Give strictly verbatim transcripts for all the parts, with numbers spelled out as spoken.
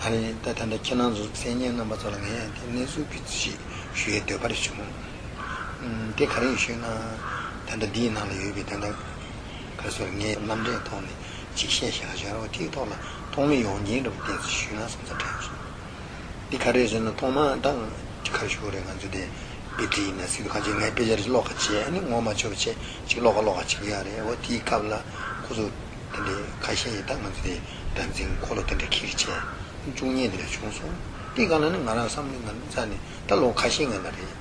ད་ད་ལྟ་ཁྱེད་རང་ཚོ་གསན་མཁན་རྣམ་པ་ཚོ་ལ་ངས་དེ་གནས་ཚུལ་གྱི་ཞིག་ཞུ་ཡའི་འདོད་པ་རེ་བྱུང་། ཨམ། དེ་ག་རེ་ཡིན་ཞུས་ན། ད་ལྟ་འདིའི་ནང་ལ་ཡོད་པའི་ད་ལྟ་ག་རེ་ཟེར། ངས་རྣམ་འགྲེལ་ཐོག་ནས་ཅིག་བཤད་བཞག་བཞག་རོགས། དེའི་ཐོག་ལ་ཐོག་མའི་ཡོང་རྐྱེན་འདྲ་པོ་བལྟས་ཚེ་ཞུས་ན་བསམ་ས་དྲན་སོང་། འདི་ག་རེ་ཟེར་ན། ཐོག་མ་ད་ག་རེ་ཞུ་དགོས་རེད། ང་ཚོ་དེ་དཔེ་ཁྲིད་ཡིན་ན་སྲིད་དུ་གང་བྱེད། ངས་དཔེ་ཆ་རེ་ཀློག་ཁ་བྱས། ཨ་ནི་ངོ་མ་ཆོད་པ་བྱས་ཅིག་ཀློག་ཁ་ཀློག་ཁ་བྱེད་ཀྱི་ཡོད་རེད། འོ་དེའི་སྐབས་ལ་ཁོ་ཚོ་དེ་འདྲའི་ཁ་ཤས་ཡིན། ད་ང་ཚོ་དེ་སྒྲ་འཛིན་འཁོར་ལོ་དེ་འདྲ་འཁྱེར་བྱས་བཅུག་མཁན་དེ་འདྲ་བྱུང་སོང་། དེའི་སྒང་ལ་ནི་ང་རང་བསམ་བློའི་ནང་རྩ་ནས་ད་ལོ་ཁ་ཤས་སྔོན་ལ་རེད།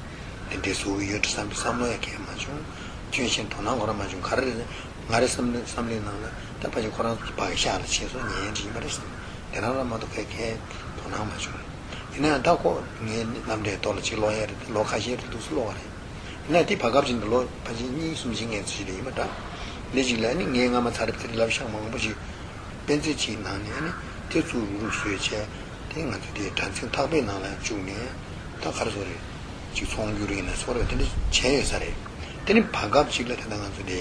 དེ་འདྲའི་བཟོ་གི་ཡོད་འགྲོ་བསམ་པའི་བསམ་བློ་ཡང་གང་ཡང་མ་བྱུང་། ཁྱོད་བཞིན་དོ་སྣང་ཁོ་རང་མ་བྱུང་། ག་རེ་རེད། ང་རའི་བསམ་བློའི་བསམ་བློའི་ནང་ལ་ད་ཕལ་ཆེར་ཁོ་རང་ཚོ་ཕ་གི་ཤག་ལ་ཕྱིན་སོང་། ཉན་ཡག་ཡིན་པ་རེད་བསམ། དེ་རང་རང་མ་གཏོགས་གང་གང་དོ་སྣང་མ་བྱུང་། ཡིན་ན་ཡང་ད་ཁོ་ངའི་རྣམ་འགྲེལ་ཐོག་ལ་ཅིག་ཀློག་ཡག་རེད། ལོ་ཁ་ཤས་རེད་འདུག་སེ་ཀློག་པ་རེད། ཡིན་ན་ཡང་དེ་བར་སྐབས་ཅིག་ནས་ལོ་ཕལ་ཆེར་གཉིས་གསུམ་ཅིག་སྔོན་ཅིག་རེད་ཡིན་པ་འདྲ། འདི་ཅིག་ལ་ནི་ངས་སྔ་མ་ཚར་རེ་ཚར་རེ་ལབ་ཤག་མང་པོ་ཞིག་དཔེ་མཛོད་ཅིག་ནང་ནས་ནི་དེ་ཚུར་རུག་རུག་བཟོས་བྱས། དེ་ང་ཚོ་དེ་སྒྲ་འཛིན་ཐག་པའི་ནང་ལ་བཅུག་ནས་ད་ག་རེ་ཟེར་རེད། ཅིག་ཚོང་བསྒྱུར་ཡིན་ན་ཟེར་རེད། དེ་འདྲ་བྱས་ཡོད་ས་རེད། དེ་ནི་བར་སྐབས་ཅིག་ལ་ད་ལྟ་ང་ཚོ་དེ་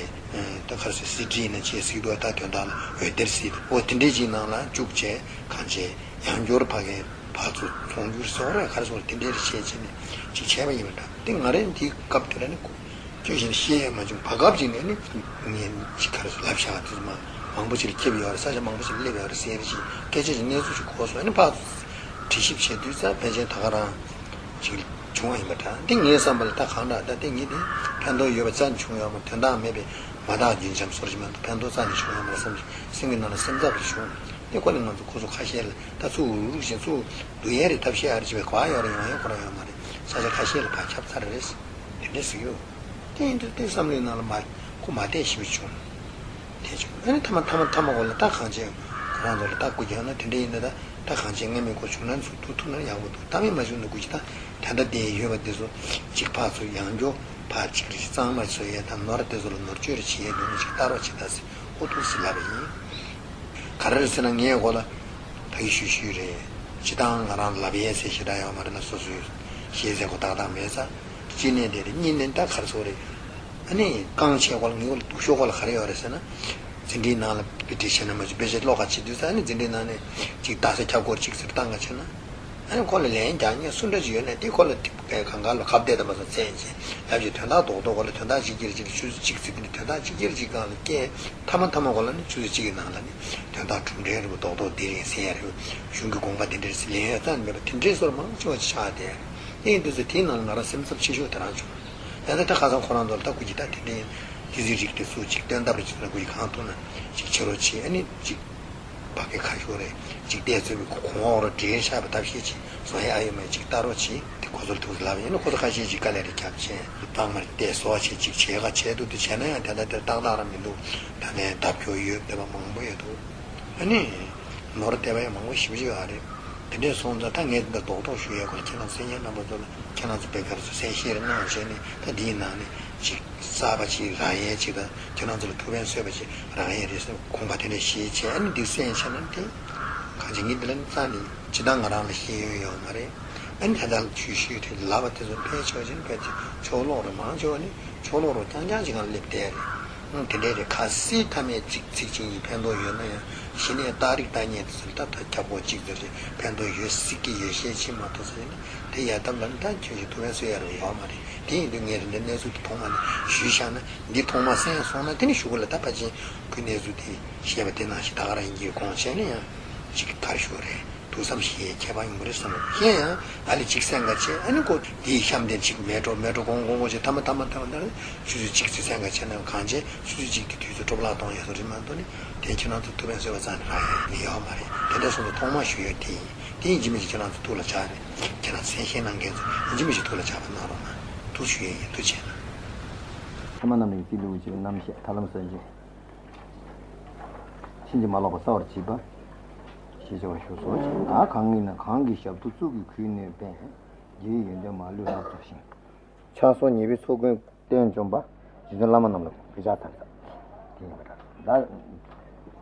ད་ག་རེ་ཟེར། སི་ཌི་ཡིན་ན་བྱས། སྲིད་དུ་ད་དོན་དག་ལ་འོད་སྡེར་སྲིད་འོ་དེ་འདྲའི་ཅིག་ནང་ལ་བཅུག་བྱས་གང་བྱས། ཡང་བསྐྱར་ཕ་གིའི་ཕར་ཚུར་ཚོང་བསྒྱུར་ཟེར་རེད། ག་རེ་ཟེར། དེ་འདྲའི་རེ་བྱས་བྱས་ནས་ཅིག་བྱས་པ་ཡིན་པ་འདྲ། དེ་ང་རང་དེའི་སྐབས་དེ་ལ་ནི་ཁྱོད་བཞིན་ཤེས་ཡ་མ་བྱུང་། བར་སྐབས་ཅིག་ནས་ནི་ངས་ཅིག་ག་རེ་ཟེར་ལབ་ཤག་དེ་ཚོ་མ་མང་པོ་ཅིག་ལ་ཁྱབ་ཡོད་རེད། ས་ཆ་མང་པོ་ཅིག་ལ་སླེབས་ཡོད་རེད་ཟེར་རེ་ཅིག་སྐད་ཆ་ཅིག་གནས་ཚུལ་ཅིག་གོ་སོང་། ཨ་ནི་ཕར་དྲི་ཞིབ་བྱེད་དུས་ཙང་ཕལ་ཆེར་ད་ག་རང་ཅིག་བྱུང་བ་ཡིན་པ་འདྲ། འདི་ངའི་བསམ་པ་ལ་ད་གང་འདྲ། ད་དེ་ངས་དེ་ཕན་ཐོགས་ཡོད་པ་རྩ་ནས་བྱུང་ཡོད་མ། དོན་དག་མེད་པའི་མ་དག་རྒྱུན་འབྱམས་ཟེར་གྱི་མ་གཏོགས་ཕན་ཐོགས་རྩ་ནས་བྱུང་ཡོད་མ་རེད་བསམ་གྱི་སེམས་ཀྱི་ནང་ལ་སེམས་འཚབ་རེ་བྱུང་། དེ་ཁོ་ནས་ང་ཚོ་ཁོ་ཚོ་ཁ་ཤས་ལ་ད་ཚུར་རུག་རུག་བྱས་ཚུར་བསྡུ་ཡག་རེད། ཐབས་ཤེས་ཨ་རེ་བྱས་པའི་གོ་བ་ཡོད་རེད། ཡོང་ཡག་ཁོ་རང་ཡོད་མ་རེད། ས་ཆ་ཁ་ཤས་ལ་ཕར་ཁྱབ་ཚར་རེད། དེ་འདྲ་ཟེར་གྱི་ཡོད། དེ་ཡིན་དུས་དེ་བསམ་བློའི་ནང་ལ་མ་ཁོ་མ་བསྡད་ཞེ་པོ་བྱུང་། དེ་བྱུང་། ཨ་ནི་མཐའ་མ་མཐའ་མ་མཐའ་མ་འོག་ལ་ད་གང་བྱས་ཁོ་རང་ཚོ་ལ་ད་སྐུ་རྒྱབ་ན་དེ་འདྲ་ཡིན་ན། ད་ད་གང་བྱས་ངས་མི་ཁོ་བྱུང་ན་ཚུར་ཐུག་ཐུབ་ན་ཡག་པོ་འདུག་ད་མི་མ་བྱུང་ན་སྐུ་རྒྱབ་ད་ད་ལྟ་དེ་ཡོད་པ་དེ་ཚོ་གཅིག་ཕར་ཚུར་ཡང་སྐྱོར་ཕར་གཅིག་རེ་གཙང་མ་བཟོ་ཡས་དང་ནོར་དེ་ཚོ་ལ་ནོར་བཅོས་རེ་བྱེད་ཡས་འདུག་ན་ཅིག་ལྟ་རོགས་བྱེད་ད་ཟེར། ཨོ་ཐུགས་སུ་ལབ་པ་ཡིན། ག་རེ་རེད་ཟེར་ན་ངས་ཁོ་ལ་ཕ་གི་ཞུ་ཞུས་རེད། སྤྱིར་བཏང་ང་རང་ལབ་ཡས་ཟེར་ཞེ་དྲག་ཡོད་མ་རེད་ན། སོ་སོའི་ཤེས་ཚད་ཁོ་ཏག་ཏག་མེད་ཙང་། གཅིག་ནས་དེ་རེད། གཉིས་ནས་ད་ག་རེ་ཟེར་རེད། ཨ་ནི་རྐང་ཆེ་ཁོ་ལ་ངས་ཁོ་ལ་སྡུག་ཤོས་ཁོ་ལ་ག་རེ་ཡོད་རེད་ཟེར་ན། འཛིན་གྲྭའི་ནང་ལ་དཔེ་ཁྲིད་བྱས་ན་མ་བྱུང་། དཔེ་ཆ་ཀློག་ག་བྱེད་དུས་ཙང་ཨ་ནི་འཛིན་གྲྭའི་ནང་ནས་ཅིག་རྟགས་གསལ་ཁྱབ་སྐོར་ཅིག་ཟེར་བཏང་ག་བྱས་ན། ཨ་ནི་ཁོ་ལ་ལན་རྒྱག་མཁན་སུ་འདྲ་ཅིག་ཡོད་ན་དེ་ཁོ་ལ་དེ་གང་ག་ལ་ཁ་གཏད་དུ་མ་སོང་ཚད་ཅིག་ལབ་ཀྱི། དོན་དག་རྡོག་རྡོག་ཁོ་ལ་དོན་དག་གཅིག་གྱུར་ཅིག་ཆུ་ཚོད་གཅིག་ཚེ་འདི་ནས་དོན་དག་གཅིག་གྱུར་ཅིག་སྒང་ལ་བསྐྱལ། མཐའ་མ་མཐའ་མ་ཁོ་ལ་ནི་ཆུ་ཚོད་གཅིག་གི་ནང་ལ་ནི་དོན་དག་གྲུབ་འབྲས་རེད་པ། རྡོག་རྡོག་འདི་རེད་ཟེར་ཡ་རེད། གཞུང་གི་དགོངས་པ་འདི་འདྲ་རེད་ཟེར་ལན་ཡོད་རྩ་ནས་མེད་པ་དེ་འདྲའི་བཟོ་འདྲ་མང་ཆེ་བ་ཅིག་ཆགས་བསྡད། དེ་ཡིན་དུས་ཚོད་དེའི་ནང་ལ་ང་རང་སེམས་འཚབ་ཆེ་ཤོས་དེ་རང་བྱུང་། ད་ལྟ་ད་ཁ་སང་ཁོ་རང་ཚོ་ལ་ད་སྐུ་མཁྱེན་ད་དེ་འདྲའི་ཡིན། དེ་ཚོའི་རིགས་དེ་ཚོ་ཅིག་སྟོན་ཐབས་རེ་བྱེད་ན་སྐུ་མཁྱེན་གང་ཐུབ་ན་ཅིག་བྱེད་རོགས་བྱེད། ཨ་ནི་ཅིག་ཕ་གི་ཁ་ཤོར་རེད། ཅིག་བལྟས་ཚོད་ཀྱི་གོང་འོག་ར་འདྲེས་ཤག་པ་ཐབས་ཤེས་ཅིག་བཟོ་ཡ་ཨ་ཡོད་མེད་ཅིག་ལྟ་རོགས་བྱེད། དེ་ཁོ་ཚོར་ཐུགས་སུ་ལབ་ཡིན་ན། ཁོ་ཚོ་ཁ་ཤས་ཅིག་དཀའ་ལས་རེ་རྒྱབ་བྱས་གཙང་མ་རེ་བལྟས་བཟོ་བྱས་ཅིག་བྱས་ག་བྱས་འདུག་དེ་བྱས་ན་ཡང་དེ་འདྲ་དེར་ཏག་ཏག་ར་མི་འདུག་ད་ལན་ལྡབ་སྐྱོར་ཡོད་བསྡད་པ་མང་པོ་ཡོད་འདུག་ཨ་ནི་ནོར་བསྡད་པ་ཡང་མང་པོ་ཞེ་པོ་ཅིག་ཡོད་རེད། དེ་འདྲས་སོང་ཙང་ད་ངས་འདི་འདྲ་རྡོག་རྡོག་ཞུ་ཡས་སྐོར་ལ་ཁྱེད་རང་ཚོ་གསན་མཁན་རྣམ་པ་ཚོ་ལ་ཁྱེད་རང་ཚོ་དཔེ་ག་རེ་ཟེར་གསལ་བཤད་རེ་གནང་བྱས་ནས། ད་འདིའི་ནང་ནས་ཅིག་གསར་པ་ཅིག་རག་ཡས་ཅིག་དང་། ཁྱེད་རང་ཚོ་ལ་ཐུགས་ཕན་གསོས་པ་ཅིག་རག་ཡས་རེད་ཟེར་དགོངས་པ་དེ་འདྲ་བཞེས་བྱས། ཨ་ནི་འདི་གསན་བྱས་ན་དེ་གང་ཅི་ངས་འདི་ལ་ནི་རྩ་ནས་སྤྱིར་བཏང་ང་རང་ལ་ཤེས་ཡོན་ཡོད་མ་རེད། ཨ་ནི་ད་ལྟ་ལ་ཆུ་ཤུལ་དེ་ལབ་པ་དེ་ཚོ་ཕལ་ཆེ་བ་ཅིག་ནི་ཕལ་ཆེར་ཕྱོགས་ལོག་རེད། མང་ཆེ་བ་ནི་ཕྱོགས་ལོག་རུ་རྐྱང་རྐྱང་ཅིག་སྒང་སླེབས་བསྡད་རེད། ཨང་། དེ་འདྲས་རེད། གལ་སྲིད་མཐའ་མའི་ཚིག་ཚིག་ཅིག་གཉིས་ཕན་ཐོགས་ཡོད་ན་ཡང་། གཞི་ནས་རྟགས་རིགས་བརྟག་གཉིས་དེ་ཚོ་ལ་ད་ད་ཁྱབ་ཁོངས་གཅིག་ཙམ་རེད། ཕན་ཐོགས་ཡོད་སྲིད་ཀྱི་ཡོད་ཤས་ཅིག་མ་གཏོགས་ཟེར་ན་དེ་ཡལ་ཐབས་ལ་ནི་ད་ཁྱོད་ཀྱིས་ཐུགས་ཕན་གསོས་ཡ་རུ་ཡོད་མ་རེད། དེ་ཡིན་དུས་ངས་རེ་འདྲ་གནས་ཚུལ་དེ་ཐོག་མ་ནས་ཞུས་བཞག་ན། འདི་ཐོག་མ་གསན་སོང་ན་དེ་ནི་གཞུག་གུ་ལ་ད་ཕལ་ཆེར་ཁོའི་གནས་ཚུལ་དེ་བཤད་པ་དེ་ནང་བཞིན་ད་ག་རང་ཡིན་གྱི། དགོངས་བྱས་ན་ཡང་ཅིག་ག་རེ་ཞུ་དགོས་རེད། ཐུགས་བསམ་བཞེས་ཡས་ཁྱད་པར་ཡོང་གི་རེད་བསམ། གཞན་ཡང་ཨ་ལེ་གཅིག་གསན་ག་བྱས། ཨ་ནི་ཁོ་དེའི་གཤམ་དེར་གཅིག་མེད་འགྲོ་མེད་འགྲོ་གོང་གོང་གོང་བྱས། མཐའ་མ་མཐའ་མ་མཐའ་མ་ད་ཆུ་ཚོད་གཅིག་ཙམ་གསན་ག་བྱས་ན་གང་བྱས། ཆུ་ཚོད་གཅིག་དེ་དུས་ཚོད་སྤྲོ་བརླག་གཏོང་ཡས་བཟོ་འདྲ་མ་གཏོགས་ནི་དེ་ཁྱེད་རང་ཚོ་ཐུགས་ཕན་གསོས་པ་རྩ་ནས་རག་ཡས་མི་ཡོད་མ་རེད། དེ་འདྲ་སོང་ཙང་ཐོག་མར་ཞུ་ཡས་དེ་ཡིན། དེ་ཡིན་གཅིག་མིན་གཅིག་ཁྱེད་རང་ཚོ་ཐུགས་ལ་འཇགས་རེད། ཁྱེད་རང་གསན་བཞེས་གནང་མཁན་ཚོ་ཡིན་གཅིག་མིན་གཅིག་ཐུགས་ལ་འཇགས་པ་གནང་རོགས་གནང་། ཐུགས་ཞུ་ཡས་ཡིན། ཐུགས་རྗེ་ཆེ་གནང་། ཚད་མ་རྣམ་གཉིས་ཀྱི་ལུགས་ཀྱི་རྣམ་བཤད་ཐར་ལམ་སངས་རྒྱས། ཕྱིན་ཅི་མ་ལོག་པ་གསལ་བར་བྱེད་པ། ཞེས་བྱ་བ་ཞུ་སོ། ཞེས་ད་གང་ཡིན་ན། གང་གི་ཞབས་ཏོག་གཙུག་གི་གུས་ནས་པས། རྒྱལ་བའི་ཡོན་ཏན་མ་ལུས་ལག་རྫོགས་ཤིང་། ཕྱག་སོགས་ཉེས་པའི་ཚོགས་ཀུན་གཏན་འཇོམས་པ། རྗེ་བཙུན་བླ་མ་རྣམས་ལ་གུས་ཕྱག་འཚལ་ལོ། དེ་ཡིན་པ་འདྲ། ད་རྒྱལ་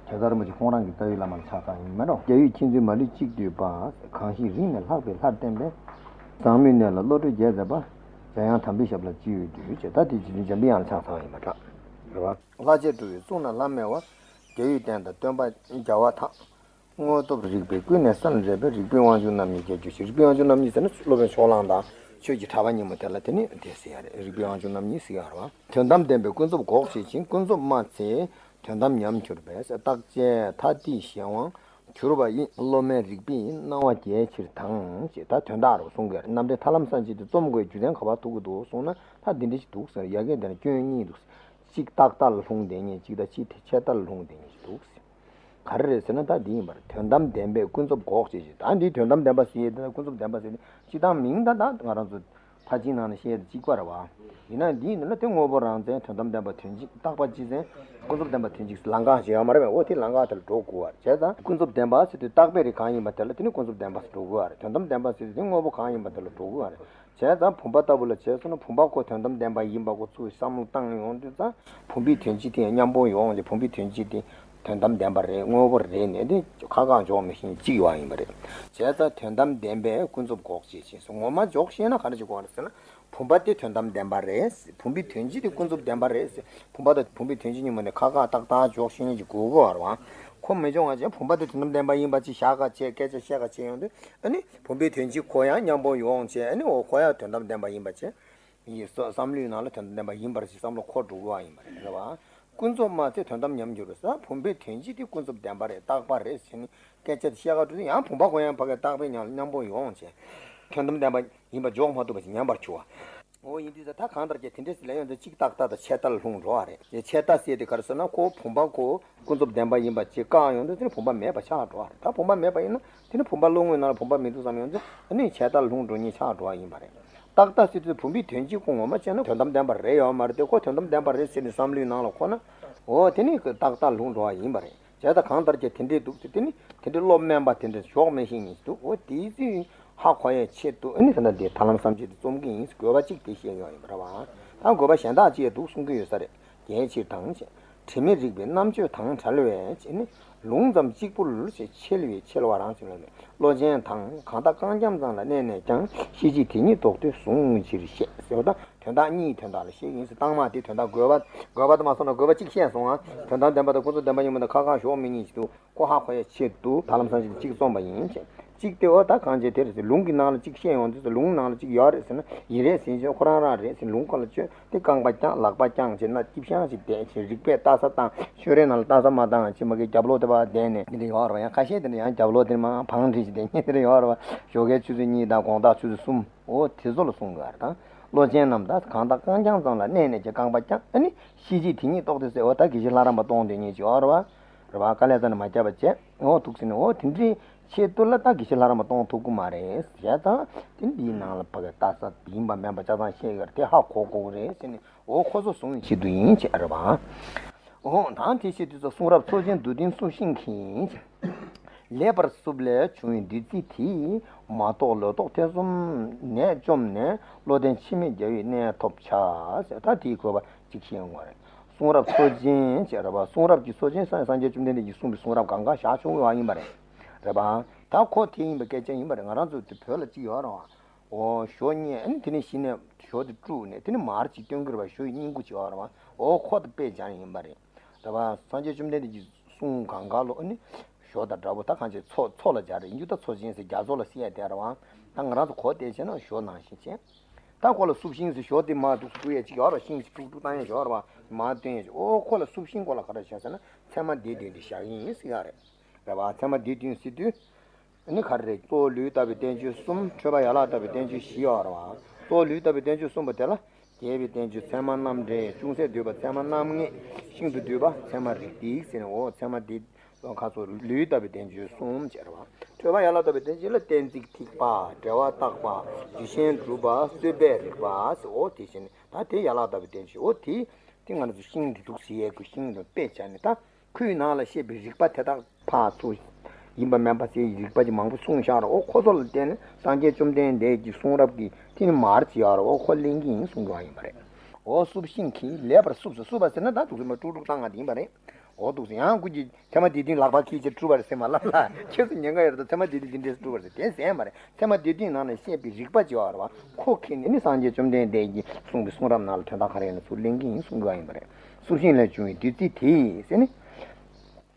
ཚབ་རིན་པོ་ཆེ་ཁོང་རང་གི་རྩ་བའི་བླ་མ་ལ་ཕྱག་འཚལ་ཡིན་མ་གཏོགས། རྒྱལ་བའི་མཁྱེན་བརྩེ་མ་ལུས་གཅིག་བསྡུས་པ། གང་ཞིག་རིང་ནས་ལྷག་པའི་ལྷར་བསྟན་པའི། ཟག་མེད་གནས་ལ་བློ་གྲོས་རྒྱས་མཛད་པ། འཇམ་དབྱངས་དམ་པའི་ཞབས་ལ་ཅི་ཡོད་འདུད། ཅེས་ད་དེ་རྗེ་བཙུན་འཇམ་པའི་དབྱངས་ལ་ཕྱག་འཚལ་བ་ཡིན་པ་འདྲ། རེད་བ། ལྷ་རྗེ་འགྲོ་བའི་གཙུག་ན་བླ་མེད་པ། རྒྱལ་བའི་བསྟན་དང་སྟོན་པ་རྒྱལ་བ་དག། དངོས་སྟོབས་རིགས་པས་ཀུན་ནས་གསལ་མཛད་པའི། རིགས་པའི་དབང་ཕྱུག་རྣམ་གཉིས་རྒྱལ་གྱུར་ཅིག། རིགས་པའི་དབང་ཕྱུག་རྣམ་གཉིས་ཟེར་ན་སློབ་དཔོན་ཕྱོགས་གླང་དང་ཆོས་ཀྱི་གྲགས་པ་གཉིས་པོ་དེ་ལ་དེ་ནི་དེ་ཟེར་ཡ་རེད། རིགས་པའི་དབང་ཕྱུག་རྣམ་གཉིས་ཟེར་ཡ་རེད་བ། དོན་དམ་བདེན་པས་ཀུན་རྫོབ་འགོག་བྱེད་ཅིང་། ཀུན་རྫོབ་སྨྲ་ཚེ་དོན་དམ་ཉམས་གྱུར་པས། རྟག་ཆད་མཐའ་དེས་གཞན་དབང་གྱུར་པ་ཡི། སློབ་མའི་རིགས་པས་སྣང་བ་རྒྱས་ཕྱིར་དང་། ཞེས་ད་དོན་དག་རུ་གསུང་གི་ཡོད་རེད། རྣམ་འགྲེལ་ཐར་ལམ་གསལ་བྱེད་དེ་རྩོམ་དགོས་རྒྱུ་མཚན་ག་པར་ཐུག་གི་འདུག་གསུངས་ན། ད་འདི་འདྲ་ཞིག་འདུག་ཟེར། ཡ་གི་འདི་ན་སྐྱོན་གཉིས་འདུག་ཟེར། གཅིག་རྟག་མཐའ་ལ་ལྷུང་བསྡད་མཁན་གཅིག་དང་། གཅིག་དེ་ཆད་མཐའ་ལ་ལྷུང་བསྡད་མཁན་ཞིག་འདུག་ཟེར། ག་རེ་རེད་ཟེར་ན། ད་འདི་ཡིན་པ་རེད། དོན་དམ་བདེན་པས་ཀུན་རྫོབ་འགོག་བྱེད་ཅེས། ད་འདི་དོན་དམ་བདེན་པ་ཟེར་ཡས་དེ་དང་ཀུན་རྫོབ་བདེན་པ་ཟེར་ཡས་དེ་སྤྱིར་བཏང་མིང་ད་ད་ང་རང་ཚོ་ཕར་ཕྱིན་ནང་ནས་བཤད་ཡས་དེ་གཅིག་པ་རེད་བ། ཡིན་ན་འདི་ཡིན་ན་དེ་དངོས་པོ་རང་མཚན་དོན་དམ་བདེན་པ་དོན་གཅིག། རྟག་པ་སྤྱི་མཚན་ཀུན་རྫོབ་བདེན་པ་དོན་གཅིག་ལམ་གང་ཞིག་ཡོད་མ་རེད་པས། འོ་དེ་ལམ་གང་དེ་ལ་འགྲོ་དགོས་པ་རེད། བྱས་ཙང་ཀུན་རྫོབ་བདེན་པ་ཟེར་དུས་རྟག་པའི་རིགས་གང་ཡིན་པ་དེ་ལ་དེ་ནི་ཀུན་རྫོབ་བདེན་པ་ཟེར་འགྲོ་དགོས་པ་རེད། དོན་དམ་བདེན་པ་ཟེར་དུས་དེ་དངོས་པོ་གང་ཡིན་པ་དེ་ལ་འགྲོ་དགོས་པ་རེད། བྱས་ཙང་བུམ་པ་ལྟ་བུ་ལ་བྱས་སོང་ན་བུམ་པ་ཁོ་དོན་དམ་བདེན་པ་ཡིན་པ་ཁོ་ཚུར་བསམ་བློ་བཏང་ཡོང་དུས་ཙང་བུམ་པའི་དོན་སྤྱི་དེ་ཡང་མཉམ་པོ་ཡོང་སྟེ་བུམ་པའི་དོན་སྤྱི་དེ་དོན་དམ་བདེན་པ་རེད། དངོས་པོ་རེད་ནས་དེ་ཁ་ཁ་འཇོག་མི་ཤེས་གཅིག་ཡོང་ཡིན་པ་རེད། བྱས་ཙང་དོན་དམ་བདེན་པས་ཀུན་རྫོབ་འགོག་བྱེད་ཅེས་སོ། ངོ་མ་འཇོག་ཤེས་ན་ག་འདྲ་ཞིག་དགོས་རེད་ཟེར་ན། བུམ་པ་དེ་དོན་དམ་བདེན་པ་རེད། བུམ་པའི་དོན་སྤྱི་དེ་ཀུན་རྫོབ་བདེན་པ་རེད། བུམ་པ་དང་བུམ་པའི་དོན་སྤྱི་གཉིས་མ་ནས་ཁ་ཁ་ཏག་ཏག་འཇོག་ཤེས་ཀྱི་དགོས་དགོས་བར་བ། ཁོ་མི་འཇོག་བ་བྱས་བུམ་པ་དེ་དོན་དམ་བདེན་པ་ཡིན་པ་ཅིག་བཞག་ག་བྱས་སྐད་ཆ་བཤད་ག་བྱས་ཡོང་དུས་ཨ་ནི་བུམ་པའི་དོན་སྤྱི་ཁོ་ཡང་མཉམ་པོ་ཡོང་བྱས་ཨ་ནི་འོ་ཁོ་ཡང་དོན་དམ་བདེན་པ་ཡིན་པ་བྱས། ཡིན་བསམ་བློའི་ནང་ལ་དོན་དམ་བདེན་པ་ཡིན་པར་ཞིག་བསམ་བློ་འཁོར་འགྲོ་དགོས་བ་ཡིན་པ་རེད་བ། ཀུན་རྫོབ་སྨྲ་ཚེ་དོན་དམ་ཉམས་འགྱུར་བས། བུམ་པའི་དོན་སྤྱི་དེ་ཀུན་རྫོབ་བདེན་པ་རེད། རྟག་པ་རེད་ཟེར་ནས་སྐད་ཆ་དེ་བཤད་ག་འགྲོ་དུས་ཡང་བུམ་པ་ཁོ་ཡང་ཕ་གི་རྟག་པའི་ཉམས་མཉམ་པོ་ཡོང་བྱས། དོན་དམ་བདེན་པ་ཡིན་པ་འཇོག་མ་ཐུབ་པ་ཞིག་ཉམས་པར་འགྱུར་བ། འོ་ཡིན་དུས་ད་གང་ལྟར་ཀྱང་དེ་འདྲས་ལས་ཡོང་དུས་གཅིག་ཏག་ཏག་ཏུ་ཆད་མཐའ་ལ་ལྷུང་འགྲོ་བ་རེད། དེ་ཆད་མཐའ་ཟེར་དེ་ག་རེ་ཟེར་ན་ཁོ་བུམ་པ་ཁོ་ཀུན་རྫོབ་བདེན་པ་ཡིན་པ་ཅིག་བཀག་ཡོང་དུས་དེ་ནི་བུམ་པ་མེད་པ་ཆགས་འགྲོ་བ་རེད། ད་བུམ་པ་མེད་པ་ཡིན་ན་དེ་ནི་བུམ་པ་བློ་ངོའི་ནང་ལ་བུམ་པ་མི་འདུག་བསམ་ཡོང་དུས་ཨ་ནི་ཆད་མཐའ་ལ་ལྷུང་འགྲོ་མཁན་ཆགས་འགྲོ་བ་ཡིན་པ་རེད། ཏག་ཏག་ཟེར་དུས་བུམ་པའི་དོན་སྤྱི་ཁོ་ངོ་མ་བྱས་ན་དོན་དམ་བདེན་པ་རེད་ཡོད་མ་རེད་དེ། ཁོ་དོན་དམ་བདེན་པ་རེད་ཟེར་ནས་བསམ་བློའི་ནང་ལ་འཁོར་ན། འོ་དེ་ནི་ཏག་ཏག་ལྷུང་འགྲོ་བ་ཡིན་པ་རེད། བྱས་ཙང་གང་ལྟར་ཀྱང་དེ་འདྲས་འདུག་ཟེར། དེ་ནི་དེ་འདྲས་བློ་དམན་པ་དེ་འདྲས་ཞོག་མི་ཤེས་ཉིད་འདུག་འོ་དེའི་ཚུལ་ཧ་གོ་ཡའི་ཆེད་དུ་ཨ་ནི་ད་ལྟ་འདི་ཐར་ལམ་བསམ་བྱེད་དེ་རྩོམ་གྱི་ཡིན། དགོས་པ་གཅིག་དེ་བཤད་ཡོང་ཡིན་པ་རེད་བ། ད་དགོས་པ་གཞན་དག་ཅིག་འདུག་གསུང་གི་ཡོད་ས་རེད། རྒྱས་ཕྱིར་དང་ཞེས། དྲི་མེད་རིགས་པའི་རྣམ་དཔྱོད་དང་བྲལ་བས་ཞེས་ནི། ལུང་ཙམ་གཅིག་པུར་ཞེས་འཆལ་བའི་འཆལ་བ་རང་བཞིན་ལ་མེད། བློ་ཅན་དང་གང་དག་རྐང་འགྱམ་ཙམ་ལ་གནས་ནས་ཀྱང་། ཤེས་བྱེད་དེ་ཉིད་རྟོགས་དུས་གཟུང་ཕྱིར་བཤད་ཟེར་བ་དང་དོན་དག་གཉིས་དོན་དག་ལ་བཤད་ཡིན་ཟེར། རྟགས་མ་དེ་དོན་དག་དགོས་པ་དགོས་པ་དེ་མ་སོང་ན་དགོས་པ་གཅིག་བཤད་སོང་ང་། དོན་དམ་བདེན་པ་དང་ཀུན་རྫོབ་བདེན་པ་ཉིད་མ་དང་ཁ་ཁ་ཞོག་མི་ཉིད་ཅིག་འདུག་ཁོ་ཧ་གོ་ཡའི་ཆེད་དུ་ཐར་ལམ་བསམ་བྱེད་གཅིག་རྩོམ་པ་ཡིན་ཞེས། གཅིག་དེ་འོ་ད་གང་བྱས་དེ་རེད་ཟེར། ལུང་གི་ནང་ལ་གཅིག་བཤད་ཡོང་དུས་ལུང་ནང་ལ་གཅིག་ཡོད་རེད་ཟེར་ན་ཡིན་རེད་ཟེར་བྱས་ཁོ་རང་རང་རེད་ཟེར་ལུང་ཁ་ལ་བཅོས་ཏེ་རྐང་པ་བརྐྱངས་ལག་པ་བརྐྱངས་བྱས་ན་སྐྱིབས་ཤང་ཞིག་བསྡད་བྱས་རིག་པས་ལྟ་ས་བཏང་ཤོད་རེ་ནང་ལ་ལྟ་ས་མ་བཏང་བྱས་མ་གི་རྒྱབ་ལོག་དེ་བ་བསྡད་ནས་འདི་འདྲ་ཡོད་རེད་བ། ཡང་ཁ་ཤས་དེ་འདྲ་ཡང་རྒྱབ་ལོག་དེ་མ་བང་བྲིས་ཞིག་བསྡད་མཁན་དེ་འདྲ་ཡོད་རེད་བ། ཞོགས་ཀའི་ཆུ་ཚོད་གཉིས་དང་དགོང་དག་ཆུ་ཚོད་གསུམ། འོ་དེ་ཚོ་ལ་གསུང་གི་ཡོད་རེད་ད། བློ་ཅན་རྣམས་ད་གང་དག་རྐང་རྐྱང་ཙམ་ལ་གནས་ནས་ཀྱི་རྐང་པ་བརྐྱངས་ཨ་ནི་ཤེས་བྱེད་དེ་ཉིད་རྟོགས་ཏེ་ཟེར། འོ་ད་དགེ་བཤེས་ལྷ་རམས་པ་གཏོང་འདོད་མཁན་ཅིག་ཡོད་རེད་བ། རེད་བ། དཀའ་ལས་རྩ་ནས་མ་བརྒྱབ་པ་བྱས། འོ་ཐུགས་སེམས་ནས་འོ་དེ་འདྲའི་ཆེད་དུ་ལ་ད་དགེ་བཤེས་ལྷ་རམས་པ་གཏོང་ཐུབ་ཀྱི་མ་རེད་ཟེར་ཙང་དེ་འདིའི་ནང་ལ་ཕ་གི་ལྟ་ས་ཡིན་པ་མིན་པ་ཆ་ཚང་བཤད་ཡོད་རེད། དེ་ཧ་གོ་དགོས་ཀྱི་རེད་ཟེར་ནས་འོ་ཁོ་ཚོ་བཟུང་བའི་ཆེད་དུ་ཡིན་བྱས་རེད་བ། འོ་ད་དེ་བཤད་དུས་ཙང་གསུང་རབ་མཚོ་ཆེན་བསྡུ་ལྡན་སུ་ཤེས་མཁྱེན། ལེགས་པར་བསྲུབས་ལས་བྱུང་བའི་བདུད་རྩི་དེས། མ་རྟོགས་ལོག་རྟོག་ཐེ་ཚོམ་ནད་བཅོམ་ནས། བློ་ལྡན་འཆི་མེད་རྒྱལ་བའི་གནས་ཐོབ་བྱ། ཟེར་ད་དེའི་དགོས་པ་གཅིག་ཤེས་དགོས་རེད། གསུང་རབ་མཚོ་ཆེན་བྱས་རེད་བ། གསུང་རབ་ཀྱི་མཚོ་ཆེན་སངས་རྒྱས་བཅོམ་ལྡན་འདས་ཀྱིས་གསུངས་པའི་གསུང་རབ་གང་ག་བཞག་ཆོག་གི་བ་ཡིན་པ་རེད། རེད་བ། ད་ཁོ་དེ་ཡིན་པའི་སྐད་ཆ་ཡིན་པ་རེད། ང་རང་ཚོ་དེ་བོད་ལ་གཅིག་ཡོད་རེད་བ། འོ་ཞོ་རྙེད་ཨ་ནི་དེ་ནས་གཞི་ནས་ཞོ་དེ་བཀྲུས་ནས་དེ་ནས་མར་ཅིག་བཏོན་གྱི་རེད་བ། ཞོ་ཡི་སྙིང་ཁུ་ཅིག་ཡོད་རེད་བ། འོ་ཁོ་དེ་དཔེ་སྦྱར་ཡིན་པ་རེད། རེད་བ། སངས་རྒྱས་བཅོམ་ལྡན་འདས་ཀྱི་གསུང་གང་ག་ལོ་ཨ་ནི་ཞོ་དང་འདྲ་པོ་ད་གང་བྱས་མཚོ་མཚོ་ལ་སྦྱར་རེད། ཡིན་རྒྱུ་ད་མཚོ་ཆེན་ཟེར་རྒྱ་མཚོ་ལ་ཟེར་ཡ་དེ་རེད་བ། ད་ང་རང་ཚོ་གོ་བདེ་བྱས་ན་ཞོ་ནང་བཞིན་བྱས། ད་ཁོ་ལ་བསྲུབས་ཤིང་ཟེར་ཞོ་དེ་མར་འདུག་བསྲུབས་ཡ་ཅིག་ཡོད་རེད་བ། ཤིང་ཅིག་དཀྲུག་དཀྲུག་བཏང་ཡ་ཞིག་ཡོད་རེད་བ། མར་བཏོན་ཡ་ཅིག་འོ་ཁོ་ལ་བསྲུབས་ཤིང་ཁོ་ལ་ག་རེ་བྱས་ཟེར་ན་ཚད་མ་སྡེ་བདུན་དེ་བཞག་ཡིན་ཟེར་ཡ་རེད། རེད་བ། ཚད་མ་སྡེ་བདུན་ཟེར་དུས། ནི་ག་རེ་རེད། གཙོ་བོ་ལུས་ལྟ་བུའི་བསྟན་བཅོས་གསུམ། འཕྲོས་པ་ཡན་ལག་ལྟ་བུའི་བསྟན་བཅོས་བཞི་ཡོད་རེད་བ། གཙོ་བོ་ལུས་ལྟ་བུའི་བསྟན་བཅོས་གསུམ་པོ་དེ་ལ། རྒྱས་པའི་བསྟན་བཅོས་ཚད་མ་རྣམ་འགྲེལ། ཅུང་ཟད་བསྡུས་པ་ཚད་མ་རྣམ་ངེས། ཤིན་ཏུ་བསྡུས་པ་ཚད་མ་རིགས་གཅིག་ཟེར་ནས་འོ་ཚད་མ་འདི་ཁ་ཚོ་ལུས་ལྟ་བུའི་བསྟན་བཅོས་གསུམ་བྱས་རེད་བ། འཕྲོས་པ་ཡན་ལག་ལྟ་བུའི་བསྟན་བཅོས་ལ་གཏན་ཚིགས་ཐིགས་པ། འབྲེལ་བ་བརྟག་པ། རྒྱུད་ཆེན་སྒྲུབ་པ། རྩོད་པའི་རིགས་པ་ཟེར་འོ་དེ་བཞིན་ད་དེ་ཡན་ལག་ལྟ་བུའི་བསྟན་བཅོས་འོ་དེ། དེ་ང་རང་ཚོ་ཤིང་འདི་འདུག་ཟེར་ཡས་ཀྱི་ཤིང་དང་དཔེ་བྱས་ནས་ད། ཁོའི་ནང་ལ་བཤད་པའི་རིགས་པ་དེ་དག་ཕར་ཚུར་ཡིན་པ་མིན་པ་ཟེར་རིགས་པ་ཅིག་མང་པོ་གསུངས་བཞག་ར། འོ་ཁོ་ཚོ་ལ་བརྟེན་ནས་སངས་རྒྱས་བཅོམ་ལྡན་འདས་ཀྱི་གསུང་རབ་ཀྱི་དེ་ནི་མར་ཅིག་ཡོད་ར། འོ་ཁོ་གླེང་གི་ཡིན་གསུང་གི་ཡོད་ཡིན་པ་རེད། འོ་བསྲུབས་ཤིང་གིས་ལེགས་པར་བསྲུབས་སོ། བསྲུབས་པ་ཟེར་ན་ད་འདུག་སེ་མ་དཀྲུག་དཀྲུག་བཏང་ང་དེ་ཡིན་པ་རེད། འོ་འདུག་སེ་ཡང་ཁོ་གིས་ཚད་མ་སྡེ་བདུན་ལག་པ་འཁྱེར་བྱས་དཀྲུགས་པ་རེད་ཟེར་མ་ལབ་ལ། ཁྱེད་ཚོ་ཉེན་ཁ་ཡོད་རེད་ད། ཚད་མ་སྡེ་བདུན་འདི་འདྲས་སེ་དཀྲུགས་པ་རེད་ཟེར་དེ་ཟེར་མ་རེད། ཚད་མ་སྡེ་བདུན་ནང་ནས་བཤད་པའི་རིགས་པ་ཅིག་ཡོད་རེད་བ། ཁོ་ཁྱེར་ནས་ནི་སངས་རྒྱས་བཅོམ་ལྡན་འདས་ཀྱིས་གསུངས་པའི་གསུང་རབ་ནང་ལ་དོན་དག་ག་རེ་ཡིན་ན་ཚུར་གླེང་གི་ཡིན་གསུང་གི་ཡོད་ཡིན་པ་རེད། བསྲུབས་ཤིང་ལས་བྱུང་བའི་བདུད་རྩི་དེས་ཟེར་ནི།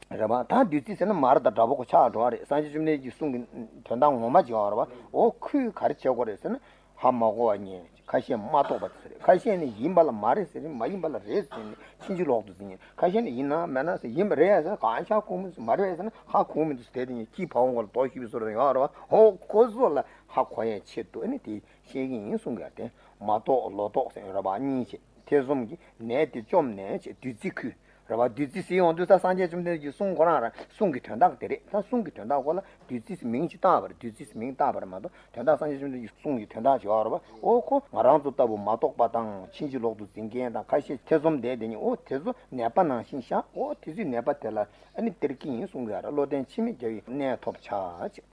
རེད་པ། ད་བདུད་རྩི་ཟེར་ན་མར་དང་འདྲ་པོ་གོ་ཆགས་འགྲོ་བ་རེད། སངས་རྒྱས་བཅོམ་ལྡན་འདས་ཀྱི་གསུང་གི་དོན་དག་ངོ་མ་ཅིག་ཡོད་རེད་པ། འོ་ཁོས་ག་རེ་བྱེད་དགོས་རེད་ཟེར་ན། ཧ་མ་གོ་བ་ཉན། ཁ་ཤས་མ་རྟོགས་པ་དེ་ཚོ་རེད། ཁ་ཤས་ནི་ཡིན་པ་ལ་མ་རེད་ཟེར། མ་ཡིན་པ་ལ་རེད་ཟེར་ནས་ཕྱིན་ཅི་ལོག་ཏུ་ཟེར་ཉན། ཁ་ཤས་ནི་ཡིན་ན་མེད་ན་ཟེར། ཡིན་པ་རེད་ཟེར་ན་གང་ཤ་ཁུག་མི་འདུག་མ་རེད་ཟེར་ན་ཧ་ཁུག་མི་འདུག་དེ་དེ་ཉིད་ཀྱི་ཕ་བོང་ཁ་ལ་རྡོ་གཞུས་པའི་བཟོ་འདྲ་ཡོད་རེད་པ། འོ་ཁོ་ཚོ་ལ་ཧ་གོ་ཡའི་ཆེད་དུ་ཨ་ནི་དེ་བཤད་ཀྱི་ཡིན་གསུང་གི་ཡ། དེ་མ་རྟོགས་ལོག་རྟོག་ཟེར་རེད་པ། གཉིས་བྱས། ཐེ་ཚོམ་གྱི་ནད་དེ་བཅོམ་ནས་བྱས། བདུད་རྩི་ཁུ། རེད་པ། བདུད་རྩི་ཟེར་ཡོང་དུས་ད་སངས་རྒྱས་བཅོམ་ལྡན་འདས་ཀྱི་གསུང་ཁོ་རང་རང་གསུང་གི་དོན་དག་དེ་རེད། ད་གསུང་གི་དོན་དག་ཁོ་ལ་བདུད་རྩི་ཟེར་མིང་ཅིག་བཏགས་པ་རེད། བདུད་རྩི་ཟེར་མིང་བཏགས་པ་རེད་མ་གཏོགས་དོན་དག་སངས་རྒྱས་བཅོམ་ལྡན་འདས་ཀྱི་གསུང་གི་དོན་དག་ཅིག་ཡོད་རེད་པ། འོ་ཁོ་ང་རང་ཚོ་ལྟ་བུ་མ་རྟོགས་པ་དང་ཕྱིན་ཅི་ལོག་ཏུ་འཛིན་མཁན་དང་ཁ་ཤས་ཐེ་ཚོམ་བསྡད་དེ་ཉིད། འོ་དེ་ཚོ་ནད་པ་ནང་བཞིན་ཤག་འོ་དེ་ཚོའི་ནད་པ་དེ་ལ་ཨ་ནི་སྟེར་གྱི་ཡིན་གསུང་གི་ཡ་རེད། བློ་ལྡན་འཆི་མེད་རྒྱལ་བའི་གནས་ཐོབ་བྱ་བྱེད།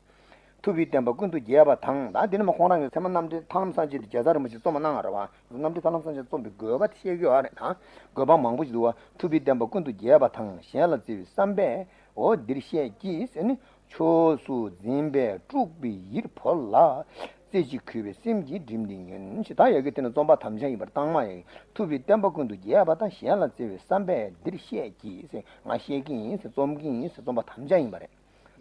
ཐུབ་པའི་བསྟན་པ་ཀུན་ཏུ་རྒྱས་པ་དང་། ད་འདི་ནི་མ་ཁོང་རང་གི་ཚད་མ་རྣམ་འགྲེལ་ཐར་ལམ་སངས་རྒྱས་དེ་རྒྱལ་ཚབ་རིན་པོ་ཆེས་རྩོམ་པ་གནང་བ་རེད་པ། རྣམ་འགྲེལ་ཐར་ལམ་སངས་རྒྱས་རྩོམ་པའི་དགོས་པ་དེ་བཤད་ཀྱི་ཡོད་རེད་ད། དགོས་པ་མང་པོ་ཞིག་འདུག་པ། ཐུབ་པའི་བསྟན་པ་ཀུན་ཏུ་རྒྱས་པ་དང་། གཞན་ལ་བརྩེ་བའི་བསམ་པས་འོ་འདིར་བཤད་ཀྱི་ཟེར་ནས། ཕྱོགས་སུ་འཛིན་པས་དཀྲུགས་པའི་ཡིད་བོར་ལ། རྩེ་གཅིག་གུས་པའི་སེམས་ཀྱིས་བསྒྲིམས་ཏེ་ཉོན། ཞེས་ད་ཡ་གི་དེ་ནི་རྩོམ་པ་དམ་བཅའ་ཡིན་པར་བཏང་མ། ཡ་གི་ཐུབ་པའི་བསྟན་པ་ཀུན་ཏུ་རྒྱས་པ་དང་། གཞན་ལ་བརྩེ་བའི་བསམ་པས་འདིར་བཤད་ཀྱི་ཟེར། ང་བཤད་ཀྱི་ཡིན་ཟེར། རྩོམ་གྱི་ཡིན་ཟེར། རྩོམ་པ་དམ་བཅའ་ཡིན་པ་རེད།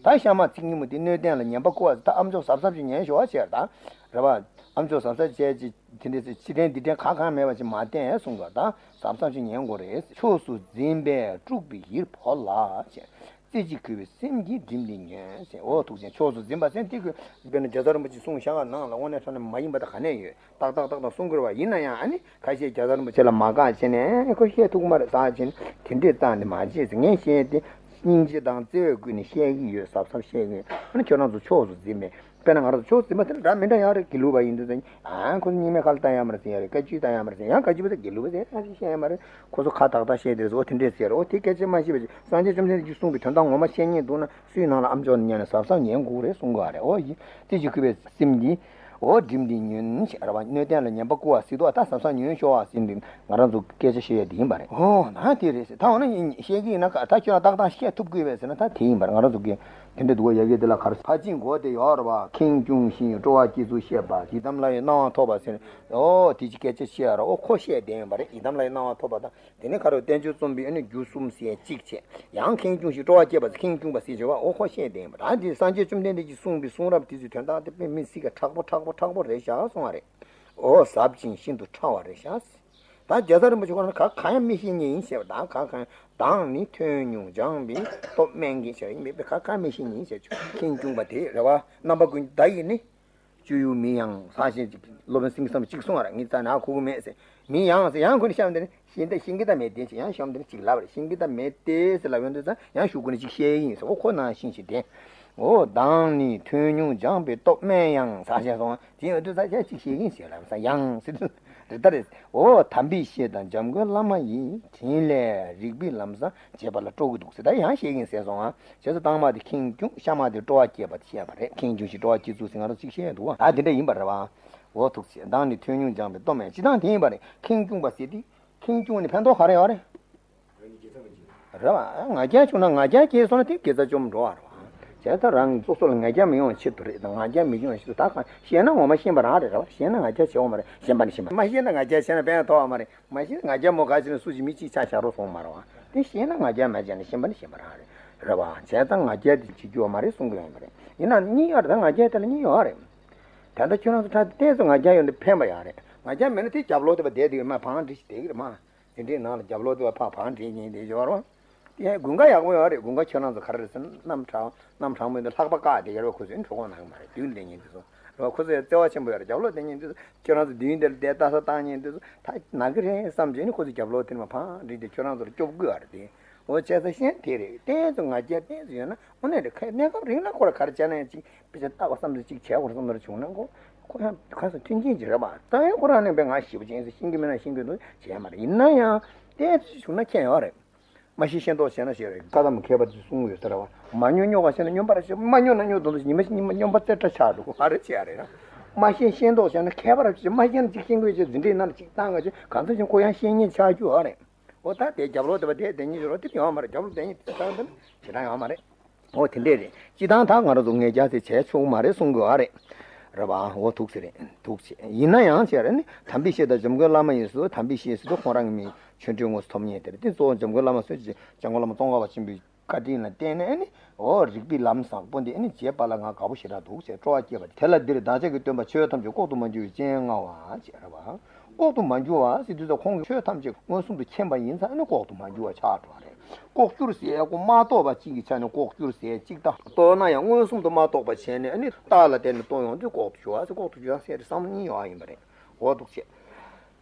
ད་ཤ་མ་ཚིག་སྙན་མོ་དེ་སྣོད་ལྡན་ལ་ཉན་པ་བསྐུར་བ་ཟེར། ད་ཨ་མཆོག་གཟབ་གཟབ་ཅིག་ཉན་ཤོག་ཟེར་ད། རེད་པ། ཨ་མཆོག་གཟབ་གཟབ་བྱས་ཅིག་དེ་འདྲས་ཟེར། ཕྱི་དྲན་འདི་དྲན་གང་གང་མེད་པ་ཅིག་མ་བསྟན་གསུང་གི་ད། གཟབ་གཟབ་ཅིག་ཉན་དགོས་རེད། ཕྱོགས་སུ་འཛིན་པས་དཀྲུགས་པའི་ཡིད་བོར་ལ་ཟེར། རྩེ་གཅིག་གུས་པའི་སེམས་ཀྱིས་བསྒྲིམས་ཏེ་ཉོན་ཟེར། འོ་ཐུགས་རྗེ་ཆེ། ཕྱོགས་སུ་འཛིན་པ་ཟེར་དེ་ཁོས་དཔེར་ན་རྒྱལ་ཚབ་རིན་པོ་ཆེས་གསུངས་བཞག་པ་ནང་ལ་དངོས་གནས་དྲང་གནས་མ་ཡིན་པ་ད་ག་ནས་ཡོད། ཏག་ཏག་ཏག་ཏག་གསུང་དགོས་རེད་པ། ཡིན་ན་ཡང་ཨ་ནི་ཁ་ཤས་རྒྱལ་ཚབ་རིན་པོ་ཆེ་ལ་མ་དགའ་བྱས་ནས་ཁོ་བཤད་ཐུབ་ཀྱི་མ་རེད་ཟེར་བྱས་ནས་དེ་འདྲས་བཏང་ནས་མ་བྱེད་ཟེར། ངས་བཤད་དེ་སྙིང་རྗེ་དང་བརྩེ་བས་བསྐུལ་ནས་བཤད་ཀྱི་ཡོད། གཟབ་གཟབ་བཤད་ཀྱི་ཡོད། ཨ་ནི་ཁྱོད་རང་ཚོ་ཕྱོགས་སུ་འཛིན་པས། དཔེར་ན་ང་རང་ཚོ་ཕྱོགས་སུ་འཛིན་པ་དེ་འདྲ་མི་འདྲ་ཡོད་རེད། དགེ་ལུགས་པ་ཡིན་དུས་ཙང་ཨ་ཁོ་ཚོ་རྙིང་མའི་ཁ་ལ་བལྟ་ཡ་མ་རེད་ཟེར་ཡ་རེད། བཀའ་བརྒྱུད་བལྟ་ཡ་མ་རེད་ཟེར། ཡང་བཀའ་བརྒྱུད་པ་དེ་དགེ་ལུགས་པ་ཟེར་ཡ་ཞིག་བཤད་ཡ་མ་རེད། ཁོ་ཚོ་ཁ་ཏག་ཏག་བཤད་དེ་རེད་ཟེར། འོ་དེ་སྐད་ཆ་མ་བཤད་པ་ཅིག་སངས་རྒྱས་བཅོམ་ལྡན་འདས་ཀྱིས་གསུངས་པའི་དོན་དག་ངོ་མ་བཤད་སྙིང་འདུག་ན། སུའི་ནང་ལ་ཨ་མཆོག་ནས་ཉན་ནས་གཟབ་གཟབ་ཉན་དགོས་རེད་གསུང་གི་ཨ་རེད། འོ་ཡིན། རྩེ་གཅིག་གུས་པའི་སེམས་ཀྱིས་འོ་བསྒྲིམས་ཏེ་ཉོན་ཞེས་རེད་པ། སྣོད་ལྡན་ལ་ཉན་པ་བསྐུར་བ་ཟེར་དུས་ཨ་ད་གཟབ་གཟབ་ཉོན་ཤོག་ཨ་ཟེར་འདི་ང་རང་ཚོ་སྐད་ཆ་བཤད་ཡ་དེ་ཡིན་པ་རེད། འོ་ན་དེ་རེད་ཟེར། ད་འོ་ན་ཡིན་བཤད་ཀྱི་ཡིན་ན་ད་ཁྱོད་རང་ཏག་ཏག་བཤད་ཐུབ་དགོས་པས་ཟེར་ན་ད་དེ་ཡིན་པ་རེད། ང་རང་ཚོ་གི་དེ་འདྲ་འདུག་བ། ཡ་གི་དེ་ལ་ག་རེ་ཕར་ཕྱིན་གོ་དེ་ཡོད་རེད་པ། ཁེངས་སྐྱུང་ཞིང་སྤྲོ་བ་སྐྱེ་ཚུལ་བཤད་པ། ཡི་དམ་ལྷ་ཡི་གནང་བ་ཐོབ་པ་ཟེར། འོ་དེ་ཅིག་སྐད་ཆ་བཤད་ར། འོ་ཁོ་བཤད་བསྡད་ཡོད་པ་རེད། ཡི་དམ་ལྷ་ཡི་གནང་བ་ཐོབ་པ་དང་། དེ་ནས་ཁ་རོག་བསྟན་བཅོས་རྩོམ་པའི་ཨ་ནི་རྒྱུ་གསུམ་ཟེར་གཅིག་བྱས། ཡང་ཁེངས་སྐྱུང་ཞིང་སྤྲོ་བ་སྐྱེས་པ་ཟེར། ཁེངས་སྐྱུང་བ་ཟེར་བྱས་པ། འོ་ཁོ་བཤད་བསྡད་ཡིན་པ། ད་འདི་སངས་རྒྱས་བཅོམ་ལྡན་འདས་ཀྱིས་གསུངས་པའི་གསུང་རབ་དེ་ཚོའི་དོན་དག་དེ་དཔེ་མི་སྲིད་ཀྱི་མཁྲེགས་པོ་མཁྲེགས་པོ་མཁྲེགས་པོ་རེད་ཤག་གསུང་བ་རེད། འོ་ཟབ་ཅིང་ཤིན་ཏུ་ཕྲ་བ་རེད་ཤག། ད་རྒྱལ་ཚབ་རིན་པོ་ཆེ་ཁོ་རང་ག་གང་ཡང་མི་ཤེས་མཁན་ཡིན་ཞེས་པ། ད་ག་གང་། མདངས་ནི་ཐོས་མྱོང་སྦྱངས་པའི་སྟོབས་དམན་གྱིས་ཞེས་ཡིན་པས། ག་གང་མི་ཤེས་མཁན་ཡིན་ཞེས་ཁེངས་སྐྱུང་བ་དེ་རེད་པ། རྣམ་པ་ཀུན་བརྡ་ཡིས་ནི། སྤྱོད་ཡུལ་མིན་ཡང་ཟེར་བྱས་ཅིག་སློབ་དཔོན་སེང་གེ་བསམ་གཅིག་གསུང་བ་རེད། ངའི་རྩ་ནས་ཧ་གོ་གི་མེད་ཟེར། མིན་ཡང་ཟེར། ཡང་ཁོ་ནི་གཤམ་དེ་ནི་ཤེས་འདི་ཤེས་ཀྱི་ད་མེད་དེ་ཟེར། ཡང་གཤམ་དེ་ནི་གཅིག་ལབ་པ་རེད། ཤེས་ཀྱི་ད་མེད་དེ་ཟེར་ལབ་ཡོང་དུས་ཙང་ཡང་ཤོག་གུ་ནི་གཅིག་བཤད་ཡིན་ཟེར། འོ་ཁོ་ནང་བཞིན་ཞིག་དེ། འོ་མདངས་ནི་ཐོས་མྱོང་སྦྱངས་པའི་སྟོབས་དམན་ཡང་ཟེར་བྱས་སོང་། དེ་ཡོང་དུས་ཙང་ཡང་གཅིག་བཤད་ཡིན་ཟེར་ལབ་ས་ཡང་ཟེར་དུས་རེད་ད་རེད། འོ་དམ་པའི་བཤེས་དང་འཇམ་མགོན་བླ་མ་ཡི། དྲིན་ལས་རིག་པའི་ལམ་བཟང་རྒྱས་པ་ལ་སྤྲོ་གི་འདུག་ཟེར། ད་ཡང་བཤད་ཡིན་ཟེར་སོང་ཨ། བྱས་ཙང་དང་མ་དེ་ཁེངས་སྐྱུང་། གཤམ་མ་དེ་སྤྲོ་བ་སྐྱེས་པ་དེ་བཤད་པ་རེད། ཁེངས་སྐྱུང་ཞིང་སྤྲོ་བ་སྐྱེ་ཚུལ་ཟེར་ང་རང་ཚིག་བཤད་འདུག་བ། ད་དེ་འདྲ་ཡིན་པ་རེད་བ། འོ་ཐུགས་ཆེ། མདངས་ནི་ཐོས་མྱོང་སྦྱངས་པའི་སྟོབས་མེད། སྤྱིར་བཏང་དེ་ཡིན་པ་རེད། ཁེངས་སྐྱུང་བ་ཟེར་དེ། ཁེངས་སྐྱུང་ནི་ཕན་ཐོགས་ག་རེ་ཡོད་རེད། རེད་བ། ང་རྒྱལ་བྱུང་ན་ང་རྒྱལ་སྐྱེས་སོང་ན་དེ་དགེ་རྩ་བཅོམ་འགྲོ་བ་རེད་བ། བྱས་ཙང་རང་སོ་སོ་ལ་ང་རྒྱལ་མི་ཡོང་བའི་ཆེད་དུ་རེད། ང་རྒྱལ་མི་ཡོང་བའི་ཆེད་དུ་ད་གང་ཤེས་ན་ངོ་མ་ཤེས་པ་རང་རེད། རེད་བ། ཤེས་ན་ང་རྒྱལ་བྱེད་འོང་མ་རེད། ཤེས་པ་ནི་ཤེས་པ། མ་ཤེས་ན་ང་རྒྱལ་བྱས་ན་ཕན་ཐོགས་པ་མ་རེད། མ་ཤེས་ན་ང་རྒྱལ་མོ་ག་ཅི་ནས་སུ་ཞིག་མི་གཅིག་ཆ་བཞག་རོགས་སོང་མ་རེད་བ། དེ་ཤེས་ན་ང་རྒྱལ་མེད་བྱས་ན་ཤེས་པ་ནི་ཤེས་པ་རང་རེད། རེད་བ། བྱས་ཙང་ང་རྒྱལ་དེ་བྱེད་རྒྱུ་ཡོད་མ་རེད་གསུང་གི་ཡོད་མ་རེད། ཡིན་ན་གཉིས་ཡོད་རེད། ད་ང་རྒྱལ་དེ་ལ་གཉིས་ཡོད་རེད། ད་ལྟ་ཁྱོད་རང་ཚོ་ཕྲག་ཏོག་ཙམ་ང་རྒྱལ་ཡོད་ན་ཕན་པ་ཡོད་རེད། ང་རྒྱལ་མེད་ན་དེ་རྒྱབ་ལོག་དེ་བ་བསྡད་དེ་མ་བང་སྒྲིག་བསྡད་ཀྱི་རེད་མ། དེ་འདྲའི་ནང་ལ་རྒྱབ་ལོག་དེ་བ་ཕར་བང་སྒྲིག་ཉན་དེ་ཡོད་རེད། དེ་དགུན་ཁ་ཡག་པོ་ཡོད་རེད། དགུན་ཁ་ཁྱོད་རང་ཚོ་ག་རེ་རེད་ཟེར་ན་གནམ་གྲང་གནམ་གྲང་མོ་ཡིན་དུས་ལྷགས་པ་བཀག་དེ་ཡར་བ་ཁོ་ཚོས་གྲོད་ཁོག་ན་གི་མ་རེད། མདུན་ལ་ཉན་དུས་སོ་རེད་བ། ཁོ་ཚོ་ཡང་བརྩེ་བ་ཆེན་པོ་ཡོད་རེད། རྒྱབ་ལོག་དེ་ཉན་དུས་སོ་ཁྱོད་རང་ཚོ་མདུན་དེ་ལ་བསྡད་ལྟ་ས་བཏང་ཉན་དུས་སོ་ད་ན་གི་རེད་བསམ་བྱས་ནས་ཁོ་ཚོས་རྒྱབ་ལོག་དེ་ནས་མ་བང་སྒྲིག་དེ་ཁྱོད་རང་ཚོ་ལ་སྐྱོབ་དགོས་ཡོད་རེད་དེ། འོ་བྱས་ཙང་ཤེས་དེ་རེད། ཏན་ཏན་ང་རྒྱལ་ཏན་ཏན་ཡོད་ན་དངོས་གནས་རེད། ཁ་གནས་སྐབས་རིང་ལ་ཁོ་ལ་ག་རེ་བྱས་ན་ཡང་ཅིག་དཔེ་ཆ་ལྟ་བ་བསམ་ཚུལ་ཅིག་བྱས་དགོས་བསམ་ཚུལ་བྱུང་ན་ཁོ་ཁོ་ཡང་ཁ་སང་མཐུན་རྐྱེན་ཅིག་རེད་པ། ད་ཡང་ཁོ་རང་ནས་དཔེ་ང་ཞེ་པོ་ཅིག་ཡིན་ཟེར་ཤེས་ཀྱི་མེད་ན་ཤེས་ཀྱི་འདུག་བྱས་མ་རེད། ཡིན་ན་ཡང་ཏན་ཏན་བྱུང་ན་ཁྱད་ཡོད་རེད། མ་ཤེས་ཤེས་མདོག་བྱས་ན་ཞེས་རེད། བཀའ་གདམས་མཁས་པ་དེ་གསུངས་ཡོད་ས་རེད་པ། མ་སྨྱོ་སྨྱོ་ག་བྱས་ན་སྨྱོན་པར་བྱེད། མ་སྨྱོ་ན་སྨྱོ་དོན་དུ་ཉི་མ་ཉི་མ་སྨྱོན་པ་རྩེ་བྲག་ཆགས་འགྲོ་གི་ཨ་རེད་བྱས་ཨ་རེད་ན། མ་ཤེས་ཤེས་མདོག་བྱས་ན་མཁས་པར་བྱེད། མ་ཤེས་ན་ཅིག་ཤེས་དགོས་བྱས་འཛིན་གྲྭའི་ནང་ལ་ཅིག་བཏང་ག་བྱས་གང་ཚ་ཞིག་ཁོ་ཡང་ཤེས་ཉེན་ཆགས་རྒྱུ་ཨ་རེད། འོ་ད་དེ་རྒྱབ་ལོག་དེ་བ་དེ་དེ་ཉིད་རོ་དེ་ཡོང་མ་རེད། རྒྱབ་ལོག་དེ་ཉིད་དེ་ད་དེ་ཞེ་དྲག་ཡོང་མ་རེད། འོ་དེ་འདྲས་རེད། སྤྱི་བཏང་ད་ང་རང་ཚོ་ངེད་ཅག་དེ་བྱས་ཆོག་མ་རེད་གསུང་དགོས་ཨ་རེད། རེད་པ། འོ་ཐུགས་སེ་རེད། ཐུགས་སེ་ཡིན་ན་ཡང་བྱས་རེད་ནི་དམ་པའི་བཤེས་དང་འཇམ་མགོན་བླ་མ་ཡིན་ཟེར། དམ་པའི་བཤེས་ཟེར་དུས་ཁོང་རང་གི་མིང་ཆོས་འབྲེལ་དངོས་སུ་ཐོབ་མཁན་དེ་རེད། དེ་གཙོ་བོ་འཇམ་མགོན་བླ་མ་ཟེར་གྱི་འཇམ་མགོན་བླ་མ་ཙོང་ཁ་པ་ཆེན་པོའི་ བཀའ་དྲིན་ལ་བརྟེན་ནས་ཨ་ནི་འོ་རིག་པའི་ལམ་བཟང་པོ་འདི་ཨ་ནི་བྱེད་པ་ལ་ང་དགའ་པོ་ཞེ་དྲག་འདུག་ཟེར་སྤྲོ་བ་སྐྱེས་པ་དེ་ལ། འདིར་བདག་ཅག་གི་སྟོན་པ་ཆོས་ཐམས་ཅད་ལྐོག་ཏུ་མ་གྱུར་པའི་སྤྱན་མངའ་བ་ཞེས་རེད་བ། ལྐོག་ཏུ་མ་གྱུར་བ་ཟེར་དུས་ཙམ་ཁོང་གིས་ཆོས་ཐམས་ཅད་མངོན་སུམ་དུ་མཁྱེན་པ་ཡིན་ཙང་ཨ་ནི་ལྐོག་ཏུ་མ་གྱུར་བ་ཆགས་འགྲོ་བ་རེད། ལྐོག་གྱུར་ཟེར་ཡ་ཁོ་མ་རྟོགས་པ་གཅིག་གི་ཆ་ནས་ལྐོག་གྱུར་ཟེར་གཅིག་དང་། རྟོགས་ན་ཡང་མངོན་སུམ་དུ་མ་རྟོགས་པ་བྱས་ནས་ཨ་ནི་རྟགས་ལ་བརྟེན་ནས་རྟོགས་ཡོང་དུས་ལྐོག་ཏུ་གྱུར་བ་ཟེར། ལྐོག་ཏུ་གྱུར་བ་ཟེར་དེ་བསམ་བློ་གཉིས་ཡོད་ཡིན་པ་རེད། འོ་འདུག་བྱས།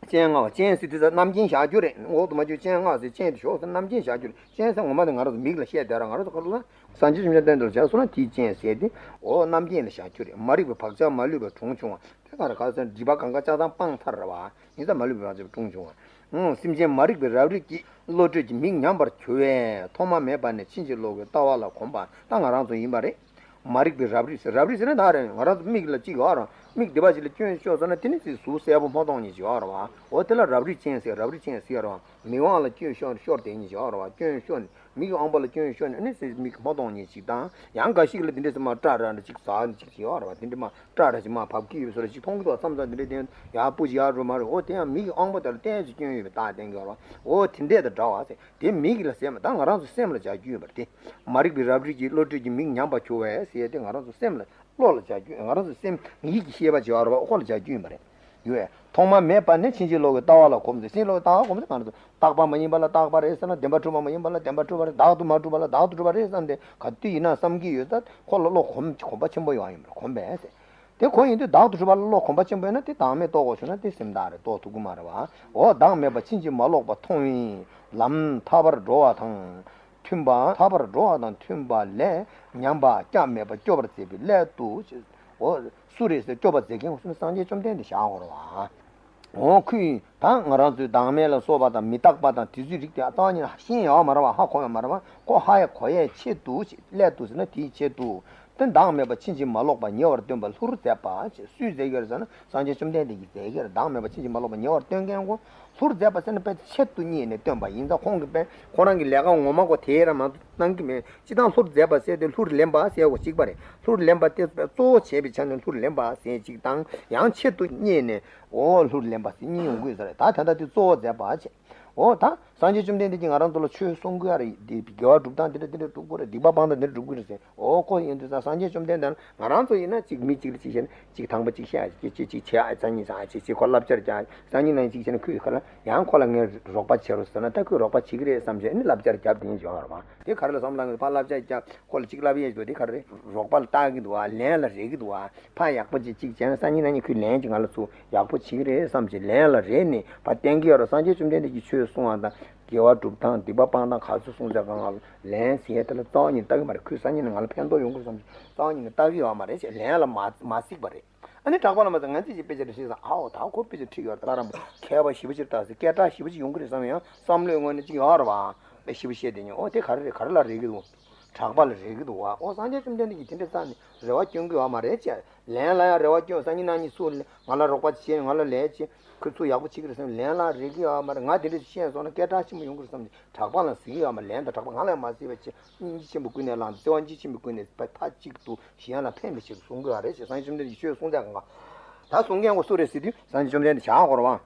སྤྱན་མངའ་བ། སྤྱན་ཟེར་དུས་ཙམ་རྣམ་མཁྱེན་བཞག་རྒྱུ་རེད། ལྐོག་ཏུ་མ་གྱུར་སྤྱན་མངའ་ཟེར། སྤྱན་དེ་ཞོག་ཟེར་རྣམ་མཁྱེན་བཞག་རྒྱུ་རེད། སྤྱན་ཟེར་ངོ་མ་དེ་ང་རང་ཚོ་མིག་ལ་ཤེས་བསྡད་ར། ང་རང་ཚོ་ཁ་ལ་སངས་རྒྱས་བཅོམ་ལྡན་འདས་ལ་བྱས་སོང་ན་དེའི་སྤྱན་ཟེར་དེ་འོ་རྣམ་མཁྱེན་ལ་བཞག་རྒྱུ་རེད། མ་རིག་པའི་བག་ཆགས་མ་ལུས་པའི་གྲོང་ཆུང་བ། དེ་ག་རེ་ག་ཟེར་ན་སྒྲིབ་པ་གང་ག་ཆ་ཚང་སྤངས་ཚར་རེད་བ། ཡིན་ཙང་མ་ལུས་པའི་བག་ཆགས་གྲོང་ཆུང་བ། ཨང་། སེམས་ཅན་མ་རིག་པའི་རབ་རིབ་ཀྱིས་བློ་གྲོས་ཀྱི་མིག་ཉམས་པར་གྱུར་པས་ཐོག་མ་མེད་པ་ནས་ཕྱིན་ཅི་ལོག་གི་ལྟ་བ་ལ་གོམས་པ། ད་ང་རང་ཚོ་ཡིན་པ་རེད། མ་རིག་པའི་རབ་རིབ་ཟེར། རབ་རིབ་ཟེར་ན་ད་རེད། ང་རང་ཚོ་མིག་ལ་གཅིག་ཡོད་རེད། མིག་སྡིག་པ་ཞིག་ལ་སྐྱོན་ཤོར་སོང་ན་དེ་ནི་ཅིག་གཟུགས་གསལ་པོ་མ་མཐོང་མཁན་ཅིག་ཡོད་རེད་བ། འོ་དེ་ལ་རབ་རིབ་ཅན་ཟེར། རབ་རིབ་ཅན་ཟེར་རེད་བ། མིག་དབང་ལ་སྐྱོན་ཤོར་ཤོར་བསྡད་མཁན་ཅིག་ཡོད་རེད་བ། སྐྱོན་ཤོར་ནས་མིག་གི་དབང་པོ་ལ་སྐྱོན་ཤོར་ནས་ཨ་ནི་ཟེར་མིག་མ་མཐོང་མཁན་ཅིག་དང་། ཡང་འགའ་ཞིག་ལ་དེ་འདྲ་ཟེར་མ་སྐྲ་ར་འདྲ་ཅིག་ཟག་ཅིག་ཅིག་ཡོད་རེད་བ། དེ་འདྲ་མ་སྐྲ་ར་ཅིག་མ་བབས་ཀྱི་ཡོད་པའི་བཟོ་འདྲ་ཅིག་མཐོང་གི་འདུག་བསམ་ཙང་དེ་འདྲ་དེ་ཡང་སྤུ་ཅིག་ཡར་འགྲོ་མ་རེད། འོ་དེ་ཡང་མིག་གི་དབང་པོ་དེ་ལ་ཏོག་ཙམ་སྐྱོན་ཡོད་པའི་རྟགས་བསྟན་གྱི་ཡོད་རེད་བ། འོ་དེ་འདྲ་དང་འདྲ་བ་ཟེར། དེ་མིག་ལ་ཟེར་མ། ད་ང་རང་ཚོ་སེམས་ལ་སྦྱར་རྒྱུ་ཡོད་པ་རེད་དེ། མ་རིག་པའི་རབ་རིབ་ཀྱིས་བློ་གྲོས་ཀྱི་མིག་ཉམས་པར་གྱུར་པས་ཟེར་ཡ་དེ་ང་རང་ཚོ་སེམས་ལ་བློ་ལ་སྦྱར་རྒྱུ། ང་རང་ཚོ་སེམས་ཡིད་ཀྱི་ཤེས་པ་བྱེད་པ་རེད་བ། ཁོ་ལ་སྦྱར་རྒྱུ་ཡིན་པ་རེད། ཡོད། ཐོག་མ་མེད་པ་ནས་ཕྱིན་ཅི་ལོག་གི་ལྟ་བ་ལ་གོམས་ཏེ། ཕྱིན་ཅི་ལོག་གི་ལྟ་བ་གོམས་ཏེ་ང་རང་ཚོ་རྟག་པ་མ་ཡིན་པ་ལ་རྟག་པ་རེད་ཟེར་ན། བདེན་པར་གྲུབ་པ་མ་ཡིན་པ་ལ་བདེན་པར་གྲུབ་པ་རེད། བདག་ཏུ་མ་གྲུབ་པ་ལ་བདག་ཏུ་གྲུབ་པ་རེད་བསམ་སྟེ་ག་དུས་ཡིན་ན་བསམ་གྱི་ཡོད་ཙང་ཁོ་ལ་བློ་གོམས་གོམས་པ་ཆེན་པོ་ཡོང་ཡིན་པ་རེད། གོམས་པས་ཟེར། དེ་ཁོ་ཡིན་དུས་བདག་ཏུ་གྲུབ་པ་ལ་བློ་གོམས་པ་ཆེན་པོ་ཡོད་ན་དེ་བདག་མེད་རྟོགས་དགོས་བྱུང་ན་དེ་སེམས་བདག་རེད། རྟོགས་ཐུབ་ཀྱི་མ་རེད་བ། འོ་བདག་མེད་པ་ཕྱིན་ཅི་མ་ལོག་པ་མཐོང་བའི་ལམ་ཐར་པར་འགྲོ་བ་དང་མཐུན་པ། ཐར་པར་འགྲོ་བ་དང་མཐུན་པ་ལས་ཉམས་པ་སྐྱབས་མེད་པ་སྐྱོབ་པར་མཛད་པའི་སླད་དུ། འོ་སུ་རེད་ཟེར། སྐྱོབ་པར་མཛད་མཁན་སུ་ན་སངས་རྒྱས་བཅོམ་ལྡན་འདས་བཞག་དགོས་རེད་བ། འོ་ཁོས་ད་ང་རང་ཚོའི་བདག་མེད་ལ་སོགས་པ་དང་མི་རྟག་པ་དང་དེ་ཚོའི་རིགས་དེ་རྩ་བ་ཉིད་ནས་ཤེས་ཡོད་མ་རེད་བ། ཧ་གོ་ཡོད་མ་རེད་བ། ཁོ་ཧ་ཡ་གོ་ཡའི་ཆེད་དུ་ཅིག་སླད་དུ་ཟེར་ན་དེའི་ཆེད་དུ། དེ་བདག་མེད་པ་ཕྱིན་ཅི་མ་ལོག་པ་ཉེ་བར་སྟོན་པ་ལྷུར་མཛད་པ་ཅེས། སུས་མཛད་ཀྱི་རེད་ཟེར་ན་སངས་རྒྱས་བཅོམ་ལྡན་འདས་ཀྱིས་མཛད་ཀྱི་རེད། བདག་མེད་པ་ཕྱིན་ཅི་མ་ལོག་པ་ཉེ་བར་སྟོན་མཁན་ཁོ་ལྷུར་མཛད་པ་ཟེར་ན་དཔེ་ཆེད་དུ་གཉེར་ནས་སྟོན་པ་ཡིན་ཙང་ཁོང་གིས་དཔེ་ཁོ་རང་གི་ལས་ཀ་ངོ་མ་ཁོ་དེ་རང་མ་གནང་གི་མེད། སྤྱིར་བཏང་ལྷུར་མཛད་པ་ཟེར་དེ་ལྷུར་ལེན་པ་ཟེར་བ་གཅིག་པ་རེད། ལྷུར་ལེན་པ་དེ་གཙོ་བོ་བྱས་པའི་ཆ་ནས་ལྷུར་ལེན་པ་ཟེར་གཅིག་དང་། ཡང་ཆེད་དུ་གཉེར་ནས་འོ་ལྷུར་ལེན་པ་ཟེར་གཉིས་ཡོང་གི་ཡོད་ས་རེད། ད་ད་ལྟ་དེ་གཙོ་བོ་མཛད་པ་བྱས། འོ་ད་སངས་རྒྱས་བཅོམ་ལྡན་འདས་ཀྱིས་ང་རང་ཚོ་ལ་ཆོས་གསུང་གི་ཡ་རེད། དེ་དགེ་བ་སྒྲུབ་སྟངས་དེ་འདྲ་དེ་འདྲ་སྒྲུབ་དགོས་རེད། སྡིག་པ་སྤང་སྟངས་དེ་འདྲ་སྒྲུབ་དགོས་རེད་ཟེར། འོ་ཁོ་ཡིན་དུས་ཙང་སངས་རྒྱས་བཅོམ་ལྡན་འདས་ལ་ང་རང་ཚོ་ཡིན་ན་གཅིག་མི་གཅིག་ལ་གཅིག་བཤད་ན་གཅིག་གཅིག་དང་པོ་གཅིག་བཤད། གཅིག་གཅིག་བྱེད་ཨ་སང་ཉིན་སང་གཅིག་གཅིག་ཁོ་བསླབ་བྱར་རྒྱག་སང་ཉིན་གནངས་གཅིག་བྱས་ན་ཁོས་ཁོ་ལ་ཡང་ཁོ་ལ་ངས་རོགས་པ་བྱེད་རོགས་ཟེར་ན་ད་ཁོས་རོགས་པ་བྱེད་ཀྱི་རེད་བསམ་བྱས་ནི་བསླབ་བྱར་རྒྱབ་དེ་ཡིན་བྱུང་བ་རེད་བ། དེ་ག་རེ་ལ་བསམ་བློ་ངས་ཕར་བསླབ་བྱར་རྒྱབ། ཁོ་ལ་གཅིག་བསླབ་ཡས་འདུག་དེ་ག་རེ་རེད། རོགས་པ་ལ་བལྟ་གི་འདུག་བ། ལན་ལ་རེག་གི་འདུག་བ། ཕར་ཡག་པོ་ཅིག་ཅིག་བྱས་ན་སང་ཉིན་གནངས་ཉིན་ཁོས་ལན་ཅིག་ང་ལ་ཚུར་ཡག་པོ་བྱེད་ཀྱི་རེད་བསམ་བྱས་ལན་ལ་རེག་ནས་ཕར་བསྟན་གྱི་ཡོད་རེད། སངས་རྒྱས་བཅོམ་ལྡན་འདས་ཀྱིས་ཆོས་གསུང་བ་དང་དགེ་བ་སྒྲུབ་སྟངས་སྡིག་པ་སྤང་སྟངས་ག་ཚོད་གསུང་ཚར་ག་ང་ལ་ལན་ཟེར་ཡས་དེ་ལ་རྩ་བ་ཉིད་ལྟ་གི་མ་རེད། ཁོས་སང་ཉིན་ང་ལ་ཕན་ཐོགས་ཡོང་གི་རེད་བསམ་བྱས་རྩ་བ་ཉིད་ནས་ལྟ་གི་ཡོད་མ་རེད་ཅེས་ལན་ལ་མ་མ་གཟིགས་པ་རེད། ཨ་ནི་གྲགས་པ་ལ་མ་ཟད་ང་ཚོས་ཅིག་དཔེ་ཆ་རེ་བཤད་ཙང་། ཨའོ་ད་ཁོ་དཔེ་ཆ་ཁྲིད་ཡོད་རེད། ད་རང་མཁས་པ་ཞེ་པོ་ཅིག་རེད་ད་ཟེར་སྐད་གྲགས་ཞེ་པོ་ཅིག་ཡོང་གི་རེད་བསམ་ཡང་བསམ་བློའི་ངོས་ནས་ཅིག་ཡོད་རེད་བ། དཔེ་ཞེ་པོ་བཤད་དེ་ཉོན། ཨོ་དེ་ག་རེ་རེད། ག་རེ་ལ་རེག་གི་འདུག་གྲགས་པ་ལ་རེག་གི་འདུག་བ། ཨོ་སངས་རྒྱས་བཅོམ་ལྡན་འདས་ཀྱིས་དེ་འདྲ་རྩ་ནས་རེ་བ་སྐྱོན་གྱི་ཡོད་མ་རེད་ཅེས་ལན་ལ་ཡང་རེ་བ་སྐྱོན། སང་ཉིན་གནངས་ཉིན་ཚུར་ང་ལ་རོགས་པ་བྱེད། ང་ལ་ལན་བྱེད། ཁོས་ཚུར་ཡག་པོ་བྱེད་ཀྱི་རེད་བསམ་ལན་ལ་རེག་གི་ཡོད་མ་རེད། ང་དེ་འདྲ་ཞིག་བཤད་སོང་ན་སྐད་གྲགས་ཆེན་པོ་ཡོང་གི་རེད་བསམ་ནས་གྲགས་པ་ལ་གཟིགས་ཀྱི་ཡོད་མ་རེད། ལན་དང་གྲགས་པ་ང་ལ་ཡང་མ་གཟིགས་པ་བྱས་སྙིང་རྗེ་ཆེན་པོ་ཀུན་ནས་བསླངས་ཏེ་བརྩེ་བ་འཇིགས་ཆེན་པོའི་ཀུན་ནས་མཐའ་གཅིག་ཏུ་གཞན་ལ་ཕན་པའི་ཕྱིར་གསུང་གི་ཡོད་རེད་ཅེས་སངས་རྒྱས་བཅོམ་ལྡན་འདས་ཀྱིས་ཆོས་གསུང་མཛད་གང་ག། ད་གསུང་མཁན་གོ་སུ་རེད་ཟེར་དུས་སངས་རྒྱས་བཅོམ་ལྡན་འདས་བཞག་དགོས་རེད་བ།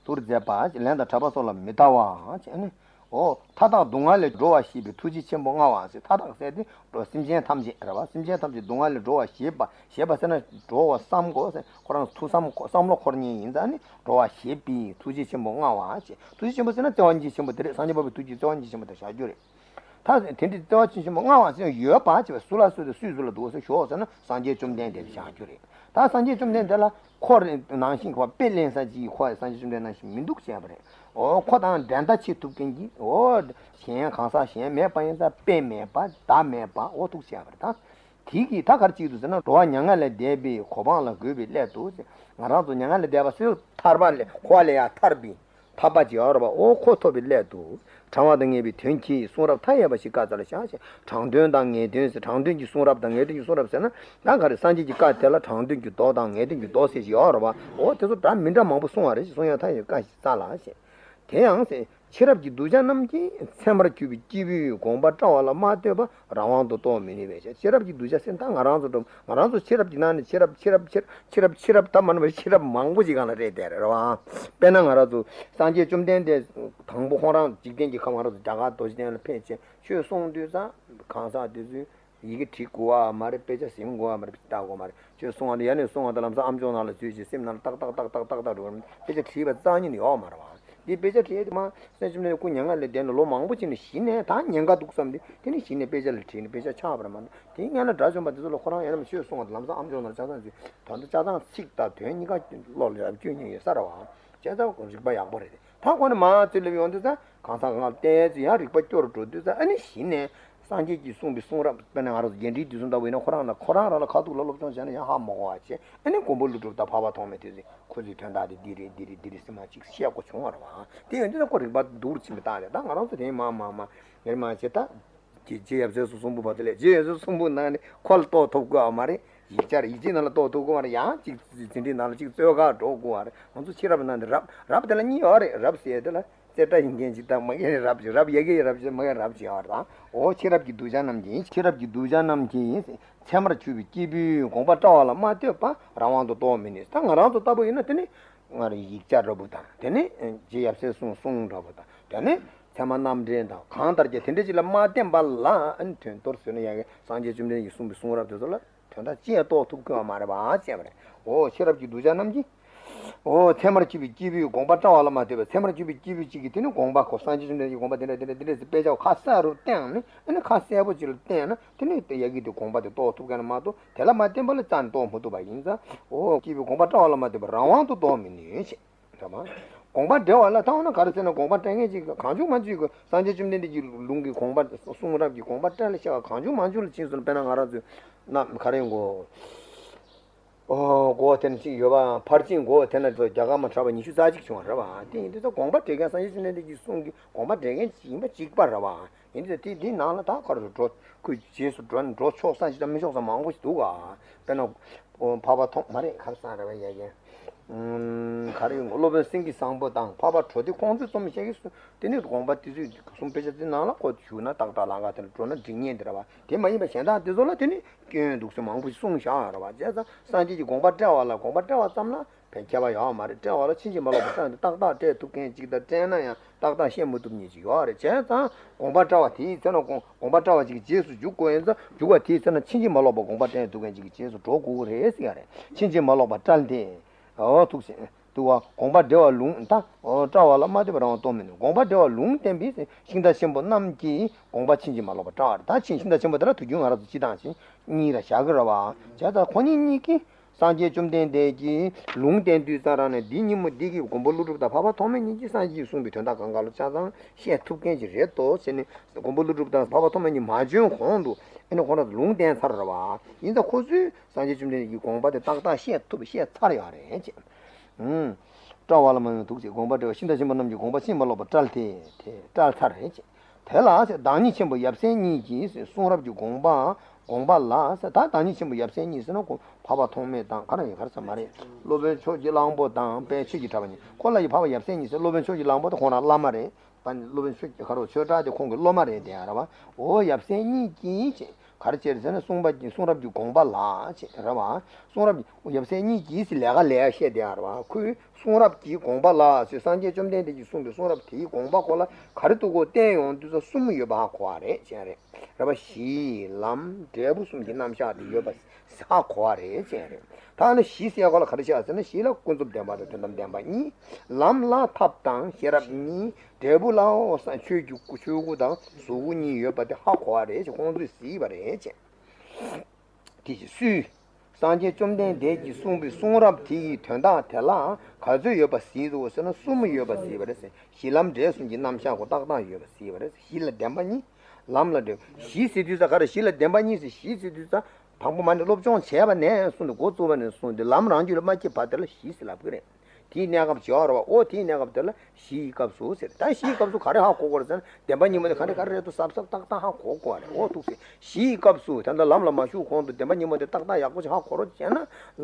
ལྷུར་མཛད་པ། ལན་དང་གྲགས་པ་སོགས་ལ་མི་ལྟ་བ་ཅེས་ནི། འོ། མཐའ་དག་སྡུག་བསྔལ་ལས་སྒྲོལ་བར་བྱེད་པའི་ཐུགས་རྗེ་ཆེན་པོ་མངའ་བ་ཟེར། མཐའ་དག་ཟེར་དེ་སེམས་ཅན་ཐམས་ཅད་རེད་བ། སེམས་ཅན་ཐམས་ཅད་སྡུག་བསྔལ་ལས་སྒྲོལ་བར་བྱེད་པ། བྱེད་པ་ཟེར་ན་སྒྲོལ་བ་བསམ་དགོས་ཟེར། ཁོ་རང་ཐུགས་བསམ་བསམ་བློ་འཁོར་མཁན་ཡིན་ཙང་ནི་སྒྲོལ་བར་བྱེད་པའི་ཐུགས་རྗེ་ཆེན་པོ་མངའ་བ་ཅེས། ཐུགས་རྗེ་ཆེན་པོ་ཟེར་ན་བརྩེ་བ་འཇིགས་ཆེན་པོ་དེ་རེད། སངས་རྒྱས་པ་པོའི་ཐུགས་རྗེ་བརྩེ་བ་འཇིགས་ཆེན་པོ་དེ་བཞག་རྒྱུ་རེད། ད་དེ་འདྲའི་བརྩེ་བ་ཆེན་ཆེན་པོ་མངའ་བ་ཟེར་ཡོད་པ་ཅེས་པ་སུ་ལ་སུ་དང་སུས་སུ་ལ་འདུག་ཟེར་ཞོག་ཟེར་ན་སངས་རྒྱས་བཅོམ་ལྡན་འདས་ལ་བཞག་རྒྱུ་རེད། ད་སངས་རྒྱས་བཅོམ་ལྡན་འདས་ལ་ཁོ་རེ་ནང་བཞིན་ཁོ་དཔེ་ལེན་ས་ཅིག་ཁོ་སངས་རྒྱས་བཅོམ་ལྡན་འདས་ནང་བཞིན་མི་འདུག་བྱས་པ་རེད། འོ་ཁོ་དང་འགྲན་ཟླ་བྱེད་ཐུབ་མཁན་གྱི་འོ་གཞན་གང་ཟག་གཞན་མེད་པ་ཡིན་ཙང་དཔེ་མེད་པ་བརྡ་མེད་པ་འོ་འདུག་བྱས་པ་རེད། ད་དེ་གིས་ད་ག་རེ་བྱེད་ཀྱི་འདུག་ཟེར་ན་འགྲོ་བ་མྱ་ངན་ལས་འདས་པའི་གོ་འཕང་ལ་འགོད་པའི་སླད་དུ་ཟེར། ང་རང་ཚོ་མྱ་ངན་ལས་འདས་པ་ཟེར་ཐར་པ་ལས་འཁོར་བ་ལས་ཡང་ཐར་པའི་ཐར་པ་ཅིག་ཡོད་རེད་པ། འོ་ཁོ་ཐོབ་པའི་སླད་དུ། དྲང་བ་དང་ངེས་པའི་དོན་གྱི་གསུང་རབ་མཐའ་ཡས་པ་ཞིག་བཀའ་སྩལ་ལ་བཞག་ཅིང་། དྲང་དོན་དང་ངེས་དོན་ཟེར། དྲང་དོན་གྱི་གསུང་རབ་དང་ངེས་དོན་གྱི་གསུང་རབ་ཟེར་ན། ད་ག་རེ་སངས་རྒྱས་ཀྱི་བཀའ་དེ་ལ་དྲང་དོན་གྱི་མདོ་དང་ངེས་དོན་གྱི་མདོ་ཟེར་ཞིག་ཡོད་རེད་པ། འོ་དེ་ཚོ་འདྲ་མི་འདྲ་མང་པོ་གསུང་བ་རེད། གསུང་ཡ་མཐའ་ཡས་བཀའ་ཞིག་སྩལ་ལ་ཞེས། དེ་ཡང་ཟེར། ཤེས་རབ་ཀྱི་གདུལ་བྱ་རྣམས་ཀྱིས། མཚན་མར་གྱུར་པའི་སྐྱེས་བུའི་དགོངས་པ་བཀྲལ་བ་ལ་མ་ལྟོས་པ་རང་དབང་དུ་རྟོགས་མི་ནུས་པའི་ཕྱིར། ཤེས་རབ་ཀྱི་གདུལ་བྱ་ཟེར་ད་ང་རང་ཚོ་འགྲོ་ང་རང་ཚོ་ཤེས་རབ་ཀྱི་ནང་ནས་ཤེས་རབ་ཤེས་རབ་ཤེས་ཤེས་རབ་ཤེས་རབ་ད་མ་ནུས་པ་ཤེས་རབ་མང་པོ་ཞིག་སྒང་ལ་རེད་དེ་རེད་བ། དཔེར་ན་ང་རང་ཚོ་སངས་རྒྱས་བཅོམ་ལྡན་འདས་དང་པོ་ཁོང་རང་འཇིག་རྟེན་གྱི་ཁམས་ང་རང་ཚོ་རྒྱ་གར་རྡོ་རྗེ་གདན་ལ་ཕེབས་བྱས་ཆོས་གསུང་དུས་ཙང་གང་ཟག་དེ་ཚོས། ཡི་གེ་བྲིས་དགོས་པ་མ་རེད། དཔེ་ཆ་ཟིན་དགོས་པ་མ་རེད། ལྟ་དགོས་མ་རེད། ཁྱོད་གསུང་བ་དེ་ཡ་ནས་གསུང་བ་དེ་ལམ་སང་ཨམ་ཅོག་ནང་ལ་འཛུལ་ཞིག་སེམས་ནང་ལ་ཏག་ཏག་ཏག་ཏག་ཏག་ཏག་འགྲོ། དཔེ་ཆ་བྲིས་པ་རྩ་ཉིད་ནས་ཡོག་མ་རེད་བ། འདི་དཔེ་ཆ་བྲིས་དེ་མ་སེམས་ཅུང་ནས་སྐུ་མྱ་ངན་ལས་འདས་ནས་ལོ་མང་པོ་ཕྱིན་ནས་གཞི་ནས་ད་ཉེན་ཁ་འདུག་བསམ་དུས་དེ་ནས་གཞི་ནས་དཔེ་ཆ་ལ་བྲིས་ནས་དཔེ་ཆ་ཆགས་པ་རེད་མ་གཏོགས། དེ་སྔ་ན་དགྲ་བཅོམ་པ་དེ་ཚོ་ལ་ཁོ་རང་ཡ་ནས་ཁྱོད་གསུང་བ་དེ་ལམ་སང་ཨམ་ཅོག་ནང་ལ་ཆ་ཚང་འཛུལ་ད་ལྟ་ཆ་ཚང་ཚིག་དང་དོན་གཉིས་ཀ་བློ་ལ་ཡར་བཅུག་མཁན་ཡོད་ས་རེད་བ། བྱས་ཙང་རིག་པ་ཡག་པོ་རེད། ད་ཁོ་ནི་མ་རྩོད་ལེབ་ཡོང་དུས་ཙང་གང་ཟག་སྒང་ལ་བལྟས་ཚེ་ཡང་རིག་པ་སྐྱོ་རུ་འགྲོ་དུས་ཙང་ཨ་ནི་གཞི་ནས་སངས་རྒྱས་ཀྱིས་གསུངས་པའི་གསུང་རབ། དཔེར་ན་ང་རང་ཚོ་རྒྱས་འབྲིང་བསྡུས་གསུམ་ལྟ་བུ་ཡིན་ན་ཁོ་རང་ལ་ཁོ་རང་རང་ལ་ཁ་ཐུག་ལ་སློབ་སྦྱོང་བྱས་ན་ཡང་ཧ་མ་གོ་བ་བྱས། ཨ་ནི་མགོན་པོ་ཀླུ་སྒྲུབ་དང་འཕགས་པ་ཐོགས་མེད་དེ་ཚོས་ཁོ་ཚོའི་དོན་དག་དེ་འདི་རེད་འདི་རེད་འདི་རེད་ཟེར་མ་ཅིག་བཤད་དགོས་བྱུང་བ་རེད་བ། དེ་ཡོང་དུས་ཙང་ཁོ་རིག་པ་སྡུག་རུ་ཕྱིན་པའི་རྟགས་རེད། ད་ང་རང་ཚོ་དེ་མ་མ་མ་ངེར་མ་བྱས་ད། རྗེ་རྗེ་ཡབ་སྲས་སུ་གསུང་འབུམ་པ་དེ་ལས་རྗེ་ཡབ་སྲས་གསུང་འབུམ་ནང་ནས་ཁོ་ལ་རྟོགས་ཐུབ་དགོས་བ་མ་རེད། ཡིག་ཆར་ཡིག་ཆའི་ནང་ལ་རྟོགས་ཐུབ་དགོས་མ་རེད། ཡང་ཅིག་ཟིན་བྲིས་ནང་ལ་ཅིག་རྩོད་གར་འགྲོ་དགོས་བ་རེད། ང་ཚོ་ཤེས་རབ་ནང་དེ་རབ་རབ་དེ་ལ་གཉིས་ཡོད་རེད། རབ་ཟེར་དེ་ལ་རྩེ་གྲ་ཡིན་མཁན་ཅིག་དང་མ་ཡིན་རབ་ཅིག་རབ་ཡ་གི་རབ་ཅིག་མ་ཡིན་རབ་ཅིག་ཡོད་རེད། ད་འོ་ཤེས་རབ་ཀྱི་གདུལ་བྱ་རྣམས་ཀྱིས། ཤེས་རབ་ཀྱི་གདུལ་བྱ་རྣམས་ཀྱིས་ཚད་མར་གྱུར་པའི་སྐྱེས་བུའི་དགོངས་པ་བཀྲལ་བ་ལ་མ་ལྟོས་པ་རང་དབང་དུ་རྟོགས་མི་ནུས། ད་ང་རང་ཚོ་ལྟ་བུ་ཡིན་ན་དེ་ནི་ང་རང་ཡིག་ཆ་འདྲ་པོ་དང་དེ་ནི་རྗེ་ཡབ་སྲས་གསུང་གསུང་འདྲ་པོ་དང་དེ་ནི། ཚད་མ་རྣམ་འགྲེལ་དང་གང་ལྟར་གྱི་དེ་འདྲ་ཅིག་ལ་མ་བརྟེན་པ་ལ་ཨ་ནི་དོན་མདོར་བཟོས་ན་ཡང་སངས་རྒྱས་བཅོམ་ལྡན་འདས་ཀྱིས་གསུངས་པའི་གསུང་རབ་དེ་ཚོ་ལ་དོན་དག་ཅི་ཡང་རྟོགས་ཐུབ་ཀྱི་ཡོད་མ་རེད་པ་བྱས་པ་རེད། འོ་ཤེས་རབ་ཀྱི་གདུལ་བྱ་རྣམས་ཀྱིས། འོ་ཚད་མར་གྱུར་པའི་སྐྱེས་བུའི་དགོངས་པ་བཀྲལ་བ་ལ་མ་ལྟོས་པའི་ཚད་མར་གྱུར་པའི་སྐྱེས་བུ་གཅིག་གིས་དེ་ནི་དགོངས་པ་ཁོ་སངས་རྒྱས་བཅོམ་ལྡན་འདས་ཀྱི་དགོངས་པ་དེ་འདྲ་དེ་འདྲ་དེ་འདྲ་ཟེར་དཔེ་ཆ་ཁ་གསལ་རུ་བསྟན་ནས་ཨ་ནི་ཁ་གསལ་པོ་ཅིག་ལ་བསྟན་ན་དེ་ནི་དེ་ཡ་གི་དེ་དགོངས་པ་དེ་རྟོགས་ཐུབ་མཁན་མ་གཏོགས་དེ་ལ་མ་བརྟེན་པ་ལ་རྩ་ནས་རྟོགས་མི་ཐུབ་པ་ཡིན་ཙང་། འོ་སྐྱེས་བུའི་དགོངས་པ་བཀྲལ་བ་ལ་མ་ལྟོས་པའི་རང་དབང་དུ་རྟོགས་མི་ནུས་ཞེས། རེད་བ། དགོངས་པ་འགྲེལ་བ་ལ་ད་འོ་ན་ག་རེ་ཟེར་ན་དགོངས་པ་འགྲེལ་མཁན་ཅིག་གང་བྱུང་མང་བྱུང་གི་སངས་རྒྱས་བཅོམ་ལྡན་འདས་ཀྱི་ལུང་གི་དགོངས་པ་གསུང་རབ་ཀྱི་དགོངས་པ་འགྲེལ་བཤད་གང་བྱུང་མང་བྱུང་ལ་ཕྱིན་སོང་། དཔེར་ན་ང་རང་ཚོའི་ན་ག་རེ་ཡོང་གོ། ཨོ་གོ་དེ་ནས་ཅིག་ཡོད་བ། ཕར་ཕྱིན་གོ་དེ་ན་ཚོ་རྒྱ་གར་མ་གྲགས་པ་ཉི་ཤུ་རྩ་གཅིག་བྱུང་བ་རེད་བ། དེ་ཡིན་དུས་ད་དགོངས་པ་འགྲེལ་མཁན་སངས་རྒྱས་བཅོམ་ལྡན་འདས་ཀྱི་གསུང་གི་དགོངས་པ་འགྲེལ་མཁན་ཡིན་པ་གཅིག་པ་རེད་བ། ཡིན་དུས་དེ་དེའི་ནང་ལ་ད་ག་རེ་འགྲོ་ཁོས་རྗེས་སུ་འགྲོ་འགྲོ་ཆོག་ས་ཞིག་དང་མི་ཆོག་ས་མང་པོ་ཞིག་འདུག་ག་དཔེར་ན། འཕགས་པ་ཐོགས་མ་རེད་ག་རེ་ཟེར་རེད་བ་ཡ་ཡ། ག་རེ་ཡོང་གོ། སློབ་དཔོན་སེང་གེ་བཟང་པོ་དང་འཕགས་པ་གྲོ་ཏི་ཁོང་ཚོས་རྩོམ་བཤད་ཀྱི་སུ་དེ་ནི་དགོངས་པ་དེ་ཚོའི་གསུང་དཔེ་ཆ་དེ་ནང་ལ་ཁོ་ཞུགས་ན་ཏག་ཏག་ལམ་ཁ་དེ་ལ་འགྲོ་ན་འགྲིག་ངེས་དེ་རེད་བ། དེ་མ་ཡིན་པ་གཞན་དག་དེ་ཚོ་ལ་དེ་ནི་སྐྱོན་འདུག་ཟེར་མང་པོ་ཞིག་གསུངས་བཞག་ཡོད་རེད་བ། བྱས་ཙང་སངས་རྒྱས་ཀྱི་དགོངས་པ་བཀྲལ་བ་ལ་དགོངས་པ་བཀྲལ་བ་ཙམ་ལ་ཕན་ཁྱད་པར་ཡོད་མ་རེད། བཀྲལ་བ་ལ་ཕྱིན་ཅི་མ་ལོག་པར་བཀྲལ་ཏེ་ཏག་ཏག་བཀྲལ་ཐུབ་མཁན་ཅིག་དང་བཀྲལ་ན་ཡང་ཏག་ཏག་བཤད་མི་ཐུབ་མཁན་ཅིག་ཡོད་རེད། བྱས་ཙང་དགོངས་པ་བཀྲལ་བ་དེའི་ཚེ་ན་དགོངས་དགོངས་པ་བཀྲལ་བ་ཅིག་གི་རྗེས་སུ་འཇུག་དགོས་ཡིན་ཙང་འཇུག་པ་དེའི་ཚེ་ན་ཕྱིན་ཅི་མ་ལོག་པར་དགོངས་པ་བཀྲལ་ཐུབ་མཁན་ཅིག་གི་རྗེས་སུ་འགྲོ་དགོས་ཀྱི་རེད་ཟེར་ཡ་རེད། ཕྱིན་ཅི་མ་ལོག་པར་བཀྲལ་ཏེ། འོ་ཐུགས་ཆེ། དུ་བ་དགོངས་པ་འགྲེལ་བ་ལུང་ད། འོ་བཀྲལ་བ་ལ་མ་ལྟོས་པ་རང་དབང་རྟོགས་མི་ནུས། དགོངས་པ་འགྲེལ་བ་ལུང་བསྟན་པའི་ཤིང་རྟ་ཆེན་པོ་རྣམས་ཀྱིས་དགོངས་པ་ཕྱིན་ཅི་མ་ལོག་པར་བཀྲལ་བ་རེད། ད་ཕྱིན་ཤིང་རྟ་ཆེན་པོ་དེ་ལ་དུས་རྒྱུན་ང་རང་ཚོ་སྤྱི་བཏང་ཞིང་གཉིས་ར་བཞག་གི་རེད་བ། བྱས་ཙང་ཁོ་གཉིས་གཉིས་ཀྱིས། སངས་རྒྱས་བཅོམ་ལྡན་འདས་ཀྱིས་ལུང་བསྟན་དུས་ཙང་རང་ནས་འདི་ཉིན་མོ་འདི་གི་མགོན་པོ་ཀླུ་སྒྲུབ་དང་འཕགས་པ་ཐོགས་མེད་གཉིས་ཀྱིས་སངས་རྒྱས་ཀྱིས་གསུངས་པའི་དོན་དག་གང་ག་ལ་ཆ་ཚང་བཤད་ཐུབ་མཁན་ཅིག་རེད་དོ་ཟེར་ནས་མགོན་པོ་ཀླུ་སྒྲུབ་དང་འཕགས་པ་ཐོགས་མེད་གཉིས་མ་བྱོན་གོང་དུ་ཨེ་ནི་ཁོང་རང་ཚོ་ལུང་བསྟན་ཚར་རེད་བ། ཡིན་ཙང་ཁོ་ཚོས་སངས་རྒྱས་བཅོམ་ལྡན་འདས་ཀྱི་དགོངས་པ་དེ་ཏག་ཏག་བཤད་ཐུབ་བཤད་ཚར་ཡོད་རེད་ཅེས། ཨུམ། བཀྲལ་བ་ལ་མ་ཡོང་འདུག་ཅེས་དགོངས་པ་འགྲེལ་བ་ཤིང་རྟ་ཆེན་པོ་རྣམས་ཀྱིས་དགོངས་པ་ཕྱིན་མ་ལོག་པར་བཀྲལ་ཏེ་དེ་བཀྲལ་ཚར་རེད་ཅེས། དེ་ལ་ཟེར་བདག་ཉིད་ཆེན་པོ་ཡབ་སྲས་གཉིས་ཀྱིས་ཟེར་གསུང་རབ་ཀྱི་དགོངས་པ་དགོངས་པ་ལ་ཟེར་ད་བདག་ཉིད་ཆེན་པོ་ཡབ་སྲས་གཉིས་ཟེར་ན་ཁོ་འཕགས་པ་ཐོགས་མེད་དང་ག་རེ་ཡིན་ག་རེ་ཟེར་མ་རེད། སློབ་དཔོན་ཕྱོགས་ཀྱི་གླང་པོ་དང་དཔལ་ཆོས་ཀྱི་གྲགས་པ་གཉིས་ཁོ་ལ་ཡི་འཕགས་པ་ཡབ་སྲས་གཉིས་ཟེར་སློབ་དཔོན་ཕྱོགས་ཀྱི་གླང་པོ་དེ་ཁོང་རང་བླ་མ་རེད། པ་ནི་སློབ་དཔོན་ཆོས་ཀྱི་ག་རེ་ཆོས་གྲགས་དེ་ཁོང་གི་སློབ་མ་རེད་དེ་ཡ་ར་བ། འོ་ཡབ་སྲས་གཉིས་ཀྱིས་ཅེས་ག་རེ་བྱས་ཟེར་ན་གསུང་པ་གསུང་རབ་ཀྱི་དགོངས་པ་ལ་ཅེས་ར་བ། གསུང་རབ་ཀྱི་ཡབ་སྲས་གཉིས་ཀྱིས་ཟེར་ལས་ཀ་ལས་བཤད་དེ་ཡ་ར་བ། ཁོས་གསུང་རབ་ཀྱི་དགོངས་པ་ལ་ཟེར་སངས་རྒྱས་བཅོམ་ལྡན་འདས་ཀྱིས་གསུངས་པའི་གསུང་རབ་དེའི་དགོངས་པ་ཁོ་ལ་ག་རེ་འདུག་གོ་བསྟན་ཡོང་དུས་ཙམ་གསུམ་ཡོད་པ་ཧ་གོ་བ་རེད་ཅེས་རེད། ར་བ་གཞི་ལམ་འབྲས་བུ་གསུམ་གྱི་རྣམ་གཞག་དེ་ཡོད་པ་ཧ་གོ་བ་རེད་ཅེས་རེད། ད་ནི་གཞི་ཟེར་ཡ་གོ་ལ་ག་རེ་བཤད་ཟེར་ན་གཞི་ལ་ཀུན་རྫོབ་བདེན་པ་དང་དོན་དམ་བདེན་པ་གཉིས། ལམ་ལ་ཐབས་དང་ཤེས་རབ་གཉིས། འབྲས་བུ་ལའོ་ས་ཆོས་ཀྱི་སྐུ་ཆོས་སྐུ་དང་གཟུགས་སྐུ་གཉིས་ཡོད་པ་དེ་ཧ་གོ་བ་རེད་ཅེས་ཁོང་ཚོས་གཟིགས་པ་རེད་ཅེས། དེ་བཞིན་སུས། སངས་རྒྱས་བཅོམ་ལྡན་འདས་ཀྱིས་གསུངས་པའི་གསུང་རབ་དེ་ཡི་དོན་དག་དེ་ལ་ག་ཚོད་ཡོད་པ་གཟིགས་འདུག་ཟེར་ན་གསུམ་ཡོད་པ་གཟིགས་པ་རེད་ཟེར། གཞི་ལམ་འབྲས་གསུམ་གྱི་རྣམ་གཞག་གོ་ཏག་ཏག་ཡོད་པ་གཟིགས་པ་རེད་ཟེར། གཞི་ལ་བདེན་པ་གཉིས། ལམ་ལ་འབྲས། གཞི་ཟེར་དུས་ཙང་ག་རེ་གཞི་ལ་བདེན་པ་གཉིས་ཟེར་གཞི་ཟེར་དུས་ཙང་དང་པོ་མ་ནི་སློབ་སྦྱོང་བྱས་པ་ནས་བཟུང་སྟེ་འགོ་བཙུགས་པ་ནས་བཟུང་སྟེ་ལམ་རང་རྒྱུད་ལ་མ་སྐྱེས་བར་དེ་ལ་གཞི་ཟེར་ལབ་ཀྱི་རེད། གཞིའི་གནས་སྐབས་བྱེད་པ་རེད་བ། འོ་དེའི་གནས་སྐབས་དེ་ལ་གཞིའི་སྐབས་སུ་ཟེར། ད་གཞིའི་སྐབས་སུ་ག་རེ་ཧ་གོ་དགོས་རེད་ཟེར་ན། བདེན་པ་གཉིས་པོ་དེ་ག་རེ་ག་རེ་རེད་འདུག་གཟབ་གཟབ་ཏག་ཏག་ཧ་གོ་དགོས་རེད། འོ་ཐུག་ཟེར། གཞིའི་སྐབས་སུ་ད་ལྟ་ལམ་ལ་མ་ཞུགས་གོང་དུ་བདེན་པ་གཉིས་པོ་དེ་ཏག་ཏག་ཡག་པོ་ཞིག་ཧ་གོ་རོགས་བྱས་ན།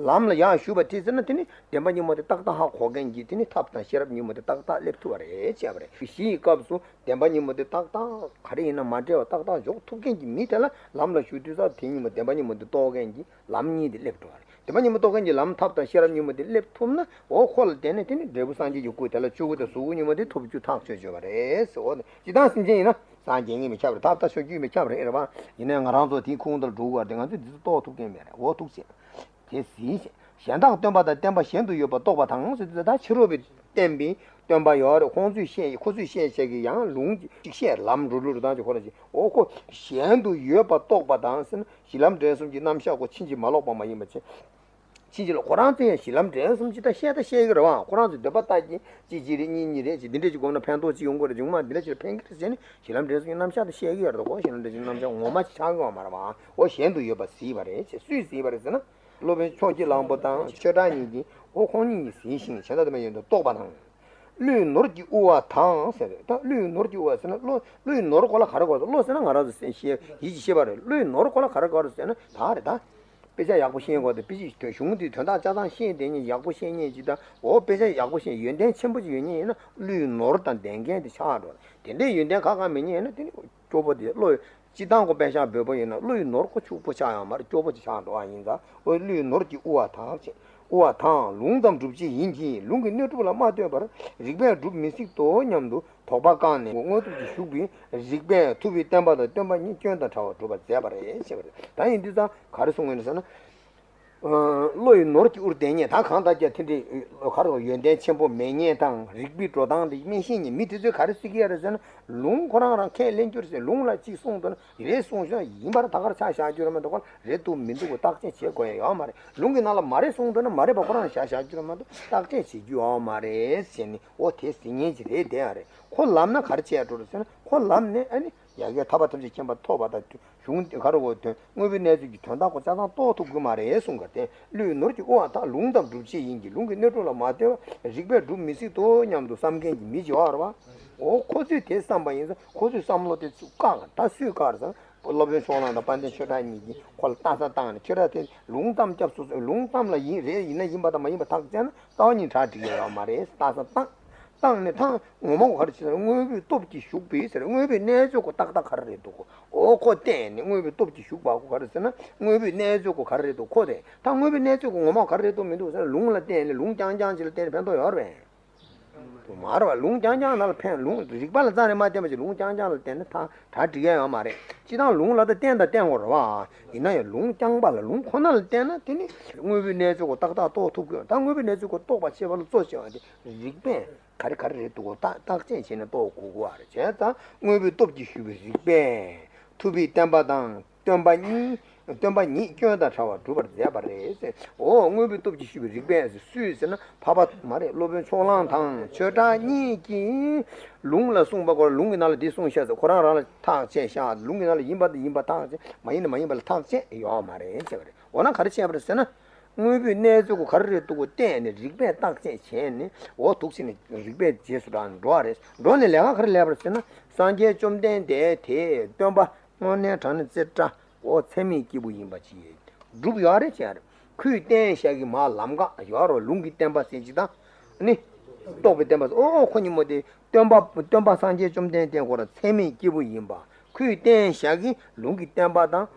ལམ་ལ་ཡར་ཞུགས་པ་དེ་ཟེར་ན། དེ་ནི་བདེན་པ་གཉིས་པོ་དེ་ཏག་ཏག་ཧ་གོ་མཁན་གྱི་དེ་ནི་ཐབས་དང་ཤེས་རབ་གཉིས་པོ་དེ་ཏག་ཏག་སླེབས་ཐུབ་པ་རེད་བྱས་པ་རེད། གཞིའི་སྐབས་སུ་བདེན་པ་གཉིས་པོ་དེ་ཏག་ཏག་ག་རེ་ཡིན་ན་མ་འདྲེས་པ་ཏག་ཏག་འཇོག་ཐུབ་མཁན་གྱི་མི་དེ་ལ་ལམ་ལ་ཞུགས་དུས་ཙང་དེ་གཉིས་པོ་བདེན་པ་གཉིས་པོ་དེ་རྟོགས་མཁན་གྱི་ལམ་གཉིས་དེ་སླེབས་འགྲོ་བ་རེད། བདེན་པ་གཉིས་པོ་རྟོགས་མཁན་གྱི་ལམ་ཐབས་དང་ཤེས་རབ་གཉིས་པོ་དེ་སླེབས་ཐུབ་ན། འོ་ཁོ་ལ་བརྟེན་ནས་དེ་ནི་འབྲས་བུ་སངས་རྒྱས་ཀྱི་སྐུ་དེ་ལ་ཆོས་སྐུ་དང་གཟུགས་སྐུ་གཉིས་པོ་དེ་ཐོབ་རྒྱུ་ཐག་ཆོད་ཆོད་པ་རེད་ཟེར། འོ་ནི་སྤྱིར་བཏང་སེམས་ཅན་ཡིན་ན་སངས་རྒྱས་ངེས་མི་ཁྱབ་རེད། ཐབས་དང་ཕྱོགས་རྒྱུ་མི་ཁྱབ་རེད་རེད་བ། ཡིན་ནའི་ང་རང་ཚོ་དེའི་ཁུངས་དེར་འགྲོ་དགོས་པ་དེ་ང་ཚོས་འདི་ཚོ་རྟོགས་ཐུབ་མཁན་མེད་རེད། འོ་ཐུག་ཟེར། དེ་ཟིན་ཞེས། གཞན་དག་སྟོན་པ་དང་བསྟན་པ་གཞན་དུ་ཡོད་པ་རྟོགས་པ་དང་ཟེར་དུས། ད་ཕྱི་རོལ་པའི་བསྟན་པའི་སྟོན་པ་ཡོད་རེད། ཁོང་ཚོས་བཤད། ཁོ་ཚོས་བཤད་བཤད་ཀྱི་ཡང་ལུང་གཅིག་བཤད། ལམ་འགྲོ་ལུགས་རེ་དང་ཅིག་ཁོ་རང་ཅིག་འོ་ཁོ་གཞན་དུ་ཡོད་པ་རྟོགས་པ་དང་ཟེར་ན། གཞི་ལམ་འབྲས་གསུམ་གྱི་རྣམ་གཞག་ཁོ་ཕྱིན་ཅི་མ་ལོག་པ་མ་ཡིན་པ་ཅིག་ཕྱིན་ཅི་ལོག་ཁོ་རང་ཚོས་ཡང་གཞི་ལམ་འབྲས་གསུམ་ཅིག་ད་བཤད་ད་བཤད་ཀྱི་རེད་བ། ཁོ་རང་ཚོས་འདོད་པ་ལྟར་གྱི་གཅིག་གཅིག་རེད། གཉིས་གཉིས་རེད། ཅིག་འདི་འདྲས་ཅིག་སྒོམ་ན་ཕན་ཐོགས་ཅིག་ཡོང་གི་རེད། སྒོམ་ན་འདི་འདྲས་ཅིག་ཕན་གྱི་རེད་ཟེར་ནས་གཞི་ལམ་འབྲས་གསུམ་གྱི་རྣམ་གཞག་ད་བཤད་ཀྱི་ཡོད་རེད། ཁོ་གཞི་ལམ་འབྲས་གསུམ་གྱི་རྣམ་གཞག་ངོ་མ་ཅིག་ཆགས་ཀྱི་ཡོད་མ་རེད་བ། འོ་གཞན་དུ་ཡོད་པ་གཟིགས་པ་རེད་ཅེས། སུས་གཟིགས་པ་རེད་ཟེར་ན། སློབ་དཔོན་ཕྱོགས་ཀྱི་གླང་པོ་དང་ཆོས་གྲགས་གཉིས་ཀྱིས། འོ་ཁོང་གཉིས་ཀྱིས་གཟིགས་ཤིང་། གཞན་དག་སྟོན་པ་གཞན་དུ་ཡོད་པ་རྟོགས་པ་དང་། ཀླུའི་ནོར་གྱི་དབུ་བ་དང་ཟེར་རེད། ད་ཀླུའི་ནོར་གྱི་དབུ་བ་ཟེར་ན་ཀླུ། ཀླུའི་ནོར་ཁོ་ལ་ག་རེ་གོ་རེད། ཀླུ་ཟེར་ན་ང་རང་ཚོ་ཤེས། ཡིད་ཀྱི་ཤེས་པ་རེད། ཀླུའི་ནོར་ཁོ་ལ་ག་རེ་གོ་རེད་ཟེར་ན་ད་རེད་ད། དཔེ་ཆ་ཡག་པོ་ཤེས་དགོས་ཏེ། དཔེ་ཆ་གཞུང་དེའི་དོན་དག་ཆ་ཚང་ཤེས་བསྡད་མཁན་ཡག་པོ་ཤེས་མཁན་ཅིག་དང་། འོ་དཔེ་ཆ་ཡག་པོ་ཤེས། ཡོན་ཏན་ཆེན་པོ་ཅིག་ཡོད་མཁན་ཡིན་ན་ཀླུའི་ནོར་དང་ལྡན་མཁན་དེ་ཆགས་འགྲོ། དེ་འདྲའི་ཡོན་ཏན་ཁག་ཁག་མེད་མཁན་ཡིན་ན་དེ་ནི་སྐྱོ་པོ་དེ། ཀླུ་སྤྱིར་བཏང་ཁོ་དཔེ་ཆ་འབོལ་པོ་ཡིན་ན་ཀླུའི་ནོར་ཁོ་ཕྱུག་པོ་ཆགས་ཡོད་མ་རེད། སྐྱོ་པོ་ཅིག་ཆགས་འགྲོ་བ་ཡིན་ཙང་། འོ་ཀླུའི་ནོར་གྱི་དབུ་བ་དག་ཅེས། དབུ་བ་དང་ལུང་ཙམ་སྒྲུབ་བྱེད་ཡིན་གྱི། ལུང་གི་གནས་གྲུབ་ལ་མ་ལྟོས་པར་རིགས་པས་སྒྲུབ་མི་སྲིད་དོ་སྙམ་དུ་དོགས་པ་བསྐངས་ནས། དངོས་སྟོབས་ཀྱིས་ཞུགས་པའི་རིགས་པས་ཐུབ་པའི་བསྟན་པ་དང་སྟོན་པ་གཉིས་སྐྱོན་དང་བྲལ་བར་སྒྲུབ་པར་མཛད་པ་རེད་ཟེར་བ་རེད། ད་ཡིན་དུས་ཙང་ག་རེ་གསུངས་ཡོད་ཟེར་ན། ཨ། ཀླུ་ཡི་ནོར་གྱི་དབུར་ལྡན་ཉིད། ད་གང་ལྟར་ཀྱང་དེ་འདྲའི་ག་རེ་ཡོན་ཏན་ཆེན་པོ་མེད་མཁན་དང་། རིག་པའི་འགྲོ་སྟངས་དེ་མི་ཤེས་མཁན་མི་དེ་ཚོས་ག་རེ་ཟེར་གྱི་ཡོད་རེད་ཟེར་ན། ལུང་ཁོ་རང་རང་ཁས་ལེན་རྒྱུ་རེད་ཟེར། ལུང་ལ་གཅིག་གསུངས་འདུག་ན་རེད་གསུངས་ཤོག་ཡིན་པར་ད་གར་ཆ་བཞག་རྒྱུ་རེད་མ་གཏོགས། ཁོ་ལ་རེད་འདུག་མི་འདུག་གི་བརྟག་དཔྱད་བྱེད་དགོས་ཡ་ཡོད་མ་རེད། ལུང་གི་ནང་ལ་མ་རེད་གསུངས་འདུག་ན་མ་རེད་པ་ཁོ་རང་བཞག་བཞག་རྒྱུ་རེད་མ་གཏོགས། བརྟག་དཔྱད་བྱེད་རྒྱུ་ཡོད་མ་རེད་ཟེར་ནས། འོ་དེ་ཟེར་མཁན་ཅིག་རེད་བསྡད་ཡ་རེད། ཁོ་ལབ་ན་ག་རེ་བྱས་འགྲོ་རེད་ཟེར་ན། ཁོ་ལབ་ནས་ཨ་ནི། ཡ་གིའི་ཐར་པ་ཐམས་ཅད་མཁྱེན་པ་ཐོབ་པ་དང་གཞུང་ག་རེ་གོ་དོན། དངོས་པོའི་གནས་ཚུལ་གྱི་དོན་དག་ཁོ་ཆ་ཚང་རྟོགས་ཐུབ་ཀྱི་མ་རེད་གསུངས་ག་དེ། ཀླུའི་ནོར་གྱི་དབུ་བ་དག་ལུང་ཙམ་སྒྲུབ་བྱེད་ཡིན་གྱི། ལུང་གི་གནས་གྲུབ་ལ་མ་ལྟོས་པར་རིགས་པས་སྒྲུབ་མི་སྲིད་དོ་སྙམ་དུ་བསམ་མཁན་གྱི་མི་ཅིག་ཡོད་རེད་བ། འོ་ཁོ་ཚོས་དེ་བསམ་པ་ཡིན་ཙང་ཁོ་ཚོའི་བསམ་བློ་དེ་ཚུར་བཀག་ད་སུས་བཀག་རེད་ཟེར་ན། སློབ་དཔོན་ཕྱོགས་གླང་དང་དཔལ་ལྡན་ཆོས་གྲགས་གཉིས་ཀྱིས་ཁོ་ལ་ལྟ་ས་བཏང་ནས། ཁྱོད་རང་དེ་ལུང་ཙམ་སྐྱབས་སུ། ལུང་ཙམ་ལ་ཡིན་རེད། ཡིན་ན་ཡིན་པ་དང་མ་ཡིན་པ་ཐག་བཅད་ན་རྩ་བ་ཉིད་གྲ་སྒྲིག་ཡ་ཡོད་མ་རེད། ལྟ་ས་བཏང་། བཏང་ནས་ཐང་ངོ་མ་ག་རེ་བྱེད་ཟེར་ན། དངོས་པོའི་སྟོབས་ཀྱིས་ཞུགས་པའི་ཟེར། དངོས་པོའི་གནས་ཚུལ་ཁོ་ཏག་ཏག་ག་རེ་རེད་འདུག་གོ། འོ་ཁོ་བལྟས་ནས། དངོས་པོའི་སྟོབས་ཀྱིས་ཞུགས་པ་ཁོ་ག་རེ་ཟེར་ན། དངོས་པོའི་གནས་ཚུལ་ཁོ་ག་རེ་རེད་འདུག་ཁོ་རེད། ད་དངོས་པོའི་གནས་ཚུལ་ཁོ་ངོ་མ་ག་རེ་རེད་འདུག་མི་འདུག་ཟེར་ན། ལུང་ལ་བརྟེན་ནས། ལུང་རྐྱང་རྐྱང་ཅིག་ལ་བརྟེན་ནས་ཕན་ཐོགས་ཡོད་རེད་པས། དུ་མ་རེད་བ། ལུང་རྐྱང་རྐྱང་ལ་ཕན། ལུང་རིགས་པ་ལ་རྩ་ནས་མ་བརྟེན་པ་ཅིག་ལུང་རྐྱང་རྐྱང་ལ་བརྟེན་ན་ཐང་གྲ་སྒྲིག་ཡ་ཡོད་མ་རེད། སྤྱིར་བཏང་ལུང་ལ་ད་བརྟེན་དང་བརྟེན་དགོས་རེད་བ། ཡིན་ན་ཡང་ལུང་རྐྱང་པ་ལ། ལུང་ཁོ་ན་ལ་བརྟེན་ན་དེ་ནི་དངོས་པོའི་གནས་ཚུལ་ཁོ་ཏག་ཏག་རྟོགས་ཐུབ་ཀྱི་ཡོད། ད་དངོས་པོའི་གནས་ཚུལ་ཁོ་རྟོགས་པ་ཤེས་པ་ལ་གཙོ་ཆེ་བ་དེ་རིགས་པས་ག་རེ་ག་རེ་རེད་འདུག་གོ་བརྟག་དཔྱད་བྱས་ནས་རྟོགས་དགོས་ཀྱི་ཡོད་རེད། བྱས་ཙང་དངོས་པོའི་སྟོབས་ཀྱིས་ཞུགས་པའི་རིགས་པས་ཐུབ་པའི་བསྟན་པ་དང་སྟོན་པ་གཉིས། སྟོན་པ་ཉིད་སྐྱོན་དང་བྲལ་བར་སྒྲུབ་པར་མཛད་པ་རེད་ཟེར། འོ་དངོས་པོའི་སྟོབས་ཀྱིས་ཞུགས་པའི་རིགས་པས་ཟེར། སུས་ཟེར་ན་འཕགས་པ་མ་རེད། སློབ་དཔོན་ཕྱོགས་གླང་དང་ཆོས་གྲགས་གཉིས་ཀྱིས་ལུང་ལ་གསུངས་པ་ཁོ་རང་ལུང་གི་ནང་ལ་འདི་གསུངས་ཤག་ཟེར་ཁོ་རང་རང་ལ་ཐག་བཅད་བཞག་ལུང་གི་ནང་ལ་ཡིན་པ་དེ་ཡིན་པ་ཐག་བཅད། མ་ཡིན་ན་མ་ཡིན་པ་ལ་ཐག་བཅད་ཡོད་མ་རེད་ཟེར་བ་རེད། འོ་ན་ག་རེ་བྱས་པ་རེད་ཟེར་ན། དངོས་པོའི་གནས་ཚུལ་ཁོ་ག་རེ་རེད་འདུག་གོ་བལྟས་ནས་རིགས་པས་བརྟག་དཔྱད་བྱས་ནས། འོ་འདུག་ཟེར་ནས་རིགས་པའི་རྗེས་སུ་འབྲངས་འགྲོ་བ་རེད། འགྲོ་ནས་ལས་ཀ་ག་རེ་ལས་པ་རེད་ཟེར་ན། སངས་རྒྱས་བཅོམ་ལྡན་འདས་དེས་སྟོན་པ་དངོས་གནས་དྲང་གནས་རྩེ་གྲ། འོ་ཚད་མེད་སྐྱེས་བུ་ཡིན་པ་ཅིག་སྒྲུབ་ཡོད་རེད་བྱས་རེད། ཁོས་བསྟན་བཞག་གི་མ་ལམ་ཁ་ཡོད་རེད། ལུང་གི་བསྟན་པ་ཟེར་ཅིག་དང་། ནི། རྟོགས་པའི་བསྟན་པ་ཟེར། ཨོ་ཁོ་གཉིས་པོ་དེ་སྟོན་པ། སྟོན་པ་སངས་རྒྱས་བཅོམ་ལྡན་འདས་ཁོ་རང་ཚད་མེད་སྐྱེས་བུ་ཡིན་པ། ཁོས་བསྟན་བཞག་གི་ལུང་གི་བསྟན་པ་དང་།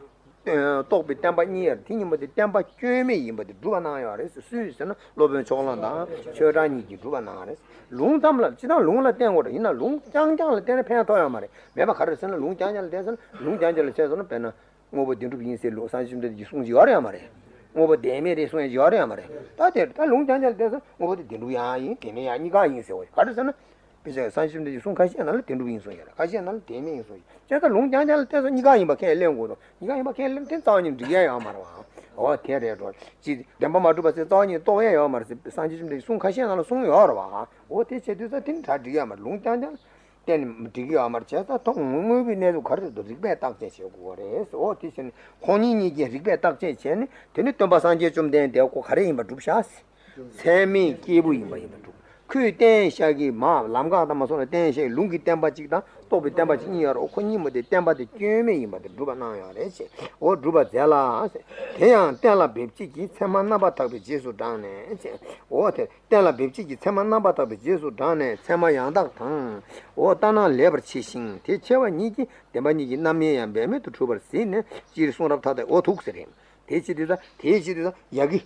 རྟོགས་པའི་བསྟན་པ་གཉིས་ཡོད་རེད། དེ་གཉིས་པོ་དེ་བསྟན་པ་སྐྱོན་མེད་ཡིན་པ་དེ་སྒྲུབ་པ་གནང་ཡོད་རེད། སུས་ཟེར་ན་སློབ་དཔོན་ཕྱོགས་གླང་དང་ཆོས་གྲགས་གཉིས་ཀྱིས་སྒྲུབ་པ་གནང་རེད། ལུང་ཙམ་ལ། སྤྱིར་བཏང་ལུང་ལ་བརྟེན་དགོས་རེད། ཡིན་ན་ལུང་རྐྱང་རྐྱང་ལ་བརྟེན་ན་ཕན་ཐོགས་ཡོད་མ་རེད། མེད་པ་ག་རེ་ཟེར་ན། ལུང་རྐྱང་རྐྱང་ལ་བརྟེན་ཟེར་ན། ལུང་རྐྱང་རྐྱང་ལ་བརྟེན་ཟེར་ན། དཔེར་ན། དངོས་པོ་བདེན་གྲུབ་ཡིན་ཟེར་ལུང་སངས་རྒྱས་བཅོམ་ལྡན་འདས་ཀྱིས་གསུངས་ཀྱི་ཡོད་རེད་ཡང་མ་རེད། དངོས་པོ་བདེན་མེད་རེད་གསུངས་ཡ་ཡོད་རེད་ཡང་མ་རེད། ད་དེ་ད་ལུང་རྐྱང་རྐྱང་ལ་བརྟེན་ཟེར་ན་དངོས་པོ་དེ་བདེན་གྲུབ་ཡང་ཡིན། བདེན་མེད་ཡང་གཉིས་ཀ་ཡིན་ཟེར་བ་ཡོད། ག་རེ་ཟེར་ན། དཔེ་ཆ་སངས་རྒྱས་བཅོམ་ལྡན་འདས་ཀྱིས་གསུངས་ཁ་ཤས་ནང་ལ་བདེན་གྲུབ་ཡིན་གསུངས་ཡོད་རེད། ཁ་ཤས་ནང་ལ་བདེན་མེད་ཡིན་གསུངས་ཡོད། བྱས་ཙང་ལུང་རྐྱང་རྐྱང་ལ་བརྟེན་ཟེར་ན་གཉིས་ཀ་ཡིན་པ་ཁས་ལེན་དགོས་འདུག་གཉིས་ཀ་ཡིན་པ་ཁས་ལེན་དེ་རྩ་བ་ཉིད་འགྲིག་ཡ་ཡོད་མ་རེད་བ། འོ་དེ་རེད་འགྲོ། ཅི་བདེན་པ་མ་གྲུབ་པ་ཟེར་རྩ་བ་ཉིད་རྟོགས་ཡ་ཡོད་མ་རེད་ཟེར་སངས་རྒྱས་བཅོམ་ལྡན་འདས་ཀྱིས་གསུངས་ཁ་ཤས་ནང་ལ་གསུངས་ཡོད་རེད་བ། འོ་དེ་བྱེད་དུས་ཙང་དེ་ནི་གྲ་འགྲིག་ཡོད་མ་རེད། ལུང་རྐྱང་རྐྱང་ལ་བརྟེན་ནས་འགྲིག་གི་ཡོད་མ་རེད། བྱས་ཙང་ད་དངོས་པོའི་གནས་ཚུལ་ག་རེ་རེད་འདུག་རིགས་པས་བརྟག་དཔྱད་བྱེད་དགོས་པ་རེད་ཟེར། འོ་དེ་བྱས་ནས་ཁོང་གཉིས་གཉིས་ཀྱིས་རིགས་པས་བརྟག་དཔྱད་བྱས་ནས། དེ་ནི་སྟོན་པ་སངས་རྒྱས་བཅོམ་ལྡན་འདས་ཁོ་ག་རེ་ཡིན་པ་སྒྲུབ་བཞག་ཟེར། ཚད་མའི་སྐྱེས་བུ་ཡིན་པ་ཡིན་པར་གྲུབ། ཁོས་བསྟན་བཞག་གི་མ་ལམ་འགག་དང་མ་སོང་ལ་བསྟན་བཞག་གི་ལུང་གི་བསྟན་པ་གཅིག་དང་རྟོགས་པའི་བསྟན་པ་གཅིག་གཉིས་ཡོད་རེད། ཁོ་གཉིས་མོ་དེ་བསྟན་པ་དེ་སྐྱོན་མེད་ཡིན་པ་དེ་སྒྲུབ་པ་གནང་ཡོད་རེད་ཅེས། འོ་སྒྲུབ་པ་མཛད་ལ། དེ་ཡང་གཏན་ལ་འབེབས་བྱེད་ཀྱི་ཚད་མ་རྣམ་པར་དག་པའི་རྗེས་སུ་འབྲངས་ནས་ཅེས། འོ་དེ་གཏན་ལ་འབེབས་བྱེད་ཀྱི་ཚད་མ་རྣམ་པར་དག་པའི་རྗེས་སུ་འབྲངས་ནས་ཚད་མ་ཡང་དག་དང་། འོ་ལྟར་སྣང་ལེགས་པར་ཕྱེ་ཞིང་དེ་ཕྱེ་བ་ཉིད་ཀྱིས་བདེན་པ་གཉིས་ཀྱི་རྣམ་དབྱེ་ཡང་འབད་མེད་དུ་གྲུབ་པར་གཟིགས་ནས་སྤྱིར་གསུང་རབ་མཐའ་དག་འོ་ཐུག་ཟེར་རེད། དེ་ཕྱེ་དུས་ད་དེ་ཕྱེ་དུས་ད་ཡ་གི་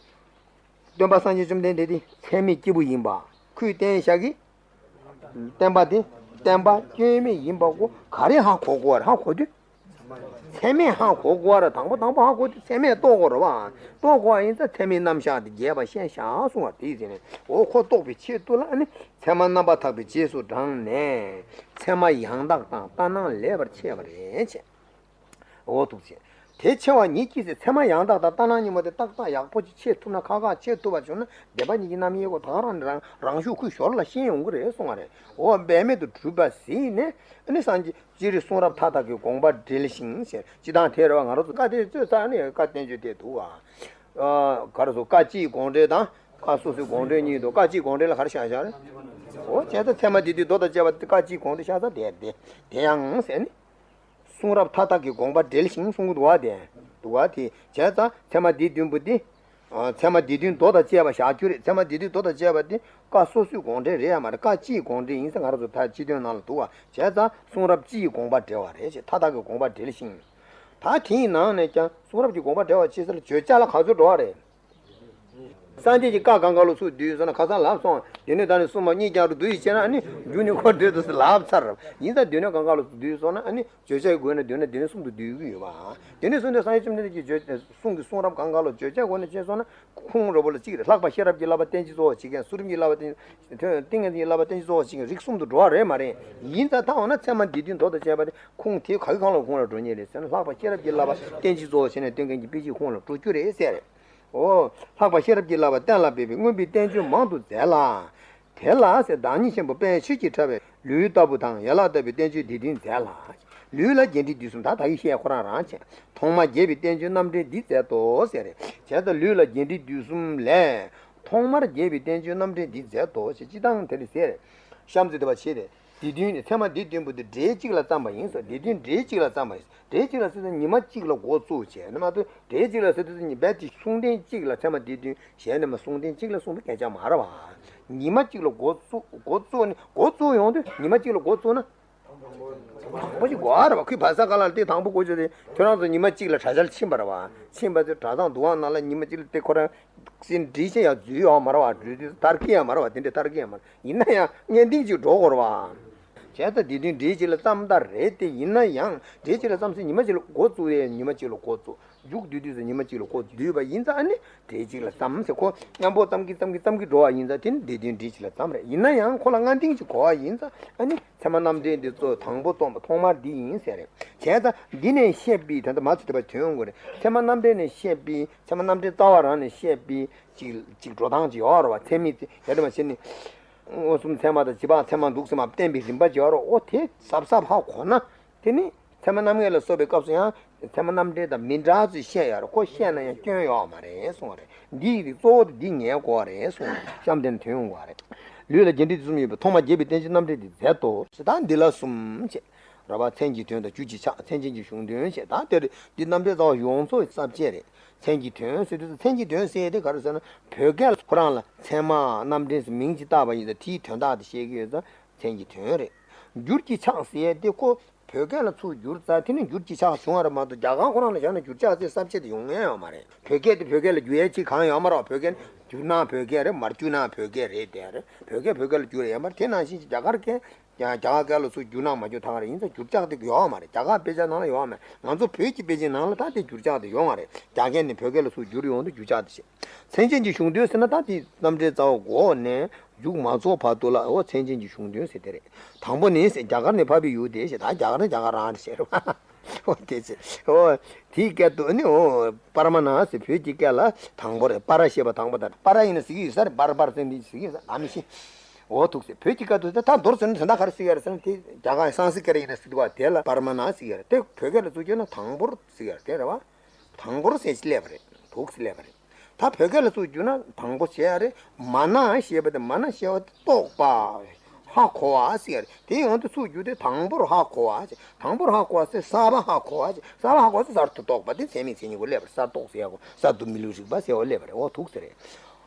སྟོན་པ་སངས་རྒྱས་བཅོམ་ལྡན་འདས་དེ་ཚད་མའི་སྐྱེས་བུ་ཡིན་པ། ཁོས་བསྟན་བཞག་གི་བསྟན་པ་དེ་བསྟན་པ་སྐྱོན་མེད་ཡིན་པ་གོ་ག་རེ་ཧ་གོ་དགོས་རེད། ཧ་གོ་དུས། ཚད་མས་ཧ་གོ་དགོས་རེད། དང་པོ་དང་པོ་ཧ་གོ་དུས་ཚད་མས་རྟོགས་དགོས་རེད་བ། རྟོགས་དགོས་པ་ཡིན་ཙང་ཚད་མའི་རྣམ་གཞག་དེ་རྒྱས་པ་བཤད་བཞག་གསུང་བ་དེ་ཟེར་ནས་འོ་ཁོ་རྟོགས་པའི་ཆེད་དུ་ལ་ཨ་ནི་ཚད་མ་རྣམ་པར་དག་པའི་རྗེས་སུ་འབྲངས་ནས་ཚད་མ་ཡང་དག་དང་ལྟར་སྣང་ལེགས་པར་ཕྱེ་བ་རེད་ཅེས། འོ་ཐུག་ཅེས། དེ་ཕྱེ་བ་ཉིད་ཀྱིས་ཚད་མ་ཡང་དག་དང་ལྟར་སྣང་གཉིས་པོ་དེ་ཏག་ཏག་ཡག་པོ་ཅིག་ཕྱེ་ཐུབ་ན་ཁག་ཁག་ཕྱེ་ཐུབ་པ་བྱུང་ན་བདེན་པ་གཉིས་ཀྱི་རྣམ་དབྱེ་གོ་ད་ག་རང་རང་རང་ཤུགས་ཁོས་ཞོར་ལ་ཤེས་ཡོང་གི་རེད་གསུང་བ་རེད། འོ་འབད་མེད་དུ་གྲུབ་པ་གཟིགས་ནས་ཨ་ནི་སངས་རྒྱས་སྤྱིར་གསུང་རབ་མཐའ་དག་གི་དགོངས་པ་འགྲེལ་ཞིང་ཞེས་སྤྱི་དང་དེ་རེད་བ། ང་རང་ཚོ་བཀའ་དེ་རྩོད་ཚར་ནས་བཀའ་བསྟན་བཅོས་དེ་འདུག་བ། ག་རེ་ཟེར། བཀའ་སྤྱིའི་དགོངས་འགྲེལ་དང་བཀའ་སོ་སོའི་དགོངས་འགྲེལ་གཉིས་འདུག་བཀའ་སྤྱིའི་དགོངས་འགྲེལ་ལ་ག་རེ་བཞག་བཞག་རེད། འོ་བྱས་ཙང་ཚད་མ་སྡེ་བདུན་མདོ་དང་བཅས་པ་དེ་བཀའ་སྤྱིའི་དགོངས་འགྲེལ་བཞག་ས་དེ་དེ་དེ་ཡང་ཟེར་ནི། གསུང་རབ་མཐའ་དག་གི་དགོངས་པ་འགྲེལ་ཞིང་གསུང་གི་འདུག་བ་དེ། འདུག་བ་དེ་བྱས་ཙང་ཚད་མ་སྡེ་བདུན་པོ་དེ། ཚད་མ་སྡེ་བདུན་མདོ་དང་བཅས་པ་བཞག་རྒྱུ་རེད། ཚད་མ་སྡེ་བདུན་མདོ་དང་བཅས་པ་དེ་བཀའ་སོ་སོའི་དགོངས་འགྲེལ་རེད་ཡ་མ་རེད། བཀའ་སྤྱིའི་དགོངས་འགྲེལ་ཡིན་ས་ང་རང་ཚོ་ད་སྤྱི་དོན་ནང་ལ་འདུག་བ། བྱས་ཙང་གསུང་རབ་སྤྱིའི་དགོངས་པ་འགྲེལ་བ་རེད་ཅེས་མཐའ་དག་གི་དགོངས་པ་འགྲེལ་ཞིང་། ད་དེའི་ནང་ནས་ཀྱང་གསུང་རབ་ཀྱི་དགོངས་པ་འགྲེལ་བ་ཅེས་ཟེར་ལ་བརྗོད་བྱ་ལ་ག་ཚོད་འགྲོ་བ་རེད། སངས་རྒྱས་ཀྱི་བཀའ་གང་ག་ལ་ཚུར་བསྡུས་སོང་ན་ཁ་སང་ལབ་སོང་། དེ་ནས་ད་ནི་གསུམ་པ་གཉིས་ཀྱང་རུ་བསྡུས་ཡིན་བྱས་ན་ཨ་ནི་རྒྱུ་ནི་འཁོར་འདོད་དུ་ལབ་ཚར། ཡིན་ཙང་སྡེ་སྣོད་གང་ག་ལ་ཚུར་བསྡུས་སོང་ན་ཨ་ནི་བརྗོད་བྱའི་སྒོ་ནས་བསྡུས་ན་སྡེ་སྣོད་གསུམ་དུ་བསྡུས་ཀྱི་ཡོད་པ། དེ་ནས་གསུངས་ཏེ་སངས་རྒྱས་བཅོམ་ལྡན་འདས་ཀྱི་བརྗོད་གསུང་གི་གསུང་རབ་གང་ག་ལ་བརྗོད་བྱའི་སྒོ་ནས་བྱས་སོང་ན་ཁུངས་རོ་པོ་ལ་གཅིག་རེད། ལྷག་པ་ཤེས་རབ་ཀྱི་བསླབ་པ་བསྟན་བཅོས་གཙོ་བོ་བྱེད་མཁན། གསུང་རབ་ཀྱི་བསླབ་པ་བསྟན་ཏིང་ངེ་འཛིན་གྱི་བསླབ་པ་བསྟན་བཅོས་གཙོ་བོ་བྱེད་མཁན་རིགས་གསུམ་དུ་འགྲོ་བ་རེད་མ་རེད། ཡིན་ཙང་ད་འོ་ན་ཚད་མ་སྡེ་བདུན་མདོ་དང་བཅས་པ་དེ་ཁུངས་དེ་ག་གི་གང་ལ་ཁུངས་ལ་འགྲོ་ཉེན་རེད་ཟེར་ན་ལྷག་པ་ཤེས་རབ་ཀྱི་བསླབ་པ་བསྟན་བཅོས་གཙོ་བོ་བྱས་ནས་སྟོན་མཁན་གྱི་དཔེ་གཅིག་ཁུངས་ལ་འགྲོ་རྒྱུ་རེད་ཟེར། འོ། ལྷག་པ་ཤེས་རབ་ཀྱི་བསླབ་པ་གཏན་ལ་འབེབས་པའི་མངོན་པའི་བསྟན་བཅོས་མང་དུ་མཛད་ལ། དེ་ལ་ཟེར་བདག་ཉིད་ཆེན་པོ་དཔལ་ཆོས་ཀྱི་ཕྲ་བའི་ལུས་ལྟ་བུ་དང་ཡན་ལག་ལྟ་བུའི་བསྟན་བཅོས་འདི་བདུན་མཛད་ལ། ལུས་ལ་རྒྱས་འབྲིང་བསྡུས་གསུམ་ད་ད་གིན་བཤད་ཁོ་རང་རང་བྱས། ཐོག་མར་རྒྱས་པའི་བསྟན་བཅོས་རྣམ་འགྲེལ་འདི་མཛད་དོ་ཟེར། བྱས་ཙང་ལུས་ལ་རྒྱས་འབྲིང་བསྡུས་གསུམ་ལས། ཐོག་མར་རྒྱས་པའི་བསྟན་བཅོས་རྣམ་འགྲེལ་འདི་མཛད་དོ་ཞེས་སྤྱི་དང་དེ་ལ་ཟེར། གཤམ་ཚིག་འདི་པ་ཆེ་སྟེ། སྡེ་བདུན་ནི་ཚད་མ་སྡེ་བདུན་པོ་འདི་འགྲེལ་གཅིག་ལ་བརྩམས་པ་ཡིན་ཟེར། སྡེ་བདུན་འགྲེལ་གཅིག་ལ་བརྩམས་པ་ཡིན། འགྲེལ་གཅིག་ལ་ཟེར་ན་ཉི་མ་གཅིག་ལ་འགོ་བཙུགས་བྱས་ནི་མ་གཏོགས་འགྲེལ་གཅིག་ལ་ཟེར་དུས་ཉི་མའི་དེ་གསུང་རྟེན་གཅིག་ལ་ཚད་མ་སྡེ་བདུན་གཞན་ནས་མ་གསུང་རྟེན་གཅིག་ལ་གསུངས་པའི་སྐད་ཆ་མ་རེད་བ། ཉི་མ་གཅིག་ལ་འགོ་བཙུགས་འགོ་བཙུགས་ནི་འགོ་བཙུགས་ཡོང་དུས་ཉི་མ་གཅིག་ལ་འགོ་བཙུགས་ན། དང་པོ་ཞིག་གོ་བ་རེད་བ། ཁོས་བར་ས་ག་ལ་དེ་དང་པོ་གོ་ཆོད་དེ་ཁྱོད་རང་ཚོ་ཉི་མ་གཅིག་ལ་གྲྭ་ཤག་ཕྱིན་པ་རེད་བ། ཕྱིན་པ་དེ་གྲྭ་ཚང་འདུ་ཁང་ནང་ལ་ཉི་མ་གཅིག་ལ་དེ་ཁོ་རང་སེ་འབྲི་བྱེད་ཡག་འཛུལ་ཡོད་མ་རེད་བ། འགྲུལ་དུས་ཐར་གི་ཡོད་མ་རེད་བ། དེ་འདྲའི་ཐར་གི་ཡོད་མ་རེད། ཡིན་ན་ཡང་སྔན་ཏིང་ཅིག་འགྲོ་དགོས་རེད་བ། བྱས་ཙང་སྡེ་བདུན་འགྲེལ་གཅིག་ལ་བརྩམས་ད་རེད་དེ། ཡིན་ན་ཡང་འགྲེལ་གཅིག་ལ་བརྩམས་ཟིན་ཉི་མ་གཅིག་ལ་འགོ་བཙུགས་ཡས་ཉི་མ་གཅིག་ལ་འགོ་བཙུགས། མཇུག་བསྡུ་དུས་སུ་ཉི་མ་གཅིག་ལ་འགོ་བསྡུས་པ་ཡིན་ཙང་ཨ་ནི་འགྲེལ་གཅིག་ལ་བརྩམས་ཟེར། ཁོ་མཉམ་པོ་བརྩམས་ཀྱི་བརྩམས་ཀྱི་བརྩམས་ཀྱི་འགྲོ་བ་ཡིན་ཙང་དེ་ནི་སྡེ་བདུན་འགྲེལ་གཅིག་ལ་བརྩམས་རེད། ཡིན་ན་ཡང་ཁོ་ལ་སྔ་འདིང་གཅིག་གོ་བ་ཡིན་ཙང་ཨ་ནི་ཚད་མ་རྣམ་འགྲེལ་འདི་གཙོ་དང་པོ་རྩོམ་པ་ཐོག་མར་འདི་ཡིན་ཟེར་རེད། བྱས་ཙང་འདི་ནས་བཤད་པའི་ད་ལྟ་མ་ཚུད་པ་དོན་ཡོང་གི་རེད། ཚད་མ་རྣམ་འགྲེལ་ནས་བཤད་པའི་ཚད་མ་རྣམ་འགྲེལ་རྩ་བ་རང་ནས་བཤད་པའི་ཅིག་ཅིག་འགྲོ་སྟངས་ཅིག་ཡོད་རེད་བ། ཚད་མའི་ཚེ་ཡ་དེ་མ་བྱས་ནས་མངོན་སུམ་ཚད་མ་དང་བྱེད་པ་ཚད་མ་འདུག་སེ་མ་བསྟན་པའི་རིམ་པ་ཅིག་ཡོད་རེད། ཨོ་དེ་གཟབ་གཟབ་ཧ་གོ་ན། དེ་ནི་ཚད་མ་རྣམ་ངེས་ལ་སོགས་པའི་སྐབས་སུ་ཡང་ཚད་མ་རྣམ་འགྲེལ་དང་མི་འདྲ་ཚུལ་བཤད་ཡོད་རེད། ཁོ་བཤད་ན་ཡང་སྐྱོན་ཡོད་མ་རེད་གསུངས་པ་རེད། འདི་ཡི་རིགས་གཙོ་བོ་དེ་འདི་ངེས་དགོས་པ་རེད་གསུངས་པ་རེད། གཤམ་དེ་ནས་དོན་ཡོང་དགོས་པ་རེད། ལུས་ལ་རྒྱས་འབྲིང་བསྡུས་གསུམ་ཡོད་པའི་ཐོག་མར་རྒྱས་པའི་བསྟན་བཅོས་རྣམ་འགྲེལ་འདི་མཛད་དོ། ཞེས་ད་འདི་ལ་གསུམ་བྱས། ར་བ་མཚན་གྱི་དོན་དང་རྒྱུ་གཅིག་ཆགས། མཚན་ཅན་གྱི་གཞུང་དོན་བྱས། ད་དེར་འདི་རྣམ་འགྲེལ་རྩ་བ་ཡོངས་རྫོགས་ཀྱི་ས་བཅད་རེད། མཚན་གྱི་དོན་ཟེར་དུས་མཚན་གྱི་དོན་ཟེར་དེ་ག་རེ་ཟེར་ན་བོད་སྐད་ལ་ཁོ་རང་ལ་ཚད་མ་རྣམ་འགྲེལ་ཟེར་མིང་ཅིག་བཏགས་པ་ཡིན་ཙང་དེའི་དོན་དག་དེ་བཤད་ཀྱི་ཡོད་ཙང་མཚན་གྱི་དོན་རེད། འགྱུར་གྱི་ཆགས་ཟེར་དེ་ཁོ་བོད་སྐད་ལ་ཚུར་བསྒྱུར་ཙང་དེ་ནི་འགྱུར་གྱི་ཆགས་བྱུང་བ་རེད་མ་གཏོགས་རྒྱ་གར་ཁོ་རང་ལ་བཞག་ན་འགྱུར་ཆགས་ཟེར་ས་བཅད་དེ་ཡོང་ཡ་ཡོད་མ་རེད། བོད་སྐད་དེ་བོད་སྐད་ལ་བསྒྱུར་ཡ་ཅིག་གང་ཡོད་མ་རེད་བ། བོད་སྐད་ནི་བསྒྱུར་ན་བོད་སྐད་རེད། མར་བསྒྱུར་ན་བོད་སྐད་རེད་དེ་རེད། བོད་སྐད་བོད་སྐད་ལ་བསྒྱུར་ཡ་ཡོད་མ་རེད། དེ་ནང་བཞིན་གྱི་རྒྱ་གར་སྐད་ཡང་རྒྱ་གར་སྐད་ལ་ཚུར་བསྒྱུར་ན་མ་བསྒྱུར་ད་ག་རེ་ཡིན་ཙང་འགྱུར་ལྕག་དེ་ཡོད་མ་རེད། རྒྱ་གར་དཔེ་ཆ་ནང་ལ་ཡོད་མ་རེད། ང་ཚོ་བོད་ཀྱི་དཔེ་ཆའི་ནང་ལ་ད་དེ་འགྱུར་ལྕག་དེ་ཡོད་མ་རེད། རྒྱ་སྐད་ནས་བོད་སྐད་ལ་ཚུར་བསྒྱུར་ཡོང་དུས་འགྱུར་ལྕག་དེ་བཤད། མཚན་ཅན་གྱི་གཞུང་དོན་ཟེར་ན་ད་དེ་རྣམ་འགྲེལ་རྩ་བ་འགོ་ནས་མཇུག་མ་རྫོགས་བར་དུ་ལ་འོ་མཚན་ཅན་གྱི་གཞུང་དོན་ཟེར་དེ་རེད། དང་པོ་ནི་ཟེར་རྒྱ་གར་ནས་ཕབ་པའི་ཡུལ་དེ་ཞེས་ད་རྒྱ་གར་ནི་རྒྱ་གར་རང་རེད་ཟེར་བ། འོ་དེ་ཚེ་འོ་དེའི་སྐད་དུ་ནི་འོ་པར་མ་ན་ཟེར་བོད་ཀྱི་སྐད་ལ་དང་པོ་རེད། པར་ཞེས་པ་དང་པོ་དང་པར་ཡིན་ན་ཟེར་གྱི་ཡོད་ས་རེད། པར་པར་ཟེར་འདི་ཟེར་གྱི་ཡོད་ས་ཨ་མི་ཤེས། འོ་ཐུག་ཟེར་བོད་ཀྱི་སྐད་དུ་ད་མདོར་ཟེར་ན་དོན་དག་ག་རེ་ཟེར་གྱི་ཡོད་རེད་ཟེར་ན་དེ་རྒྱ་གར་སང་སི་ཀྲིཏ་ཡིན་ན་ཟེར་གྱི་འདུག་བ། དེ་ལ་པར་མ་ན་ཟེར་གྱི་ཡོད་རེད། དེ་བོད་སྐད་ལ་ཚུར་བསྒྱུར་ན་དང་པོར་ཟེར་གྱི་ཡོད་རེད། དེ་རེད་བ། དང་པོར་ཟེར་གྱི་སླེབས་པ་རེད། ཐུག་ཟེར་སླེབས་པ་རེད། ད་བོད་སྐད་ལ་ཚུར་བསྒྱུར་ན་དང་པོ་བྱས་ཡ་རེད། མ་ན་ཞེས་པ་དེ། མ་ན་ཞེས་པ་དེ་རྟོགས་པ། ཧ་གོ་བ་ཟེར་ཡ་རེད། དེ་ཡང་དུ་ཚུར་བསྒྱུར་ཏེ་དང་པོར་ཧ་གོ་བ་ཟེར། དང་པོར་ཧ་གོ་བ་ཟེར། གསར་པ་ཧ་གོ་བ་ཟེར། གསར་པ་ཧ་གོ་བ་ཟེར་གསར་དུ་རྟོགས་པ་དེ་མཚན་མེད་མཚན་ཉིད་ཀྱི་སླེབས་པ་རེད། གསར་རྟོགས་ཟེར་ཡ་གོ། གསར་དུ་མི་བསླུ་རིག་པ་ཟེར་བ་སླེབས་པ་རེད། འོ་ཐུག་ཟེར་རེད།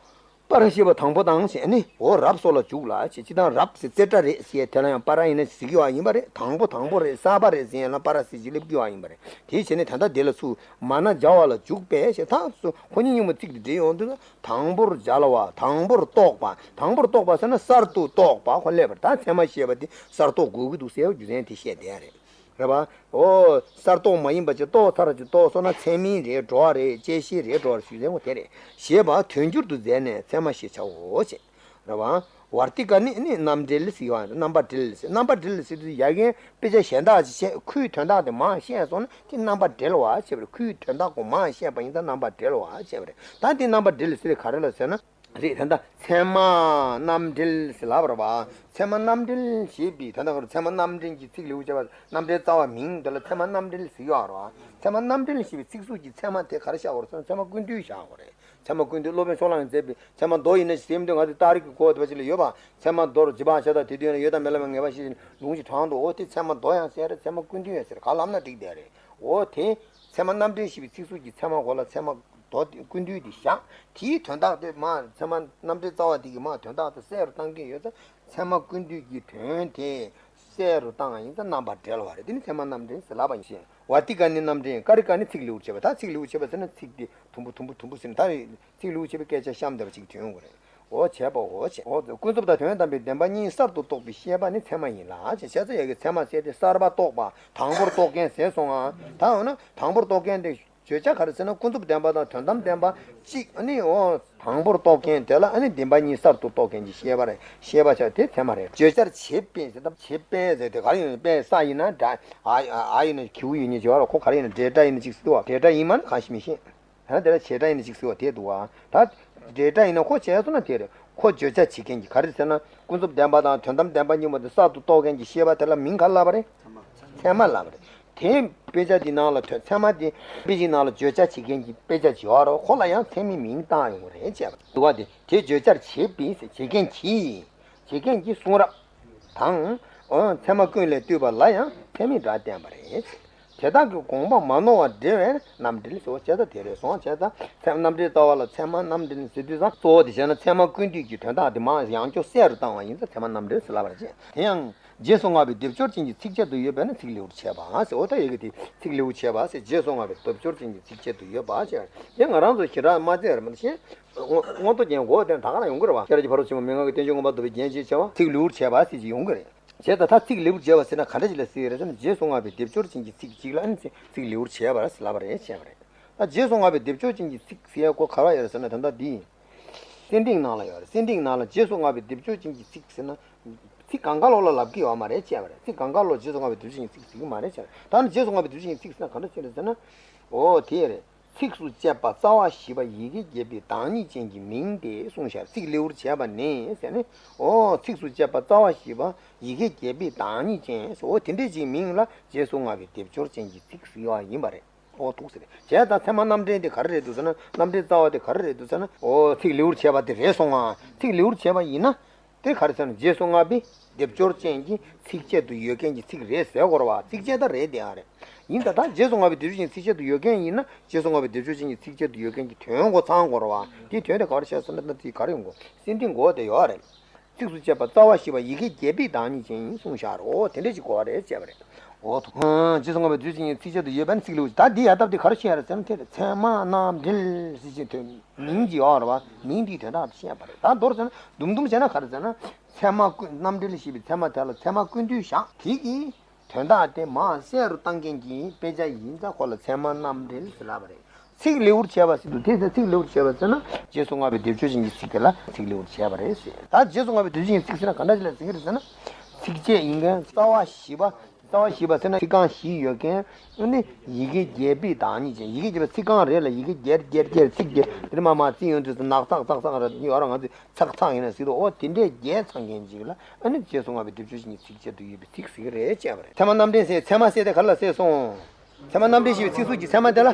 པར་ཞེས་པ་དང་པོ་དང་ཞེས་ནི། འོ་རབ་སོགས་ལ་འཇུག་ལ་ཞེས། སྤྱིར་བཏང་རབ་ཟེར་རྩེ་གྲ་རེད་ཟེར་ཡ་དེ་ལ་ཡང་པ་ར་ཡིན་ན་ཟེར་གྱི་བ་ཡིན་པ་རེད། དང་པོ་དང་པོ་རེད། གསར་པ་རེད་ཟེར་ཡ་ལ་པ་ར་ཟེར་གྱི་སླེབས་ཀྱི་བ་ཡིན་པ་རེད། དེ་བྱས་ནས་ད་ལྟ་དེ་ལ་ཚུར་མ་ན་སྦྱར་བ་ལ་འཇུག་པས་ཞེས། ད་ཚུར་ཁོ་གཉིས་སྙོམས་པོ་གཅིག་ཏུ་འདྲེས་ཡོང་དུས་ན། དང་པོར་སྦྱར་བ། དང་པོར་རྟོགས་པ། དང་པོར་རྟོགས་པ་ཟེར་ན་གསར་དུ་རྟོགས་པ་ཁོ་སླེབས་པ་རེད། ད་ཚད་མ་ཞེས་པ་དེ་གསར་རྟོགས་དགོས་ཀྱི་འདུག་ཟེར་བ་རྒྱུ་མཚན་དེ་བཤད་བསྡད་ཡ་རེད། རེད་པ། འོ། གསར་རྟོགས་མ་ཡིན་པ་ཅིག་རྟོགས་ཚར་ཅིག་རྟོགས་སོང་ན་ཚད་མིན་རེད། འགྲོ་བ་རེད། བཅད་ཤེས་རེད། འགྲོ་བ་རེད་ཞུས་ཟེར་བ་དེ་རེད། ཞེས་པ་དོན་སྒྱུར་དུ་མཛད་ནས་ཚད་མ་ཞེས་བྱའོ་ཞེས། རེད་པ། ཝར་ཏི་ཀ་ནི་ནི་རྣམ་འགྲེལ་ཟེར་བ། རྣམ་པ་འགྲེལ་ཟེར། རྣམ་པ་འགྲེལ་ཟེར་དུས་ཡ་གན་དཔེ་ཆ་གཞན་དག་ཅིག་བཤད། ཁོའི་དོན་དག་དེ་མར་བཤད་སོང་ན་དེ་རྣམ་པ་འགྲེལ་བ་ཞེས་པ་རེད། ཁོའི་དོན་དག་ཁོ་མར་བཤད་པ་ཡིན་ཙང་རྣམ་པ་འགྲེལ་བ་ཞེས་པ་རེད། ད་དེ་རྣམ་པ་འགྲེལ་ཟེར་ག་རེ་ལ་ཟེར་ན། རེད། ད་ལྟ་ཚད་མ་རྣམ་འགྲེལ་ཟེར་ལབ་པ་རེད་པ། ཚད་མ་རྣམ་འགྲེལ་ཞེས་པའི་ད་ལྟ་ཚད་མ་རྣམ་འགྲེལ་གྱི་ཚིག་ལེའུ་བྱས་པ། རྣམ་འགྲེལ་རྩ་བ་མིང་དེ་ལ་ཚད་མ་རྣམ་འགྲེལ་ཟེར་ཡོད་རེད་པ། ཚད་མ་རྣམ་འགྲེལ་ཞེས་པའི་ཚིག་ཟུར་གྱི་ཚད་མ་དེ་ག་རེ་བཞག་པ་རེད་ཟེར་ན་ཚད་མ་ཀུན་བཏུས་བཞག་པ་རེད། ཚད་མ་ཀུན་བཏུས། སློབ་དཔོན་ཕྱོགས་གླང་གིས་མཛད་པའི་ཚད་མ་མདོ་ཡིན་ན་ཟེར་མི་འདུག་ང་ཚོས་རྟགས་རིགས་ཀྱི་གོ་བ་དེ་པ་ཅིག་ལ་ཡོད་པ། ཚད་མ་མདོར་རྗེས་དཔག་བྱ་དང་དེ་དུས་ན་ཡོད་དང་མེད་ལ་མེད་ངེས་པ་ཞེས་ལུང་གཞི་དྲངས་འདུག་འོ་དེ་ཚད་མ་མདོ་ཡང་ཟེར་རེད། ཚད་མ་ཀུན་བཏུས་ཡང་ཟེར། ག་ལབ་ན་འགྲིག་བསྡད་རེད། འོ་དེ་ཚད་མ་རྣམ་འགྲེལ་ཞེས་པའི་ཚིག་ཟུར་གྱི་ཚད་མ་གོ་ལ་ཚད་མ་མདོ་ཀུན་བཏུས་དེ་བཞག་དེའི་དོན་དག་དེ་མར་ཚད་མ་རྣམ་འགྲེལ་རྩ་བ་དེ་གི་མར་དོན་དག་དེ་གསལ་རུ་བཏང་གི་ཡོད་ཙང་། ཚད་མ་ཀུན་བཏུས་ཀྱི་དོན་དེ་གསལ་རུ་བཏང་བ་ཡིན་ཙང་རྣམ་པ་འགྲེལ་བ་རེད། དེ་ནི་ཚད་མ་རྣམ་འགྲེལ་ཟེར་ལབ་པ་ཡིན། ཝར་ཏི་ཀ་ནི་རྣམ་འགྲེལ། ཀ་རི་ཀ་ནི་ཚིག་ལེའུར་བྱས་པ། ད་ཚིག་ལེའུར་བྱས་པ་ཟེར་ན་ཚིག་དེ་དུམ་བུ་དུམ་བུ་དུམ་བུ་ཟེར་ན་ད་ཚིག་ལེའུར་བྱས་པའི་སྐད་ཆ་གཤམ་དེ་བ་ཅིག་ཐོན་དགོས་རེད། འོ་བྱས་པའོ་བྱས། འོ་ཀུན་རྫོབ་དང་དོན་དམ་པའི་བདེན་པ་གཉིས་གསར་དུ་རྟོགས་པའི་ཤེས་པ་ནི་ཚད་མ་ཡིན་ལ། ཅེས་བྱས་ཙང་ཡ་གི་ཚད་མ་ཟེར་དེ་གསར་པ་རྟོགས་པ། དང་པོར་རྟོགས་མཁན་ཟེར་སོང་ང་། ད་འོ་ན་དང་པོར་རྟོགས་མཁན་དེ་བརྗོད་བྱ་ག་རེ་ཟེར་ན་ཀུན་རྫོབ་བདེན་པ་དང་དོན་དམ་བདེན་པ་གཅིག་ཨ་ནི་འོ་དང་པོར་རྟོགས་མཁན་དེ་ལ་ཨ་ནི་བདེན་པ་གཉིས་གསར་དུ་རྟོགས་མཁན་གྱི་ཤེས་པ་རེད། ཤེས་པ་ཆགས་དེ་ཚད་མ་རེད། བརྗོད་བྱར་བྱེད་པས་ཟེར་ད་བྱེད་པས་ཟེར་དེ་ག་རེ་ཡིན། པས་ས་ཡིན་ན་འདྲ། ཨ་ཨ་ཡིན་ན་གི་གུ་ཡིན་ནི་བྱེད་པ་རེད། ཁོ་ག་རེ་ཡིན་ན་འབྲེལ་སྒྲ་ཡིན་ན་གཅིག་ཟེར་བ། འབྲེལ་སྒྲ་ཡིན་མ་ན་གང་ཞིག་མི་ཤེས། ད་དེ་ལ་བྱེད་སྒྲ་ཡིན་ན་གཅིག་ཟེར་བ་དེ་འདུག་བ། ད་འབྲེལ་སྒྲ་ཡིན་ན་ཁོ་བྱས་སོང་ན་དེ་རེད། ཁོ་བརྗོད་བྱ་བྱེད་མཁན་གྱི་ག་རེ་ཟེར་ན་ཀུན་རྫོབ་བདེན་པ་དང་དོན་དམ་བདེན་པ་གཉིས་པོ་དེ་གསར་དུ་རྟོགས་མཁན་གྱི་ཤེས་པ་དེ་ལ་མིང་ག་ལབ་པ་རེད། ཚད་མ་ལབ་པ་རེད། དེ་དཔེ་ཆ་འདི་ནང་ལ་ཐོན། ཚད་མ་དེ་དཔེ་ཆའི་ནང་ལ་བརྗོད་བྱ་བྱེད་མཁན་གྱི་དཔེ་ཆ་བྱེད་པ་རེད། ཁོ་ལ་ཡང་ཚད་མའི་མིང་བཏགས་ཡོང་གི་རེད་ཅེས་པ་འདུག་བ། དེ་དེ་བརྗོད་བྱར་བྱེད་པས་ཟེར་བྱེད་མཁན་གྱི། བྱེད་མཁན་གྱི་གསུང་རབ་དང་། འོ་ཚད་མ་ཀུན་ལས་བཏུས་པ་ལ་ཡང་ཚད་མའི་སྒྲ་བསྟན་པ་རེད། དེ་དག་གི་དགོངས་པ་མ་ནོར་བར་འགྲེལ་བས་རྣམ་འགྲེལ་ཟེར་བ་བྱས་ཙང་དེ་རེད་སོང་བྱས་ཙང་། ཚད་མ་རྣམ་འགྲེལ་རྩ་བ་ལ་ཚད་མ་རྣམ་འགྲེལ་ཟེར་དུས་ཙང་གཙོ་བོ་དེ་བྱས་ན་ཚད་མ་ཀུན་བཏུས་ཀྱི་དོན་དག་དེ་མར་ཡང་བསྐྱར་གསལ་རུ་བཏང་བ་ཡིན་ཙང་ཚད་མ་རྣམ་འགྲེལ་ཟེར་ལབ་པར་བྱེད། དེ་ཡང་རྗེས་སུ་བསྔགས་པའི་སྡེབ་སྦྱོར་ཅན་གྱི་ཚིགས་བཅད་དུ་ཡོད་པས་ན་ཚིག་ལེའུར་བྱས་པ་ཟེར། འོ་ད་ཡ་གི་དེ་ཚིག་ལེའུར་བྱས་པ་ཟེར། རྗེས་སུ་བསྔགས་པའི་སྡེབ་སྦྱོར་ཅན་གྱི་ཚིགས་བཅད་དུ་ཡོད་པ་ཟེར། དེ་ང་རང་ཚོ་ཞེ་དྲག་མ་བཙལ་ར་མ་གཏོགས་ཤེས། མངོན་མངོན་རྟོགས་རྒྱན་འགོག་དེ་ད་ག་རང་ཡོང་གི་རེད་བ། ཤེས་རབ་ཀྱི་ཕ་རོལ་ཕྱིན་པ་མན་ངག་གི་རྟེན་འབྱུང་མངོན་པར་རྫོགས་པའི་རྒྱན་ཞེས་བྱ་བ་ཚིག་ལེའུར་བྱས་པ་ཟེར་ཅིག་ཡོང་གི་རེད། བྱས་ཙང་ད་ཚིག་ལེའུར་བྱས་པ་ཟེར་ན་ག་འདྲ་ཞིག་ལ་ཟེར་གི་རེད་ཟེར་ན། རྗེས་སུ་བསྔགས་པའི་སྡེབ་སྦྱོར་ཅན་གྱི་ཚིག་ཅིག་ལ་ནི་ཚིག་ཚིག་ལེའུར་བྱས་པ་ཟེར་ལབ་པ་རེད། བྱས་པ་རེད། ད་རྗེས་སུ་བསྔགས་པའི་སྡེབ་སྦྱོར་ཅན་གྱི་ཚིག་ཟེར་ཡ་གོ་ག་བ་ཡོད་རེད་ཟེར་ན། ད་ལྟ་འདི་གསེར་ཕྲེང་ནང་ལ་ཡོད་རེད། གསེར་ཕྲེང་ནང་ལ་རྗེས་སུ་བསྔགས་པའི་སྡེབ་སྦྱོར་ཅན་གྱི་ཚིག་ཟེར་ན། ཚིག་གང་ག་ལོག་ལ་ལབ་ཀྱི་ཡོད་མ་རེད། བྱས་པ་རེད། ཚིག་གང་ག་ལོག་རྗེས་སུ་བསྔགས་པའི་སྡེབ་སྦྱོར་ཅན་གྱི་ཚིག་ཟེར་གྱི་མ་རེད། བྱས་པ་རེད། ད་ནི་རྗེས་སུ་བསྔགས་པའི་སྡེབ་སྦྱོར་ཅན་གྱི་ཚིག་ཟེར་ན་ག་འདྲ་ཅིག་རེད་ཟེར་ན། འོ་དེ་རེད། ཚིགས་སུ་བཅད་པ་རྩ་བ་བཞི་པ་ཡི་གེ་བརྒྱད་པའི་བདག་ཉིད་ཅན་གྱི་མིང་སྟེ་གསུངས་ཤར། ཚིག་ལེའུར་བྱས་པ་ནས་ཟེར་ནས། འོ་ཚིགས་སུ་བཅད་པ་རྩ་བ་བཞི་པ་ཡི་གེ་བརྒྱད་པའི་བདག་ཉིད་ཅན་ཟེར། འོ་དེ་འདྲས་ཅིག་མིང་ལ་རྗེས་སུ་བསྔགས་པའི་སྡེབ་སྦྱོར་ཅན་གྱི་ཚིག་ཟེར་བ་ཡིན་པ་རེད། འོ་ཐུག་ཟེར། བྱས་ཙང་ཚད་མ་རྣམ་འགྲེལ་དེ་ག་རེ་རེད་འདུག་ཟེར་ན། རྣམ་འགྲེལ་རྩ་བ་དེ་ག་རེ་རེད་འདུག་ཟེར་ན། འོ་ཚིག་ལེའུར་བྱས་པ་དེ་རེད་སོང་ང་། ཚིག་ལེའུར་བྱས་པ་ཡིན་ན། དེ་ག་རེ་ཟེར་ན་རྗེས་སུ་བསྔགས་པའི་སྡེབ་སྦྱོར་ཅན་གྱི་ཚིགས་བཅད་དུ་ཡོད་མཁན་གྱི་ཚིག་རེད་ཟེར་དགོས་རེད་བ། ཚིགས་བཅད་ད་རེད་དེ་ཨ་རེད། ཡིན་ད་ད་རྗེས་སུ་བསྔགས་པའི་སྡེབ་སྦྱོར་ཅན་གྱི་ཚིགས་བཅད་དུ་ཡོད་མཁན་ཡིན་ན་རྗེས་སུ་བསྔགས་པའི་སྡེབ་སྦྱོར་ཅན་གྱི་ཚིགས་བཅད་དུ་ཡོད་མཁན་གྱི་དོན་གོ་ཚང་དགོས་རེད་བ། དེའི་དོན་དེ་ག་རེ་བཤད་སོང་ན་ད་དེ་ག་རེ་ཡོང་གོ། གསེར་ཕྲེང་འགོག་དེ་ཡོད་རེད། ཚིགས་སུ་བཅད་པ་རྩ་བ་བཞི་པ་ཡི་གེ་བརྒྱད་པའི་བདག་ཉིད་ཅན་གསུངས་ཤར། འོ་དེ་འདྲས་ཅིག་གོ་བ་རེད་བྱས་པ་རེད། འོ་ཐུག་རྗེས་སུ་བསྔགས་པའི་སྡེབ་སྦྱོར་ཅན་གྱི་ཚིགས་བཅད་དུ་ཡོད་པ་ནི་ཚིག་ལེའུ། ད་འདི་ཡ་སྟབས་དེ་ག་རེ་བཤད་རེད་ཟེར་ན། དེ་རེད། ཚད་མ་རྣམ་འགྲེལ་ཟེར་ཅིག་དོན། མིང་གཅིག་ཡོད་རེད་བ། མིང་འདིའི་དོན་དག་དེ་བཤད་པ་རེད། ད་མདོར་བྱས་ན་དུམ་དུམ་བྱས་ན་ག་རེ་ཟེར་ན། ཚད་མ་ཀུན། རྣམ་འགྲེལ་ཞེས་པའི་ཚད་མ་དེ་ལ་ཚད་མ་ཀུན་བཏུས་བཞག་དེ་གི་དོན་དག་དེ་མར་གསལ་རུ་བཏང་མཁན་གྱི་དཔེ་ཆ་ཡིན་ཙང་ཁོ་ལ་ཚད་མ་རྣམ་འགྲེལ་ཟེར་ལབ་པ་རེད། ཚིག་ལེའུར་བྱས་པ་ཟེར་དུས་དེ་ཚེ་ཚིག་ལེའུར་བྱས་པ་ཟེར་ན་རྗེས་སུ་བསྔགས་པའི་སྡེབ་སྦྱོར་ཅན་གྱི་ཚིག་དེ་ལ་ཚིག་ལེའུར་བྱས་པ་རེད་ཟེར། ད་རྗེས་སུ་བསྔགས་པའི་སྡེབ་སྦྱོར་ཅན་གྱི་ཚིག་ཟེར་ན་ག་འདྲ་ཞིག་ལ་ཟེར་གྱི་རེད་ཟེར་ན། ཚིགས་བཅད་ཡིན་མཁན་རྩ་བ་བཞི་པ། རྩ་བ་བཞི་པ་ཟེར་ན་ཚིག་རྐང་བཞི་ཡོད་མཁན། ཨ་ནི་ཡི་གེ་བརྒྱད་པའི་བདག་ཉིད་ཅན། ཡི་གེ་བརྒྱད་པ་ཚིག་རྐང་རེ་ལ་ཡི་གེ་བརྒྱད་བརྒྱད་བརྒྱད་ཚིག་བརྒྱད་དེ་མར་མར་བརྩིས་ཡོང་དུས་སུ་ནག་ཚག་ཚག་ཚག་རེ་ཡོད་ར། ང་ཚོས་ཚག་ཚག་ཡིན་ན་ཟེར་དུས། འོ་དེ་འདྲའི་བརྒྱད་ཚང་མཁན་ཅིག་ལ་ཨ་ནི་རྗེས་སུ་བསྔགས་པའི་སྡེབ་སྦྱོར་ཅན་གྱི་ཚིགས་བཅད་དུ་ཡོད་པའི་ཚིག་ཟེར་གྱི་རེད་བྱས་པ་རེད། ཚད་མ་རྣམ་འགྲེལ་ཟེར། ཚད་མ་ཟེར་དེ་ག་རེ་ལ་ཟེར་སོང་། ཚད་མ་རྣམ་འགྲེལ་ཞེས་པའི་ཚིག་ཟུར་གྱི་ཚད་མ་དེ་ལ་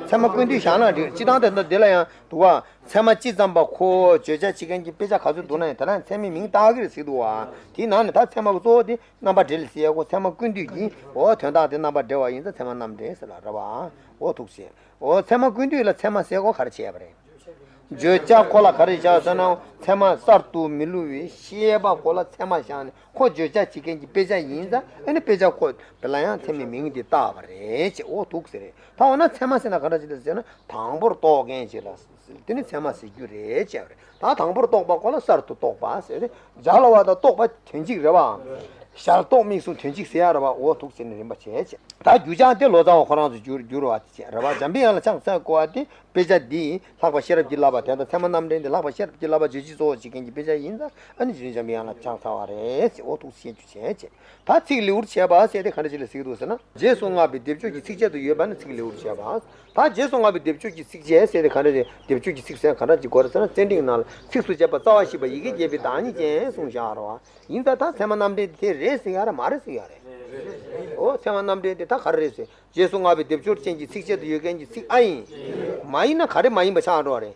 ཚད་མ་ཀུན་བཏུས་བཞག་ན་འགྲིག་སྤྱི་བཏང་དེ་འདི་ལ་ཡང་འདུག་བ། ཚད་མ་སྤྱི་ཙམ་པ་ཁོ་བོ་བརྗོད་བྱ་བྱེད་མཁན་གྱི་དཔེ་ཆ་ག་ཚོད་འདུག་ན་ཡང་དེ་ལ་ཡང་ཚད་མའི་མིང་བཏགས་ཀྱི་རེད་ཟེར་འདུག་བ། དེའི་ནང་ནས་ད་ཚད་མ་གི་གཙོ་བོ་དེ་རྣམ་པ་འགྲེལ་ཟེར་ཡ་གོ་ཚད་མ་ཀུན་བཏུས་ཀྱི་འོ་དོན་དག་དེ་རྣམ་པ་འགྲེལ་བ་ཡིན་ཙང་ཚད་མ་རྣམ་འགྲེལ་ཟེར་ལ་རེད་བ། འོ་ཐུགས་ཆེ། འོ་ཚད་མ་ཀུན་བཏུས་ལ་ཚད་མ་ཟེར་གོ་ག་རེ་བྱས་པ་རེད། བརྗོད་བྱ་ཁོ་ལ་ག་རེ་བཞག་ཟེར་ན་ཚད་མ་གསར་དུ་མི་བསླུ་བའི་ཤེས་པ་ཁོ་ལ་ཚད་མ་བཞག་ནས་ཁོ་བརྗོད་བྱ་བྱེད་མཁན་གྱི་དཔེ་ཆ་ཡིན་ཙང་ཨ་ནི་དཔེ་ཆ་ཁོ་དེ་ལ་ཡང་ཚད་མའི་མིང་དེ་བཏགས་པ་རེད་ཅེས་འོ་འདུག་ཟེར་རེད། ད་འོ་ན་ཚད་མ་ཟེར་ན་ག་འདྲ་ཅིག་རེད་ཟེར་ན་དང་པོར་རྟོགས་མཁན་ཅིག་ལ་དེ་ནི་ཚད་མ་ཟེར་རྒྱུ་རེད་ཅེས་པ་རེད། ད་དང་པོར་རྟོགས་པ་ཁོ་ལ་གསར་དུ་རྟོགས་པ་ཟེར་ཏེ་སྦྱར་ལ་བ་དང་རྟོགས་པ་དོན་གཅིག་རེད་བ། ཞར་རྟོགས་དམིགས་གསུམ་དོན་གཅིག་ཟེར་ཡ་རེད་བ་འོ་འདུག་ཟེར་ནས་རིམ་པ་བྱས་ཅེས། ད་རྒྱུ་ཆ་དེ་ལོ་ཙཱ་བ་ཁོ་རང་ཚོ་བསྒྱུར་བསྒྱུར་བ་དེ་བྱས་རེད་བ། འཇམ་པའི་དབྱངས་ལ་ཕྱག་འཚལ་དགོས་པ་དེ། དཔེ་ཆ་འདི་ལྷག་པ་ཤེས་རབ་ཀྱི་བསླབ་པ་དེ་ལྟར་ཚད་མ་རྣམ་འགྲེལ་འདི་ལྷག་པ་ཤེས་རབ་ཀྱི་བསླབ་པ་བརྗོད་བྱའི་གཙོ་བོ་བྱེད་མཁན་གྱི་དཔེ་ཆ་ཡིན་ཙང་ཨ་ནི་རྗེ་བཙུན་འཇམ་པའི་དབྱངས་ལ་ཕྱག་འཚལ་བ་རེད་ཟེར་འོ་ཐུགས་སུ་ཆེ་རྒྱུ་བྱས་བྱས། ད་ཚིག་ལེའུར་བྱས་པ་ཟེར་དེ་ག་འདྲ་ཅིག་ལ་གཟིགས་འདུག་ཟེར་ན། རྗེས་སུ་བསྔགས་པའི་སྡེབ་སྦྱོར་གྱི་ཚིགས་བཅད་དུ་ཡོད་པ་ནི་ཚིག་ལེའུར་བྱས་པ། ད་རྗེས་སུ་བསྔགས་པའི་སྡེབ་སྦྱོར་གྱི་ཚིགས་བཅད་ཟེར་དེ་ག་འདྲ་ཅིག་སྡེབ་སྦྱོར་གྱི་ཚིགས་ཟེར་ག་འདྲ་ཅིག་གོ་རེད་ཟེར་ན་ཙན་དྲིག་ནང་ལ་ཚིགས་སུ་བཅད་པ་རྩ་བ་ཞེས་པ་ཡི་གེ་བརྒྱད་པའི་བདག་ཉིད་ཅན་གསུངས་བཞག་རེད་བ། ཡིན་ཙང་ད་ཚད་མ་རྣམ་འགྲེལ་དེ་རེད་ཟེར་ཡ་རེད་མ་རེད་ཟེར་ཡ་རེད། འོ་ཚད་མ་རྣམ་འགྲེལ་དེ་ད་ག་རེ་རེད་ཟེར། རྗེས་སུ་བསྔགས་པའི་སྡེབ་སྦྱོར་ཅན་གྱི་ཚིགས་བཅད་དུ་ཡོད་མཁན་གྱི་ཚིག་ཨ་ཡིན། མ་ཡིན་ན་ག་རེ་མ་ཡིན་པ་ཆགས་འགྲོ་བ་རེད།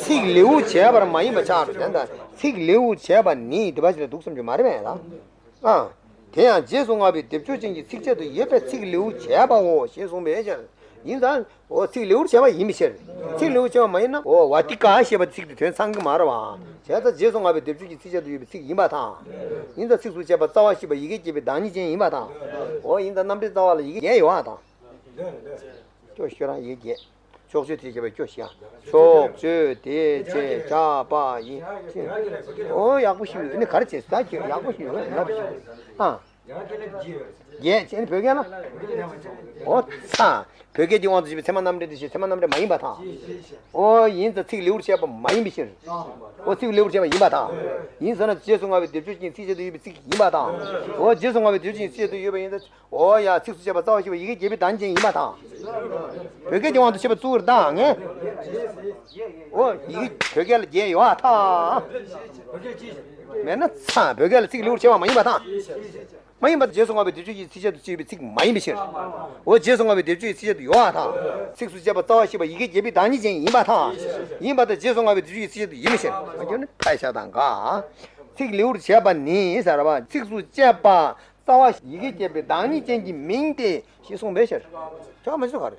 ཚིག་ལེའུ་བྱས་པར་མ་ཡིན་པ་ཆགས་འགྲོ་དེ་ད་ཚིག་ལེའུ་བྱས་པ་ནི་འདི་པ་ཞིག་ལ་འདུག་བསམ་རྒྱུ་མ་རེད་པས་ད། ཨ། དེ་ཡང་རྗེས་སུ་བསྔགས་པའི་སྡེབ་སྦྱོར་ཅན་གྱི་ཚིགས་བཅད་དུ་ཡོད་པའི་ཚིག་ལེའུ་བྱས་པའོ་ཞེས་གསུངས་པའི་ཕྱིར། ཡིན་ཙང་། འོ་ཚིག་ལེའུར་བྱས་པ་ཡིན་པའི་ཕྱིར། ཚིག་ལེའུར་བྱས་པ་མ་ཡིན་ན། འོ་བ་ཏི་ཀ་ཞེས་པ་ཚིག་དེ་དོན་ཚང་གི་མ་རེད་བ། བྱས་ཙང་རྗེས་སུ་བསྔགས་པའི་སྡེབ་སྦྱོར་གྱི་ཚིགས་བཅད་དུ་ཡོད་པའི་ཚིག་ཡིན་པ་དང་། ཡིན་ཙང་ཚིགས་སུ་བཅད་པ་རྩ་བ་ཞེས་པ་ཡི་གེ་བརྒྱད་པའི་བདག་ཉིད་ཅན་ཡིན་པ་དང་། འོ་ཡིན་ཙང་རྣམ་འགྲེལ་རྩ་བ་ལ་ཡི་གེ་བརྒྱད་ཡོད་པ་དང་། ཁྱོད་ཤོད་རང་ཡི་གེ་བརྒྱད། ཕྱོགས་ཆོས་དེ་བྱས་པའི་ཁྱོད་ཤེས་ཡ། ཕྱོགས་ཆོས་དེ་བྱས་ཁྱབ་པ་ཡིན། འོ་ཡག་པོ་ཞུས་ཡོད་ནི་ག་རེ་བྱས་ས་ཁྱོད་ཡག་པོ་ཞུས་ཡོད་ལབ་ཤིག་ཨ། རྒྱས་བྱས་ནི་བོད་སྐད་ལ། འོ་ཚ། བོད་སྐད་ཀྱི་དབང་དུ་བྱས་པའི་ཚད་མ་རྣམ་འགྲེལ་དེ་བཞིན་ཚད་མ་རྣམ་འགྲེལ་མ་ཡིན་པ་དང་། འོ་ཡིན་ཙང་ཚིག་ལེའུར་བྱས་པ་མ་ཡིན་པའི་ཕྱིར། འོ་ཚིག་ལེའུར་བྱས་པ་ཡིན་པ་དང་། ཡིན་ཟེར་ན་རྗེས་སུ་བསྔགས་པའི་སྡེབ་སྦྱོར་ཅན་ཚིགས་བཅད་དུ་ཡོད་པའི་ཚིག་ཡིན་པ་དང་། འོ་རྗེས་སུ་བསྔགས་པའི་སྡེབ་སྦྱོར་ཅན་ཚིགས་བཅད་དུ་ཡོད་པ་ཡིན་ཙང་། འོ་ཡ་ཚིགས་སུ་བཅད་པ་རྩ་བ་ཞེས་པ་ཡི་གེ་བརྒྱད་པའི་བདག་ཉིད་ཅན་ཡིན་པ་དང་། བོད་སྐད་ཀྱི་དབང་དུ་བྱས་པ་བཙུགས་པར་གདའ་ངས། འོ་ཡི་གེ་བོད་སྐད་ལ་བརྒྱད་ཡོད་ཨ་ཐ། མེད་ན་ཚ་བོད་སྐད་ལ་ཚིག་ལེའུར་བྱས་པ་མ་ཡིན་པ་དང་། མ་ཡིན་པ་དང་རྗེས་སུ་བསྔགས་པའི་སྡེབ་སྦྱོར་གྱི་ཚིགས་བཅད་དུ་བྱས་པའི་ཚིག་མ་ཡིན་པའི་ཕྱིར། འོ་རྗེས་སུ་བསྔགས་པའི་སྡེབ་སྦྱོར་གྱི་ཚིགས་བཅད་དུ་ཡོད་པ་དང་། ཚིགས་སུ་བཅད་པ་རྩ་བ་ཞེས་པ་ཡི་གེ་བརྒྱད་པའི་བདག་ཉིད་ཅན་ཡིན་པ་དང་། ཡིན་པ་དང་རྗེས་སུ་བསྔགས་པའི་སྡེབ་སྦྱོར་གྱི་ཚིགས་བཅད་དུ་ཡིན་པའི་ཕྱིར། ང་ཁྱོད་ནི་ཕལ་ཆེར་དང་འགའ། ཚིག་ལེའུར་བྱས་པ་ནི་ཟེར་བ་ཚིགས་སུ་བཅད་པ་རྩ་བ་ཡི་གེ་བརྒྱད་པའི་བདག་ཉིད་ཅན་གྱི་མིང་སྟེ་ཞེས་གསུངས་པའི་ཕྱིར། ཁྱོད་མ་ཤེས་ག་རེད།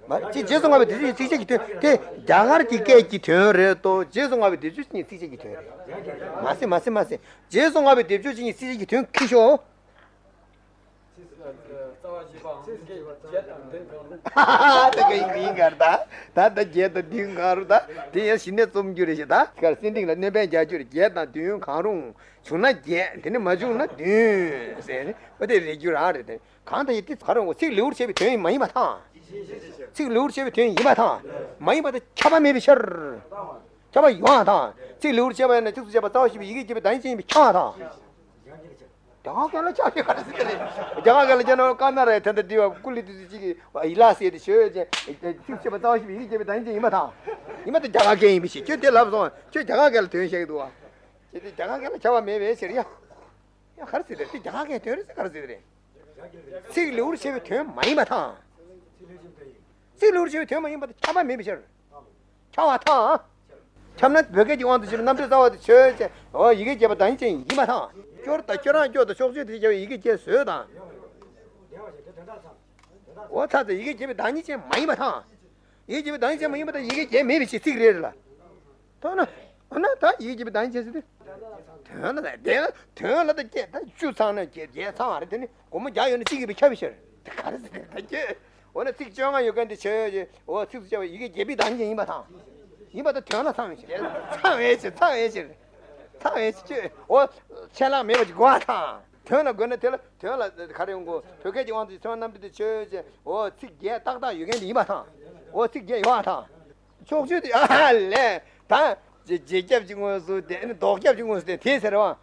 མ་ཅི་རྗེས་སུ་བསྔགས་པའི་སྡེབ་སྦྱོར་གྱི་ཚིགས་བཅད་ཀྱི་དོན་དེ་རྒྱ་གར་གྱི་སྐད་ཀྱི་དོན་རེད་དོ། རྗེས་སུ་བསྔགས་པའི་སྡེབ་སྦྱོར་གྱི་ཚིགས་བཅད་ཀྱི་དོན་རེད། མ་ཟེར་མ་ཟེར་མ་ཟེར། རྗེས་སུ་བསྔགས་པའི་སྡེབ་སྦྱོར་བྱེད་ཀྱི་ཚིགས་བཅད་ཀྱི་དོན་ཁི་ཤོ། ད་ག་ཡིན་གར་ད། ད་ད་བརྒྱད་དང་བདུན་གང་རུང་ད། དེ་ཡང་གཞི་ནས་རྩོམ་རྒྱུ་རེད་ཞེས་ད། གར་སེང་ཌིང་ལ་གནོན་པའི་རྒྱ་གྱུར་བརྒྱད་དང་བདུན་གང་རུང་། བྱུང་ན་བརྒྱད་དེ་ནི་མ་བྱུང་ན་བདུན་ཟེར་ནི་ཨོ་དེ་རེད་རྒྱུ་རང་རེད་དེ། གང་ལྟར་ཡིན་དེ་ག་རེ་འོ་ཚིག་ལེའུར་བྱས་པའི་དོན་མ་ཡིན་པ་དང་། ཚིག་ལེའུར་བྱས་པའི་དོན་ཡིན་པ་དང་། མ་ཡིན་པ་དང་ཁྱབ་པ་མེད་པའི་ཕྱིར། ཁྱབ་པ་ཡོད་པ་དང་། ཚིག་ལེའུར་བྱས་པ་ཡིན་ན་ཚིགས་སུ་བཅད་པ་རྩ་བ་ཞེས་པའི་ཡི་གེ་བརྒྱད་པའི་བདག་ཉིད་ཅན་ཡིན་པས་ཁྱབ་པ་དང་། རྒྱ་གར་སྐད་ལ་ཁྱབ་ཡོད་ག་རེ་ཟེར་གི་རེད། རྒྱ་གར་སྐད་ལ་བྱས་ན་ཀ་ན་ར་ཡི་ཐ་ད་དི་བ་ཀུ་ལི་དི་དི་གཅིག་གི་ཡི་ལ་སེ་དི་ཆོས་ཅན། ཚིགས་སུ་བཅད་པ་རྩ་བ་ཞེས་པའི་ཡི་གེ་བརྒྱད་པའི་བདག་ཉིད་ཅན་ཡིན་པ་དང་། ཡིན་པ་དང་རྒྱ་གར་སྐད་ཡིན་པའི་ཕྱིར་ཁྱོད་དེ་ལབ་སོང་ཁྱོད་རྒྱ་གར་སྐད་ལ་དོན་བཤད་ཀྱི་འདུག་བ། ཁྱོད་དེ་རྒྱ་གར་སྐད་ལ་ཁྱབ་པ་མེད་པའི་ཕྱིར་ཡ། ཡ་ག་རེ་ཟེར་དེ་རེད་དེ་རྒྱ་གར་སྐད་དོན་རེད་ཟེར་ག་རེ་ཟེར་དེ་རེད། ཚིག་ལེའུར་བྱས་པའི་དོན་མ་ཡིན་པ་དང་། ཚིག་ལེའུར་བྱས་པའི་དོན་མ་ཡིན་པ་དང་ཁྱབ་པ་མེད་པའི་ཕྱིར། ཁྱབ་པ་དང་། ཁྱབ་ན་བོད་སྐད་ཀྱི་དབང་དུ་བྱས་པའི་རྣམ་འགྲེལ་རྩ་བ་དེ་ཆོས་ཅན། འོ་ཡི་གེ་བརྒྱད་པ་བདག་ཉིད་ཅན་ཡིན་པ་དང་། སྐྱོར་དང་ཁྱོད་རང་སྐྱོར་དང་ཕྱོགས་ཆོས་དེ་བྱས་པའི་ཡི་གེ་བརྒྱད་བཟོས་དང་། འོ་ཚ་ཚ་ཡི་གེ་བརྒྱད་པའི་བདག་ཉིད་ཅན་མ་ཡིན་པ་དང་། ཡི་གེ་བརྒྱད་པའི་བདག་ཉིད་ཅན་མ་ཡིན་པ་དང་ཡི་གེ་བརྒྱད་མེད་པའི་ཕྱིར་ཚིག་རེ་རེ་ལ། ཐོག་ན། འོ་ན་ད་ཡི་གེ་བརྒྱད་པའི་བདག་ཉིད་ཅན་ཟེར་དུས། དོན་ལ་ད་དེ་དོན་ལ་ད་བརྒྱད་ད་བཅུ་ཚང་ན་བརྒྱད་བརྒྱད་ཚང་བ་རེད་དེ་ནི་སྒོར་མོ་བརྒྱ་ཡོད་ན་གཅིག་ཡོད་པའི་ཁྱབ་པའི་ཕྱིར། དེ་ག་རེ་ཟེར་དེ་ད་ཁྱོད། འོ་ན་ཚིག་བཅོ་ལྔ་ཡོད་མཁན་དེ་ཆོས་ཅན། འོ་ཚིགས་སུ་བཅད་པ་ཡི་གེ་བརྒྱད་པའི་བདག་ཉིད་ཅན་ཡིན་པ་དང་། ཡིན་པ་དང་དོན་ལ་ཚང་བའི་ཕྱིར། ཚང་བའི་ཕྱིར་ཚང་བའི་ཕྱིར། ཚང་བའི་ཕྱིར་ཁྱོད། འོ། ཆད་ལྷག་མེད་པ་ཅིག་དགོས་པ་དང་། དོན་ལ་དགོས་ན་དེ་ལ་དོན་ལ་ག་རེ་ཡོང་གོ་བོད་སྐད་ཀྱི་དབང་དུ་ཚོན་རྣམ་འགྲེལ་དེ་ཆོས་ཅན། འོ་ཚིག་བརྒྱད་ཏག་ཏག་ཡོད་མཁན་དེ་ཡིན་པ་དང་། འོ་ཚིག་བརྒྱད་ཡོད་པ་དང་། ཕྱོགས་ཆོས་དེ་ཨ་ལས་ད། རྗེས་རྗེས་ཁྱབ་ཀྱི་དངོས་སུ་དེ་ནི་ལྡོག་ཁྱབ་ཀྱི་དངོས་སུ་དེ་དེ་ཟེར་བ།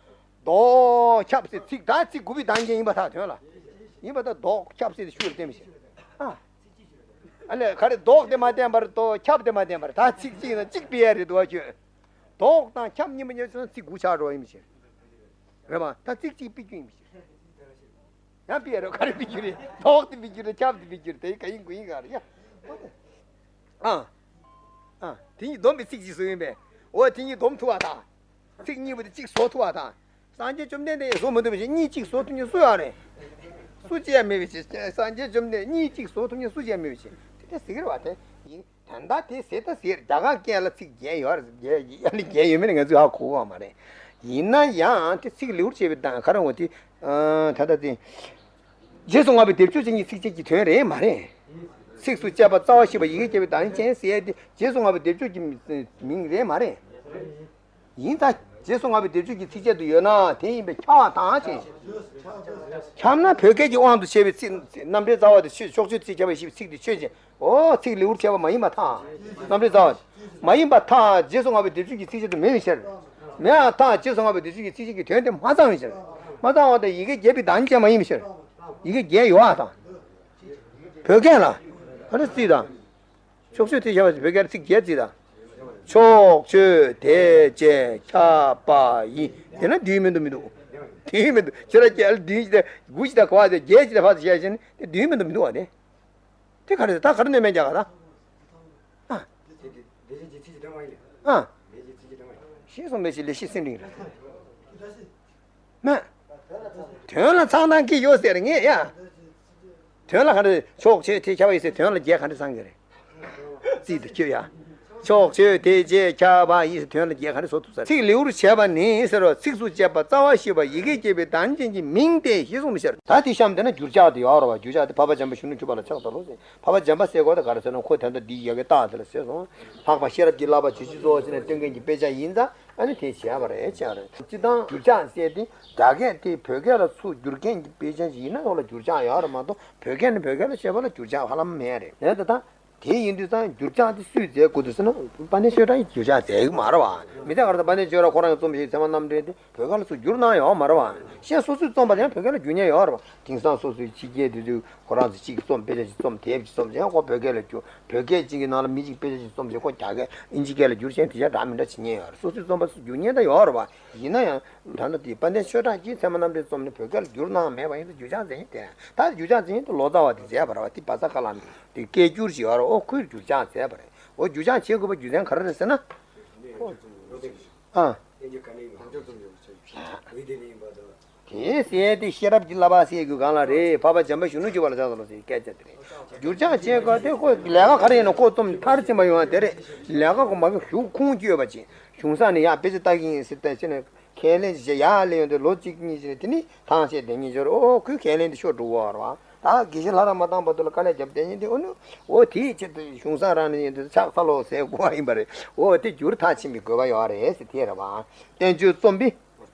ལྡོག་ཁྱབ་ཟེར་ཚིག་ད་ཚིག་དགུ་པའི་བདག་ཉིད་ཅན་ཡིན་པ་དང་དོན་ལ། ཡིན་པ་དང་ལྡོག་ཁྱབ་ཟེར་དེ་ཤུགས་ལ་བསྟན་པ་ཞིག་ཨ། ཨ་ལས་ག་རེ་ལྡོག་དེ་མ་བསྟན་པར་ལྡོག་ཁྱབ་དེ་མ་བསྟན་པར་ད་ཚིག་གཅིག་ན་གཅིག་སྤེལ་ཡ་རེད་འདུག་བ་ཁྱོད། ལྡོག་དང་ཁྱབ་གཉིས་པོ་ཉོས་ཚོད་ཚིག་དགུ་ཆགས་འགྲོ་བ་ཡིན་པ་ཞིག་རེད་པ། ད་ཚིག་གཅིག་སྤེལ་རྒྱུ་ཡིན་པ་ཞིག་ཡང་ཕི་ཡ་རོ་ག་རེ་ཕི་རྒྱུ་རེད། ཐོག་དེ་ཕི་རྒྱུ་རེད། ཁྱབ་དེ་ཕི་རྒྱུ་རེད། དེ་ག་ཡིན་གུ་ཡིན་ག་རེད་ཡ། ཨ། ཨ། དེ་གཉིས་སྡོམ་པའི་ཚིག་ཅིག་བཟོ་ཡིན་པས། འོ་དེ་གཉིས་སྡོམ་ཐུབ་པ་དང་། ཚིག་གཉིས་པོ་དེ་གཅིག་བཟོ་ཐུབ་པ་དང་། སངས་རྒྱས་བཅོམ་ལྡན་འདས་བཟོ་མི་ཐུབ་པ་ཞིག་གཉིས་གཅིག་བཟོ་ཐུབ་མཁན་སུ་ཡང་རེད། སུ་གཅིག་ཡང་མེད་པའི་ཕྱིར། སངས་རྒྱས་བཅོམ་ལྡན་གཉིས་གཅིག་བཟོ་ཐུབ་མཁན་སུ་གཅིག་ཡང་མེད་པའི་ཕྱིར། དེ་འདྲ་ཟེར་གི་རེད་བ། དེ་ཡིན། ད་ལྟ་དེ་ཟེར་ད་ཟེར། རྒྱ་གར་སྐད་ལ་ཚིག་བརྒྱད་ཡོད་རེད། བརྒྱད་ཡ་ནི་བརྒྱད་ཡོད་མེད་ནི་ང་ཚོས་ཧ་གོ་གི་མ་རེད། ཡིན་ན་ཡང་དེ་ཚིག་ལེའུར་བྱས་པའི་གདངས་ག་རེ་འོ་དེ། ཨ། ད་ལྟ་དེ། རྗེས་སུ་བསྔགས་པའི་སྡེབ་སྦྱོར་ཅན་གྱི་ཚིགས་བཅད་ཀྱི་དོན་རེད་མ་རེད། ཚིགས་སུ་བཅད་པ་རྩ་བ་ཤེས་པ་ཡི་གེ་བརྒྱད་པའི་གདངས་ཅན་ཟེར་ཡ་དེ་རྗེས་སུ་བསྔགས་པའི་སྡེབ་སྦྱོར་གྱི་མིང་རེད་མ་རེད། ཡིན་ད། རྗེས་སུ་བསྔགས་པའི་སྡེབ་སྦྱོར་གྱི་ཚིགས་བཅད་དུ་ཡོད་ན་དེ་ཡིན་པས་ཁྱབ་པ་དང་ཅན། ཁྱབ་ན་བོད་སྐད་ཀྱི་དབང་དུ་བྱས་པའི་ཚིག་རྣམ་འགྲེལ་རྩ་བ་དེ་ཆོས། ཕྱོགས་ཆོས་ཚིག་ཁྱབ་པ་ཞེས་པའི་ཚིག་དེ་ཆོས་ཅན། འོ་ཚིག་ལེའུར་བྱས་པ་མ་ཡིན་པར་ཐལ། རྣམ་འགྲེལ་རྩ་བ། མ་ཡིན་པར་ཐལ། རྗེས་སུ་བསྔགས་པའི་སྡེབ་སྦྱོར་གྱི་ཚིགས་བཅད་དུ་མེད་པའི་ཕྱིར། མེད་པར་ཐལ། རྗེས་སུ་བསྔགས་པའི་སྡེབ་སྦྱོར་གྱི་ཚིགས་བཅད་ཀྱི་དོན་དེ་མ་ཚང་བའི་ཕྱིར། མ་ཚང་བ་དང་ཡི་གེ་བརྒྱད་པའི་གདངས་ཅན་མ་ཡིན་པའི་ཕྱིར། ཡི་གེ་བརྒྱད་ཡོད་པ་དང་། བོད་སྐད་ལ་ག་རེ་རྩིས་དང་། ཕྱོགས་ཆོས་དེ་ཁྱབ་པ་བོད་སྐད་ཚིག་བརྒྱད་རྩིས་དང་། ཕྱོགས་ཆོས་དེ་བཅད་ཁྱབ་པ་ཡི། དེ་ན་བསྡུས་མི་འདུག་མི་འདུག་མི་འདུག་ཁྱོད་རང་སྐད་ལ་བསྡུས་ཀྱི་དགུ་ཞིག་དང་གོ་བ་དེ་བརྒྱད་ཅིག་དང་ཕར་ཚུར་བཤད་བྱས་ནས་དེ་བསྡུས་མི་འདུག་མི་འདུག་བ་དེ། དེ་ག་རེ་ད་ག་རེ་གནོད་མེད་རྒྱག་ག་ད། ཨ། ཨ། ཤེས་སོང་མེད་ཞིག་ལས་ཤེས་སེམས་འདྲིང་རེད། མ། དོན་ལ་ཚང་སྟངས་ཀྱི་ཡོད་ཟེར་ངས་ཡ། དོན་ལ་ག་རེ་ཕྱོགས་ཆོས་དེ་ཁྱབ་པ་ཡི་ཟེར་དོན་ལ་བརྒྱད་ག་འདྲ་ཚང་གི་རེད། རྩིས་དུ་ཁྱོད་ཡ། ཕྱོགས་ཆོས་དེ་བཅད་ཁྱབ་པ་ཡི་ཟེར་དོན་ལ་བརྒྱད་ག་འདྲ་བཟོ་ཐུབ་ས་རེད། ཚིག་ལེའུར་བྱས་པ་ནི་ཟེར་བ་ཚིགས་སུ་བཅད་པ་རྩ་བ་ཤེས་པ་ཡི་གེ་བརྒྱད་པའི་གདངས་ཅན་གྱི་མིང་སྟེ་ཞེས་གསུངས་པའི་ཕྱིར། ད་དེ་གཤམ་དེ་ན་འགྱུར་ཕྱག་དེ་ཡོད་རེད་བ། འགྱུར་ཕྱག་དེ་འཕགས་པ་འཇམ་དཔལ་གཞོན་ནུར་གྱུར་པ་ལ་ཕྱག་འཚལ་ལོ་ཟེར། འཕགས་པ་འཇམ་དཔལ་ཟེར་དགོས་དེ་ག་རེ་ཟེར་ན་ཁོ་ད་ལྟ་འདིའི་ཡ་གི་རྟགས་དེ་ལ་ཟེར་སོང་། ལྷག་པ་ཤེས་རབ་ཀྱི་བསླབ་པ་ཇི་བཞིན་གཙོ་བོར་བྱས་ནས་སྟོན་མཁན་གྱི་དཔེ་ཆ་ཡིན་ཙང་། ཨ་ནི་དེ་བྱས་པ་རེད་བྱས་རེད། སྤྱིར་བཏང་འགྱུར་ཕྱག་ཟེར་དེ་རྒྱ་སྐད་དེ་བོད་སྐད་ལ་ཚུར་བསྒྱུར་མཁན་གྱི་དཔེ་ཆ་ཞིག་ཡིན་ན་ཡོངས་ལ་འགྱུར་ཕྱག་ཡོད་རེད་མ་གཏོགས། བོད་སྐད་ནས་བོད་སྐད་ལ་བཤད་པ་ལ་འགྱུར་ཕྱག་ཧ་ལམ་མེད་རེད། ཡིན་ད་ལྟ་དེ་ཡིན་དུས་ཙང་འགྱུར་ཕྱག་དེ་སུས་མཛད་དགོས་འདུག་ཟེར་ན། དཔལ་ལྡན་ཆོས་གྲགས་ཀྱིས་འགྱུར་ཕྱག་མཛད་ཀྱི་མ་རེད་བ། མི་ཚད་ག་རེ་ད་དཔལ་ལྡན་ཆོས་གྲགས་ཁོ་རང་གིས་རྩོམ་པ་ཞིག་ཚད་མ་རྣམ་འགྲེལ་དེ་བོད་སྐད་ལ་ཚུར་བསྒྱུར་གནང་ཡོད་མ་རེད་བ། གཞན་སོ་སོས་རྩོམ་པ་དེ་ཡང་བོད་སྐད་ལ་བསྒྱུར་མཁན་ཡོད་རེད་བ། དེང་སང་སོ་སོའི་ཕྱི་རྒྱལ་དེ་ཚོས་ཁོ་རང་ཚོས་གཅིག་རྩོམ། དཔེ་ཆ་གཅིག་རྩོམ། དེབ་གཅིག་རྩོམ་བྱས་ཁོ་བོད་སྐད་ལ་བསྒྱུར། བོད་སྐད་གཅིག་གི་ནང་ལ་མི་གཅིག་དཔེ་ཆ་གཅིག་རྩོམ་བྱས་ཁོ་རྒྱ་སྐད་ཨིན་ཇི་སྐད་ལ་བསྒྱུར་བྱས་དེ་ཆ་འདྲ་མི་འདྲ་བྱེད་མཁན་ཡོད་རེད། སོ་སོའི་རྩོམ་པ་སུ་བསྒྱུར་མཁན་ད་ཡོད་རེད་བ། ཡིན་ན་ཡང་ད་ལྟ་དེ་དཔལ་ལྡན་ཆོས་གྲགས་ཀྱིས་ཚད་མ་རྣམ་འགྲེལ་རྩོམ་ནས་བོད་སྐད་ལ་བསྒྱུར་གནང་མེད་པ་ཡིན་ཙང་འགྱུར་ཕྱག་མཛད་མཁན་དེ་རེད། ད་འགྱུར་ཕྱག་མཛད་མཁན་དེ་ལོ་ཙཱ་བ་དེ་མཛད་པ་རེད་བ། དེ་བཛྲ་ཀ་ལ་མི་དེ་སྐད་སྒྱུར་ཞིག་ཡོད་རེད། ཨོ་ཁོས་འགྱུར་ཕྱག་མཛད་པ་རེད། ཨོ་འགྱུར་ཕྱག་བྱེད་དགོས་པ་རྒྱུ་མཚན་ག་རེ་རེད་ཟེར་ན། ཨ། དེ་ཟེར་ཏེ་ཤེས་རབ་ཀྱི་བསླབ་པ་ཟེར་རྒྱུ་གང་ལ་རེད། འཕགས་པ་འཇམ་དཔལ་གཞོན་ནུར་གྱུར་པ་ལ་ཕྱག་འཚལ་ལོ་ཟེར་སྐད་ཆ་དེ་རེད། འགྱུར་ཕྱག་བྱེད་སྐབས་དེ་ཁོ་ལས་ཀ་ག་རེ་ཡིན་ན་ཁོ་རྩོམ་མཐར་ཕྱིན་པ་ཡོང་བ་དེ་རེད། ལས་ཀ་ཁོ་མ་གི་གཞུག་ཁུངས་བཅོལ་བ་བྱེད། གཞུང་ས་ནས་ཡར་དཔེ་ཆ་ལྟ་གི་ཡིན་ཟེར་ཏེ་བྱས་ནས་ཁས་ལེན་བྱས་ཡར་སླེབས་ཡོང་དུས་ལོ་གཅིག་གཉིས་ཕྱིན་ནས་དེ་ནི་ཐང་ཆད་བསྡད་མཁན་ཅིག་ཡོད་རེད། ཨོ་ཁོས་ཁས་ལེན་དེ་ཤོར་འགྲོ་གི་ཡོད་རེད་བ། ད་དགེ་བཤེས་ལྷ་རམས་མ་བཏང་བར་དུ་ལ་དཀའ་ལས་རྒྱབ་བསྡད་མཁན་དེ། ཨོ་ནི་ཨོ་དེའི་ཆེད་དུ་གཞུང་ས་རང་ནས་ཡིན་དུས་ཕྱག་འཚལ་ལོ་ཟེར་དགོས་པ་ཡིན་པ་རེད། ཨོ་དེ་འགྱུར་མཐར་ཕྱིན་པའི་དགོས་པ་ཡོད་རེད་ཟེར་དེ་རེད་བ། བསྟན་བཅོས་རྩོམ་པའི་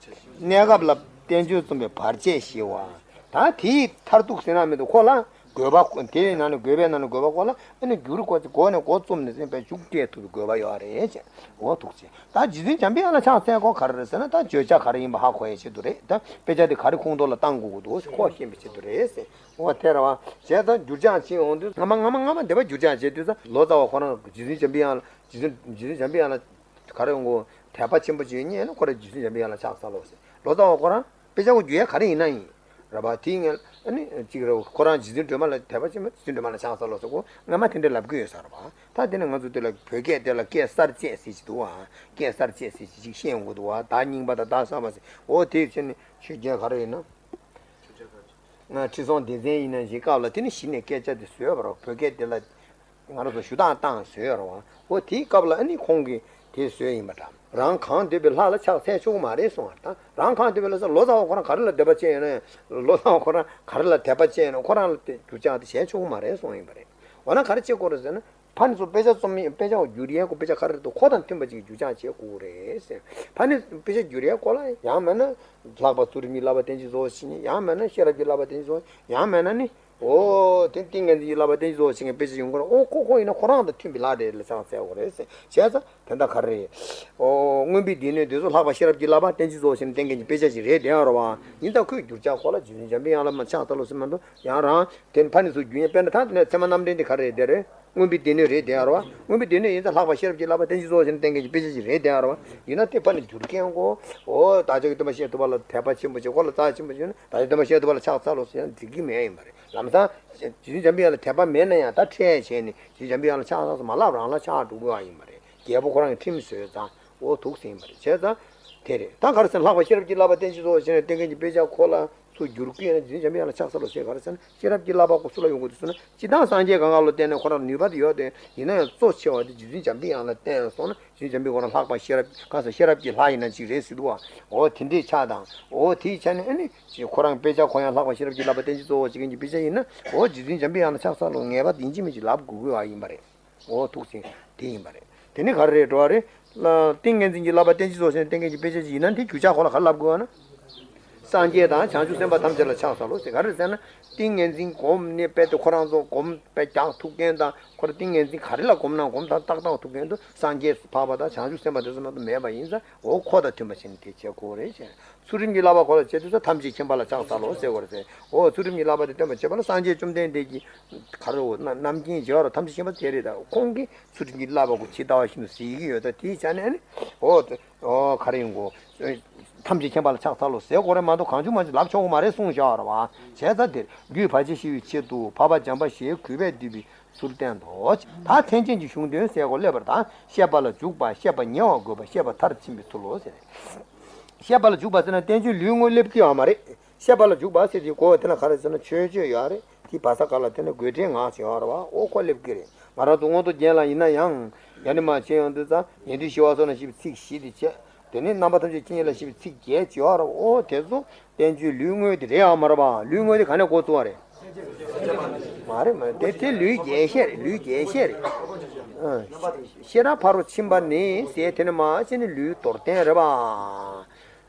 གནས་སྐབས་ལ་བསྟན་བཅོས་རྩོམ་པའི་བར་ཆད་ཞི་བ། ད་དེའི་མཐར་ཐུག་ཟེར་ན་མི་འདུག་ཁོ་ལ་དགོས་པ་དེའི་ནང་ནས་དགོས་པའི་ནང་ནས་དགོས་པ་ཁོ་ལ་ཨ་ནི་འགྱུར་ཁོ་ཚོ་སྒོ་ནས་འགོ་རྩོམ་ནས་ཟིན་པའི་མཇུག་སྤྲད་ཐུབ་པའི་དགོས་པ་ཡོད་རེད་ཅེས། འོ་ཐུགས་རྗེ། ད་རྗེ་བཙུན་འཇམ་པའི་དབྱངས་ལ་ཕྱག་འཚལ་དགོས་ག་རེ་རེད་ཟེར་ན། ད་བརྗོད་བྱ་ག་རེ་ཡིན་པ་ཧ་གོ་ཡའི་ཆེད་དུ་རེད། ད་དཔེ་ཆ་དེ་ག་རེ་ཁུངས་གཏོགས་ལ་བཏང་དགོས་ཀྱི་འདུག་ཁོ་ཤེས་པའི་ཆེད་དུ་རེད་ཟེར། འོ་དེ་རེད་བ། བྱས་ཙང་འགྱུར་ཕྱག་བྱེད་འོང་དུས་སྔ་མ་སྔ་མ་སྔ་མ་འདི་པ་འགྱུར་ཕྱག་བྱེད་དུས་ཙང་ལོ་ཙཱ་བ་ཁོ་རང་རྗེ་བཙུན་འཇམ་པའི་དབྱངས་ལ་རྗེ་བཙུན་རྗེ་བཙུན་འཇམ་པའི་དབྱངས་ལ་ག་རེ་ཡོང་གོ། དད་པ་ཆེན་པོ་ཅིག་རྙེད་ནས་ཁོ་རང་རྗེ་བཙུན་འཇམ་པའི་དབྱངས་ལ་ཕྱག་འཚལ་ལོ་ཟེར། ལོ་ཙཱ་བ་ཁོ་རང་དཔེ་ཆ་གོ་རྒྱུ་ཡ་ག་རེ་ཡིན་ན་ཡིན། རེད་པ། དེའི་སྔོན་ཨ་ནི་གཅིག་རེད། ཁོ་རང་རྗེ་བཙུན་སྒྲོལ་མ་ལ་དད་པ་ཆེན་པོ་རྗེ་བཙུན་སྒྲོལ་མ་ལ་ཕྱག་འཚལ་ལོ་ཟེར་གོ་སྔ་མ་དེ་འདྲ་ལབ་གི་ཡོད་ས་རེད་པ། ད་དེ་ནི་ང་ཚོ་དེ་ལ་བོད་སྐད་དེ་ལ་སྐད་གསར་བཅད་ཟེར་གྱི་འདུག་བ། སྐད་གསར་བཅད་ཟེར་གྱི་ཅིག་ཤེས་ཡོང་གི་འདུག་བ། བརྡ་རྙིང་པ་དང་བརྡ་གསར་པ་ཟེར། འོ་དེ་བྱས་ནས་ཆོས་རྒྱལ་ག་རེ་ཡིན་ན། ང་ཁྲི་སྲོང་ལྡེ་བཙན་ཡིན་ན་ཞིག་སྐབས་ལ་དེ་ནི་གཞི་ནས་སྐད་ཆ་དེ་བཟོས་པ་རེད། བོད་སྐད་དེ་ལ་ང་རང་ཚོ་ཞུ་དག་བཏང་བཟོས་རེད་བ། འོ་དེའི་སྐབས་ལ་ཨ་ནི་ཁོང་གིས་དེ་བཟོས་ཡིན་པ་འདྲ། རང་གང་འདོད་པའི་ལྷ་ལ་ཕྱག་འཚལ་ཆོག་གི་མ་རེད་གསུངས་པ་རེད། ད་རང་གང་འདོད་པའི་ལྷ་ཟེར། ལོ་ཙཱ་བ་ཁོ་རང་ག་རེ་ལ་འདོད་པ་ཅན་ཡོད་ན། ལོ་ཙཱ་བ་ཁོ་རང་ག་རེ་ལ་དད་པ་ཅན་ཡོད་ན་ཁོ་རང་ལ་དེ་འགྱུར་ཕྱག་དེ་བྱས་ཆོག་གི་མ་རེད་གསུངས་ཡིན་པ་རེད། འོ་ན་ག་རེ་བྱེད་དགོས་རེད་ཟེར་ན། ཕ་ནི་ཚོ་དཔེ་ཆ་རྩོམ་མཁན་དཔེ་ཆ་བསྒྱུར་ཡས་ཁོ་དཔེ་ཆ་ག་རེ་རེད་འདུག་ཁོ་དང་མཐུན་པ་ཅིག་འགྱུར་ཕྱག་བྱེད་དགོས་རེད་ཟེར། ཕ་ནི་དཔེ་ཆ་བསྒྱུར་ཡས་ཁོ་ལ་ཡང་མིན་ན་ལྷག་པ་ཚུལ་ཁྲིམས་ཀྱི་བསླབ་པ་བསྟན་བཅོས་རྫོགས་ཤིག་ཡིན། ཡང་མིན་ན་ཤེས་རབ་ཀྱི་བསླབ་པ་བསྟན་བཅོས་རྫོགས། ཡང་མིན་ན་ནི། འོ་དེ་ཏིང་ངེ་འཛིན་གྱི་བསླབ་པ་བསྟན་བཅོས་རྫོགས་ཤིག་ཡིན་དཔེ་ཆ་ཡོང་གི་རེད། འོ་ཁོ་ཁོ་ཡིན་ན་ཁོ་རང་དང་མཐུན་པའི་ལྷ་རེད་ལ་ཕྱག་འཚལ་དགོས་རེད་ཟེར། བྱས་ཙང་དེ་འདྲ་ག་རེ་རེད། འོ་མངོན་པའི་སྡེ་སྣོད་དེ་ཚོ་ལྷག་པ་ཤེས་རབ་ཀྱི་བསླབ་པ་བསྟན་བཅོས་རྫོགས་ཤིག་བསྟན་མཁན་གྱི་དཔེ་ཆ་ཞིག་རེད། དེ་ཡང་རེད་བ། ཡིན་ཙང་ཁོས་བསྒྱུར་ཕྱག་ཁོ་ལ་རྗེ་བཙུན་འཇམ་པའི་དབྱངས་ལ་མ་ཕྱག་འཚལ་ལོ་ཟེར་མ་གཏོགས་ཡང་རང་དེ་ཕ་ནི་ཚོ་བསྒྱུར་ཡས་དཔེར་ན་ད་དེ་ནས་ཚད་མ་རྣམ་འདྲེན་དེ་ག་རེ་རེད། དེ་རེད། མངོན་པའི་སྡེ་སྣོད་རེད་དེ་ཨ་རོ། མངོན་པའི་སྡེ་སྣོད་ཡིན་ཙང་ལྷག་པ་ཤེས་རབ་ཀྱི་བསླབ་པ་བསྟན་བཅོས་རྫོགས་ཆེན་གཏན་འཁེལ་གྱི་དཔེ་ཆ་ཞིག་རེད་དེ་ཨ་རོ། ཡིན་ན་དེ་ཕ་ནི་བསྒྱུར་མཁན་གོ། འོ་བདག་ཅག་གི་སྟོན་པ་བཤད་ཐུབ་པ་ལ་དད་པ་ཆེན་པོ་བྱེད། ཁོ་ལ་རྩ་ཆེན་པོ་བྱེད་ན་བདག་ཅག་སྟོན་པ་བཤད་ཐུབ་པ་ལ་ཕྱག་འཚལ་ལོ་ཟེར་ན་འགྲིག་གི་མེད་ཡིན་པ་རེད། ལམ་སང་རྗེ་བཙུན་འཇམ་པའི་དབྱངས་ལ་དད་པ་མེད་ན་ཡང་ད་ཁྲལ་བྱས་ནས་རྗེ་བཙུན་འཇམ་པའི་དབྱངས་ལ་ཕྱག་འཚལ་སོང་མ་ལབ་རང་ལ་ཕྱག་འགྲོ་དགོས་པ་ཡིན་པ་རེད། རྒྱལ་པོ་ཁོ་རང་གི་ཁྲིམས་བཟོས་ཙང་། འོ་ཐུགས་ཟིན་པ་རེད། བྱས་ཙང་། དེ་རེད། ད་ག་རེ་ཟེར་ན་ལྷག་པ་ཤེས་རབ་ཀྱི་བསླབ་པ་བསྟན་བཅོས་རྫོགས་ཆེན་གཏན་འཁེལ་གྱི་དཔེ་ཆ་ཁོ་ལ་སུ་བསྒྱུར་བཀོད་ན་རྗེ་བཙུན་འཇམ་པའི་དབྱངས་ལ་ཕྱག་འཚལ་ལོ་ཟེར་ག་རེ་ཟེར་ན་ཤེས་རབ་ཀྱི་བསླབ་པ་ཁོ་སུ་ལ་ཡོང་གི་འདུག་ཟེར་ན་སྤྱིར་བཏང་སངས་རྒྱས་གང་ག་ལ་བརྟེན་ནས་ཁོ་རང་ནུས་པ་དེ་ཡོད་དེ་ཡིན་ན་ཡང་གཙོ་ཆེ་བ་དེ་རྗེ་བཙུན་འཇམ་པའི་དབྱངས་ལ་བརྟེན་སོང་ན་རྗེ་བཙུན་འཇམ་པའི་ཁོ་རང་ལྷག་པ་ཤེས་རབ་གང་ཟེར་ཤེས་རབ་ཀྱི་ལྷ་ཡིན་ན་ཅིག་རེད་ཟེར་འདུག་བ། འོ་དེ་འདྲའི་ཆ་དང་འོ་དེའི་ཆ་ནས་ཨ་ནི་ཁོ་རང་དཔེ་ཆ་ཁོ་ཡང་ལྷག་པ་ཤེས་རབ་ཀྱི་བསླབ་པ་བསྟན་བཅོས་རྫོགས་ཆེན་གྱི་དཔེ་ཆ་ཡིན་ན་འོ་རྗེ་བཙུན་འཇམ་པའི་དབྱངས་ལ་ཕྱག་འཚལ་ལོ་ངེས་པར་དུ་ཡིན་གཅིག་མིན་གཅིག་ལབ་དགོས་དགོས་བ་ཡིན་པ་རེད། འོ་ཐུགས་ཟིན་དེ་ཡིན་པ་རེད། དེ་ནི་ག་རེ་རེད་འགྲོ་བ་རེད། ཏིང་ངེ་འཛིན་གྱི་བསླབ་པ་བསྟན་བཅོས་རྫོགས་ཆེན་གཏན་འཁེལ་གྱི་དཔེ་ཆ་ཅིག་ཡིན་ན་དེ་རྒྱུ་ཆ་ཁོ་ལ་ག་རེ་ལབ་དགོས་བ་ན། སངས་རྒྱས་དང་བྱང་ཆུབ་སེམས་དཔའ་ཐམས་ཅད་ལ་ཕྱག་འཚལ་ལོ་ཟེར་ག་རེ་ཟེར་ན། ཏིང་ངེ་འཛིན་སྒོམ་ནས་དཔེ་དེ་ཁོ་རང་ཚོ་སྒོམ་དཔེ་རྒྱག་ཐུབ་མཁན་དང་ཁོ་རང་ཏིང་ངེ་འཛིན་ག་རེ་ལ་སྒོམ་ན་སྒོམ་དང་ཏག་ཏག་ཐུབ་མཁན་དུ་སངས་རྒྱས་སུ་འཕགས་པ་དང་བྱང་ཆུབ་སེམས་དཔའ་དེ་ཚོ་མ་གཏོགས་མེད་པ་ཡིན་ཙང་འོ་ཁོ་དང་མཐུན་པ་བྱས་ནས་དེ་བྱེད་དགོས་རེད་ཟེར། ཚུལ་ཁྲིམས་ཀྱི་བསླབ་པ་ཁོ་ལ་བྱེད་དུས་ཙམ་ཐམས་ཅད་མཁྱེན་པ་ལ་ཕྱག་འཚལ་ལོ་ཟེར་བ་རེད་ཟེར། འོ་ཚུལ་ཁྲིམས་ཀྱི་བསླབ་པ་དེ་སྟོན་པར་བྱེད་པ་ལ་སངས་རྒྱས་བཅོམ་ལྡན་འདས་ཀྱིས་ག་རེ་འོ་ན་རྣམ་མཁྱེན་བྱེ་བ་རུ་ཐམས་ཅད་མཁྱེན་པ་དེ་རེད། ད་ཁོང་གིས་ཚུལ་ཁྲིམས་ཀྱི་བསླབ་པ་ཁོ་ཇི་ལྟ་བ་བཞིན་དུ་གཟིགས་ཀྱི་ཡོད། ད་དེའི་ཆ་ནས་ཨ་ནི་འོ་དེ་འོ་ག་རེ་ཡིན་གོ། ཐམས་ཅད་མཁྱེན་པ་ལ་ཕྱག་འཚལ་ལོ་ཟེར་དགོས་རེད་མ་གཏོགས་གང་བྱུང་མང་བྱུང་ལབ་ཆོག་གི་མ་རེད་གསུངས་བཞག་པ་རེད་བ། བྱས་ཙང་དེར་རྒྱུད་བར་ཆད་ཞི་བའི་ཆེད་དུ་འཕགས་པ་འཇམ་དཔལ་ཞེས་གུས་པས་འདུད་པའི་ཚུལ་བསྟན་ཏོ། ད་མཚན་ཅན་གྱི་གཞུང་དོན་གསལ་གོ་སླེབས་པར་དང་བཤད་པ་ལ་འཇུག་པ་བཤད་པ་ཉེ་བར་དགོད་པ་བཤད་པ་མཐར་ཕྱིན་པའི་ཚུལ་ལོ་ཟེར། བཤད་པ་ལ་འཇུག་པ་ཟེར་ན་བསྟན་བཅོས་ལུས་དངོས་སླེབས་ཀྱི་ཡོད་མ་རེད། བཤད་པ་ལ་འཇུག་པ་ཟེར་དེའི་གོ་བ་དེ་ལ་ག་རེ་ཟེར་ན་མཆོད་བརྗོད་ཡོད་རེད། དེའི་བར་ས་ག་ལ་དེ་ནི་དགོད་བྲལ་ངག་ཅེས་ཡོད་རེད་བ། འོ་ཁོ་སླེབས་ཀྱི་རེད། ང་རང་ཚོ་མངོན་རྟོགས་རྒྱན་ལ་ཡིན་ན་ཡང་ཡང་ནི་མ་བྱས་ཡོང་དུས་ཙང་ཉན་ཐོས་ཞི་བ་སོགས་ལ་ཞེས་པའི་ཚིག་བཞི་དེ་བྱས། དེ་ནས་རྣམ་པ་ཐམས་ཅད་མཁྱེན་ལ་ཞེས་པའི་ཚིག་བརྒྱད་ཅེས་ཡོད་རེད། འོ་དེ་ཚོ་བསྟན་བཅོས་ལུས་དངོས་དེ་རེད་ཨ་མ་རེད་བ། ལུས་དངོས་དེ་ག་ནས་འགོ་བཙུགས་པ་རེད། མ་རེད་མ་རེད་དེ་དེ་ལུས་རྒྱས་བཤད་རེད། ལུས་རྒྱས་བཤད་རེད། ཤེས་རབ་ཕ་རོལ་ཕྱིན་པ་ནི་ཟེར་དེ་ནི་མ་བྱས་ནས་ལུས་མདོར་བསྟན་རེད་བ།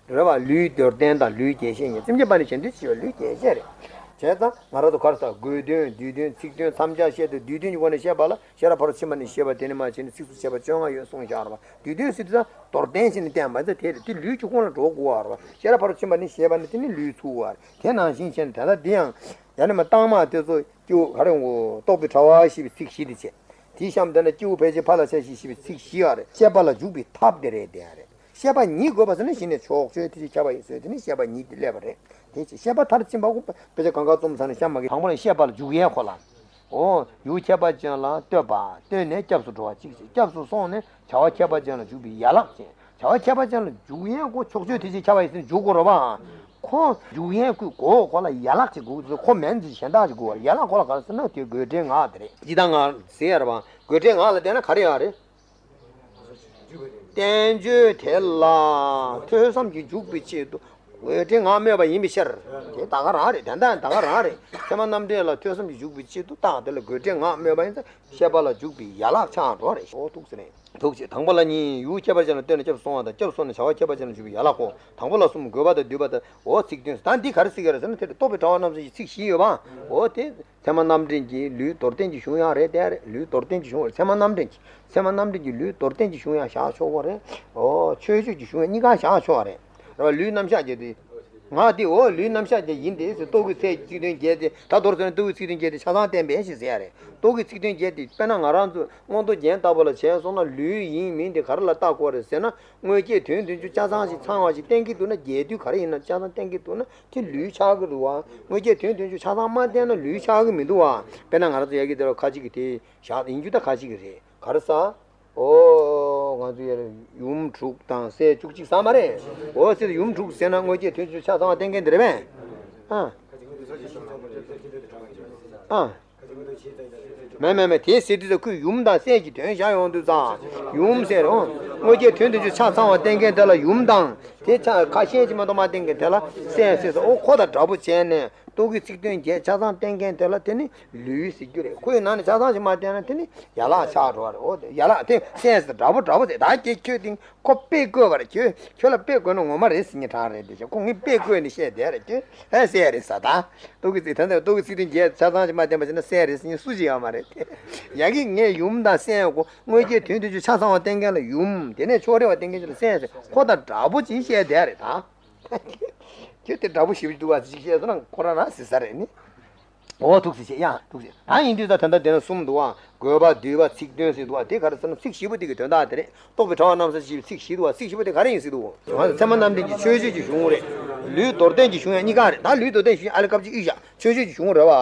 རེད་བ། ལུས་མདོར་བསྟན་དང་ལུས་རྒྱས་བཤད་གཉིས་སེམས་ཅན་པ་ནི་གཞན་དོན་ཆེ་བ་ལུས་རྒྱས་བཤད་རེད། བྱས་ཙང་ང་རང་ཚོ་ག་རེ་ཟེར་དགོས་དོན་བསྡུས་དོན་ཚིག་དོན་མཚམས་སྦྱར་བཤད་དོན་བསྡུས་དོན་གྱི་སྒོ་ནས་བཤད་པ་ལ་ཤེས་རབ་ཕ་རོལ་ཕྱིན་པ་ནི་ཞེས་པ་དེ་ནི་མ་བྱས་ནས་ཚིག་ཟུར་བྱས་པ་བཅོ་ལྔ་ཡོད་གསུངས་བཞག་རེད་བ། བསྡུས་དོན་ཟེར་དུས་ཙང་མདོར་བསྟན་བྱས་ནས་བསྟན་པ་ཟེར་དེ་རེད། དེ་ལུས་ཀྱི་ཁོངས་ལ་འགྲོ་དགོས་བ་རེད་བ། ཤེས་རབ་ཕ་རོལ་ཕྱིན་པ་ནི་ཞེས་པ་ནི་དེ་ནི་ལུས་ཚུགས་པ་རེད། དེ་ནང་བཞིན་བྱས་ནས་ད་ལྟ་འདི་ཡང་ཡང་ནི་མ་རྟགས་མ་དེ་ཚོ་སྐྱེ་བོ་ག་རེ་འོ་རྟོགས་པའི་དྲ་བ་ཞེས་པའི་ཚིག་བཞི་དེ་བྱས། དེའི་གཤམ་དེ་ན་སྐྱེ་བོ་ཕལ་ཆེར་ཕར་ལ་ཆ་ཞེས་པའི་ཚིག་བཞི་ཡོད་རེད། བཤད་པ་ལ་འཇུག་པའི་ཐབས་དེ་རེད་དེ་ཡང་རེད། བཤད་པ་ཉིད་དགོས་པ་ཟེར་ན་གཞི་ནས་ཕྱོགས་ཆོས་དེ་ཅིག་ཁྱབ་པ་ཡིན་ཟེར་དེ་ནི་བཤད་པ་ཉིད་དེ་སླེབས་པ་རེད། དེ་ཅིག་བཤད་པ་མཐར་ཕྱིན་པ་གོ་དཔེ་ཆ་གང་ག་རྩོམ་ཚར་ནས་གཤམ་མ་གི་དང་པོ་ལ་བཤད་པ་ལ་འཇུག་ཡས་ཁོ་ལ། འོ་ཡུལ་ཁྱད་པར་ཅན་ལ་ལྟོས་པ། ལྟོས་ནས་སྐྱབས་སུ་འགྲོ་བ་གཅིག་བྱས། སྐྱབས་སུ་སོང་ནས་བྱ་བ་ཁྱད་པར་ཅན་ལ་འཇུག་པའི་ཡན་ལག་བྱས། བྱ་བ་ཁྱད་པར་ཅན་ལ་འཇུག་ཡས་ཁོ་ཕྱོགས་ཆོས་དེ་ཅིག་ཁྱབ་པ་ཡིན་ཟེར་ནས་འཇུག་དགོས་རེད་བ། ཁོ་འཇུག་ཡས་ཁོས་གོ་ཁོ་ལ་ཡན་ལག་ཅིག་དགོས་ཁོ་མིན་ཅིག་གཞན་དག་ཅིག་དགོས་བ་ཡན་ལག་ཁོ་ལ་ག་རེ་ཟེར་ན་དེ་དགོད་བྲལ་ངག་དེ་རེད། ཇི་ལྟར་ངག་ཟེར་ཡ་རེད་བ། དགོད་བྲལ་ངག་ལ་བལྟས་ན་ག་རེ་ཡོད་རེད། བསྟན་བཅོས་དེ་ལ་ཐོས་བསམ་གྱིས་འཇུག་པའི་ཆེད་དུ་དགོད་བྲལ་ངག་སྨོས་པ་ཡིན་པའི་ཕྱིར། དེ་ད་ག་རང་རེད། དེ་འདྲ་ད་ག་རང་རེད། ཚད་མ་རྣམ་འགྲེལ་ལ་ཐོས་བསམ་གྱིས་འཇུག་པའི་ཆེད་དུ་རྟགས་དེ་ལ་དགོད་བྲལ་ངག་སྨོས་པ་ཡིན་ཙང་བཤད་པ་ལ་འཇུག་པའི་ཡན་ལག་ཆགས་འགྲོ་རེད། ཨོ་ཐུགས་སུ་རེད། ཐུགས་རྗེ། དང་པོ་ལ་གཉིས། ཡུལ་ཁྱད་པར་ཅན་ལ་ལྟོས་ནས་སྐྱབས་སུ་སོང་བ་དང་སྐྱབས་སུ་སོང་ནས་བྱ་བ་ཁྱད་པར་ཅན་ལ་འཇུག་པའི་ཡན་ལག་གོ། དང་པོ་ལ་གསུམ། དགོས་པ་དང་བསྡུས་པ་དང་། འོ་ཚིག་དོན་ད་འདི་ག་རེ་ཟེར་གྱི་རེད་ཟེར་ན་དེ་ལ་རྟོགས་པའི་དྲ་བ་རྣམ་གསུམ་གྱི་ཚིག་བཞི་ཡོད་པ། འོ་དེ། ཚད་མ་རྣམ་འགྲེལ་གྱི་ལུས་མདོར་བསྟན་གྱི་གཞུང་ཡང་རེད་དེ་རེད། ལུས་མདོར་བསྟན་གྱི་གཞུང་རེད། ཚད་མ་རྣམ་འགྲེལ་གྱི། ཚད་མ་རྣམ་འགྲེལ་གྱི་ལུས་མདོར་བསྟན་གྱི་གཞུང་ཡང་བཞག་ཆོག་གོ་རེད། འོ་མཆོད་བརྗོད་ཀྱི་གཞུང་ཡང་གཉིས་ཀ་བཞག་ཆོག་རེད། རེད་བ། ལུས་རྣམ་གཞག་བརྒྱད་དེ། ང་དེ་འོ་ལུས་རྣམ་གཞག་བརྒྱད་ཡིན་ཏེ་ཟེར་རྟོག་གེའི་ཚིག་དོན་བརྒྱད་དེ་ད་མདོར་བསྡུས་ན་རྟོག་གེའི་ཚིག་དོན་བརྒྱད་དེ་ཆ་ཚང་བསྟན་པས་ཞེས་ཟེར་ཡ་རེད། རྟོག་གེའི་ཚིག་དོན་བརྒྱད་དེ་དཔེར་ན་ང་རང་ཚོ་མངོན་རྟོགས་རྒྱན་ལྟ་བུ་ལ་བྱས་སོང་ན་ལུས་ཡིན་མིན་དེ་ག་རེ་ལ་བརྟག་དགོས་རེད་ཟེར་ན། དངོས་བརྒྱད་དོན་བདུན་ཅུ་ཆ་ཚང་ཞིག་ཚང་བ་ཞིག་བསྟན་གྱི་འདུག་ན་རྒྱས་བསྡུས་ག་རེ་ཡིན་ན་ཆ་ཚང་བསྟན་གྱི་འདུག་ན་དེ་ལུས་ཆགས་ཀྱི་འདུག་བ། དངོས་བརྒྱད་དོན་བདུན་ཅུ་ཆ་ཚང་མ་བསྟན་ན་ལུས་ཆགས་ཀྱི་མི་འདུག་བ། དཔེར་ན་ང་རང་ཚོ་ཡ་གི་དེ་ལ་ཁ་ཅིག་གིས་དེ་བཞག་ཡིན་རྒྱུ་ད་ཁ་ཅིག་གིས་རེད། ག་རེ་ཟ། ཨོ། ང་ཚོ་ཡར་ཡུམ་དྲུག་དང་སྲས་བཅུ་གཅིག་ཟ་མ་རེད། ཨོ་ཟེར་ཡུམ་དྲུག་ཟེར་ན་དངོས་བརྒྱད་དོན་བདུན་ཅུ་ཆ་ཚང་བ་བསྟན་མཁན་དེ་རེད་པས། ཨ། ཨ། མེད་མེད་མེད། དེ་ཟེར་དུས་ཙང་ཁོས་ཡུམ་དང་སྲས་ཀྱི་དོན་བཞག་ཡོང་དུས་ཙང་ཡུམ་ཟེར་རུང་དངོས་བརྒྱད་དོན་བདུན་ཅུ་ཆ་ཚང་བ་བསྟན་མཁན་དེ་ལ་ཡུམ་དང་དེ་ཆ་ཁ་ཤས་ཅིག་མ་གཏོགས་མ་བསྟན་མཁན་དེ་ལ་སྲས་ཟེར་སོང་། ཨོ་ཁོ་དང་འདྲ་པོ་བྱས་ནས་རྟོག་གེའི་ཚིག་དོན་བརྒྱད་ཆ་ཚང་བསྟན་མཁན་དེ་ལ་དེ་ནི་ལུས་ཟེར་རྒྱུ་རེད། ཁོའི་ནང་ནས་ཆ་ཚང་ཞིག་མ་བསྟན་ན་དེ་ནི་ཡན་ལག་ཆགས་འགྲོ་བ་རེད། ཨོ་དེ་ཡན་ལག་དེ་སྲས་ཟེར་འདྲ་པོ་འདྲ་པོ་ཟེར། ད་ཁྱེད་ཁྱོད་དེ་ཁོ་དཔེ་བཀོད་པ་རེད། ཁྱོད་ཁྱོད་ལ་དཔེ་བཀོད་ན་ངོ་མ་རེད་ཟེར་མཁན་གྲས་རེད། དེ་བཞིན་ཁོ་ངས་དཔེ་བཀོད་ནས་བཤད་བསྡད་རེད། ཁྱོད་ཨེ་སྲས་རེད་ཟེར། ད་རྟོག་གེ་ཚིག་ད་ལྟ་རྟོག་གེ་ཚིག་དོན་བརྒྱད་ཆ་ཚང་ཞིག་མ་བསྟན་པ་བྱས་ན་སྲས་རེད་ཟེར་མཁན་སུ་ཞིག་ཡོད་མ་རེད། ཡ་གི་ངས་ཡུམ་དང་སྲས་གོ་དངོས་བརྒྱད་དོན་བདུན་ཅུ་ཆ་ཚང་བ་བསྟན་མཁན་ལ་ཡུམ། དེ་ནས་ཕྱོགས་རེ་བ་བསྟན་མཁན་ཅིག་ལ་སྲས་ཟེར། ཁོ་དང་འདྲ་པོ་ཅིག་བཤད་བསྡད་རེད་ད། ཁྱོད་དེ་འདྲ་པོ་ཞེ་པོ་ཅིག་འདུག་བ་ཅིག་བཤད་སོང་ན་ཁོ་རང་རང་ཟེར་ས་རེད་ནི། འོ་ཐུགས་སྲས་ཤེས་ཡང་ཐུགས་སྲས། ད་ཡིན་དུས་ད་དོན་དག་དེ་ན་གསུམ་འདུག་བ། དགོས་པ། འདུས་པ། ཚིག་དོན་ཟེར་འདུག་བ། དེ་ག་རེ་ཟེར་ན་ཚིག་བཞི་པོ་དེ་གི་དོན་དག་དེ་རེད། རྟོགས་པའི་གྲགས་པ་རྣམ་གསུམ་ཞེས་པའི་ཚིག་བཞི་འདུག་བ། ཚིག་བཞི་པོ་དེ་ག་རེ་ཡིན་ཟེར་འདུག་ཚད་མ་རྣམ་འདྲེན་གྱི་མཆོད་བརྗོད་ཀྱི་གཞུང་རེད། ལུས་མདོར་བསྟན་གྱི་གཞུང་ཡང་གཉིས་ཀ་རེད། ད་ལུས་མདོར་བསྟན་གཞུང་ཨ་ལས་སྐབས་ཅིག་གཡུག་བཞག་མཆོད་བརྗོད་ཀྱི་གཞུང་རེད་བ།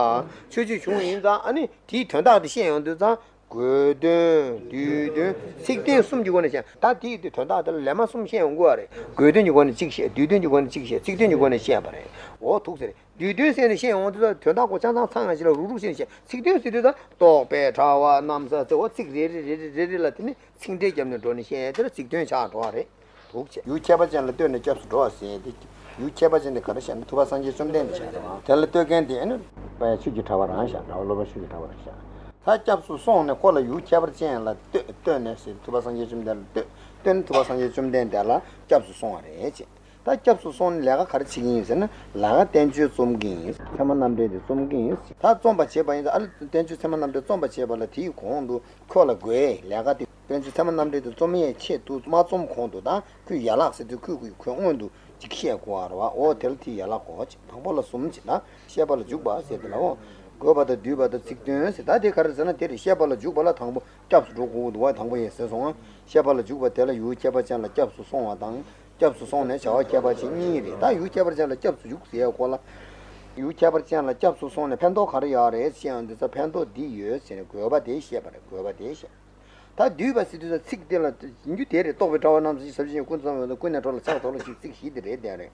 མཆོད་བརྗོད་གཞུང་ཡིན་ཙང་ཨ་ནི་དེའི་དོན་དག་དེ་བཤད་ཡོང་དུས་ཙང་། དགོས་དོན། འདུས་དོན། ཚིག་དོན་གསུམ་གྱི་སྒོ་ནས་བཤད། ད་དེའི་དོན་དག་དེ་ལ་ལེ་མ་གསུམ་བཤད་ཡོང་དགོས་པ་རེད། དགོས་དོན་གྱི་སྒོ་ནས་གཅིག་བཤད། འདུས་དོན་གྱི་སྒོ་ནས་གཅིག་བཤད། ཚིག་དོན་གྱི་སྒོ་ནས་བཤད་པ་རེད། འོ་ཐུགས་སྲས་རེད། འདུས་དོན་ཟེར་ནས་བཤད་ཡོང་དུས་ད་དོན་དག་ཁོ་ཆ་ཚང་ཚང་ཞིག་ལ་རུག་རུག་བྱས་ནས་བཤད། ཚིག་དོན་ཟེར་དུས་ད་རྟོགས་པའི་གྲགས་པ་རྣམ་གསུམ་ཟེར། འོ་ཚིག་རེ་རེ་རེ་རེ་རེ་རེ་ལ་དེ་ནི་ཚིག་འགྲེལ་བརྒྱབ་ནས་འགྲོ་ནས་བཤད་དེ་ལ་ཚིག་དོན་ཆགས་འགྲོ་བ་རེད། འདུག་ཅེས། ཡུལ་ཁྱད་པར་ཅན་ལ་ལྟོས་ནས་སྐྱབས་སུ་འགྲོ་བ་ཟེར་ཏེ། ཡུལ་ཁྱད་པར་ཅན་དེ་ག་རེ་བཤད་ན་ཐུབ་པ་སངས་རྒྱས་བཅོམ་ལྡན་འདས་བཤད་རེད་བ། དེ་ལ་ལྟོས་མཁན་དེ་ཨ་ནི་དཔལ་ཆོས་ཀྱི་གྲགས་པ་རང་བཤད། གྲགས་པ་སློབ་དཔོན་ཆོས་ཀྱི་གྲགས་པ་རང་བཤད། ད་སྐྱབས་སུ་སོང་ནས་ཁོ་ལ་ཡུལ་ཁྱད་པར་ཅན་ལ་ལྟོས་ལྟོས་ནས་ཟེར་ཐུབ་པ་སངས་རྒྱས་བཅོམ་ལྡན་འདས་ལ་ལྟོས་ལྟོས་ནས་ཐུབ་པ་སངས་རྒྱས་བཅོམ་ལྡན་འདས་ལ་སྐྱབས་སུ་སོང་བ་རེད་ཅེས། ད་སྐྱབས་སུ་སོང་ནས་ལས་ཀ་ག་རེ་བྱེད་ཀྱི་ཡིན་ཟེར་ན་ལས་ཀ་བསྟན་བཅོས་རྩོམ་གྱི་ཡིན། ཚད་མ་རྣམ་འགྲེལ་དེ་རྩོམ་གྱི་ཡིན། ད་རྩོམ་པ་བྱེད་པ་ཡིན་ཙང་ཨ་ལ་བསྟན་བཅོས་ཚད་མ་རྣམ་འགྲེལ་རྩོམ་པ་བྱེད་པ་ལ་དེའི་གོང་དུ་ཁོ་ལ་དགོས་ལས་ཀ་དེ། བསྟན་བཅོས་ཚད་མ་རྣམ་འགྲེལ་དེ་རྩོམ་ཡས་ཆེད་དུ་མ་རྩོམ་གོང་དུ་ད་ཁོས་ཡན་ལག་ཟེར་དུས་ཁོས་ཁོས་སྔོན་དུ་ཅིག་བཤད་དགོས་པ་རེད་བ། འོ་དེ་ལ་དེའི་ཡན་ལག་གོ་ཅིག་དང་པོ་ལ་གསུམ་ཅིག་ད་བཤད་པ་ལ་འཇུག་པ་ཟེར་དེ་ལ་འོ། དགོས་པ་དང་འདུས་པ་དང་ཚིག་དོན་ཟེར། ད་དེ་ག་རེ་ཟེར་ན་དེ་རེད། བཤད་པ་ལ་འཇུག་པ་ལ་དང་པོ་སྐྱབས་སུ་འགྲོ་དགོས་འདུག་བ། དང་པོ་ཡས་ཟེར་སོང་ང་། བཤད་པ་ལ་འཇུག་པ་དེ་ལ་ཡུལ་ཁྱད་པར་ཅན་ལ་སྐྱབས་སུ་སོང་བ་དང་། སྐྱབས་སུ་སོང་ནས་བྱ་བ་ཁྱད་པར་ཅན་གཉིས་རེད། ད་ཡུལ་ཁྱད་པར་ཅན་ལ་སྐྱབས་སུ་འཇུག་ཟེར་ཡ་སྐོར་ལ། ཡུལ་ཁྱད་པར་ཅན་ལ་སྐྱབས་སུ་སོང་ནས་ཕན་ཐོགས་ག་རེ་ཡོད་རེད་ཟེར་ཡང་འདི་ཚོ་ཕན་ཐོགས་འདི་ཡོད་ཟེར་ནས་དགོས་པ་དེ་བཤད་པ་རེད། དགོས་པ་དེ་བཤད། ད་འདུས་པ་ཟེར་དུས་ཚིག་དེ་ལ་ཡིན་རྒྱུ་དེ་རེད། རྟོགས་པའི་གྲགས་པ་རྣམ་གསུམ་ཞེས་ཟབ་ཅིང་ཀུན་ཚང་བའི་ཀུན་ནས་གྲོལ་ལ་ཕྱག་རྡོར་ལ་ཞིག་ཚིག་བཞི་དེ་རེད་དེ་རེད།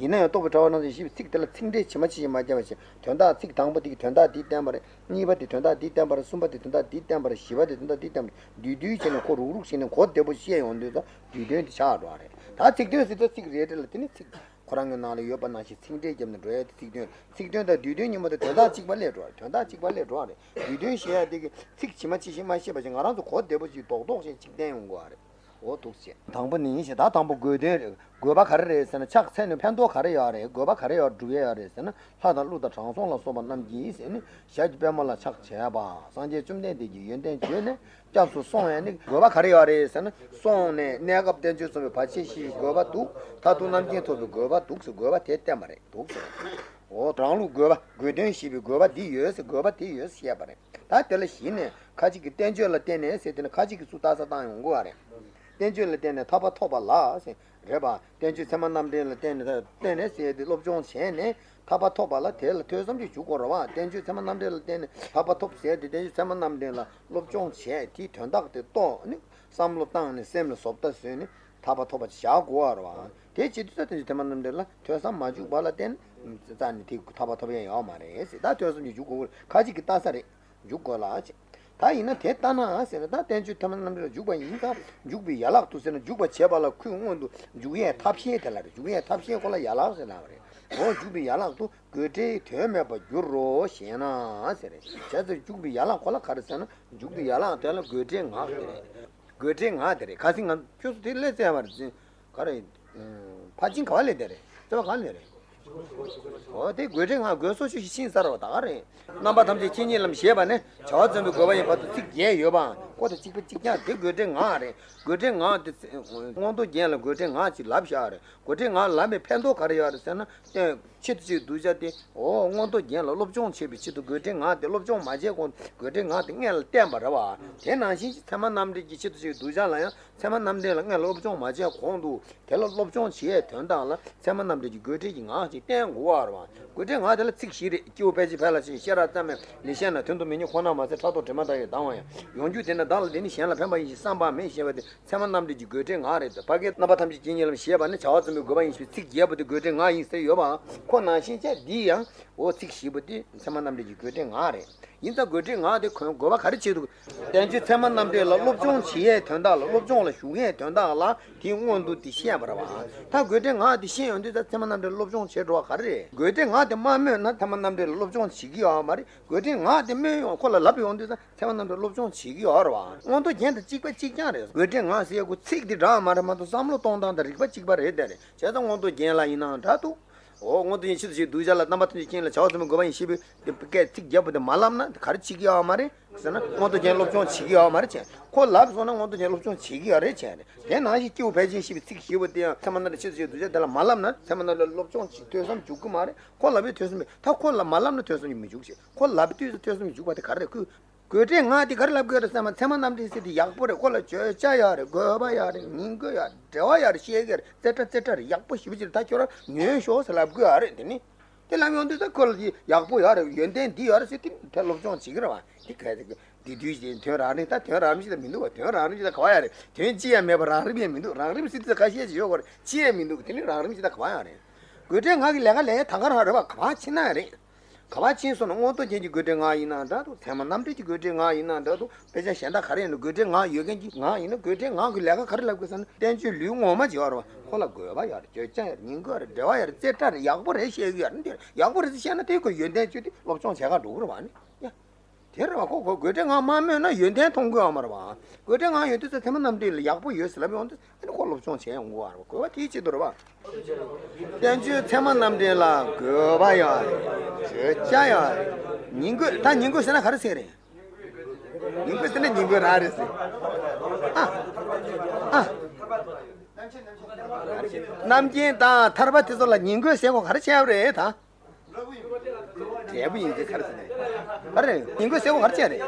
ཡིན་ན་ཡང་རྟོགས་པའི་གྲགས་པ་རྣམ་གསུམ་ཞེས་པའི་ཚིག་དེ་ལ་ཚིག་འགྲེལ་ཇི་མ་ཇི་བཞིན་མ་བརྒྱབ་པ་བཞིན་དོན་དག་ཚིག་དང་པོ་དེ་གིས་དོན་དག་འདི་བསྟན་པ་རེད། གཉིས་པ་དེ་དོན་དག་འདི་བསྟན་པ་རེད། གསུམ་པ་དེ་དོན་དག་འདི་བསྟན་པ་རེད། བཞི་པ་དེ་དོན་དག་འདི་བསྟན་པ་རེད། བསྡུས་བསྡུས་བྱས་ནས་ཁོ་རུག་རུག་བྱས་ནས་གོ་བདེ་པོ་བཤད་ཡོང་དུས་ད་འདུས་དོན་དེ་ཆགས་འགྲོ་བ་རེད། ད་ཚིག་དོན་ཟེར་ད་ཚིག་རེ་རེ་ལ་དེ་ནི་ཚིག་ཁོ་རང་གི་ནང་ལ་ཡོད་པ་ནང་བཞིན་ཚིག་འགྲེལ་བརྒྱབ་ནས་འགྲོ་ཡ་དེ་ཚིག་དོན། ཚིག་དོན་དང་བསྡུས་དོན་གཉིས་པོ་དེ་དོན་དག་གཅིག་པ་སླེབས་འགྲོ་བ་རེད། དོན་དག་གཅིག་པ་སླེབས་འགྲོ་བ་རེད། བསྡུས་དོན་ཞེས་ཡ་དེ་གི་ཚིག་ཇི་མ་ཇི་བཞིན་མ་བཤད་པ་བཞིན་ང་རང་ཚོ་གོ་བདེ་པོ་ཞིག་རྡོག་རྡོག་བཤད་ཅིག་བསྟན་ཡོང་དགོས་བ་རེད། འོ་འདུག་ཟེར། དང་པོ་ནི་ཞེས། ད་དང་པོ་དགོས་དོན་རེད། དགོས་པ་ག་རེ་རེད་ཟེར་ན་ཕྱག་འཚལ་ནས་ཕན་ཐོགས་ག་རེ་ཡོད་རེད། དགོས་པ་ག་རེ་ཡོད་སྒྲུབ་ཡས་ཡོད་རེད་ཟེར་ན་ལྷ་དང་ཀླུ་དང་དྲང་སྲོང་ལ་སོགས་པ་རྣམས་ཀྱིས་ཟེར་ནས་ཞབས་ཀྱི་པད་མོ་ལ་ཕྱག་བྱས་པ་སངས་རྒྱས་བཅོམ་ལྡན་འདས་ཀྱི་ཡོན་ཏན་བརྗོད་ནས་སྐྱབས་སུ་སོང་ཡས་ནི་དགོས་པ་ག་རེ་ཡོད་རེད་ཟེར་ན་སོང་ནས་གནས་སྐབས་བསྟན་བཅོས་རྩོམ་པའི་བར་ཆད་ཞི་བའི་དགོས་པ་འདུག་མཐར་ཐུག་རྣམ་མཁྱེན་ཐོབ་པའི་དགོས་པ་འདུག་ཟེར། དགོས་པ་དེ་བསྟན་པ་རེད། འདུག་ཟེར། འོ་རང་ལུགས་དགོས་པ་དགོས་དོན་ཞེས་པའི་དགོས་པ་འདི་ཡོད་ཟེར། དགོས་པ་དེ་ཡོད་ཟེར་བཤད་པ་རེད། ད་དེ་ལ་གཞི་ནས་ཁ་ཅིག་གིས་བསྟན་བཅོས་ལ་བརྟེན་ནས་ཟེར་དེ་ནི་ཁ་ཅིག་གིས་སུ་ལྟ་ས་བཏང་ཡོང་དགོས་པ་རེད། བསྟན་བཅོས་ལ་བརྟེན་ནས་ཐར་པ་ཐོབ་པ་ལ་ཟེར་རེད་པ། བསྟན་བཅོས་ཚད་མ་རྣམ་འགྲེལ་ལ་བརྟེན་ནས་བརྟེན་ནས་ཟེར་དེ་སློབ་སྦྱོང་བྱས་ནས་ཐར་པ་ཐོབ་པ་ལ་དེ་ལ་ཐོས་བསམ་གྱིས་འཇུག་དགོས་རེད་པ། བསྟན་བཅོས་ཚད་མ་རྣམ་འགྲེལ་ལ་བརྟེན་ནས་ཐར་པ་ཐོབ་ཟེར་དེ་བསྟན་བཅོས་ཚད་མ་རྣམ་འགྲེལ་ལ་སློབ་སྦྱོང་བྱས་དེའི་དོན་དག་དེ་རྟོགས་ནས་བསམ་བློ་བཏང་ནས་སེམས་ལ་བཟོ་ལྟ་བཟོས་ནས་ཐར་པ་ཐོབ་པ་བྱ་དགོས་པ་རེད་པ། དེ་བྱེད་དུས་ད་བསྟན་བཅོས་ཚད་མ་རྣམ་འགྲེལ་ལ་ཐོས་བསམ་མ་འཇུག་པ་ལ་བརྟེན་རྩ་ནས་དེ་ཐར་པ་ཐོབ་ཡ་ཡོད་མ་རེད་ཟེར། ད་ཐོས་བསམ་གྱིས་འཇུག་དགོས། ཁ་ཅིག་གིས་ལྟ་ས་རེད། འཇུག་དགོས་ལ་ཅེས། ད་ཡིན་ན་དེ་ལྟ་ན་ཟེར་ན་ད་བསྟན་བཅོས་ཚད་མ་རྣམ་འགྲེལ་ལ་འཇུག་པ་ཡིན་ཙང་འཇུག་པའི་ཡན་ལག་ཏུ་ཟེར་ན་འཇུག་པ་བྱེད་པ་ལ་ཁོས་སྔོན་དུ་འཇུག་ཡས་ཐབས་ཤེས་དེ་ལ་རེད། འཇུག་ཡས་ཐབས་ཤེས་ཁོ་ལ་ཡན་ལག་ཟེར་ལབ་པ་རེད། འོ་འཇུག་པའི་ཡན་ལག་ཏུ་དགོད་བྲལ་དོན་མེད་པར་འགྱུར་རོ་ཞེ་ན་ཟེར་རེད། བྱས་ཙང་འཇུག་པའི་ཡན་ལག་ཁོ་ལ་ག་རེ་ཟེར་ན་འཇུག་པའི་ཡན་ལག་དེ་ལ་དགོད་བྲལ་ངག་དེ་རེད། དགོད་བྲལ་ངག་དེ་རེད། ཁ་སང་ང་ཁྱོད་ཚོ་དེ་སླེབས་ཚར་བ་རེད། ག་རེ། ཕར་ཕྱིན་ག་བ་ལས་དེ་རེད། རྩ་བ་ག་ལས་རེད། འོ་དེ་དགོད་བྲལ་ངག་དགོད་སོ་ཆུ་ཞིག་ཤིང་ས་ར་བ་ད་ག་རེད། རྣམ་པ་ཐམས་ཅད་མཁྱེན་ཉིད་ལམ་ཞེས་པ་ནི་བྱ་བ་རྩོམ་པའི་དགོས་པ་ཡིན་པར་དུ་ཚིག་བརྒྱད་ཡོད་པའང་ཁོ་དང་གཅིག་པ་གཅིག་རྐྱང་དེ་དགོད་བྲལ་ངག་རེད། དགོད་བྲལ་ངག་དེ་མངོན་རྟོགས་རྒྱན་ལ་དགོད་བྲལ་ངག་ཅིག་ལབ་བཞག་རེད། དགོད་བྲལ་ངག་ལབ་པའི་ཕན་ཐོགས་ག་རེ་ཡོད་རེད་ཟེར་ན་བསྟན། ཆེད་དུ་བྱས་གདུལ་བྱ་སྟེ། འོ་མངོན་རྟོགས་རྒྱན་ལ་སློབ་སྦྱོང་བྱེད་པའི་ཆེད་དུ་དགོད་བྲལ་ངག་དེ་སློབ་སྦྱོང་མ་བྱས་གོང་དུ་དགོད་བྲལ་ངག་དེ་སྔོན་ལ་བསྟན་པ་རེད་བ། དེ་ནང་བཞིན་གྱི་ཚད་མ་རྣམ་འགྲེལ་གྱི་ཆེད་དུ་བྱས་གདུལ་བྱ་ལ་ཡང་ཚད་མ་རྣམ་འགྲེལ་ལ་སྔོན་ལ་སློབ་སྦྱོང་མ་བྱས་གོང་དུ་དེ་ལ་སློབ་སྦྱོང་བྱེད་ཡས་དོན་དག་ལ་ཚད་མ་རྣམ་འགྲེལ་གྱི་དགོད་བྲལ་གྱི་ངག་ཅིག་བསྟན་དགོས་པ་རེད་བ། དགོད་བྲལ་ངག་དེ་ལ་ཚིག་བཞི་རེད། སྐྱེས་བུ་དཔལ་ཆེན་ཕལ་ཆེར་ཤེས་རབ་རྩ་མེད་ལས་ཤེས་ན་དོན་དུ་མི་གཉེར། ཁོ་ན་མ་ཟད་ཕྲག་དོག་དྲི་མ་དག་ཡོད་སྡང་བ་ཡང་། ཡོང་རྒྱུ་དེ་ནི་བདག་ལ་དེ་ནི་གཞན་ལ་ཕན་པ་ཡིན་ཞེས་བསམ་པ་མེད་ཞེས་པ་དེ། ཚད་མ་རྣམ་འགྲེལ་གྱི་དགོད་བྲལ་ངག་རེད། ཕ་གིའི་རྣམ་པ་ཐམས་ཅད་མཁྱེན་ཉིད་ལམ་ཞེས་པ་ནི་བྱ་བ་རྩོམ་པའི་དགོས་པ་ཡིན་ཞེས་པའི་ཚིག་བརྒྱད་པོ་དེ་དགོད་བྲལ་ངག་ཡིན་ཟེར་ཡོད་པའང་ཁོ་ནང་བཞིན་བྱས། འདི་ཡང་འོ་ཚིག་བཞི་པོ་དེ་ཚད་མ་རྣམ་འགྲེལ་གྱི་དགོད་བྲལ་ངག་རེད། ཡིན་ཙང་དགོད་བྲལ་ངག་དེ་ཁོས་དགོས་པ་ག་རེ་བྱེད་འདུག་བསྟན་བཅོས་ཚད་མ་རྣམ་འགྲེལ་ལ་སློབ་སྦྱོང་བྱེད་ཡས་དོན་དག་ལ་སློབ་སྦྱོང་ལ་ཞུགས་ཡས་དོན་དག་ལ་དེ་སྔོན་དུ་དེ་བཤད་པ་རེད་བ། ད་དགོད་བྲལ་ངག་དེ་བཤད་ཡོང་དུས་ད་ཚད་མ་རྣམ་འགྲེལ་སློབ་སྦྱོང་བྱེད་འགྲོ་བ་ག་རེ་རེད། དགོད་བྲལ་ངག་དེ་མ་སྨོས་ན་ཚད་མ་རྣམ་འགྲེལ་ལ་སློབ་སྦྱོང་བྱེད་ཀྱི་ཡོད་མ་རེད། དགོད་བྲལ་ངག་དེ་སྨོས་ཡོང་ཁོ་ལ་ལབ་ཡོང་དུས་ད། ཚད་མ་རྣམ་འགྲེལ་སློབ་སྦྱོང་བྱེད་ཀྱི་ཡོད་རེད་བ། མངོན་རྟོགས་རྒྱན་དང་གཅིག་པ་གཅིག་རྐྱང་རེད། དགོད་བྲལ་ངག་ཟེར་ཡ་ཁོ་ཚིག་དེ་འདྲ་མ་རེད་མ་གཏོགས་བསམ་བློ་གཏོང་སྟངས་དང་རིག་པ་གཅིག་པ་རེད་དེ་རེད། བྱས་ཙང་མངོན་རྟོགས་རྒྱན་ལ་ཡིན་ནའང་འདྲ་འདུག་འོ་མངོན་རྟོགས་རྒྱན་ཆེད་དུ་བྱས་གདུལ་བྱ་ལ་རྣམ་པ་ཐམས་ཅད་མཁྱེན་ལ་བྱ་བ་རྩོམ་པའི་དགོས་པ་ཡིན་ཞེས་པའི་དེ་སྐད་ཚིག་བརྒྱད་པོ་དེ་མ་ལབ་ན་ག་རེ་བྱེད་ཀྱི་ཡོད་མ་རེད། ཟེར་ན་མངོན་རྟོགས་རྒྱན་སློབ་སྦྱོང་བྱེད་ཀྱི་ཡོད་མ་རེད་བྱས། ཁོ་ལབ་སོང་ན་མངོན་རྟོགས་རྒྱན་སློབ་སྦྱོང་བྱེད་ཀྱི་ཡོད་རེད་བྱས་རེད། དེ་ནང་བཞིན་སྐྱེས་བུ་ཕལ་ཆེར་ཤེས་པའི་ཚིག་བཞི་པོ་དེ་ཡང་ཚད་མ་རྣམ་འགྲེལ་ཕྱི་དུ་བྱེད་དུས་དེ་ལ་མ་ལབ་ན་ཚད་མ་རྣམ་འགྲེལ་སློབ་སྦྱོང་བྱེད་ཐོས་བསམ་འཇུག་གི་མ་རེད། ཁོ་ལབ་པའི་ཐོས་བསམ་ད་ཁོ་ལ་མ་ལབ་ན་ཐོས་བསམ་འཇུག་མི་འཇུག་བྱས། ཁོ་ལབ་དུས་སུ་ཐོས་བསམ་འཇུག་པ་དེ་ག་རེ་རེད། ཁོས་དགོད་བྲལ་ངག་དེ་ག་རེ་ལབ་དགོས་རེད་བསམ་ན་ཚད་མ་རྣམ་འགྲེལ་ཟེར་དེ་ཡག་པོ་རེད། ཁོ་ལ་བརྗོད་བྱ་ཡག་རེད། དགོས་པ་ཡག་རེད། ཉིང་དགོས་ཡག་རེད། འབྲེལ་བ་ཡག་རེད། བཤད་ཀྱི་རེད། རྩེ་གྲ་རྩེ་གྲ་རེད། ཡག་པོ་ཞེ་པོ་ཅིག་རེད། ད་ཁྱོད་རང་ཉོན་ཤོག་ཟེར་ལབ་དགོས་ཡག་རེད། དེ་ནི་དེ་ལབ་ཡོང་དུས་ད་ཁོ་ལ་དེ་ཡག་པོ་ཡག་རེད། ཡོན་ཏན་འདི་ཡག་རེད་ཟེར་དེ་དེ་སློབ་སྦྱོང་བྱེད་ཀྱི་རེད་བ། དེ་ག་ཟེར་གི་འདི་དུས་ཀྱི་དོན་རང་རིག་ད་དོན་རང་རིག་ཅིག་ད་མི་འདུག་བ། དོན་རང་རིག་ཅིག་ད་ག་བ་ཡག་རེད། དོན་ཅི་ཡང་མེད་པ་རང་རིག་ཡང་མི་འདུག་རང་རིག་ཟེར་དུས་ད་ཁ་ཤས་ཅིག་ཡོད་གོ་རེད། ཅི་ཡང་མི་འདུག་དེ་ནི་རང་རིག་ཅིག་ད་ག་བ་ཡག་རེད། དགོད་བྲལ་ངག་གི་ལས་ཀ་ལས་ད་ག་རང་རེད་བ། ག་བ་ཕྱིན་ན་ཡག་རེད། ག་བ་ཕྱིན་སོང་ན་མངོན་རྟོགས་ཅན་གྱི་དགོད་བྲལ་ངག་ཡིན་ན་འདྲ་འདུག་ཚད་མ་རྣམ་འགྲེལ་གྱི་དགོད་བྲལ་ངག་ཡིན་ན་འདྲ་འདུག་དཔེ་ཆ་གཞན་དག་ག་རེ་ཡིན་ན་དགོད་བྲལ་ངག་ཡོད་མཁན་གྱི་ངག་ཡིན་ན་དགོད་བྲལ་ངག་གི་ལས་ཀ་ག་རེ་ལབ་དགོས་ཟེར་ན་བསྟན་བཅོས་ལུས་ངོ་མ་བྱེད་པ་རེད་བ། ཁོ་ལ་དགོས་པ་ཡག་རེད། བརྗོད་བྱ་ཡག་རེད། ཉིང་དགོས་རེད། འབྲེལ་བ་ཡག་རེད། རྩེ་གྲ་རེད། ཡག་པོ་རེད། བཤད་ཀྱི་ཡག་རེད། འདི་ཡག་པོ་རེད་ཟེར་བཤད་ན་དེ་ཁོ་ཡོན་ཏན་བཅོས་ཏེ་སློབ་སྦྱོང་བྱེད་ག་འགྲོ་གི་རེད་བ། ནི་ཡ། དེ་རེད་བ། ཁོ་ཁོ་དགོད་བྲལ་ངག་མ་སྨོས་ན་ཡོན་ཏན་མཐོང་གི་ཡོད་མ་རེད་བ། དགོད་བྲལ་ངག་ཡོད་དུས་ཚོད་ཚད་མ་རྣམ་འགྲེལ་ལ་ཡག་པོ་ཡོད་ཟེར་ལབ་ཡོང་དུས་ཨ་ནི་ཁོ་སློབ་སྦྱོང་བྱས་ཡོང་གི་ཡོད་རེད་བ། དགོས་པ་དེའི་ཆེད་དུ་རེད་བ། བསྟན་བཅོས་ཚད་མ་རྣམ་འགྲེལ་ལ་དགོས་པ་ཡག་རེད། བརྗོད་བྱ་ཡག་རེད། ཉིང་དགོས། ད་ཉིང་དགོས་ཟེར་ན་ག་རེ་ཟེར་རེད། ཉིང་དགོས་ཟེར་ན་ཉིང་དགོས་རང་རེད་ཟེར། ཨ། ཨ། རྣམ་མཁྱེན་དང་ཐར་པ་དེ་ཚོ་ལ་ཉིང་དགོས་ཟེར་གོ་ག་རེ་བྱས་པ་རེད་ད། འབྲས་བུ་ཡིན་ཚེ་ག་རེ་ཟེར་ནས། ག་རེ་ཉིང་དགོས་ཟེར་གོ་ག་རེ་བྱས་རེད།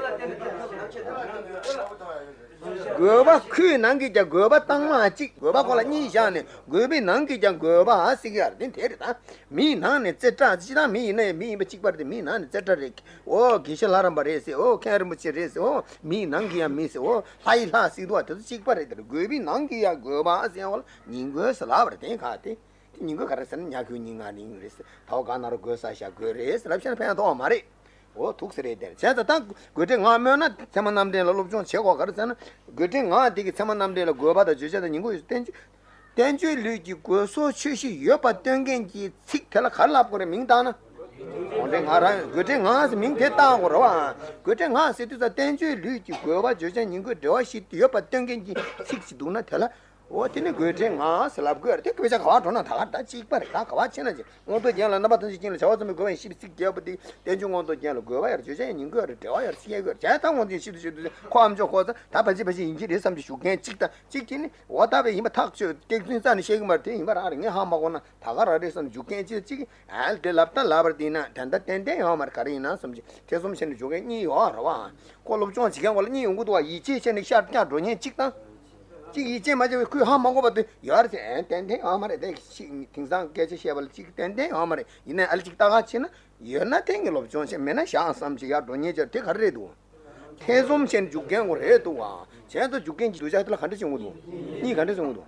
དགོས་པ་ཁོའི་ནང་གིས་ཀྱང་དགོས་པ་བཏང་མ་གཅིག་དགོས་པ་ཁོ་ལ་གཉིས་བཞག་ནས་དགོས་པའི་ནང་གིས་ཀྱང་དགོས་པ་ཟེར་གི་ཡ་རེད། དེ་རེད་ད། མིའི་ནང་ནས་རྩེ་གྲ། སྤྱིར་བཏང་མི་ཡིན་ན་ཡང་མི་ཡིན་པ་གཅིག་པ་རེད། མིའི་ནང་ནས་རྩེ་གྲ་རེད། འོ་དགེ་བཤེས་ལྷ་རམས་པ་རེད་ཟེར། འོ་མཁན་རིན་པོ་ཆེ་རེད་ཟེར། འོ་མིའི་ནང་གི་ཡང་མི་ཟེར། འོ་ལྷ་ཡི་ལྷ་ཟེར་འདུག་བ། དེ་ཚོ་གཅིག་པ་རེད། དེ་རེད། དགོས་པའི་ནང་གི་ཡང་དགོས་པ་ཟེར་བ་ལ་ཉིང་དགོས་ཟེར་ལབ་པ་རེད། དེ་ག་དེ། དེ་ཉིང་དགོས་ག་རེ་ཟེར་ན་ཉ་གོས་ཉིང་ང་ཉིང་རེད་ཟེར། ད་འོ་ག་ན་རོ་དགོས་ས་ཤ་དགོས་རེད་ཟེར་ལབ་བྱས་ན་ཕན་ཐོགས་མ་རེད། འོ་ཐུག་ས་རེད། དེར་བྱས་ཙང་ད་དགོད་བྲལ་ངག་སྨོས་ན་ཚད་མ་རྣམ་འགྲེལ་ལ་སློབ་སྦྱོང་བྱེད་དགོས། ག་རེ་ཟེར་ན་དགོད་བྲལ་ངག་དེ་གི་ཚད་མ་རྣམ་འགྲེལ་ལ་དགོས་པ་དང་བརྗོད་བྱ་དང་ཉིང་དགོས་ཡོད། བསྟན་བཅོས། བསྟན་བཅོས་ལུས་ཀྱི་དགོས་སོགས་ཆོས་བཞི་ཡོད་པ་སྟོན་མཁན་གྱི་ཚིག་དེ་ལ་ག་རེ་ལབ་དགོས་རེད། མིང་བཏགས་ན། དགོད་བྲལ་ངག་རང་དགོད་བྲལ་ངག་ཟེར་མིང་དེ་བཏགས་དགོས་རེད་བ། དགོད་བྲལ་ངག་ཟེར་དུས་ཙམ་བསྟན་བཅོས་ལུས་ཀྱི་དགོས་པ་བརྗོད་བྱ་ཉིང་དགོས་འབྲེལ་བ་བཞི་ཡོད་པ་སྟོན་མཁན་གྱི་ཚིག་ཅིག་འདུག་ན་དེ་ལ། འོ་དེ་ནི་དགོད་བྲལ་ངག་ཟེར་ལབ་དགོས་རེད། དེ་དགོད་བྱ་ག་བར་འགྲོ་ན་ད་ག་ད་གཅིག་པ་རེད། ད་ག་བར་ཕྱིན་ན་ཅིག་མངོན་རྟོགས་རྒྱན་ལ་རྣམ་པ་ཐམས་ཅད་ཀྱིས་ལ་བྱ་བ་ཚང་མས་དགོས་པ་ཡིན། ཞེས་པའི་ཚིག་བརྒྱབ་པ་དེ་བསྟན་བཅོས་མངོན་རྟོགས་རྒྱན་ལ་དགོས་པ་ཡར་བརྗོད་བྱ་ཡང་ཉིང་དགོས་རེད། འབྲེལ་བ་ཡར་བཤད་དགོས་རེད། བྱས་ཙང་ངོ་འཛིན་ཞིབ་ཏུ་ཞིབ་ཏུ་ཁོ་ཨམ་ཅོག་ཁོ་ཚ་ད་ཕལ་ཆེར་ཕལ་ཆེར་ཡིན་གྱི་རེད་བསམ་གྱི་ཞུ་མཁན་གཅིག་དང་གཅིག་གིས་ནི་འོ་ད་བས་ཡིན་པ་ཐག་ཆོད། སྐྱག་རྫུན་རྩ་ནས་བཤད་གི་མ་རེད། དེ་ཡིན་པ་རང་རེད། ངས་ཧ་མ་གོ་ན་ད་ག་རང་རེད་བསམ་ཞུ་མཁན་གཅིག་གཅིག་ཨ་དེ་ལབ་ད་ལབ་པར་བལྟས་ན་ད་ལྟ་ཏན་ཏན་ཡོད་མ་རེད། ག་རེ་ཡིན་ན་བསམ་གྱི་ཐེ་ཚོམ་བྱས་ནས་ཞུ་མཁན་གཉིས་ཡོད་རེད་བ། ཁོ་སློབ་སྦྱོང་བྱེད་མཁན་ཁོ་ལ་གཉིས་ཡོང་གི་འདུག་བ། ཡིད་ཆེས་བྱས་ནས་ཤར་རྒྱག་འགྲོ་མཁན་གཅིག་དང་། གཅིག་ཡིད་ཆེས་མ་བྱས་པའི་ཁོས་ཧ་མ་གོ་བ་དེ་ཡོད་རེད་ཟེར། ཨེ་ཏན་ཏན་ཡོད་མ་རེད། དེ་ཞིག་དེང་སང་སྐད་ཆ་བཤད་པ་ལ་གཅིག་ཏན་ཏན་ཡོད་མ་རེད། ཡིན་ནའི་ཨ་ལ་གཅིག་ལྟ་ག་ཕྱིན་ན་ཡོད་ན་གཏན་གྱི་སློབ་སྦྱོང་བྱས། མེད་ན་བཞག་བསམ་གྱི་ཡར་འགྲོ་མཁན་ཅིག་དེ་ག་རེ་རེད་འདུག་ཐེ་ཚོམ་བྱས་ནས་འཇུག་མཁན་ཁོ་རེད་འདུག་བ། བྱས་ཙང་འཇུག་མཁན་གྱི་གདུལ་བྱ་དེ་ལ་ག་འདྲ་བྱུང་གི་འདུག་གཉིས་ག་འདྲ་བྱུང་གི་འདུག་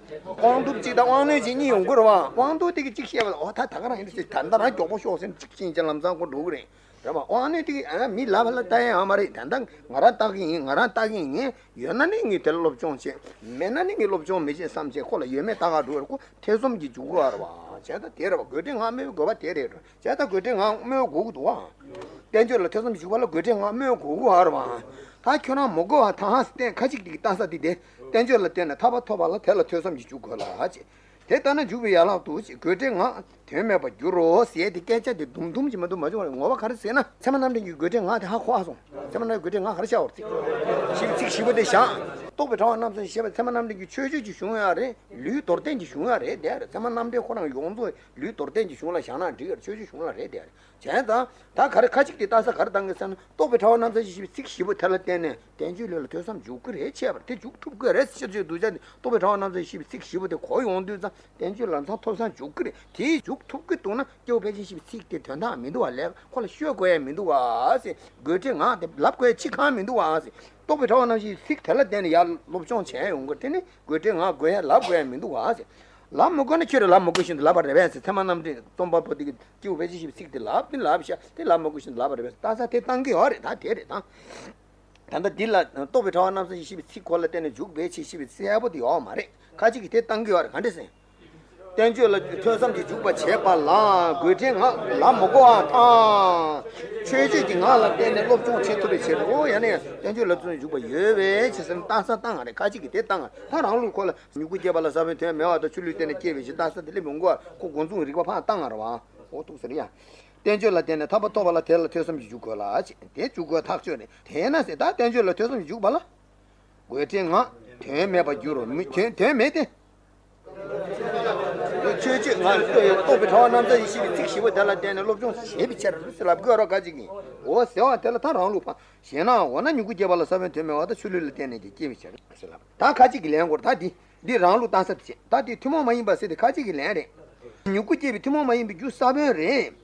དབང་ཐོབ་གཅིག་དང་དབང་རྣོན་གཅིག་གཉིས་ཡོང་གི་རེད་བ། དབང་ཐོབ་དེ་གི་གཅིག་བཤད་པ་ལ་འོ་ད་ད་ག་རང་ཡིན་ད་ད་ལྟ་རང་མགྱོགས་པོ་ཤོག་ཟེར་ནས་གཅིག་ཕྱིན་ཅིག་ལམ་སང་ཁོ་འགྲོ་གི་རེད། རེད་བ། དབང་རྣོན་དེ་གི་ཨ་མི་ལབ་ལ་ལྟ་ཡ་ཡོད་མ་རེད། ད་ལྟ་ང་རང་ལྟ་གི་ཡིན། ང་རང་ལྟ་གི་ཡིན། ཡོད་ན་ནི་ངས་དེ་ལ་སློབ་སྦྱོང་བྱེད། མེད་ན་ནི་ངས་སློབ་སྦྱོང་མི་བྱེད་བསམ་བྱས་ཁོ་ལ་ཡོད་མེད་ལྟ་ག་འགྲོ་བར་ཁོ་ཐེ་ཚོམ་གྱིས་འཇུག་གི་ཡོད་རེད་བ། བྱས་ཙང་དེ་རེད་བ། དགོད་བྲལ་ངག་སྨོས་པའི་དགོས་པ་དེ་རེད། བྱས་ཙང་དགོད་བྲལ་ངག་སྨོས་དགོས་ཀྱི་འདུག་བ། བསྟན་བཅོས་ལ་ཐོས་བསམ་ཞུགས་པ་ལ་དགོད་བྲལ་ངག་སྨོས་དགོས་ཀྱི་ཡོད་རེད་བ། ད་ཁྱོད་རང་མི་དགོས་པ་ཐང་ཧ་སི་བསྟན་ཁ་ཅིག་དེ་གི་ལྟ་ས་དེ་དེ་བསྟན་བཅོས་ལ་བརྟེན་ནས་ཐར་པ་ཐོབ་པ་ལ་དེ་ལ་ཐོས་བསམ་གྱིས་འཇུག་དགོས་ལ་ཅེས། དེ་ལྟ་ན་འཇུག་པའི་ཡན་ལག་ཏུ་ཅེས། དགོད་བྲལ་ངག་དོན་མེད་པར་འགྱུར་རོ་ཟེར་ཏེ་སྐད་ཆ་དེ་དུམ་དུམ་གྱིས་མ་གཏོགས་མ་བྱུང་བ་རེད། ངོ་བོ་ག་རེ་ཟེར་ན་ཚད་མ་རྣམ་འགྲེལ་གྱི་དགོད་བྲལ་ངག་དེ་ཧ་གོ་ཨ་སོང་། ཚད་མ་རྣམ་འགྲེལ་དགོད་བྲལ་ངག་ག་རེ་བྱ་བར་ཚིག་ཞིག་ཚིག་ཞིབ་པོ་དེ་བཞག་རྟོགས་པའི་གྲགས་པ་རྣམ་གསུམ་ཞེས་པ་ཚད་མ་རྣམ་འགྲེལ་གྱི་མཆོད་བརྗོད་ཀྱི་གཞུང་ཡང་རེད། ལུས་མདོར་བསྟན་གྱི་གཞུང་ཡང་རེད། དེ་རེད། ཚད་མ་རྣམ་འགྲེལ་ཁོ་རང་ཡོངས་རྫོགས་ལུས་མདོར་བསྟན་གྱི་གཞུང་ལ་བཞག་ན་འགྲིག་གི་རེད། མཆོད་བརྗོད་གཞུང་ལ་རེད། དེ་རེད། བྱས་ཙང་ད་ག་རེ་ཁ་ཅིག་དེ་ལྟ་ས་ག་རེ་བཏང་གི་ཟེར་ན་རྟོགས་པའི་གྲགས་པ་རྣམ་གསུམ་ཞེས་པའི་ཚིག་ཞིབ་པོ་དེ་ལ་བརྟེན་ནས་བསྟན་བཅོས་ལུས་ལ་ཐོས་བསམ་འཇུག་གི་རེད། བྱས་པར་དེ་འཇུག་ཐུབ་ཀྱི་རེད། ཕྱིར་བཅོས་གདུལ་བྱ་ནི་རྟོགས་པའི་གྲགས་པ་རྣམ་གསུམ་ཞེས་པའི་ཚིག་ཞིབ་པོ་དེ་གོ་ཡོང་དུས་ཙང་བསྟན་བཅོས་ལམ་སང་ཐོས་བསམ་འཇུག་གི་རེད། དེ་འཇུག་ཐུབ་ཀྱི་འདུག་ན་སྐྱེས་བུ་ཕལ་ཆེར་ཞེས་པའི་ཚིག་དེ་དོན་དག་མི་འདུག་བ། ལས་ཁོ་ལ་ཤོད་དགོས་ཡ་མི་འདུག་བ་ཟེར། དགོད་བྲལ་ངག་དེ་ལབ་དགོས་ཡ་ཅི་གང་མི་འདུག་བ་ཟེར། རྟོགས་པའི་གྲགས་པ་རྣམ་གསུམ་ཞེས་པའི་ཚིག་དེ་ལ་བརྟེན་ནས་ཡར་སློབ་སྦྱོང་བྱས་ཡོང་གི་རེད། དེ་ནི་དགོད་བྲལ་ངག་དགོས་ཡ་ལབ་དགོས་ཡ་མི་འདུག་བ་ཟེར། ལབ་མི་དགོས་ན་ཁྱོད་རང་ལབ་མི་དགོས་བཞིན་དུ་ལབ་པ་རེད་པས་ཟེར། ཚད་མ་རྣམ་འགྲེལ་རྩོམ་པ་པོ་དེ་གིས་སྐྱེས་བུ་ཕལ་ཆེར་ཞེས་པའི་ཚིག་དེ་ལབ་དེ་ལབ་བཞག་དེ་ལབ་མི་དགོས་བཞིན་དུ་ལབ་པ་རེད་པས། ལྟ་ས་དེ་བཏང་གི་ཡོད་རེད། ད་དེ་རེད་ད། ད་ལྟ་འདི་ལ་རྟོགས་པའི་གྲགས་པ་རྣམ་གསུམ་ཞེས་པའི་ཚིག་ཁོ་ལ་བརྟེན་ནས་འཇུག་པའི་ཕྱིར་ཞེས་པའི་གསལ་པོ་དེ་ཡོད་མ་རེད། ཁ་ཅིག་གིས་དེ་བཏང་གི་ཡོད་རེད། ག་འདྲ་ཟེར། བསྟན་བཅོས་ལ་ཐོས་བསམ་གྱིས་འཇུག་པར་བྱེད་པ་ལ་དགོད་བྲལ་ངག་ལབ་མི་དགོས་པ་དང་། མཆོད་བརྗོད་ཀྱི་ངག་ལ་བརྟེན་ནས་སློབ་སྦྱོང་བྱེད་ཐུབ་པའི་ཕྱིར་རོ། ཡང་ན་ཡང་བསྟན་བཅོས་ལ་ཐོས་བསམ་འཇུག་པ་ཡོད་པའི་ཕྱིར་ཟེར་ན་ལྟ་ས་བཏང་བ་རེད། ཁ་ཅིག་གིས་དེ་བཏང་བ་ད་རང་ལུགས་ཁོ་ལ་མྱུ་གུ་སྐྱེས་པ་ལ་ས་བོན་དོན་མེད་པ་དང་ཆུ་ལུད་བརྟེན་ནས་སྐྱེས་པའི་ཕྱིར་ལྟ་ས་དེ་ལས་མི་འགོ་བར་ཁོ་འགོ་མཚུངས་རིགས་པ་ཕར་བཏང་བ་རེད་བ། འོ་ཐུག་ཟེར་ཡ། བསྟན་བཅོས་ལ་བརྟེན་ནས་ཐར་པ་ཐོབ་པ་ལ་དེ་ལ་ཐོས་བསམ་གྱིས་འཇུག་དགོས་ལ་ཞེས། དེ་འཇུག་དགོས་ཐག་ཆོད་རེད། དེས་ན་ཟེར། ད་བསྟན་བཅོས་ལ་ཐོས་བསམ་གྱིས་འཇུག་པ་ལ། དགོས་འབྲས་ངག་དོན་མེད་པར་འགྱུར་རོ། མི་དོན་དོན་མེད་དེ། ཆོས་སྤྱོད་ངག་རྟོགས་པའི་ཕྲ་བ་རྣམ་ཐར་ཡེ་ཤེས་ཀྱི་ཚིག་ཞིབ་པོ་དེ་ལ་བརྟེན་ནས་སློབ་སྦྱོང་བྱེད་པའི་ཕྱིར་ཟེར་ལབ་དགོས་རོགས་ག་ཅིག་ཡིན། འོ་ཟེར་བ་དེ་ལ་ད་རང་ལུགས་པ། ཞེ་ན་འོ་ན་མྱུ་གུ་སྐྱེས་པ་ལ་ས་བོན་དོན་མེད་པ་དང་ཆུ་ལུད་ལ་བརྟེན་ནས་ཀྱང་སྐྱེ་བའི་ཕྱིར་ཟེར་ལབ། ད་ཁ་ཅིག་གི་ལན་སྐོར་ད་འདི། འདི་རང་ལུགས་བཏང་ས་དེ་བྱེད། ད་འདི་ཐུན་མོང་མ་ཡིན་པ་ཟེར་དེ་ཁ་ཅིག་གི་ལན་རེད། མྱུ་གུ་སྐྱེས་པའི་ཐུན་མོང་མ་ཡིན་པའི་རྒྱུ་ས་བོན་རེད།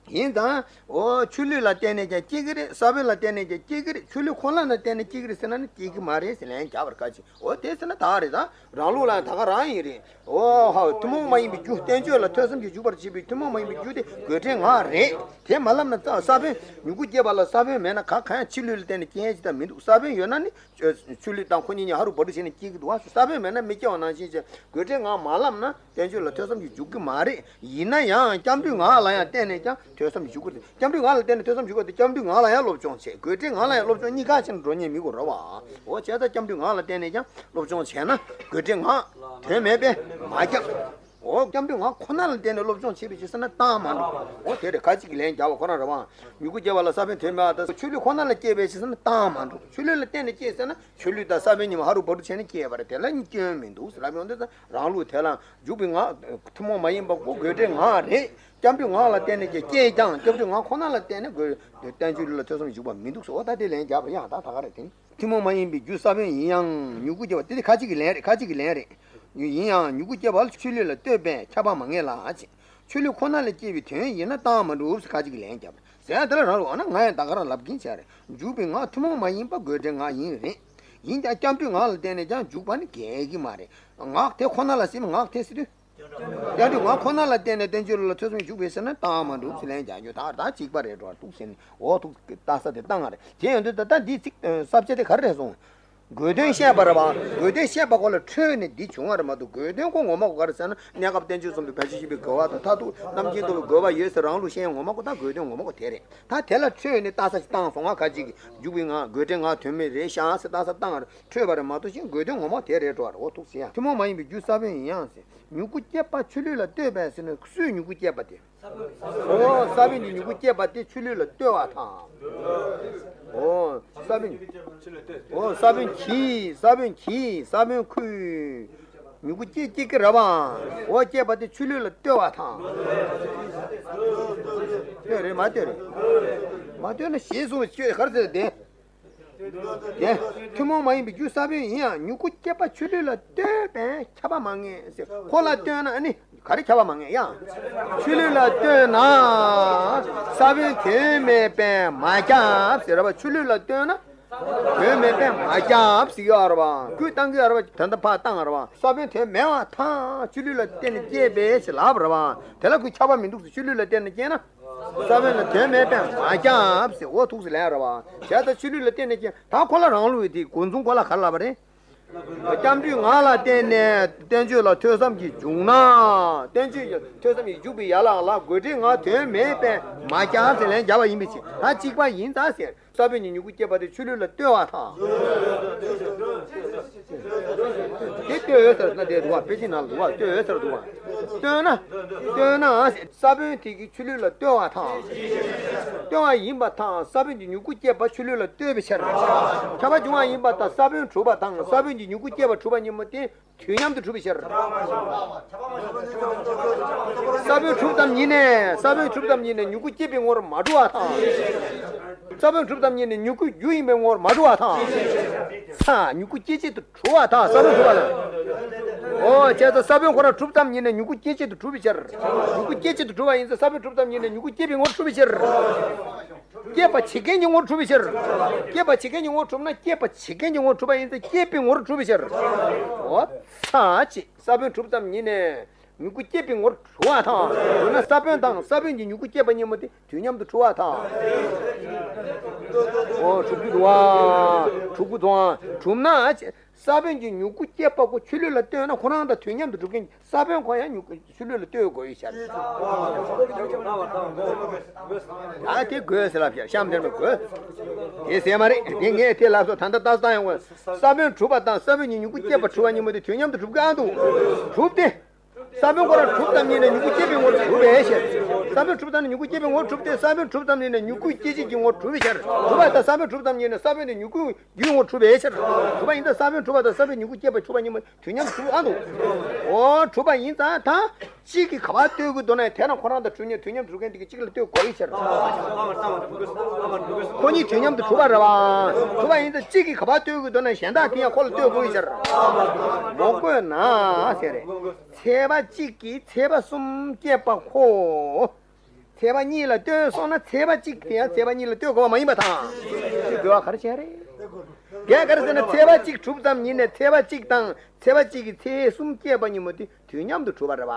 ཡིན་ཙང་། འོ་ཆུ་ལུད་ལ་བརྟེན་ནས་ཀྱང་སྐྱེ་གི་རེད། ས་བོན་ལ་བརྟེན་ནས་ཀྱང་སྐྱེ་གི་རེད། ཆུ་ལུད་ཁོ་ན་ལ་བརྟེན་ནས་སྐྱེ་གི་རེད་ཟེར་ན་ནི་སྐྱེ་གི་མ་རེད་ཟེར་ལན་རྒྱག་པར་དཀའ་ཆེ། འོ་དེ་ཟེར་ན་ད་རེད། ད་རང་ལུགས་ལ་ད་ག་རང་ཡིན་རེད། འོ་ཧ། ཐུན་མོང་མ་ཡིན་པའི་རྒྱུ། བསྟན་བཅོས་ལ་ཐོས་བསམ་གྱིས་འཇུག་པར་བྱེད་པའི་ཐུན་མོང་མ་ཡིན་པའི་རྒྱུ་དེ་དགོས་འབྲས་ངག་རེད། དེ་མ་ལབ་ན་ས་ས་བོན་མྱུ་གུ་སྐྱེས་པ་ལ་ས་བོན་མེད་ན་ག་ག་ཡང་ཆུ་ལུད་ལ་བརྟེན་ནས་སྐྱེ་ཡས་ཅིག་ད་མི་འདུག་ས་བོན་ཡོད་ན་ནི། ཆུ་ལུད་དང་ཁོ་གཉིས་གཉིས་ཧ་རུ་བ་རུ་བྱས་ནས་སྐྱེ་གི་འདུག་བ། ས་བོན་མེད་ན་མི་སྐྱེ་བ་ནང་བཞིན་བྱས། དགོས་འབྲས་ངག་མ་ལབ་ན་བསྟན་བཅོས་ལ་ཐོས་བསམ་གྱིས་འཇུག་གི་མ་རེད། ཡིན་ན་ཡང་སྐྱབས་འགྲོའི་ངག་ལ་ཡང་བརྟེན་ནས་ཀྱང་ཐོས་བསམ་འཇུག་དགོས་ཏེ། སྐྱབས་འགྲོའི་ངག་ལ་བརྟེན་ནས་ཐོས་བསམ་འཇུག་དགོས་ཏེ། སྐྱབས་འགྲོའི་ངག་ལ་ཡང་སློབ་སྦྱོང་བྱེད། དགོས་འབྲས་ངག་ལ་ཡང་སློབ་སྦྱོང་གཉིས་ཀ་བྱས་ན་འགྲོ་ཉན་མི་དགོས་རེད་བ། འོ་བྱས་ཙང་སྐྱབས་འགྲོའི་ངག་ལ་བརྟེན་ནས་ཀྱང་སློབ་སྦྱོང་བྱས་ན་དགོས་འབྲས་མེད་པས་མ་སྐྱབས། འོ་སྐྱབས་འགྲོའི་ངག་ཁོ་ན་ལ་བརྟེན་ནས་སློབ་སྦྱོང་བྱེད་པའི་ཕྱིར་ཟེར་ན་བཏང་མ་འགྲོ། འོ་དེ་རེད། ཁ་ཅིག་གི་ལན་རྒྱག་པ་ཁོ་རང་རེད་བ། མྱུ་གུ་སྐྱེས་པ་ལ་ས་བོན་དོན་མེད་པ་དང་ཆུ་ལུད་ཁོ་ན་ལ་སྐྱེས་པའི་ཕྱིར་ཟེར་ན་བཏང་མ་འགྲོ། ཆུ་ལུད་ལ་བརྟེན་ནས་སྐྱེས་ཟེར་ན་ཆུ་ལུད་དང་ས་བོན་གཉིས་མ་ཧ་རུ་བ་རུ་བྱས་ནས་སྐྱེས་པ་རེད། དེ་ལ་སྐྱོན་མི་འདུག་ཟེར་ལབ་ཡོང་དུས་ཙང་རང་ལུགས་དེ་ལ་འཇུག་པའི་ངག་ཐུན་མོང་མ་ཡིན་པ་ཀོ་དགོས་འབྲས་ངག་རེད། སྐྱབས་འགྲོའི་ངག་ལ་བརྟེན་ནས་ཀྱང་སྐྱེས་ཀྱང་སྐྱབས་འགྲོའི་ངག་ཁོ་ན་ལ་བརྟེན་ནས་དགོས། བསྟན་བཅོས་ལ་ཐོས་བསམ་འཇུག་པ་མི་འདུག་ཟེར། འོ་ད་དེ་ལན་རྒྱག་པ་ཡང་ད་ད་ག་རེད་དེ་ནི། ཐུན་མོང་མ་ཡིན་པའི་རྒྱུ་ས་བོན་ཡིན་ཡང་མྱུ་གུ་སྐྱེ་བ་དེ་དེ་ཁ་ཅིག་གི་ལན་རེད། ཁ་ཅིག་གི་ལན་རེད། ཡིན་ཡང་མྱུ་གུ་སྐྱེ་བ་ལ་ཆུ་ལུད་ལ་ལྟོས་པས་ཁྱབ་པ་མ་ངེས་ལ་ཅེས། ཆུ་ལུད་ཁོ་ན་ལས་སྐྱེས་པའི་དོན་ཡིན་ན་བཏང་མ་གྲུབ་ཟེར་ཁ་ཅིག་གི་ལན་བརྒྱབ། ཟེར་ཡང་དེ་ལ་རང་རུ་འོ་ན་ང་ཡང་ད་ག་རང་ལབ་ཀྱིན་བྱས་རེད། འཇུག་པའི་ངག་ཐུན་མོང་མ་ཡིན་པ་དགོས་འབྲས་ངག་ཡིན་རེད། ཡིན་ཀྱང་སྐྱབས་འགྲོའི་ངག་ལ་བརྟེན་ནས་ཀྱང་འཇུག་པ་ནི་འགལ་གྱི་མ་རེད། ངག་དེ་ཁོ་ན་ལ་ཟེར་ན་ངག་དེ་ཟེར་དུས། སྐྱབས་འགྲོའི་ངག་ཁོ་ན་ལ་བརྟེན་ནས་བསྟན་བཅོས་ལ་ཐོས་བསམ་འཇུག་པས་ཟེར་ན་བཏང་མ་གྲུབ་ཟེར་ལན་རྒྱག་རྒྱུ་ད་ད་གཅིག་པ་རེད་འགྲོ་འདུག་ཟེར་ནས་འོ་ཐུག་ལྟ་ས་དེ་བཏང་བ་རེད། དེ་ཡོང་དུས་ད་ལྟ་འདིའི་ཚིག་ས་བཅད་དེ་ག་རེ་རེད་སོང་། དགོས་དོན་བཤད་པ་རེད་བ། དགོས་དོན་བཤད་པ་ཁོ་ལ་འཕྲོས་ནས་འདི་བྱུང་བ་རེད་མ་གཏོགས་དགོས་དོན་ཁོ་ངོ་མ་ཁོ་ག་རེ་ཟེར་ན་གནས་སྐབས་བསྟན་བཅོས་གསུམ་དུ་ཕལ་ཆེར་ཤེས་པའི་དགོས་པ་དང་མཐར་ཐུག་རྣམ་མཁྱེན་རྟོགས་པའི་དགོས་པ་ཡོད་ཟེར་རང་ལུགས་བཤད་ངོ་མ་ཁོ་ད་དགོས་དོན་ངོ་མ་ཁོ་དེ་རེད། ད་དེ་ལ་འཕྲོས་ནས་ལྟ་ས་ཞིག་བཏང་སོང་ང་ཁ་ཅིག་གིས་འཇུག་པའི་ངག་དགོས་འབྲས་ངག་དོན་མེད་རེད་ཤག་ཟེར་ལྟ་ས་བཏང་བ་རེད། འཕྲོས་པ་རེད་མ་གཏོགས་ཤིང་དགོས་དོན་ངོ་མ་དེ་རེད་འགྲོ་བ་རེད། འོ་ཐུག་ཟེར་ཡང་ཐུན་མོང་མ་ཡིན་པའི་རྒྱུ་ས་བོན་ཡིན་ཡང་ཟེར། མྱུ་གུ་སྐྱེས་པ་ཆུ་ལུད་ལ་ལྟོས་པས་ཟེར་ནས་སུས་མྱུ་གུ་སྐྱེས་པ་དེ། འོ་ས་བོན་གྱི་མྱུ་གུ་སྐྱེས་པ་དེ་ཆུ་ལུད་ལ་ལྟོས་པ་དང་། འོ་ས་བོན། འོ་ས་བོན་གྱིས་ས་བོན་གྱིས་ས་བོན་ཁོས། མྱུ་གུ་སྐྱེ་སྐྱེ་གི་རེད་བ། འོ་སྐྱེས་པ་དེ་ཆུ་ལུད་ལ་ལྟོས་པ་དང་། ལྟོས་རེད་མ་ལྟོས་རེད། མ་ལྟོས་ན་ཞེས་གསུངས་པའི་ཆོས་ག་རེ་ཟེར་ཏེ། དེ་ཐུན་མོང་མ་ཡིན་པའི་རྒྱུ་ས་བོན་ཡིན་ཡང་མྱུ་གུ་སྐྱེས་པ་ཆུ་ལུད་ལ་ལྟོས་པས་ཁྱབ་པ་མ་ངེས་ཟེར། ཁོ་ལ་ལྟོས་ན་ཨ་ནི་ག་རེ་ཁྱབ་པ་མ་ངེས་ཡང་། ཆུ་ལུད་ལ་ལྟོས་ན་ས་བོན་དོན་མེད་པས་མ་ཁྱབ་ཟེར་ར་བ། ཆུ་ལུད་ལ་ལྟོས་ན་དོན་མེད་པས་མ་ཁྱབ་ཟེར་ཡོད་ར་བ། ཁོས་བཏང་གི་ཡོད་ར་བ། ད་ལྟ་ཕར་བཏང་ར་བ། ས་བོན་དོན་མེད་པ་དང་ཆུ་ལུད་ལ་བརྟེན་ནས་སྐྱེས་པས་ཟེར་ལབ་ར་བ། དེ་ལ་ཁོས་ཁྱབ་པ་མི་འདུག་ཟེར། ཆུ་ལུད་ལ་བརྟེན་ནས་སྐྱེས་ན། ས་བོན་ལ་དོན་མེད་པས་མ་ཁྱབ་ཟེར། འོ་ཐུག་ཟེར་ལན་རེད་བ། བྱས་ཙང་ཆུ་ལུད་ལ་བརྟེན་ནས་སྐྱེས། ད་ཁོ་ལ་རང་ལུགས་ཡོད་དེ་འགོ་མཚུངས་ཁོ་ལ་ག་རེ་ལབ་པ་རེད། སྐྱབས་འགྲོའི་ངག་ལ་བརྟེན་ནས་བསྟན་བཅོས་ལ་ཐོས་བསམ་གྱིས་འཇུག་ན། བསྟན་བཅོས་ལ་ཐོས་བསམ་གྱིས་འཇུག་པའི་ཡན་ལག་ལ་དགོས་འབྲས་ངག་དོན་མེད་པས་མ་ཁྱབ་ཟེར་ལན་བརྒྱབ་པ་ཡིན་པའི་ཕྱིར། ད་གཅིག་པ་ཡིན་ཙང་ཟེར། ས་བོན་གྱི་མྱུ་གུ་སྐྱེས་པ་དེ་ཆུ་ལུད་ལ་ལྟོས་པ་དང་། དེ་ལྟོས་ཡོད་ཟེར་ན་དེ་འདུག་བ། དཔེ་ཆའི་ནང་ལ་འདུག་བ། ལྟོས་ཡོད་ཟེར་འདུག་བ། ལྟོས་ན། ལྟོས་ན་ས་བོན་དེ་གི་ཆུ་ལུད་ལ་ལྟོས་པ་དང་། ལྟོས་པ་ཡིན་པ་དང་ས་བོན་གྱི་མྱུ་གུ་སྐྱེས་པ་ཆུ་ལུད་ལ་ལྟོས་པའི་ཕྱིར། ཁྱབ་པ་འབྱུང་བ་ཡིན་པ་དང་ས་བོན་གྲུབ་པ་དང་ས་བོན་གྱི་མྱུ་གུ་སྐྱེས་པ་གྲུབ་པ་གཉིས་པོ་དེ། དུས་མཉམ་དུ་གྲུབ་པའི་ཕྱིར། ས་བོན་གྲུབ་ཙམ་ཉིད་ནས་ས་བོན་གྲུབ་ཙམ་ཉིད་ནས་མྱུ་གུ་སྐྱེས་པའི་ངོར་མ་གྲུབ་པ་དང་། ས་བོན་གྲུབ་ཙམ་ཉིད་ནས་མྱུ་གུའི་རྒྱུ་ཡིན་པའི་ངོར་མ་གྲུབ་པ་དང་། ས་མྱུ་གུ་སྐྱེད་བྱེད་དུ་གྲུབ་པ་དང་ས་བོན་གྲུབ་པ་དང་། འོ་བྱས་ཙང་ས་བོན་ཁོ་རང་གྲུབ་ཙམ་ཉིད་ནས་མྱུ་གུ་སྐྱེད་བྱེད་དུ་གྲུབ་པའི་ཕྱིར། མྱུ་གུ་སྐྱེད་བྱེད་དུ་གྲུབ་པ་ཡིན་ཙང་ས་བོན་གྲུབ་ཙམ་ཉིད་ནས་མྱུ་གུ་སྐྱེས་པའི་ངོར་གྲུབ་པའི་ཕྱིར། སྐྱེད་པ་བྱེད་མཁན་གྱི་ངོར་གྲུབ་པའི་ཕྱིར། སྐྱེད་པ་བྱེད་མཁན་གྱི་ངོར་གྲུབ་ན་སྐྱེད་པ་བྱེད་མཁན་གྱི་ངོར་གྲུབ་པ་ཡིན་ཙང་སྐྱེས་པའི་ངོར་གྲུབ་པའི་ཕྱིར། འོ། ས་ཅེས་ས་བོན་གྲུབ་ཙམ་ཉིད་ནས་མྱུ་གུ་སྐྱེས་པའི་ངོར་གྲུབ་པ་དང་། འོ་ན་ས་བོན་དང་ས་བོན་གྱི་མྱུ་གུ་སྐྱེས་པ་གཉིས་པོ་དེ་དུས་མཉམ་དུ་གྲུབ་པ་དང་། འོ་གྲུབ་ཀྱི་འདུག་བ། གྲུབ་ཀྱི་འདུག་བ། གྲུབ་ན་ཅེས་ས་བོན་གྱི་མྱུ་གུ་སྐྱེས་པ་ཁོ་ཆུ་ལུད་ལ་ལྟོས་ན་ཁོ་རང་དང་དུས་མཉམ་དུ་གྲུབ་མཁན་གྱི་ས་བོན་ཁོ་ཡང་མྱུ་གུ་ཆུ་ལུད་ལ་ལྟོས་དགོས་ཡོད་ཤག་ད་དེ་དགོས་ཟེར་ལབ་ཤག་གཤམ་དེར་མི་དགོས། དེ་ཟེར་མ་རེད། དེ་ངས་དེ་ལབ་སོང་། ད་ལྟ་ལྟ་སྟངས་ཡོང་བས། ས་བོན་གྲུབ་པ་དང་ས་བོན་གྱི་མྱུ་གུ་སྐྱེས་པ་གྲུབ་པ་གཉིས་པོ་དེ་དུས་མཉམ་དུ་གྲུབ་ཀྱི་ཨ་འདུག་གྲུབ་སྟེ། ས་བོན་ཁོ་རང་གྲུབ་ཙམ་ཉིད་ནས་མྱུ་གུ་སྐྱེས་པའི་ངོར་གྲུབ་པས་ཤེས། ས་བོན་གྲུབ་ཙམ་ནས་མྱུ་གུ་སྐྱེས་པའི་ངོར་གྲུབ་སྟེ། ས་བོན་གྲུབ་ཙམ་ནས་ནས་མྱུ་གུ་སྐྱེད་བྱེད་ཀྱི་ངོར་གྲུབ་པའི་ཕྱིར། གྲུབ་པ་དང་ས་བོན་གྲུབ་ཙམ་ཉིད་ནས་ས་བོན་དེ་མྱུ་གུ་རྒྱུའི་ངོར་གྲུབ་པའི་ཕྱིར། གྲུབ་པ་ཡིན་ཙང་ས་བོན་གྲུབ་པ་དང་ས་བོན་མྱུ་གུ་སྐྱེས་པ་གྲུབ་པ་གཉིས་མ་དུས་མཉམ་གྲུབ་ཨ་འདུག་འོ་གྲུབ་པ་ཡིན་ཙང་ད། གཅིག་གིས་ག་པར་ལྟོས་ཀྱི་འདུག་ན་དེ་ན་ཁོ་རང་དང་གྲུབ་ཉེ་དུས་མཉམ་གྲུབ་མཁན་དེ་གིས་གཅིག་ལ་ལྟོས་དགོས་ཡིན་ཕྱིར། ཁོ་གཉིས་དུས་མཉམ་དུ་གྲུབ་པ་རེད་བ། གྲུབ་པ་ཡིན་ཙང་གཅིག་གིས་ག་པར་ལྟོས་ཀྱི་འདུག་ན་གཞན་དག་དེ་ཡང་ཁོ་ལ་ལྟོས་དགོས་ཡིན་ཕྱིར། མོ་བཀོད་ན་ཟེར་རེད། ཚེས་པ་གཅིག་གིས་ཚེས་པ་གསུམ་སྐྱེས་པ་ཁོ། ཚེས་པ་གཉིས་ལ་ལྟོས་སོང་ན་ཚེས་པ་གཅིག་དེ་ཡང་ཚེས་པ་གཉིས་ལ་ལྟོས་དགོས་པ་མ་ཡིན་པ་དང་། དེ་དགོས་པ་ག་རེ་བྱས་རེད། རྒྱས་ག་རེ་ཟེར་ན་ཚེས་པ་གཅིག་གྲུབ་ཙམ་ཉིད་ནས་ཚེས་པ་གཅིག་དང་ཚེས་པ་གཅིག་གི་ཚེས་གསུམ་སྐྱེས་པ་གཉིས་མ་དུས་དུས་མཉམ་དུ་གྲུབ་པ་རེད་བ།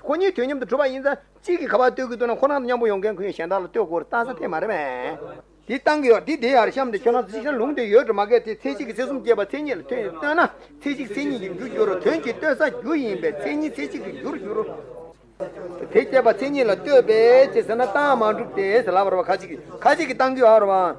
ཁོ་གཉིས་དུས་མཉམ་དུ་གྲུབ་པ་ཡིན་ཙང་གཅིག་གིས་ག་པར་ལྟོས་ཀྱི་འདུག་ན་ཁོ་རང་དང་མཉམ་པོ་ཡོང་མཁན་ཁོ་གཞན་དག་ལ་ལྟོས་དགོས་རེད་ལྟ་ས་དེ་མ་རེད་པས། འདི་བཏང་གི་ཡོད། འདི་དེ་ཡར་གཤམ་དུ་ཁྱོད་རང་ཚོ་ཅིག་ལུང་དེ་ཡོད་འགྲོ་མ་གས་དེ་ཚེས་གཅིག་གི་ཚེས་གསུམ་སྐྱེས་པ་ཚེས་གཉིས་ལ་ལྟོས་ན་ཚེས་གཅིག་ཚེས་གཉིས་ཀྱི་རྒྱུར་འགྱུར་རོ། དོན་གྱིས་ལྟོས་ས་རྒྱུ་ཡིན་པས་ཚེས་གཉིས་ཚེས་གཅིག་གི་རྒྱུར་འགྱུར་རོ། དེ་སྐྱེས་པ་ཚེས་གཉིས་ལ་ལྟོས་པས་ཅེས་ཟེར་ན་རྟགས་མ་གྲུབ་སྟེ་ཟེར་ལབ་པ་རེད་བ། ཁ་ཅིག་གིས་ཁ་ཅིག་གིས་བཏང་གི་ཡོད་རེད་བ།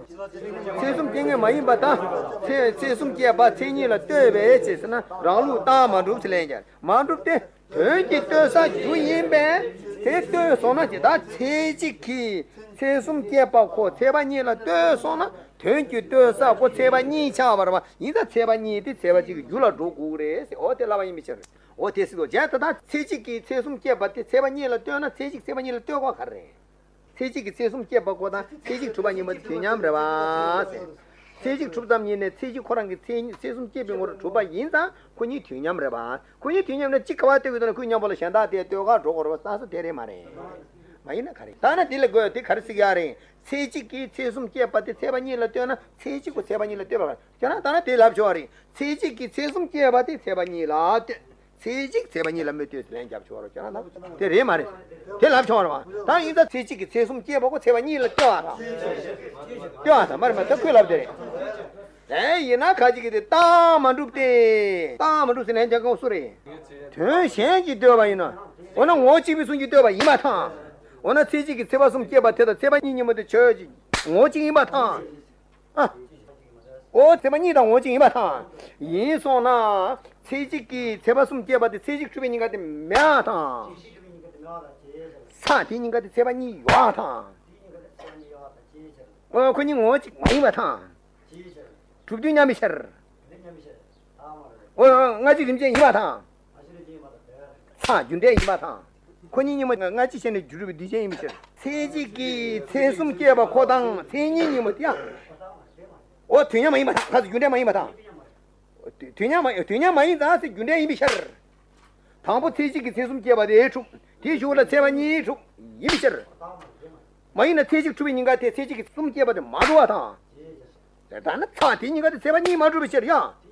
ཚེས་གསུམ་སྐྱེ་ངེས་མ་ཡིན་པ་དང་ཚེས་ཚེས་གསུམ་སྐྱེས་པ་ཚེས་གཉིས་ལ་ལྟོས་པས་ཅེས་ཟེར་ན་རང་ལུགས་རྟགས་མ་གྲུབ་ཟེར་ལན་རྒྱག་མ་གྲུབ་སྟེ། དོན་གྱིས་ལྟོས་ས་རྒྱུ་ཡིན་པས་དེ་ལྟོས་སོང་ན་ཇི་ལྟར་ཚེས་གཅིག་གིས་ཚེས་གསུམ་སྐྱེས་པ་ཁོ་ཚེས་པ་གཉིས་ལ་ལྟོས་སོང་ན་དོན་གྱིས་ལྟོས་ས་ཁོ་ཚེས་པ་གཉིས་ཆགས་པ་རེད་བ། ཡིན་ཙང་ཚེས་པ་གཉིས་དེ་ཚེས་པ་གཅིག་གི་རྒྱུ་ལ་འགྲོ་དགོས་རེད་ཟེར། འོ་དེ་ལབ་པ་ཡིན་མི་ཕྱིར། འོ་དེ་སྲིད་དོ་བྱས་ད་ལྟ་ཚེས་གཅིག་གིས་ཚེས་གསུམ་སྐྱེས་པ་དེ་ཚེས་པ་གཉིས་ལ་ལྟོས་ན་ཚེས་གཅིག་ཚེས་པ་གཉིས་ལ་ལྟོས་དགོས་ག་རེ་རེད། ཚེས་གཅིག་གིས་ཚེས་གསུམ་སྐྱེས་པ་ཁོ་དང་ཚེས་གཅིག་གྲུབ་པ་གཉིས་མ་དེ་དུས་མཉམ་རེད་བ། ཚེས་གཅིག་གྲུབ་ཙམ་ཉིད་ནས་ཚེས་གཅིག་ཁོ་རང་གི་ཚེས་ཚེས་གསུམ་སྐྱེས་པའི་ངོར་གྲུབ་པ་ཡིན་ཙང་ཁོ་གཉིས་དུས་མཉམ་རེད་བ། ཁོ་གཉིས་དུས་མཉམ་ན་གཅིག་ག་པར་ལྟོས་ཀྱི་འདུག་ན་ཁོའི་མཉམ་པོ་ལ་གཞན་དག་དེ་ལྟོས་ག་འགྲོ་དགོས་རེད་བ། རྟགས་གསལ་དེ་རེད་མ་རེད། མ་ཡིན་ན་ག་རེ། ད་ནི་འདི་ལ་དགོས་དེ་ག་རེ་ཟེར་གྱི་ཡ་རེད། ཚེས་གཅིག་གིས་ཚེས་གསུམ་སྐྱེས་པ་དེ་ཚེས་པ་གཉིས་ལ་ལྟོས་ན་ཚེས་གཅིག་ཁོ་ཚེས་པ་གཉིས་ལ་ལྟོས་པ་ཁྱོད་རང་ད་ནི་དེ་ལབ་ཆོག་རེད། ཚེས་གཅིག་གིས་ཚེས་གསུམ་སྐྱེས་པ་དེ་ཚེས་པ་གཉིས་ལ་ལྟོས། ཚེས་གཅིག་ཚེས་པ་གཉིས་ལ་མི་ལྟོས་ལན་རྒྱབ་ཆོག་རོགས་ཁྱོད་རང་ལབ། དེ་རེད་མ་རེད། དེ་ལབ་ཆོག་རོགས། ད་ཡིན་ད་ཚེས་གཅིག་གིས་ཚེས་གསུམ་སྐྱེས་པ་ཁོ་ཚེས་པ་གཉིས་ལ་ལྟོས་པ་དང་། ལྟོས་པ་དང་མ་རེད་མ་ད་ཁོས་ལབ་དེ་རེད། ཨེ་ཡིན་ན་ཁ་ཅིག་གིས་དེ་རྟགས་མ་གྲུབ་སྟེ། རྟགས་མ་གྲུབ་ཟེར་ལན་རྒྱག་མཁན་སུ་རེད། དོན་གཞན་གྱིས་ལྟོས་པ་ཡིན་ན། འོ་ན་ངོ་བོ་གཅིག་པའི་གསུང་གིས་ལྟོས་པ་ཡིན་པ་དང་། འོ་ན་ཚེས་གཅིག་གིས་ཚེས་པ་གསུམ་སྐྱེས་པ་དེ་དང་ཚེས་པ་གཉིས་གཉིས་མ་དེ་ཆོས་ཅིག་ངོ་བོ་གཅིག་ཡིན་པ་དང་། ཨ། ཨོ་ཚེས་པ་གཉིས་དང་ངོ་གཅིག་ཡིན་པ་དང་། ཡིན་སོང་ན། ཚེས་གཅིག་གིས་ཚེས་པ་གསུམ་སྐྱེས་པ་དེ་ཚེས་གཅིག་གྲུབ་པའི་ཉིན་ག་དེ་མེད་པ་དང་། ས་དེའི་ཉིན་ག་དེ་ཚེས་པ་གཉིས་ཡོད་པ་དང་། ཨོ་ཁོ་གཉིས་ངོ་གཅིག་མ་ཡིན་པ་དང་། གྲུབ་དུས་མཉམ་པའི་ཕྱིར། ཨོ་ཨོ་སྔ་ཕྱི་རིམ་བྱོན་ཡིན་པ་དང་། ས་རྒྱུ་འབྲས་ཡིན་པ་དང་། ཁོ་གཉིས་གཉིས་མ་སྔ་ཕྱི་ཕྱེ་ནས་རྒྱུ་གྲུབ་པའི་དུས་ཆེན་ཡིན་པའི་ཕྱིར། ཚེས་གཅིག་གིས་ཚེས་གསུམ་སྐྱེས་པ་ཁོ་དང་ཚེས་གཉིས་གཉིས་མ་དེ་ཡང་། ཨོ་དུས་མཉམ་མ་ཡིན་པ་དང་ཁ་ཚ་རྒྱུ་འབྲས་མ་ཡིན་པ་དང་། དུས་མཉམ་མ་དུས་མཉམ་མ་ཡིན་ཙང་ཚེ་རྒྱུ་འབྲས་ཡིན་པའི་ཕྱིར། དང་པོ་ཚེས་གཅིག་གིས་ཚེས་གསུམ་སྐྱེས་པ་དེ་གྲུབ། དེའི་གཞུག་ལ་ཚེས་པ་གཉིས་གྲུབ་ཡིན་པའི་ཕྱིར། མ་ཡིན་ན་ཚེས་གཅིག་གྲུབ་པའི་ཉིན་ག་དེ་ཚེས་གཅིག་གིས་གསུམ་སྐྱེས་པ་དེ་མ་གྲུབ་པ་དང་། ད་ནི་ཚ་དེ་ཉིན་ག་དེ་ཚེས་པ་གཉིས་མ་གྲུབ་པའི་ཕྱིར་ཡང་།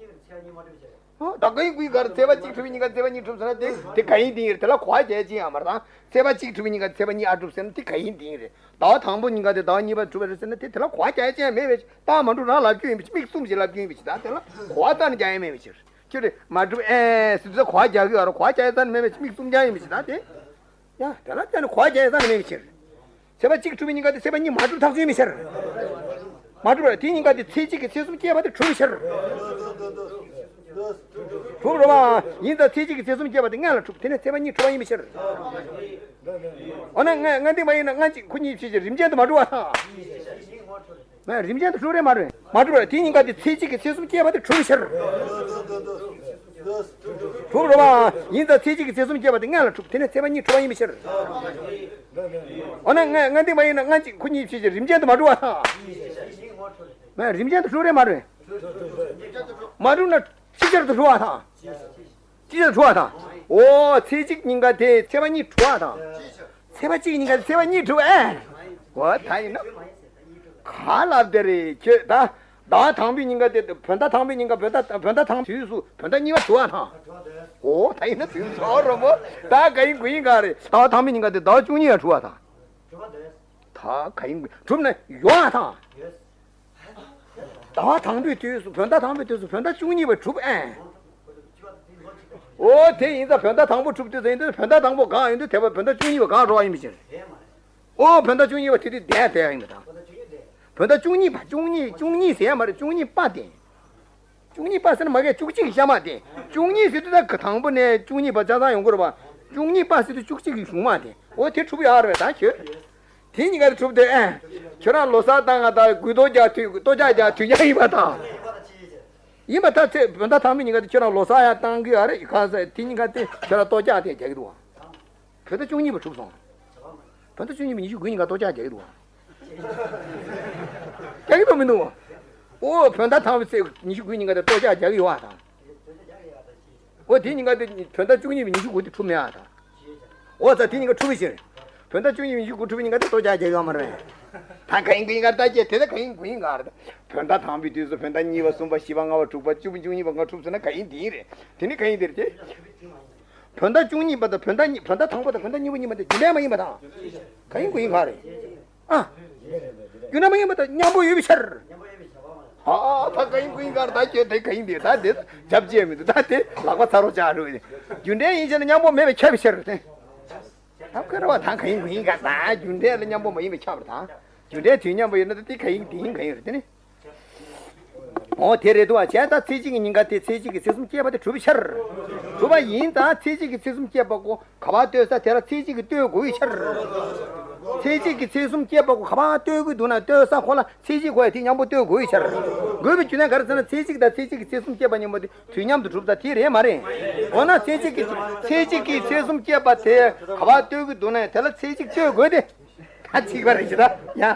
ད་ག་ཡིན་གུའི་གར་ཚེས་པ་གཅིག་གྲུབ་པའི་ཉིན་ག་ཚེས་པ་གཉིས་གྲུབ་ཟེར་ན་དེ་དེ་ག་ཡིན་དེ་ཡིན་རེད། དེ་ལ་གོ་བ་རྒྱག་ཅི་ཡང་མ་རེད་དང་། ཚེས་པ་གཅིག་གྲུབ་པའི་ཉིན་ག་ཚེས་པ་གཉིས་ཨ་གྲུབ་ཟེར་ན་དེ་ག་ཡིན་དེ་ཡིན་རེད། ཟླ་བ་དང་པོ་ཉིན་ག་དེ་ཟླ་བ་གཉིས་པ་གྲུབ་པ་རེད་ཟེར་ན་དེ་དེ་ལ་གོ་བ་རྒྱག་ཅི་ཡང་མེད་པའི་རྟགས་མ་གྲུབ་རང་ལབ་རྒྱུ་ཡིན་པའི་ཕྱིར། མིག་བཙུམ་ཞིག་ལབ་རྒྱུ་ཡིན་པའི་ཕྱིར། ད་དེ་ལ་གོ་བ་རྩ་ནས་རྒྱག་ཡ་མེད་པའི་ཕྱིར། ཁྱོད་རེད་མ་གྲུབ་ཨེ་ཟེར་དུས་ད་གོ་བ་རྒྱག་གི་ཡོད་རེད། གོ་བ་རྒྱག་ཡ་རྩ་ནས་མེད་པའི་ཕྱིར། མིག་བཙུམ་རྒྱག་ཡིན་པའི་ཕྱིར། ད་དེ། ཡ། དེ་ལ་བརྟེན་ནས་གོ་བ་རྒྱག་ཡ་རྩ་ནས་མེད་པའི་ཕྱིར། ཚེས་པ་གཅིག་གྲུབ་པའི་ཉིན་ག་དེ་ཚེས་པ་གཉིས་མ་གྲུབ་ཐག་ཆོད་ཡིན་པའི་ཕྱིར། མ་གྲུབ་པར་དེའི་ཉིན་ག་དེ་ཚེས་གཅིག་གིས་ཚེས་གསུམ་སྐྱེས་པ་དེ་གྲུབ་པའི་ཕྱིར། གྲུབ་རེད་བ། ཡིན་ཙང་ཚེས་གཅིག་གིས་ཚེས་གསུམ་སྐྱེས་པ་དེ་སྔ་ལ་གྲུབ། དེ་ནས་ཚེས་པ་གཉིས་གྲུབ་པ་ཡིན་པའི་ཕྱིར། འོ་ན་སྔ་སྔ་འདི་མ་ཡིན་ན་སྔ་གཅིག་ཁོ་གཉིས་ཕྱིས་ཀྱི་རིམ་ཅན་དུ་མ་གྲུབ་པ་དང་། རིམ་ཅན་དུ་གྲུབ་རེད་མ་གྲུབ། མ་གྲུབ་པར་དེའི་ཉིན་ག་དེ་ཚེས་གཅིག་གིས་ཚེས་གསུམ་སྐྱེས་པ་དེ་གྲུབ་པའི་ཕྱིར། གྲུབ་རེད་བ། ཡིན་ཙང་ཚེས་གཅིག་གིས་ཚེས་གསུམ་སྐྱེས་པ་དེ་སྔ་ལ་གྲུབ། དེ་ནས་ཚེས་པ་གཉིས་གྲུབ་པ་ཡིན་པའི་ཕྱིར། འོ་ན་སྔ་སྔ་འདི་མ་ཡིན་ན་སྔ་གཅིག་ཁོ་གཉིས་ཕྱིས་ཀྱི་རིམ་ཅན་དུ་མ་གྲུབ་པ་དང་། མ་རིམ་ཅན་དུ་གྲུབ་རེད་མ་རེད། མ་གྲུབ་ན་ཅིག་ཅར་དུ་གྲུབ་པ་དང་། ཅིག་ཅར་དུ་གྲུབ་པ་དང་། འོ་ཚེས་གཅིག་ཉིན་ག་དེ་ཚེས་པ་གཉིས་གྲུབ་པ་དང་། ཚེས་པ་གཅིག་ཉིན་ག་དེ་ཚེས་པ་གཉིས་གྲུབ་པ་ཨེ། འོ་ད་ཡིན་ན། ག་ལབ་དེ་རེད་ཁྱོད་ད། ཟླ་བ་དང་པོའི་ཉིན་ག་དེ་བོད་ཟླ་དང་པོའི་ཉིན་ག་བོད་ཟླ་བོད་ཟླ་དང་དུས་སུ་བོད་ཟླ་གཉིས་པ་གྲུབ་པ་དང་། འོ་ད་ཡིན་ན་དུས་སུ་རོ་མོ། ད་ག་ཡིན་དགུ་ཡིན་ག་རེད། ཟླ་བ་དང་པོའི་ཉིན་ག་དེ་ཟླ་བ་བཅུ་གཉིས་པ་གྲུབ་པ་དང་། ད་ག་ཡིན་དགུ་གྲུབ་ན་ཡོང་བ་དང་། ཟླ་བ་དང་པོའི་དུས་སུ་བོད་ཟླ་དང་པོའི་དུས་སུ་བོད་ཟླ་བཅུ་གཉིས་པ་གྲུབ་ཨེ། འོ་དེ་ཡིན་ཙང་བོད་ཟླ་དང་པོ་གྲུབ་དུས་ཙམ་ཡིན་དུས་བོད་ཟླ་དང་པོ་གང་ཡིན་དུས་དེ་བ་བོད་ཟླ་བཅུ་གཉིས་པ་གང་རོགས་ཡིན་པ་ཕྱིར། ཨོ་བོད་ཟླ་བཅུ་གཉིས་པ་དེ་དུས་བསྡད་བསྡད་ཡིན་པ་དང་། བོད་ཟླ་བཅུ་གཉིས་པ་བཅུ་གཉིས་བཅུ་གཉིས་ཟེར་ཡ་མ་རེད། བཅུ་གཉིས་པ་དེ། བཅུ་གཉིས་པ་ཟེར་ན་མ་གས་བཅུ་གཅིག་གི་ཤ་མ་དེ། བཅུ་གཉིས་ཟེར་དུས་ད་གི་དང་པོ་ནས་བཅུ་གཉིས་པ་ཆ་ཚང་ཡོང་གི་རེད་པ། བཅུ་གཉིས་པ་ཟེར་དུས་བཅུ་གཅིག་གི་གཞུང་མ་དེ། འོ་དེ་གྲུབ་ཡོད་རེད་ད་ཁྱོད། དེ་གཉིས་ཀ་དེ་གྲུབ་དེ་ཨེ། ཁྱོད་རང་ལོ་གསར་བཏང་ང་ད་དགུ་ཐོག་རྒྱག་དུས་ལྟོ་ཆས་རྒྱག་དུས་ཡག་ཡིན་པ་དང་། ཡིན་པ་ད་ཚེ་བོད་ཟླ་དང་པོའི་ཉིན་ཀ་དེ་ཁྱོད་རང་ལོ་གསར་ཡང་བཏང་གི་ཡོད་རེད་ག་ས་དེ་གཉིས་ཀ་དེ་ཁྱོད་རང་ལྟོ་ཆས་དེ་རྒྱག་གི་འདུག་བ། བོད་ཟླ་བཅུ་གཉིས་པ་གྲུབ་སོང་། བོད་ཟླ་བཅུ་གཉིས་པ་ཉི་ཤུ་དགུའི་ཉིན་ཀ་ལྟོ་ཆས་རྒྱག་གི་འདུག་བ། རྒྱག་གི་འདུག་མི་འདུག་བ། ཨོ་བོད་ཟླ་དང་པོའི་ཚེས་ཉི་ཤུ་དགུའི་ཉིན་ཀ་དེ་ལྟོ་ཆས་རྒྱག་གི་ཡོད་བ་དང་། ཨོ་དེ་ཉིན་ཀ་དེ་བོད་ཟླ་བཅུ་གཉིས་པའི་ཉི་ཤུ་དགུ་དེ་གྲུབ་མེད་ཨ་དང་། ཨོ་ཙ་དེ་ཉིན་ཀ་གྲུབ་པའི་ཕྱིར། བོད་ཟླ་བཅུ་གཉིས་པའི་ཉི་ཤུ་དགུ་གྲུབ་པའི་ཉིན་ཀ་དེ་ལྟོ་ཆས་རྒྱག་ཡོད་མ་རེད། ད་ག་ཡིན་ག་ཡིན་ག་ལྟ་ཅེས་དེ་ད་ག་ཡིན་ག་ཡིན་ག་རེད། བོད་ཟླ་དང་པོའི་དུས་སུ་བོད་ཟླ་གཉིས་པ་གསུམ་པ་བཞི་པ་ལྔ་པ་དྲུག་པ་བཅུ་པ་བཅུ་གཉིས་པ་ང་གྲུབ་སོང་ན་ག་ཡིན་དེ་ཡིན་རེད། དེ་ནི་ག་ཡིན་དེ་རེད་དེ། བོད་ཟླ་བཅུ་གཉིས་པ་དང་བོད་ཟླ་གཉིས་བོད་ཟླ་དང་པོ་དང་བོད་ཟླ་གཉིས་པ་གཉིས་པ་དེ་རྒྱུན་ལྡན་མ་ཡིན་པ་དང་། ག་ཡིན་ག་ཡིན་ག་རེད། ཨ། རྒྱུ་ན་མ་ཡིན་པ་དང་མཉམ་པོ་ཡོད་པའི་ཕྱིར། ཨ་ད་ག་ཡིན་ག་ཡིན་གར་ད་ཁྱོད་དེ་ག་ཡིན་དེ་ད་དེ་རྒྱབ་བྱས་མི་འདུག་ད་དེ་ལག་པ་ཚ་རོགས་བྱ་རོགས་ཡིན། རྒྱུ་འབྲས་ཡིན་ཕྱིར་ན་མཉམ་པོ་མེད་པས་ཁྱབ་པའི་ཕྱིར་ཏེ། ད་ཁོ་ར་བ་ད་ག་ཡིན་ག་ཡིན་ག་ད་རྒྱུ་འབྲས་ལ་མཉམ་པོ་མ་ཡིན་པས་ཁྱབ་པར་ད། རྒྱུ་འབྲས་དུས་མཉམ་པོ་ཡོད་ན་ད་དེ་ག་ཡིན་དེ་ཡིན་ག་ཡིན་རེད་དེ་ནི། འོ་དེ་རེད་འདུག་བ། བྱས་ཙང་ཚེས་གཅིག་གི་ཉིན་ཀ་དེ་ཚེས་གཅིག་གི་ཚེས་གསུམ་སྐྱེས་པ་དེ་གྲུབ་པའི་ཕྱིར། གྲུབ་པ་ཡིན་ཙང་ཚེས་གཅིག་གི་ཚེས་གསུམ་སྐྱེས་པ་ཀོ་ག་པར་ལྟོས་ས་དེ་ལ་ཚེས་གཅིག་གིས་ལྟོས་དགོས་པའི་ཕྱིར། ཚེས་གཅིག་གི་ཚེས་གསུམ་སྐྱེས་པ་ཀོ་ག་པར་ལྟོས་ཀྱི་འདུག་ན་ལྟོས་ས་ཁོ་ལ་ཚེས་གཅིག་ཁོ་ཡ་དེ་མཉམ་པོ་ལྟོས་དགོས་པའི་ཕྱིར། དགོས་པའི་རྒྱུ་མཚན་ག་རེ་ཟེར་ན་ཚེས་གཅིག་དང་ཚེས་གཅིག་གི་ཚེས་གསུམ་སྐྱེས་པ་མཉམ་པོ་དེ་དུས་མཉམ་དུ་གྲུབ་ས་དེ་རེད་མ་རེད། འོ་ན་ཚེས་གཅིག་གི་ཚེས་གཅིག་གི་ཚེས་གསུམ་སྐྱེས་པ་དེ་ག་པར་ལྟོས་ཀྱི་འདུག་ན་དེ་ལ་ཚེས་གཅིག་ལྟོས་དགོས་ཏེ། ད་གཅིག་པ་རེད་ཅེ་ད་ཡ།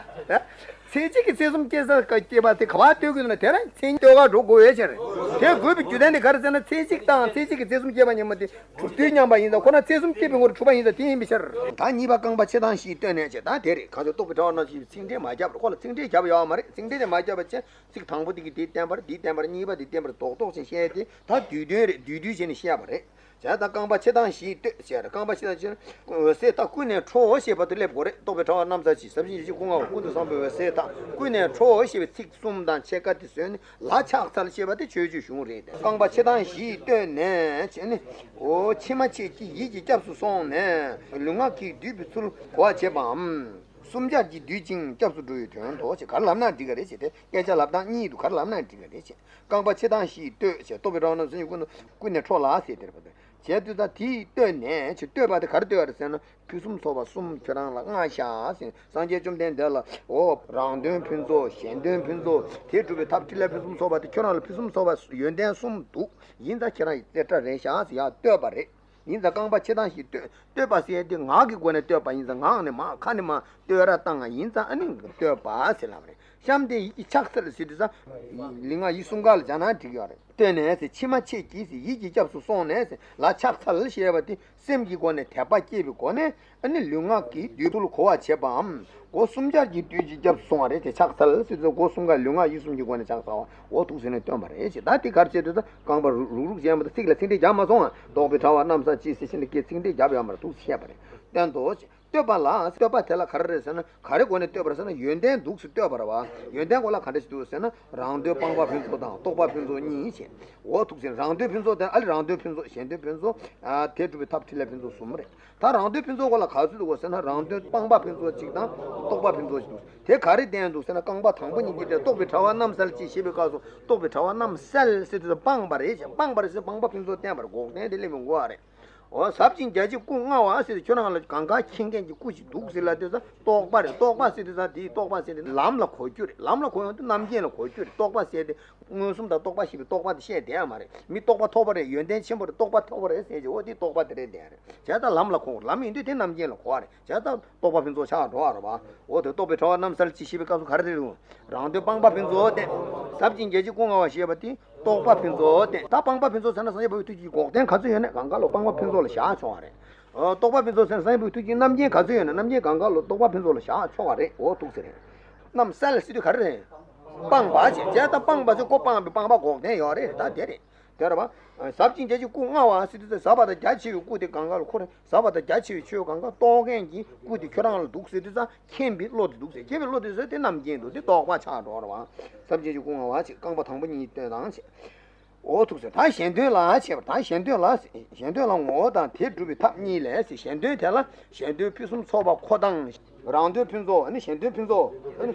ཚེས་གཅིག་གི་ཚེས་གསུམ་སྐྱེས་ས་སྐྱེས་པ་དེ་ག་པར་ལྟོས་ཀྱི་འདུག་ན་དེ་རང་མཚན་ཉིད་ལྟོས་ག་འགྲོ་དགོས་ཡོད་ཕྱིར། དེ་དགོས་པའི་རྒྱུ་མཚན་དེ་ག་རེ་ཟེར་ན་ཚེས་གཅིག་དང་ཚེས་གཅིག་གི་ཚེས་གསུམ་སྐྱེས་པ་མཉམ་པོ་དེ་གྲུབ་དུས་མཉམ་པ་ཡིན་ཙང་ཁོ་ན་ཚེས་གསུམ་སྐྱེས་པའི་ངོར་གྲུབ་པ་ཡིན་ཙང་དེ་ཡིན་པའི་ཕྱིར། ད་གཉིས་པ་རྐང་པ་ཕྱེད་དང་བཞིའི་སྟོད་ནས་ཅེ་ད་དེ་རེད། གང་ཕྱིར་རྟོག་པའི་དྲ་བ་རྣམ་བཞི་ཚིག་ཕྲད་མ་བརྒྱབ་པར་ཁོ་ལ་ཚིག་ཕྲད་བརྒྱབ་ཡོད་མ་རེད། ཚིག་ཕྲད་དེ་མ་བརྒྱབ་པ་བྱས་ཚིག་དང་པོ་དེ་གིས་དེ་བསྟན་པར་འདི་བསྟན་པར་གཉིས་པ་དེ་བསྟན་པར་རྡོག་རྡོག་ཅན་བཤད་དེ་ད་བསྡུས་དོན་རེད། བསྡུས་བསྡུས་བྱས་ནས་བཤད་པ་རེད། བྱས་ཙང་རྐང་པ་ཕྱེད་དང་བཞིའི་སྟོད་ཟེར། རྐང་པ་ཕྱེད་དང་བཞིའི་འོད་གསལ་མཐའ་ཀུན་ནས་འཕྲོ་ཞེས་པ་དེ་སླེབས་དགོས་རེད། རྟོག་པའི་དྲ་བ་རྣམ་གསལ་གྱི་ཟབ་ཅིང་རྒྱ་ཆེའི་སྐུ་ལྔ་པ་ཀུན་ཏུ་བཟང་པོའི་འོད་གསལ་མཐའ་ཀུན་ནས་འཕྲོ་ཞེས་པའི་ཚིག་གསུམ་དང་ཕྱེད་ཀ་དེ་བཟོས་ནས་ལ་ཕྱག་འཚལ་ཞེས་པ་དེ་ཆོས་སྤྱོད་གཞུང་རེད། རྐང་པ་ཕྱེད་དང་བཞིའི་སྟོད་ནས་བྱས་ནས་འོ་ཕྱི་མ་ཕྱེད་ཀྱིས་ཡིད་ཀྱི་སྐྱབས་སུ་སོང་ནས་ལུས་ངག་གི་བསྡུས་པའི་ཚུལ་གོ་བར་བྱེད་པའམ། གསུམ་ཆར་གྱིས་བསྡུས་ཤིང་སྐྱབས་སུ་འགྲོ་བའི་དོན་དུ་ཞེས་ག་རེ་ལབ་ན་འགྲིག་ག་རེད་ཅེས་ཏེ་སྐད་ཆ་ལབ་སྟངས་གཉིས་འདུག་ག་རེ་ལབ་ན་འགྲིག་ག་རེད་ཅེས། རྐང་པ་ཕྱེད་དང་བཞིའི་སྟོད་ཅེས་རྟོག་པའི་དྲ་བ་རྣམ་གསལ་ཀུན་ཏུ་ཀུན་ནས་འཕྲོ་ལ་ཟེར་དེར་བ་དེ། བྱས་དུས་ད་དེའི་སྟོད་ནས་ཅེས་སྟོད་པ་དེ་ག་རེ་སྟོད་པ་རེད་ཟེར་ན་ཕུན་སུམ་ཚོགས་པ་གསུམ་ཁྱོད་རང་ལ་མངའ་ཤག་ཟེར། སངས་རྒྱས་བཅོམ་ལྡན་འདས་ལ་འོ་རང་དོན་ཕུན་ཚོགས་གཞན་དོན་ཕུན་ཚོགས་དེ་སྒྲུབ་པའི་ཐབས་ཕྲིན་ལས་ཕུན་སུམ་ཚོགས་པ་དེ་ཁྱོད་རང་ལ་ཕུན་སུམ་ཚོགས་པ་ཡོན་ཏན་གསུམ་འདུག་ཡིན་ཙང་ཁྱེད་རང་ཡི་རྩེ་གྲ་རེད་ཤག་ཟེར་ཡ་སྟོད་པ་རེད། ཡིན་ཙང་རྐང་པ་ཕྱེད་དང་བཞི་སྟོད། སྟོད་པ་ཟེར་དེ་ངག་གི་སྒོ་ནས་སྟོད་པ་ཡིན་ཙང་ངག་ནས་མར་ཁ་ནས་མར་བསྟོད་ར་བཏང་ང་ཡིན་ཙང་ཨ་ནི་སྟོད་པ་ཟེར་ལབ་རེད། གཤམ་དེ་ཡིད་ཀྱི་ཕྱག་འཚལ་ཟེར་དུས་ཙང་། ལུས་ངག་ཡིད་གསུམ་ཀ་ལ་སྦྱར་ན་འགྲིག་ཡོད་རེད། སྟོད་ནས་ཟེར་ཕྱི་མ་ཕྱེད་ཀྱིས་ཟེར་ཡིད་ཀྱི་སྐྱབས་སུ་སོང་ནས་ཟེར་ལ་ཕྱག་འཚལ་ཞེས་པ་དེ་སེམས་ཀྱི་སྒོ་ནས་དད་པ་སྐྱེས་པའི་སྒོ་ནས། ཨ་ནི་ལུས་ངག་གི་བསྡུས་ཚུལ་གོ་བར་བྱེད་པའམ། སྒོ་གསུམ་ཆར་གྱིས་བསྡུས་ཀྱི་སྐྱབས་སུ་སོང་བ་རེད་དེ་ཕྱག་འཚལ་ཟེར་དུས་སྒོ་གསུམ་ཀ་ལུས་ངག་ཡིད་གསུམ་གྱི་སྒོ་ནས་ཕྱག་འཚལ་བ་འོ་ཐུགས་ཟེར་ནས་སྟོན་པ་རེད་ཅེས། ད་དེ་གར་བྱེད་དུས་ད་རྐང་པ་རུག་རུག་རུག་བྱས་མ་ད་ཚིག་ལ་ཚིག་འགྲེལ་རྒྱག་མ་སོང་ང་རྟོག་པའི་དྲ་བ་རྣམ་གསལ་ཅེས་ཟེར་བཞིན་ལ་སྐད་ཚིག་འགྲེལ་རྒྱབ་ཡོད་མ་རེད་ཐུགས་ཟེར་བཤད་པ་རེད། སྟོན་ཏོ་ཅེས་སྟོད་པ་ལ་སྟོད་པ་དེ་ལ་ག་རེ་རེད་ཟེར་ན་ག་རེ་སྒོ་ནས་སྟོད་པ་རེད་ཟེར་ན་ཡོན་ཏན་འདུག་སེ་སྟོད་པ་རེད་བ། ཡོན་ཏན་སྒོ་ལ་ག་འདྲ་ཞིག་འདུག་ཟེར་ན་རང་དོན་སྤངས་པ་ཕུན་ཚོགས་དང་རྟོགས་པ་ཕུན་ཚོགས་གཉིས་ཅེས། འོ་ཐུགས་ཟེར་རང་དོན་ཕུན་ཚོགས་དེ་ཨ་ལས་རང་དོན་ཕུན་ཚོགས་གཞན་དོན་ཕུན་ཚོགས་ཨ་དེ་སྒྲུབ་པའི་ཐབས་ཕྲིན་ལས་ཕུན་ཚོགས་གསུམ་རེད། ད་རང་དོན་ཕུན་ཚོགས་སྒོ་ལ་ག་ཚོད་འདུག་གོ་ཟེར་ན་རང་དོན་སྤངས་པ་ཕུན་ཚོགས་གཅིག་དང་རྟོགས་པ་ཕུན་ཚོགས་གཅིག་འདུག་དེ་ག་རེ་བསྟན་འདུག་ཟེར་ན་རྐང་པ་དང་པོ་གཉིས་ཀྱི་སྟེ་རྟོག་པའི་དྲ་བ་རྣམ་གསལ་ཅེས་བཤད་པའི་སྐབས་སུ་རྟོག་པའི་དྲ་བ་རྣམ་གསལ་ཟེར་དུས་སྤངས་པ་རེད་ཅེས་སྤངས་པ་རེད་ཟེར་སྤངས་པ་ཕུན་ཚོགས་བསྟན་པར་འགོག་བདེན་དེ་གླེང་བའི་མགོ་བ་རེད། འོ་ཟབ་ཅིང་རྒྱ་ཆེའི་སྐུ་མངའ་བ་ཟེར་དུས་ཁྱོད་རང་ལ་གང་ག་མཁྱེན་མཁན་གྱི་སྐུ་ཞིག་འདུག་ཟེར་ལབ་དུས་ཙང་རྟོག་པ་རེད། རྟོག་པ་ཟེར་དུས་ཙང་དེའི་རྟོག་པ་ཟེར་དེ་ལམ་ལ་གོ་རྒྱུ་རེད། ལམ་ལ་གོ་ཡོང་དུས་རྣམ་མཁྱེན་ལ་གོ་རྒྱུ་རེད། རྟོག་པ་ཟེར་དེ་མངོན་སུམ་དང་རྟོག་པ་ཞེས་པའི་རྟོག་པ་དེ་བཤད་བསྡད་ཡ་མ་རེད། མི་རྟོགས་པ་ཐོབ་པ་རེད། ཡོན་ཏན་ཆེན་པོ་རེད། རྟོགས་པ་ཐོབ་པ་རེད་ཟེར་གྱི་འོ་དེ་རྟོག་པ་དེ་རེད་བསྡད་རེད། བྱས་ཙང་ལམ་ལ་གོ། ལམ་ཡིན་དུས་དེ་རྣམ་མཁྱེན་ལ་གོ་བ་རེད། བྱས་ཙང་རྟོགས་པ་ཕུན་ཚོགས་ཆགས་འགྲོ་བ་རེད་བ། འོ་དེ་རྟོག་པའི་དྲ་བ་རྣམ་གསལ་ཅེས་བཤད་པའི་སྐབས་སུ་ག་རེ་རེད་རུང་། རང་དོན་སྤངས་པ་ཕུན་ཚོགས་ཏེ། ཟབ་ཅིང་རྒྱ་ཆེའི་སྐུ་མངའ་བ་ཞེས་པ་དེ་རྟོགས་པ་ཕུན་ཚོགས་ཏེ། ད་སྤངས་པ་ཕུན་ཚོགས་ཟེར་ན་སངས་རྒྱས་བོད་ཀྱི་ཐུགས་ཀྱི་འགོག་བདེན་ག་ཚོད་ཡོད་ན་གང་ག་ལོ་སྤངས་པ་ཕུན་ཚོགས་ལ་བཞག་ཆོག་པ་རེད། ཨོ་རྟོགས་པ་ཕུན་ཚོགས་ཟེར་ན་སངས་རྒྱས་བོད་ཀྱི་ཐུགས་ཀྱི་རྣམ་མཁྱེན་ག་ཚོད་ཡོད་ན་རྣམ་མཁྱེན་གང་ག་ལོ་རྟོགས་པ་ཕུན་ཚོགས་ལ་བཞག་ཆོག་པ་རེད། འོ་ཐུགས་ཟེར་རེད། རྣམ་གསལ་ཟེར་དུས་ག་རེ་རེད། སྤངས་པ་ཅེས་བྱས་ཙང་སྤངས་པ་ཚོ་གོ་སྤངས་པའི་སྤངས་པ་འགོག་བདེན་ཡོད་རེད་ད་དེ་རེད། དེ་རེད་བ། ཟབ་ཅིང་རྒྱ་ཆེའི་སྐུ་མངའ་བ་ཟེར་དུས་ཟབ་པ་དང་རྒྱ་ཆེ་བའི་སྐུ་དེ་གང་ག་ལ་ཁོ་རེད། ཟབ་པ་དང་རྒྱ་ཆེ་བའི་ཆོས་གང་ག་རྟོགས་མཁན་གྱི་སྐུ་དེ་ཁྱོད་རང་ལ་འདུག་ཟེར་དུས་ཙང་མཁྱེན་པའི་བློ་དེ་འདུག་ཟེར། མཁྱེན་པའི་བློ་དེ་ཟེར་དེ་རྣམ་མཁྱེན་འདུག་དེ་རྟོགས་པ་ཆགས་འགྲོ་རེད་བ། ཟབ་ཅིང་རྒྱ་ཆེའི་སྐུ་མངའ་བ་ཞེས་རྐང་པ་དང་པོ་གཉིས་སྟོན་དང་ཞེས། འོ་ཐུགས་ཟེར་ད་གཞན་དོན་ལ་བྱེད་པ་དང་གཞན་དོན་ལ་གཞན་དོན་ལ་ངོ་བོ་དང་དེ་སྒྲུབ་པའི་ཐབས་གཉིས་ལས་གཞན་དོན་དེ་ལ་གཞན་དོན་ཕུན་སུམ་ཚོགས་པ་མཁོ་དང་། རང་དོན་ཕུན་ཚོགས་ནི་གཞན་དོན་ཕུན་ཚོགས་ནི།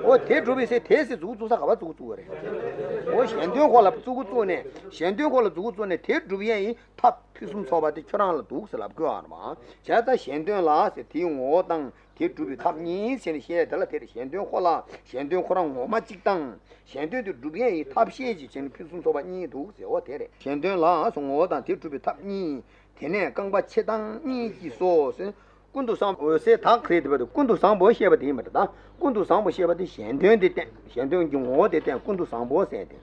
འོ་དེ་སྒྲུབ་པའི་ཚེ་དེ་ཟེར་མཛུབ་བཙུགས་ས་ག་པར་མཛུབ་བཙུགས་པ་རེད། འོ་གཞན་དོན་ཁོ་ལ་མཛུབ་བཙུགས་ནས་གཞན་དོན་ཁོ་ལ་མཛུབ་བཙུགས་ནས་དེ་སྒྲུབ་ཡས་ཡིན། ཐབས་ཕུན་སུམ་ཚོགས་པ་དེ་ཁྱོད་རང་ལ་འདུག་ཟེར་ལབ་དགོས་ཨ་མ། བྱས་ཙང་གཞན་དོན་ལ་ཟེར་དེའི་ངོ་བོ་དང་དེ་སྒྲུབ་པའི་ཐབས་གཉིས་ཟེར་ནས་བཤད་དེ་ལ་དེར་གཞན་དོན་ཁོ་ལ་གཞན་དོན་ཁོ་རང་ངོ་མ་གཅིག་དང་། གཞན་དོན་དེ་སྒྲུབ་ཡས་ཡི་ཐབས་ཤེས་ཀྱི་བྱས་ནས་ཕུན་སུམ་ཚོགས་པ་གཉིས་འདུག་ཟེར་བ་དེ་རེད། གཞན་དོན་ལ་ཟེར་ངོ་བོ་དང་དེ་སྒྲུབ་པའི་ཐབས་གཉིས། དེ་ནས་རྐང་པ་ཕྱེད་དང་གཉིས་ཀྱིས་སོ་ཟེར། ཀུན་ཏུ་བཟང་པོ་འོད་གསལ་དག་ཟེར་དེ་བ་དེ་ཀུན་ཏུ་བཟང་པོ་བཤད་པ་དེ་ཡིན་པ་རེད་ད། ཀུན་ཏུ་བཟང་པོ་བཤད་པ་དེ་གཞན་དོན་དེ་བསྟན། གཞན་དོན་གྱི་ངོ་བོ་དེ་བསྟན། ཀུན་ཏུ་བཟང་པོ་ཟེར་ཏེ།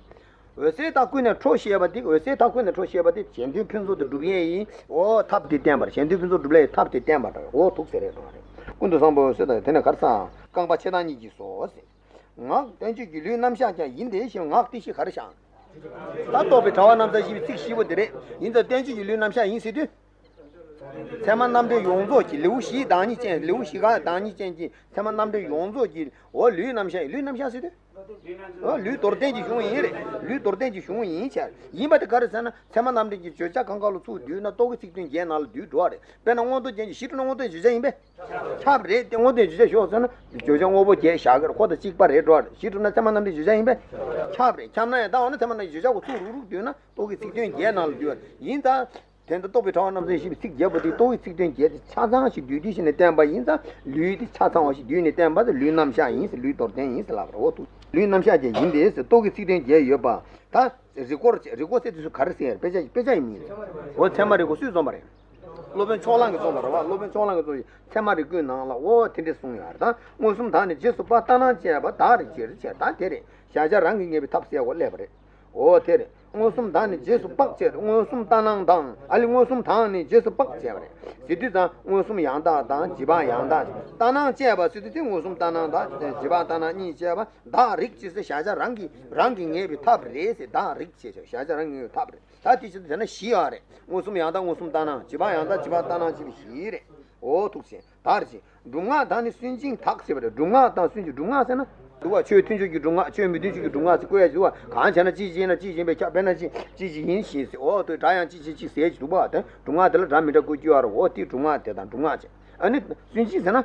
འོད་གསལ་དག་ཀུན་ནས་འཕྲོ་བཤད་པ་དེ། འོད་གསལ་དག་ཀུན་ནས་འཕྲོ་བཤད་པ་དེ་གཞན་དོན་ཕུན་ཚོགས་དེ་སྒྲུབ་ཡས་ཡིན། འོ་ཐབས་དེ་བསྟན་པར། གཞན་དོན་ཕུན་ཚོགས་སྒྲུབ་ཡས་ཡི་ཐབས་དེ་བསྟན་པ་འདྲ། འོ་ཐུགས་ཟེར་རེད་འགྲོ་བ་རེད། ཀུན་ཏུ་བཟང་པོ་འོད་གསལ་དག་དེ་ནས་གར་སང་རྐང་པ་ཕྱེད་དང་གཉིས་ཀྱིས་སོ་ཟེར། ངག་བསྟན་བཅོས་ཀྱི་ལུས་རྣམ་གཞག་ཀྱང་ཡིན་ཏེ་ཞེས་ངག་དེ་ཞེས་ག་རེ་བཞག་ད་རྟོགས་པའི་གྲྭ་པ་རྣམ་གསུམ་ཞེས་པའི་ཚིག་བཞི་པོ་དེ་རེད། ཡིན་ཙང་བསྟན་བཅོས་ཀྱི་ལུས་རྣམ་གཞག་ཡིན་ཟེར་དུས། ཚད་མ་རྣམ་འགྲེལ་ཡོངས་རྫོགས་ཀྱི་ལེའུ་བཞིའི་བདག་ཉིད་ཅན། ལེའུ་བཞི་ག་བདག་ཉིད་ཅན་གྱི་ཚད་མ་རྣམ་འགྲེལ་ཡོངས་རྫོགས་ཀྱི་འོ་ལུས་རྣམ་གཞག་ཡིན། ལུས་རྣམ་གཞག་ཟེར་དུས། འོ་ལུས་མདོར་བསྟན་གྱི་གཞུང་ཡིན་རེད། ལུས་མདོར་བསྟན་གྱི་གཞུང་ཡིན་བྱས། ཡིན་པ་དེ་ག་རེ་ཟེར་ན་ཚད་མ་རྣམ་འགྲེལ་གྱི་བརྗོད་བྱ་གང་ག་ལ་ཚུར་བསྡུས་ན་རྟོག་གེ་ཚིག་དོན་བརྒྱད་ནང་ལ་བསྡུས་འགྲོ་བ་རེད། དཔེར་ན་མངོན་རྟོགས་རྒྱན་གྱི་གཞི་གྲུབ་ན་མངོན་རྟོགས་བརྗོད་བྱ་ཡིན་པས། ཁྱབ་རེད་དེ། མངོན་རྟོགས་བརྗོད་བྱ་ཞོག་ཟེར་ན་བརྗོད་བྱ་དངོས་པོ་བརྒྱད་བཞག་གི་རེད། ཁོ་དང་གཅིག་པ་རེད་འགྲོ་བ་རེད། གཞི་གྲུབ་ན་ཚད་མ་རྣམ་འགྲེལ་བརྗོད་བྱ་ཡིན་པས། ཁྱབ་རེད། ཁྱབ་ན་ཡང་ད་འོ་ན་ཚད་མ་རྣམ་འགྲེལ་བརྗོད་བྱ་གོ་ཚུར་རུག་རུག་བསྡུས་ན་རྟོག་གེ་ཚིག་དོན་བརྒྱད་ནང་ལ་བསྡུས་པ་ཡིན་ཙང་། དེ་འདྲ་རྟོགས་པའི་གྲྭ་པ་རྣམ་གསུམ་ཞེས་པའི་ཚིག་བརྒྱད་པོ་དེ་རྟོག་གེ་ཚིག་དོན་བརྒྱད་དེ་ཆ་ཚང་ཞིག་བསྡུས་བསྡུས་བྱས་ནས་བསྟན་པ་ཡིན་ཙང་ལུས་དེ་ཆ་ཚང་བ་ཞིག་བསྡུས་ནས་བསྟན་པ་དེ་ལུས་རྣམ་གཞག་ཡིན་ཟེར། ལུས་མདོར་བསྟན་ཡིན་ཟེར་ལབ་པ་རེད། འོ་ཐུགས། ལུས་རྣམ་གཞག་ཅན་ཡིན་ཏེ་ཟེར། རྟོག་གེ་ཚིག་དོན་བརྒྱད་ཡོད་པ། ད་རིགས་སྐོར་བྱས། རིགས་སྐོར་ཟེར་དུས་སུ་ག་རེ་ཟེར། དཔེ་ཆ་དཔེ་ཆ་ཡིན་མིན། འོ་ཚད་མ་རིག་པ་སུས་རྩོམ་པ་རེད། སློབ་དཔོན་ཕྱོགས་གླང་གིས་རྩོམ་པ་རེད་བ། སློབ་དཔོན་ཕྱོགས་གླང་གིས་རྩོམ་པའི་ཚད་མ་རིགས་ཀུན་ནང་ལ་འོ་དེ་འདྲས་གསུངས་ཡོད་རེད། ད་མངོན་སུམ་དག་ནི་རྗེས་སུ་དཔག་ལྟར་སྣང་བཅས་པ་བདག་རིག་ཕྱིར་བྱས། ད་དེ་རེད། གཞལ་བྱ་རང་གིས་ངེས་པའི་ཐབས་ཟེར་བ་སླེབས་པ་རེད། འོ་དེ་རེད། མངོན་སུམ་དག་ནི་རྗེས་སུ་དཔག་བྱས། མངོན་སུམ་ལྟར་སྣང་དང་། ཨ་ལེ་མངོན་སུམ་དག་ནི་རྗེས་སུ་དཔག་བྱས་པ་རེད། ཟེར་དུས་ཙང་མངོན་སུམ་ཡང་དག་དང་རྗེས་དཔག་ཡང་དག། ལྟར་སྣང་བཅས་པ་ཟེར་དུས་དེ་མངོན་སུམ་ལྟར་སྣང་དང་རྗེས་དཔག་ལྟར་སྣང་གཉིས་བཅས་པ་བདག་རིག་ཕྱིར་ཟེར། གཞལ་བྱ་རང་གིས་རང་གིས་ངེས་པའི་ཐབས་རེད་ཟེར། བདག་རིག་ཕྱིར་ཟེར། གཞལ་བྱ་རང་གིས་ངེས་པའི་ཐབས་རེད། ད་དེ་ཕྱིར་དེ་ན་བཞི་ཡོད་རེད། མངོན་སུམ་ཡང་དག་མངོན་སུམ་ལྟར་སྣང་། རྗེས་དཔག་ཡང་དག་རྗེས་དཔག་ལྟར་སྣང་བཅས་པ་བཞི་རེད། འོ་ཐུགས་ཆེ། དར་ཅིག་སྒྲུབ་ངག་དང་ནི་སུན་འབྱིན་དག་ཟེར་བ་རེད། སྒྲུབ་ངག་དང་སུན་འབྱིན། སྒྲུབ་ངག་ཟེར་ན། འདུག་བ། ཆོས་མཐུན་ཕྱོགས་ཀྱི་སྒྲུབ་ངག་ཆོས་མི་མཐུན་ཕྱོགས་ཀྱི་སྒྲུབ་ངག་ཟེར་བཀོད་ཡ་འདུག་བ། གང་བྱས་ན་ཅི་བྱས་ན་ཅི་བྱས་པའི་ཁྱབ། དཔེར་ན་ཅི་ཅི་ཅི་ཡིན་ཞེས་ཟེར། འོ་དེ་སྒྲ་ཡང་ཅི་ཅི་ཅི་ཟེར་གྱི་འདུག་བ། དེ་སྒྲུབ་ངག་དེ་ལ་སྒྲ་མི་འདྲ་བཀོད་རྒྱུ་ཡོད་རེད། འོ་དེ་སྒྲུབ་ངག་དེ་དང་སྒྲུབ་ངག་བྱས། ཨ་ནི་སུན་འབྱིན་ཟེར་ན།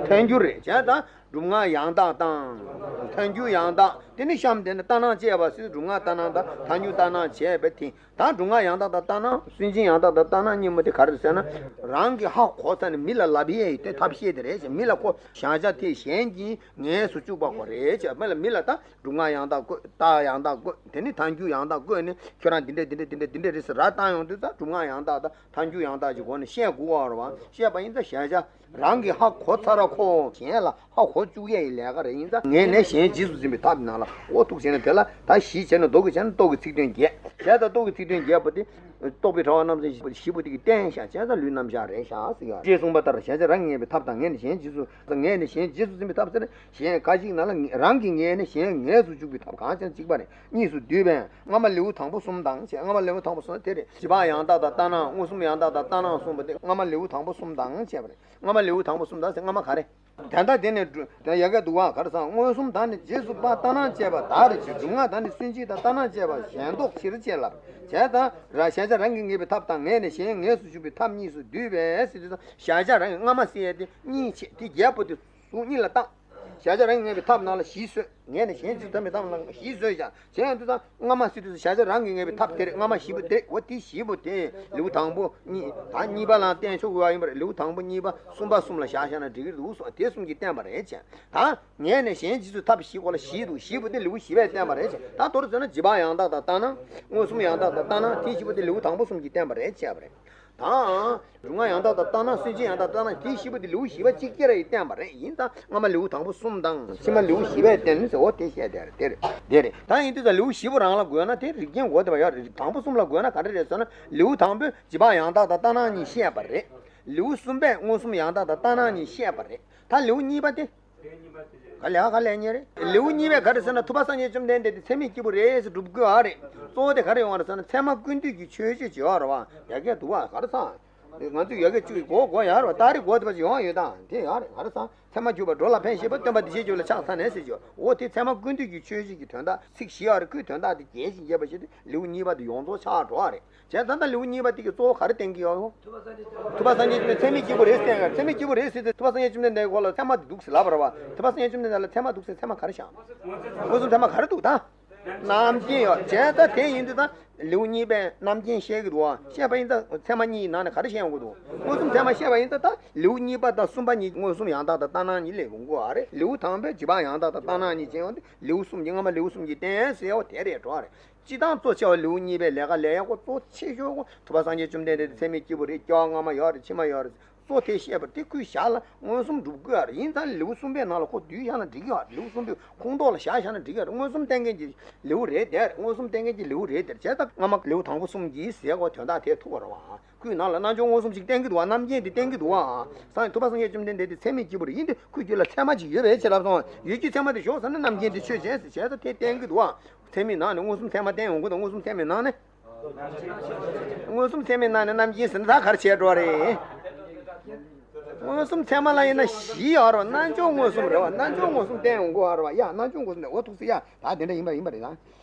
ཐལ་འགྱུར་རེད། བྱས་ཙང་སྒྲུབ་ངག་ཡང་དག་དང་། ཐལ་འགྱུར་ཡང་དག་དེ་ནི་གཤམ་དེ་ནི་ལྟར་སྣང་བཅས་པ་ཟེར། སྒྲུབ་ངག་ལྟར་སྣང་དང་ཐལ་འགྱུར་ལྟར་སྣང་བྱས་པ་དེ། ད་སྒྲུབ་ངག་ཡང་དག་དང་ལྟར་སྣང་། སུན་འབྱིན་ཡང་དག་དང་ལྟར་སྣང་གཉིས་པོ་དེ་ག་རེ་ཟེར་ན། རང་གིས་ཧ་གོ་ཚར་ནས་མི་ལ་ལབ་ཡས་ཡི་དེ་ཐབས་ཤེས་དེ་རེད་ཅེས། མི་ལ་ཁོ་གཞལ་བྱ་དེ་གཞན་གྱིས་ངེས་སུ་བཅུག་པ་ཁོ་རེད་ཅེས། མི་ལ་མི་ལ་ད་སྒྲུབ་ངག་ཡང་དག་བཀོད། རྟགས་ཡང་དག་བཀོད། དེ་ནི་ཐལ་འགྱུར་ཡང་དག་བཀོད་ནས་ཁྱོད་རང་འདི་འདྲས་འདི་འདྲས་འདི་འདྲས་འདི་འདྲས་རེད་ཟེར་ར་བཏང་ཡོང་དུས་ཙང་སྒྲུབ་ངག་ཡང་དག་དང་ཐལ་འགྱུར་ཡང་དག་གི་སྒོ་ནས་བཤད་དགོས་པ་རེད་བ། བཤད་པ་ཡིན་ཙང་གཞལ་བྱ། རང་གིས་ཧ་གོ་ཚར་ར་ཁོ་གཞན་ལ་ཧ་གོ་བཅུག་ཡས་ཡི་ལས་ཀ་རེད། ཡིན་ཙང་ངེས་ནས་གཞན་རྗེས་སུ་འཛིན་པའི་ཐབས་ནང་ལ་འོ་ཐུགས་བྱས་ན། དེ་ལ་ད་བཞི་བྱས་ན་མདོ་གི་བྱས་ན་རྟོག་གེ་ཚིག་དོན་བརྒྱད། བྱས་ཙང་རྟོག་གེ་ཚིག་དོན་བརྒྱད་པོ་དེ་རྟོགས་པའི་གྲྭ་པ་རྣམ་གསུམ་བཞི་པོ་དེ་གིས་བསྟན་བཞག་བྱས་ཙང་ལུས་རྣམ་གཞག་རེད་ཤག་ཟེར་ཡ། ཅེས་གསུངས་པ་ལྟར་གཞལ་བྱ་རང་གིས་ངེས་པའི་ཐབས་དང་། ངེས་ནས་གཞན་རྗེས་སུ། ངེས་ནས་གཞན་རྗེས་སུ་འཛིན་པའི་ཐབས་ཟེར་ན། གཞན་ཁ་ཅིག་ནང་ལ་རང་གིས་ངེས་ནས་གཞན་ངེས་སུ་འཇུག་པའི་ཐབས་གང་བྱས་ན་གཅིག་པ་རེད། གཉིས་སུ་བསྡུས་པས་སྔ་མ་ལེའུ་དང་པོ་གསུམ་དང་བྱས། སྔ་མ་ལེའུ་དང་པོ་གསུམ་དེ་རེད། རྗེས་དཔག་ཡང་དག་དང་ལྟར་སྣང་། མངོན་སུམ་ཡང་དག་དང་ལྟར་སྣང་གསུངས་པ་དེ་སྔ་མ་ལེའུ་དང་པོ་གསུམ་དང་བྱས་པ་རེད། སྔ་མ་ལེའུ་དང་པོ་གསུམ་དང་ཟེར། སྔ་མ་ག་རེ། ད་ལྟ་དེ་ནས་འགྲོ་ད་ཡ་ག་འདུག་བ། ག་རེ་ཟེར། མངོན་སུམ་དང་ནི་རྗེས་སུ་དཔག་ལྟར་སྣང་བཅས་པ་བདག་རིག་ཕྱིར། སྒྲུབ་ངག་དང་ནི་སུན་འབྱིན་དང་ལྟར་སྣང་བཅས་པ་གཞན་ལྡོག་ཕྱིར་བཅས་ལ། བྱས་ཙང་ར་གཞལ་བྱ་རང་གིས་ངེས་པའི་ཐབས་དང་། ངེས་ནས་གཞན་ངེས་སུ་འཇུག་པའི་ཐབས་གཉིས་སུ་བསྡུས་པས་ཟེར་དུས་ཙང་། གཞལ་བྱ་རང་གི་སྔ་མ་ཟེར་ཡས་དེ་གཉིས་བྱས། དེ་བརྒྱད་པོ་དེ་གཟུགས་གཉིས་ལ་བཏང་། གཞལ་བྱ་རང་གིས་ངེས་པའི་ཐབས་ནང་ལ་བཞི་བཟོས། ངེས་ནས་གཞན་རྗེས་སུ་འཛིན་པའི་ཐབས་ནང་ལ་བཞི་བཟོས་ཀྱང་། བྱས་ཡོང་དུས་ཙང་སྔ་མ་ཟེར་དུས་སུ་གཞལ་བྱ་རང་གིས་ངེས་པའི་ཐབས་དེ་རེད། སྔ་མ་བཞི་པོ་དེ་རེད། འོ་དེ་བཞི་པོ་དེ་ལེའུ་དང་པོ་གཉིས་དང་གཉིས་པ་ལའང་བསྟན་ཆོག་གི་ཡོད་པ་ཡིན་པ་རེད། ལེའུ་དང་པོ་གཉིས་པ་གསུམ་པ་གསུམ་ལ་བཞག་བཞག་ན་འགྲིག་གི་རེད་འདུག་གསུངས། དེ་གསུམ་གྱིས་བསྟན་པ་རེད་ཅེས། ད་ངེས་ནས་གཞན་རྗེས་སུ་ཐབས་བཞི་གོ་ལ་བཞི་འདུག་བཞི་པོ་དེ་ལེའུ་བཞི་པས་བསྟན་པ་རེད་ཅེས། ད་མདོར་བརྗོད་ན་རྗེས་དཔག་ཡང་དག་དང་ལྟར་སྣང་། མངོན་སུམ་ཡང་དག་དང་ལྟར་སྣང་། དེ་བཞི་པོ་དེ་ལེའུ་དང་པོ་གསུམ་གྱིས་བསྟན་པ་རེད་ཅེས་པ་རེད། དང་། སྒྲུབ་ངག་ཡང་དག་དང་ལྟར་སྣང་། སུན་འབྱིན་ཡང་དག་དང་ལྟར་སྣང་། དེ་བཞི་པོ་དེ་ལེའུ་བཞི་པ་གཅིག་ཀྱང་རེད་བསྟན་པ་རེད། ཡིན་ཙང་སྔ་མ་ལེའུ་དང་པོ་གསུམ་དང་ཕྱི་མ་ལེའུ་བཞི་པས་བསྟན་ཟེར། འོ་དེ་བཤད་དེ་རེད། དེ་རེད། དེ་རེད། ད་ཡིན་དུས་ཙང་ལེའུ་བཞི་པོ་རང་ལ་དགོས་ན་དེ་རིགས་རྒྱན་དགོས་བསྡད་པ་ཡོད་རེད། དང་པོ་གསུམ་ལ་དགོས་ན་ག་རེ་རེད་ཟེར་ན། ལེའུ་དང་པོས་རྗེས་དཔག་ཡང་དག་དང་ལྟར་སྣང་གཉིས་བཤད་པ་རེད། ལེའུ་གསུམ་པས་མངོན་སུམ་ཡང་དག་དང་ལྟར་སྣང་གཉིས་བཤད་པ་རེད། ད་ལེའུ་གཉིས་པ་དེ། ག་ལེ་ཧ་ག་ལེ་ཉེ་རེད། ལེའུ་གཉིས་པས་ག་རེ་ཟེར་ན། ཐུབ་པ་སངས་རྒྱས་བཅོམ་ལྡན་འདས་དེ་ཚད་མེད་སྐྱེས་བུ་རེད་ཟེར་སྒྲུབ་དགོས་ཨ་རེད། གཙོ་བོ་དེ་ག་རེ་ཡོང་བ་རེད་ཟེར་ན། ཚད་མ་ཀུན་བཏུས་ཀྱི་ཆོས་སྤྱོད་བྱེད་པ་རེད་བ། ཡ་གི་འདུག་བ། ག་རེ་ཟེར། ང་ཚོས་ཡ་གི་བཅུག་གོ་གོ་ཡ་རོ། ད་རེས་གོ་དེ་བ་ཅིག་ཡོང་ཡོད་དང་དེ་ཡ་རེད། ག་རེ་ཟེར། ཚད་མ་གྱུར་པ་འགྲོ་ལ་ཕན་ཞེས་པ་སྟོན་པ་འདི་བཞིན་གྱུར་ལ་ཕྱག་འཚལ་ནས་ཟེར་གྱི་ཡོད། འོ་དེ་ཚད་མ་ཀུན་བཏུས་ཀྱི་ཆོས་བཞི་གི་དོན་དག་ཚིག་བཞི་ཡ་རེད། ཁོའི་དོན་དག་དེ་རྒྱས་ཤིང་རྒྱས་པ་ཞིག་སྟེ་ལེའུ་གཉིས་པ་དེ་ཡོངས་རྫོགས་ཆགས་འགྲོ་བ་རེད། བྱས་ཙང་ད་ལེའུ་གཉིས་པ་དེ་གི་གཙོ་བོ་ག་རེ་བསྟན་གྱི་ཡོད། ཐུབ་པ་སངས་རྒྱས་བཅོམ་ལྡན་ཚད་མས་སྐྱེས་བུ་རེད་ཟེར་བསྟན་ཡ། ཚད་མས་སྐྱེས་བུ་རེད་ཟེར་ཏེ་ཐུབ་པ་སངས་རྒྱས་བཅོམ་ལྡན་འདས་ཁོ་ལ་ཚད་མ་དེ་འདུག་ཟེར་ལབ་པ་རེད་བ། ཐུབ་པ་སངས་རྒྱས་བཅོམ་ལྡན་འདས་ལ་ཚད་མ་འདུག་ཟེར། ཚད་མ་ག་རེ་བཞག་མངོན་སུམ་ཚད་མ་ག་རེ་འདུག་ད། རྣམ་མཁྱེན་ཡོད། བྱས་ཙང་དེ་ཡིན་དུས་ད་ལེའུ་གཉིས་པའི་རྣམ་མཁྱེན་བཤད་ཀྱི་འདུག་བ། བཤད་པ་ཡིན་ཙང་ཚད་མ་གཉིས་ཡི་ནང་ནས་ག་རེ་བཤད་ཡོང་གི་འདུག་མངོན་སུམ་ཚད་མ་བཤད་པ་ཡིན་ཙང་ད་ལེའུ་གཉིས་པ་དང་གསུམ་པ་གཉིས་མངོན་སུམ་ཡང་དག་དང་ལྟར་སྣང་གཉིས་སླེབས་ཡོང་གི་ཡོད་རེད། ལེའུ་དང་པོའི་རྗེས་དཔག་ཡང་དག་དང་ལྟར་སྣང་གཉིས་བྱས་ཡོང་དུས་ལེའུ་གསུམ་གྱི་སྔ་མ་ལེའུ་གསུམ་གྱིས་བསྟན་ཟེར་བ་དེ་རེད་འགྲོ་བ་རེད། སྤྱིར་བཏང་གཙོ་ཆེ་བ་ལེའུ་གཉིས་པའི་ལས་ཀ་ལས་ཡག་པོ་གཙོ་ཆེ་ཤོས་ཀོ་ཐུབ་པ་སངས་རྒྱས་བཅོམ་ལྡན་འདས་དེ་ཚད་མས་སྐྱེས་བུ་རེད། སྐྱེ་བ་སྔ་མ་ཡོད་རེད། ཕྱི་མ་ཡོད་རེད། གཙོ་དེ་བཤད་པ་དེ་ཁོས་ཞར་ལ་མངོན་སུམ་སྒྲུབ་དགོས་ཡ་རེད། ཡིན་ཙང་ལེའུ་གསུམ་པའི་ནང་ལ་ཁོ་བསྡུས་བཞག་ན་འགྲིག་གི་ཡོད་རེད། ལེའུ་གསུམ་པའི་ཁོངས་གཏོགས་ལ་བཞག་བཞག་ན་འགྲིག་གི་ཡོད་རེད། མངོན་སུམ་བསྟན་མཁན་གྱི་ལེའུ་རེད་དེ་རེད། མངོན་སུམ་བསྟན་མཁན་གྱི་ལེའུ་རེད་དེ་རེད། བྱས་ཙང་སྔ་མ་ལེའུ་དང་པོ་གསུམ་གྱིས་ཟེར་གོ་དོན་དག་དེ་ཐུག་པ་རེད་བ། ཁོའི་ནང་ལ་རྣལ་འབྱོར་མངོན་སུམ་ཅིག་བསྟན་གྱི་འདུག་བ། རྣམ་མཁྱེན་དེ་བསྟན་གྱི་འདུག་བ། སངས་ཐུབ་པ་སངས་རྒྱས་བཅོམ་ལྡན་འདས་དེ་ཚད་མས་སྐྱེས་བུ་རེད། ཡིན་དུས་ཁོའི་རྒྱུད་ལ་ཚད་མ་ཅིག་ཡོད་པས་ཆེ་ལབ་སོང་། ཡོད་རྒྱུ་ཚད་མ་དེ་ཞོག་ཟེར་ན་རྣམ་མཁྱེན་དེ་ཆོས་ཅན་ཟེར། བྱས་ཙང་དེ་བསྟན་གྱི་འདུག་བ། ཚད་མའི་ནང་ནས་མངོན་སུམ་ཚད་མ་བསྟན་ཡོང་གི་འདུག་མངོན་སུམ་ཚད་མའི་ནང་ནས། མངོན་སུམ་ཚད་མའི་ནང་ནས་རྣམ་མཁྱེན་ཟེར་ན་ད་ག་རེ་བྱས་འགྲོ་རེད། མངོན་སུམ་ཚད་མ་ལ་ཡིན་ན་བཞི་ཡོད་རེད་བ། རྣལ་འབྱོར་མངོན་སུམ་རེད་བ། རྣལ་འབྱོར་མངོན་སུམ་བསྟན་ཡོང་གི་ཡོད་རེད་བ། ཡ་རྣལ་འབྱོར་མངོན་སུམ་ནས་འོ་ཐུག་སི་ཡ་ད་དེ་འདྲ་ཡིན་པ་ཡིན་པ་རེད་ད།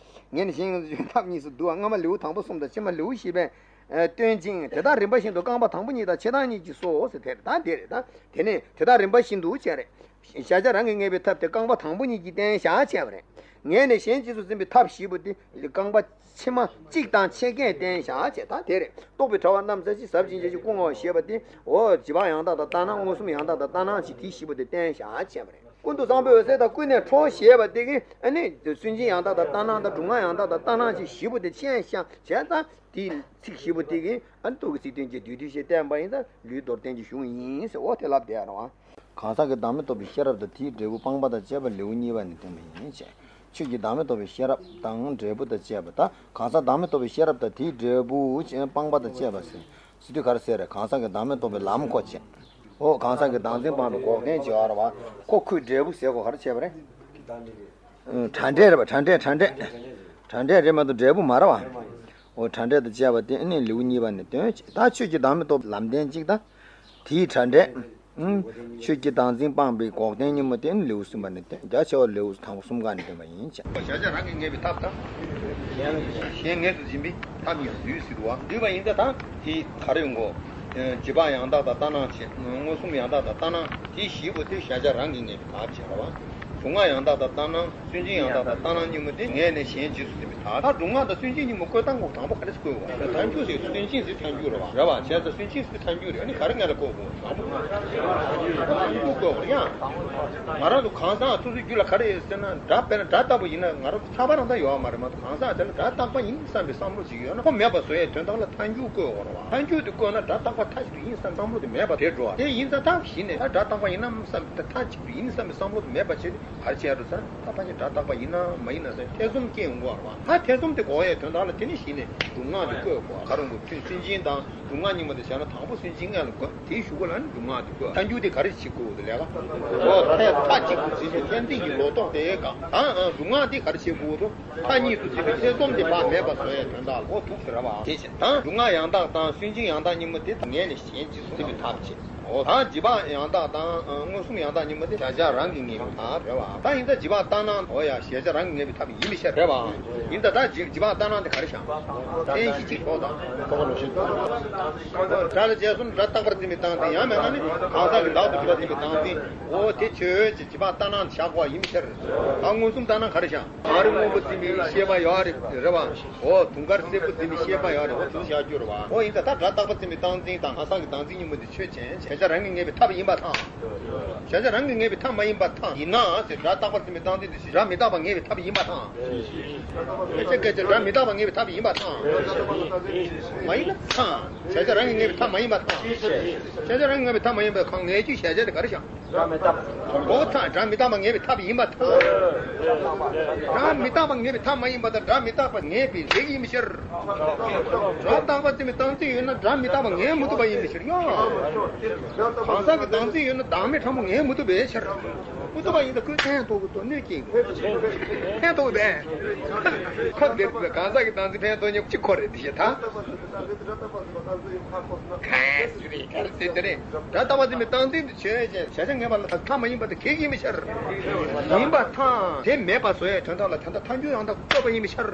ངས་ནི་གཞན་ཡོངས་སུ་ཐབས་གཉིས་སུ་བསྡུ་བ། སྔ་མ་ལེའུ་དང་པོ་གསུམ་དང་ཕྱི་མ་ལེའུ་བཞི་པའི་སྟོན་ཅིང་། དེ་དག་རིམ་པ་བཞིན་དུ་རྐང་པ་དང་པོ་གཉིས་དང་ཕྱི་དང་གཉིས་ཀྱིས་སོ་ཟེར་དེ་རེད་ད། དེ་རེད་ད། དེ་ནས་དེ་དག་རིམ་པ་བཞིན་དུ་བྱས་རེད། གཞལ་བྱ་རང་གིས་ངེས་པའི་ཐབས་དེ་རྐང་པ་དང་པོ་གཉིས་ཀྱིས་བསྟན་བཞག་བྱས་པ་རེད། ངས་ནི་གཞན་རྗེས་སུ་འཛིན་པའི་ཐབས་བཞི་པོ་དེ་རྐང་པ་ཕྱི་མ་གཅིག་དང་ཕྱེད་ཀས་བསྟན་བཞག་བྱས་ད་དེ་རེད། རྟོག་པའི་དྲ་བ་རྣམ་བསལ་ཞིང་ཟབ་ཅིང་རྒྱས་ཤིང་སྐུ་མངའ་བ་ཞེས་པ་དེ་འོ་རྗེས་དཔག་ཡང་དག་དང་ལྟར་སྣང་། མངོན་སུམ་ཡང་དག་དང་ལྟར་སྣང་ཞེས་དེ་བཞི་པོ་དེ་བསྟན་བཞག་བྱས་པ་རེད། ཀུན་ཏུ་བཟང་པོའི་འོད་ཟེར་དང་ཀུན་ནས་འཕྲོ་ཞེས་པ་དེ་གིས་ཨ་ནི་སུན་འབྱིན་ཡང་དག་དང་ལྟར་སྣང་དང་སྒྲུབ་ངག་ཡང་དག་དང་ལྟར་སྣང་ཞེས་བཞི་པོ་དེ་བཤད་བཞག་བྱས་ཙང་དེའི་ཚིག་བཞི་པོ་དེ་གིས་ཨ་ནི་རྟོག་གེའི་ཚིག་དོན་གྱི་བསྡུས་བསྡུས་ཤིག་བསྟན་པ་ཡིན་ཙང་ལུས་མདོར་བསྟན་གྱི་གཞུང་ཡིན་ཟེར་འོ་དེ་ལབ་བསྡད་རེད་བ། གང་ཟག་གི་བདག་མེད་རྟོགས་པའི་ཤེས་རབ་དང་དེའི་འབྲས་བུ་སྤངས་པ་དང་བཅས་པ་ལེའུ་གཉིས་པ་ནས་བསྟན་པ་ཡིན་ཞེས། ཆོས་ཀྱི་བདག་མེད་རྟོགས་པའི་ཤེས་རབ་དང་འབྲས་བུ་དང་བཅས་པ་དང་། གང་ཟག་བདག་མེད་རྟོགས་པའི་ཤེས་རབ་དང་དེའི་འབྲས་བུ་སྤངས་པ་དང་བཅས་པ་ཟེར། ཟེར་དུས་ག་རེ་ཟེར་རེད། གང་ཟག་གི་བདག་མེད་རྟོགས་པའི་ལམ་ཁོ་བྱས། འོ་གང་ཟག་གི་བདག་འཛིན་སྤངས་པའི་འགོག་བདེན་བྱེད་པ་རེད་བ། ཁོ་ཁོའི་འབྲས་བུ་ཟེར་གོ་ག་རེ་བྱས་པ་རེད། ཨ་བྲལ་འབྲས་རེད་བ། བྲལ་འབྲས་བྲལ་འབྲས། བྲལ་འབྲས་རེད་མ་གཏོགས་འབྲས་བུ་མ་རེད་བ། འོ་བྲལ་འབྲས་དང་བཅས་པ་དེ་ནི་ལེའུ་གཉིས་པ་ནས་སྟོན། ད་ཆོས་ཀྱི་བདག་མེད་རྟོགས་པའི་ལམ་བདེན་གཅིག་དང་། དེའི་བྲལ་འབྲས། ཨང་། ཆོས་ཀྱི་བདག་འཛིན་སྤངས་པའི་འགོག་བདེན་གཉིས་པོ་དེ་ནི་ལེའུ་གསུམ་པ་ནས་སྟོན། རྒྱ་ཆེ་བ་ལེའུ་དང་པོ་གསུམ་ཀ་ནས་སྟོན་པ་ཡིན་ཅེས། གཞལ་བྱ་རང་གིས་ངེས་པའི་ཐབས་དང་། གཞན་ངེས་སུ་འཛིན་པའི་ཐབས་གཉིས་སུ་བསྡུས་ཟེར་བ། བསྡུས་པ་ཡིན་ད་ད་དེ་ག་རེ་ཡོང་གོ། རྗེས་དཔག་ཡང་དག་དང་ལྟར་སྣང་བྱས། མངོན་སུམ་ཡང་དག་དང་ལྟར་སྣང་། དེ་བཞི་པོ་དེ་གཞལ་བྱ་རང་གིས་ངེས་པའི་ཐབས་བྱས་པ། སྒྲུབ་ངག་ཡང་དག་དང་ལྟར་སྣང་། སུན་འབྱིན་ཡང་དག་དང་ལྟར་སྣང་གཉིས་པོ་དེ་ངས་ནི་གཞན་རྗེས་སུ་འཛིན་པའི་ཐབས། ད་སྒྲུབ་ངག་དང་སུན་འབྱིན་གཉིས་པོ་བཀོད་སྟངས་ཁོ་དང་པོ་ག་རེ་བཀོད་བ། ཐལ་འགྱུར་ཟེར་སུན་འབྱིན་ཟེར་ཐལ་འགྱུར་རེད་བ། རེད་བ། བྱས་ཙང་སུན་འབྱིན་ཟེར་ཐལ་འགྱུར་རེད། ཨ་ནི་ག་རེ་ངས་ལ་བཀོད་དགོས། དང་པོ་ཐལ་འགྱུར་བཀོད་དགོས་ཡ། ང་རང་ཚོ་གང་ཟག་སོ་སོའི་རྒྱུད་ལ་ག་རེ་ཡོད་ཟེར་ན་སྒྲ། དཔེར་ན་སྒྲ་རྟག་པ་ཡིན་ན་ང་རང་ཚོ་ཐག་པ་རང་ད་ཡོད་མ་རེད་མ་གཏོགས། གང་ཟག་དེ་ལ་སྒྲ་རྟག་པ་ཡིན་བསམ་པའི་བསམ་བློ་ཅིག་ཡོད་ན་ཁོ་མེད་པ་བཟོ་ཡའི་དོན་དག་ལ་ཐལ་འགྱུར་བཀོད་དགོས་རེད་བ། ཐལ་འགྱུར་དེ་བཀོད་ན་སྒྲ་རྟག་པ་མཐའ་གཅིག་ཏུ་ཡིན་བསམ་བསམ་བློ་དེ་མེད་པ་དེ་འགྲོ་བ། དེ་ཡིན་ཙང་ཐབས་གཞི་ནས་ད་སྒྲ་རྟག་པ་ཡིན་ནམ་བསམ་པའི་མཐའ་གཅིག་ཏུ་ཡིན་བསམ་པའི་བསམ་བློ་དེ་མེད་པ་བྱས་ཏེ་ག་རེ་བྱས་འགྲོ་ཟེར་ན། ད་ཕལ་ཆེར་སྒྲ་རྟག་པ་ཡིན་ནམ་མ་ཡིན་ནམ་ཟེར་ཐེ་ཚོམ་སྐྱེ་ཡོང་གི་རེད་བ། ད་ཐེ་ཚོམ་དེ་འགོག་ཡའི་དོན་དག་ལ་དེ་ནི་གཞི་ནས་སྒྲུབ་ངག་དེ་བཀོད་དགོས། ག་རེ་འགོ་ཚུལ་སུན་འབྱིན་དང་སྒྲུབ་ངག་གཉིས་པོ་དེ་བྱས་ན་དང་པོ་སུན་འབྱིན་སྔོན་ལ་དགོས། དེའི་གཞུག་གུ་ལ་ནི་སྒྲུབ་ངག་དེ་དགོས། ཐལ་འགྱུར་དེ་ག་རེ་བྱེད་དགོས་འདུག་ལས་ཀ། འོ་མཐའ་མཐའ་གཅིག་ཏུ་འཛིན་པའི་ཐེ་ཚོམ་གྱི་ལོག་རྟོག་དེ་ག་དང་། སྒྲུབ་ངག་དེ་ག་རེ་བྱེད་དགོས་འདུག་མཐའ་གཉིས་སུ་འཛིན་པའི་ཐེ་ཚོམ་དེ་ཕར་མེད་པ་བཟོ་ཡའི་དོན་དག་ལ་འོ་ཐུག་ཟེར་བ། དེ་བཞིན་དང་སྒྲུབ་ངག་ཡང་དག་དང་སུན་འབྱིན་ཡང་དག་གཉིས་པོ་དེ་ངས་ནི་གཞན་རྗེས་སུ་འཛིན་པའི་ཐབས་བྱེད། འོ་དང་རྗེས་དཔག་ཡང་དག་དང་མངོན་སུམ་ཡང་དག་གཉིས་པོ་དེ་གཞལ་བྱ་རང་གིས་ངེས་པའི་ཐབས་རེད་བ། ད་ཡིན་ད་རྗེས་དཔག་ལྟར་སྣང་འོ་ཡ་གཞལ་བྱ་རང་གིས་ངེས་པའི་ཐབས་ཡིན་པའི་ཕྱིར་རེད་བ། ཡིན་ད་ད་རྗེས་རྗེས་དཔག་ལྟར་སྣང་དེ་ག་རེ་བཞག་ཕན་གཞི་གཅིག་ཐོག་དང་། འོ་སྒྲ་ལ་རྗེས་སུ་སྒྲ་རྟག་པར་འཛིན་པའི་སྟངས་འཛིན། ཡང་མིན་ན་ནི་གང་ཟག་གི་བདག་ཏུ་གྲུབ་པ་འཛིན་པའི་སྟངས་འཛིན། འོ་དེ་ཆོས་ཅན་རྗེས་དཔག་ལྟར་སྣང་བཞག་དགོས་ཡིན་པའི་ཕྱིར། ད་མངོན་སུམ་ལྟར་སྣང་ག་རེ་བཞག་གང་རིག་སྔོན་པོ་འཛིན་པའི་ཤེས་པ་ཡོད་རེད་རེད་བ། འོ་དུང་དཀར་སེར་པོ་འཛིན་པའི་ཤེས་པ་ཡོད་རེད། འོ་དེ་ཚོ་བཞག་རྒྱུ་རེད་བ། འོ་ཡིན་ད་ད་སྒྲ་རྟག་པ་འཛིན་པའི་སྟངས་འཛིན་དང་གང་ཟག་གི་བདག་འཛིན་གཉིས་པོ་འདི་ཆོས་ཅན། གཞལ་བྱ་རང་གིས་ངེས་པའི་ཐབས་ཡིན་པ་དང་། གཞལ་བྱ་རང་གིས་ངེས་པའི་ཐབས་མ་ཡིན་པ་དང་། ཡིན་ནའང་ཟེར་སྒྲ་རྟག་པ་འཛིན་པའི་སྟངས་འཛིན་འདི་ཞེས་སྒྲ་མི་རྟག་པ་ངེས་པའི་ཐབས་ཡིན་པ་དང་། སྐད་ཆ་སྐད་ཆ་སྒྲ་མི་རྟག་པ་ངེས་པའི་ཐབས་ཡིན་པ་དང་། མ་ཡིན་ན་དང་། གཞལ་བྱ་རང་གིས་ངེས་པའི་ཐབས་མ་ཡིན་པ་དང་། གཞལ་བྱ་རང་གིས་ངེས་པའི་ཐབས་མ་ཡིན་པའི་གང་ངེས་རྒྱུ་གཞལ་བྱ་དེ་ག་རེ་བཞག་འོ་ཐ་སྒྲ་མི་རྟག་པ་ངེས་པའི་ཐབས་ཡིན་པ་དང་། སྒྲ་མི་རྟག་པ་ངེས་པའི་ཐབས་མ་ཡིན་པ་དང་། སྒྲ་མི་རྟག་པ་ངེས་པའི་རིགས་ཡིན་པའི་ཕྱིར། སྒྲ་རྟག་པ་འཛིན་པའི་སྟངས་འཛིན་ཡོད་ན་སྒྲ་མི་རྟག་པ་ངེས་མི་ཐུབ་པ་ཡིན་པའི་ཕྱིར་ཡང་། གང་ཟག་གི་སྟངས་འཛིན་ཡོད་ན་བདག་མེད་ཕྲ་མོ་ངེས་མི་ཐུབ་པའི་ཕྱིར། ཐུབ་པ་ཡིན་ད་ཁོས་ཕན་ཐོགས་ཀྱི་ཐོག་གནོད་སྐྱེལ་གྱི། ཕན་ཐོགས་པས། ཁ་དེ་གང་ཟག་གི་བདག་འཛིན་ཕན་ཐོགས་མཁན་གཅིག་ཁོ་རེད་དེ་ཤེས་ད། ག་རེ་ཟེར་དེ་རེད། སྒྲ་རྟག་པ་འཛིན་པའི་བདག་འཛིན་དུ་བྱས་ཀྱང་གཞལ་བྱ་ངེས་པ་ལ་མཐའ་མ་ཡིན་པ་དེ་གེགས་ཡིན་པའི་ཕྱིར། ཡིན་པར་ཐལ། དེ་མེད་པ་བཟོ་ཡའི་དོན་དག་ལ་དེ་འདྲ་ཐལ་འགྱུར་ཡང་དག་བཀོད་པ་ཡིན་པའི་ཕྱིར།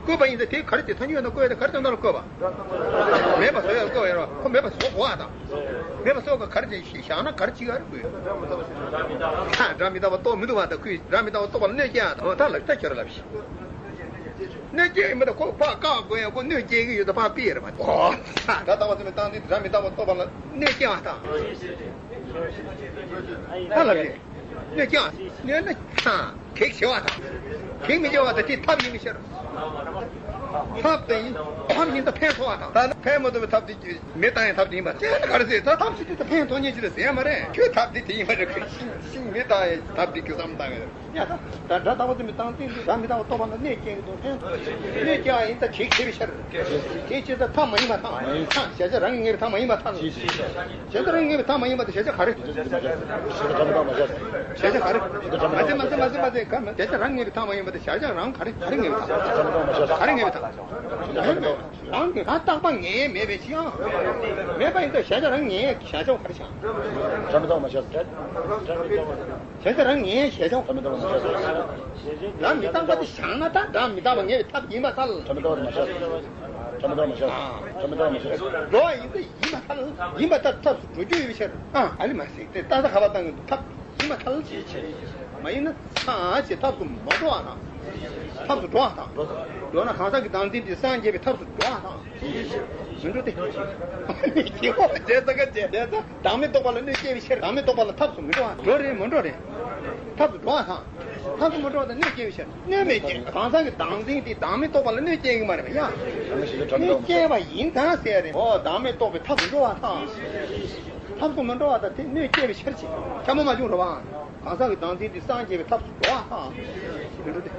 བཀོད་པ་ཡིན་ད་དེ་ག་རེ་དེ་ཐལ་འགྱུར་ཡང་དག་བཀོད་ཡ་དེ་ག་རེ་དོན་དག་ལ་བཀོད་པ། མེད་པ་བཟོ་ཡ་ལ་བཀོད་པ་ཡིན་རོ། ཁོ་མེད་པ་བཟོ་དགོས་པ་དང་། མེད་པ་བཟོ་དགོས་ག་རེ་བྱས་ཤིག་བཞག་ན་ག་རེ་བྱེད་ཀྱི་ཡོད་རེད་ཁོས། སྒྲ་མི་རྟག་པ་རྟོགས་མི་ཐུབ་པ་དང་ཁོས་སྒྲ་མི་རྟག་པ་རྟོགས་པ་ལ་གནོད་སྐྱེལ་ཡ་དང་ད་ལབ་ད་ཁྱོད་ར་ལབ་ཤིག་གནོད་སྐྱེལ་ཡིན་པ་དང་ཁོ་ཕར་བཀག་དགོས་ཡ་ཁོ་གནོད་སྐྱེལ་གྱི་ཡོད་ད་ཕར་ཕུད་ཡ་རེད་མ་གཏོགས། ད་ལྟ་བ་ཚོ་མི་བཏང་དུས་སྒྲ་མི་རྟག་པ་རྟོགས་པ་ལ་གནོད་སྐྱེལ་བ་དང་། ད་ལབ་ཤིག་གནོད་སྐྱེལ་བ། གནོད་ན་ཚང་། གེགས་བྱེད་པ་དང་། གེགས་མི་བྱེད་པ་དང་དེ་ཐབས་ཡིན་པའི་ཕྱིར། ཐབས་དེ་ཡིན། ཐབས་ཡིན་ད་ཕན་ཐོགས་པ་དང་། ད་ནི་ཕན་མི་ཐོགས་པའི་ཐབས་དེ་མི་བཏང་ཡང་ཐབས་དེ་ཡིན་པ་དང་། ཅེས་ན་ག་རེ་ཟེར། ད་ཐབས་ཟེར་དུས་ད་ཕན་ཐོགས་ཉེན་ཅི་རེད་ཟེར་ཡ་མ་རེད། ཁྱོད་ཐབས་དེ་དེ་ཡིན་པ་རེད། ཁོས་ཤིང་ཤིང་མི་བཏང་ཡང་ཐབས་དེ་ཁྱོད་བསམ་བཏང་ཡ་རེད། ཡ་ད་ད་སྒྲ་རྟག་པ་འཛིན་པའི་བདག་འཛིན་དུ་སྒྲ་མི་རྟག་པ་རྟོགས་པ་ལ་གནོད་སྐྱེལ་གྱི་འདུག་ཕན་ཐོགས། གནོད་སྐྱེལ་བ་ཡིན་ད་གེགས་བྱེད་པའི་ཕྱིར། གེགས་བྱེད་ད་ཐབས་མ་ཡིན་པ་དང་། ཡིན་ད་གཞལ་བྱ་རང་གིས་ངེས་པའི་ཐབས་མ་ཡིན་པར་ཐལ། གཞལ་བྱ་རང་གིས་ངེས་པའི་ཐབས་མ་ཡིན་པ་དེ་གཞལ་བྱ་ག་རེ། གཞལ་བྱ་ག་རེ། མ་ཟེར་མ་ཟེར་མ་ཟེར་ག་མ་གཞལ་བྱ་རང་གིས་ངེས་པའི་ཐབས་མ་ཡིན་པ་དེ་གཞལ་བྱ་རང་ག་རེ་ག་རེ་ངེས་པའི་ཐབས། ག་རེ་ངེས་པའི་ཐབས། རང་གི་རང་རྟག་པ་ངེས་མེད་པའི་ཕྱིར། མེད་པ་ཡིན་ད་གཞལ་བྱ་རང་ངེས་གཞལ་བྱ་ག་རེ་བྱ། གཞལ་བྱ་རང་ངེས་གཞལ་བྱ། སྒྲ་མི་རྟག་པ་དེ་བཞག་ན་ད་སྒྲ་མི་རྟག་པ་ངེས་པའི་ཐབས་ཡིན་པར་ཐལ། འགྲོ་བ་ཡིན་ད་ཡིན་པར་ཐལ། ཡིན་པར་ཐལ་ཐབས་སུ་འགྲོ་རྒྱུ་ཡོད་པའི་ཕྱིར། ཨ་ཨ་ལི་མ་ཟེར་དེ་ལྟ་ས་ཁ་བ་བཏང་གི་འདུག་ཐབས་ཡིན་པར་ཐལ། མ་ཡིན་ན་ཚང་ཞེས་ཐབས་སུ་མ་འགྲོ་བ་དང་། ཐབས་སུ་འགྲོ་བ་དང་། མདོར་ན་གང་ཟག་གི་བདག་འཛིན་དེ་སངས་རྒྱས་པའི་ཐབས་སུ་འགྲོ་བ་དང་། མི་འགྲོ་སྟེ། སྐྱེ་བོ་བྱས་ཙང་ཀ་བྱས་བྱས་ཙང་བདག་མེད་རྟོགས་པ་ལ་གནོད་སྐྱེལ་བའི་ཕྱིར་བདག་མེད་རྟོགས་པ་ལ་ཐབས་སུ་མི་འགྲོ་བ་འགྲོ་རེད་མི་འགྲོ་རེད། ཐབས་སུ་འགྲོ་བ་དང་། ཐབས་སུ་མི་འགྲོ་བ་དང་གནོད་སྐྱེལ་བའི་ཕྱིར་གནོད་མེད་ཅིང་གང་ཟག་གི་བདག་འཛིན་དེ་བདག་མེད་རྟོགས་པ་ལ་གནོད་སྐྱེལ་གྱི་མ་རེད་པ་ཡ། གནོད་སྐྱེལ་བ་ཡིན་ད་ཟེར་རེད། འོ་བདག་མེད་རྟོགས་པའི་ཐབས་སུ་འགྲོ་བ་དང་། ཐབས་སུ་མི་འགྲོ་བ་དང་དེ་གནོད་སྐྱེལ་བའི་ཕྱིར་ཅིག་འཁྱམ་པོ་མ་བྱུང་རེད་བ། གང་ཟག་གི་བདག་འཛིན་དེ་སངས་རྒྱས་པའི་ཐབས་སུ་འགྲོ་བ་དང་། མི་འགྲོ་སྟེ།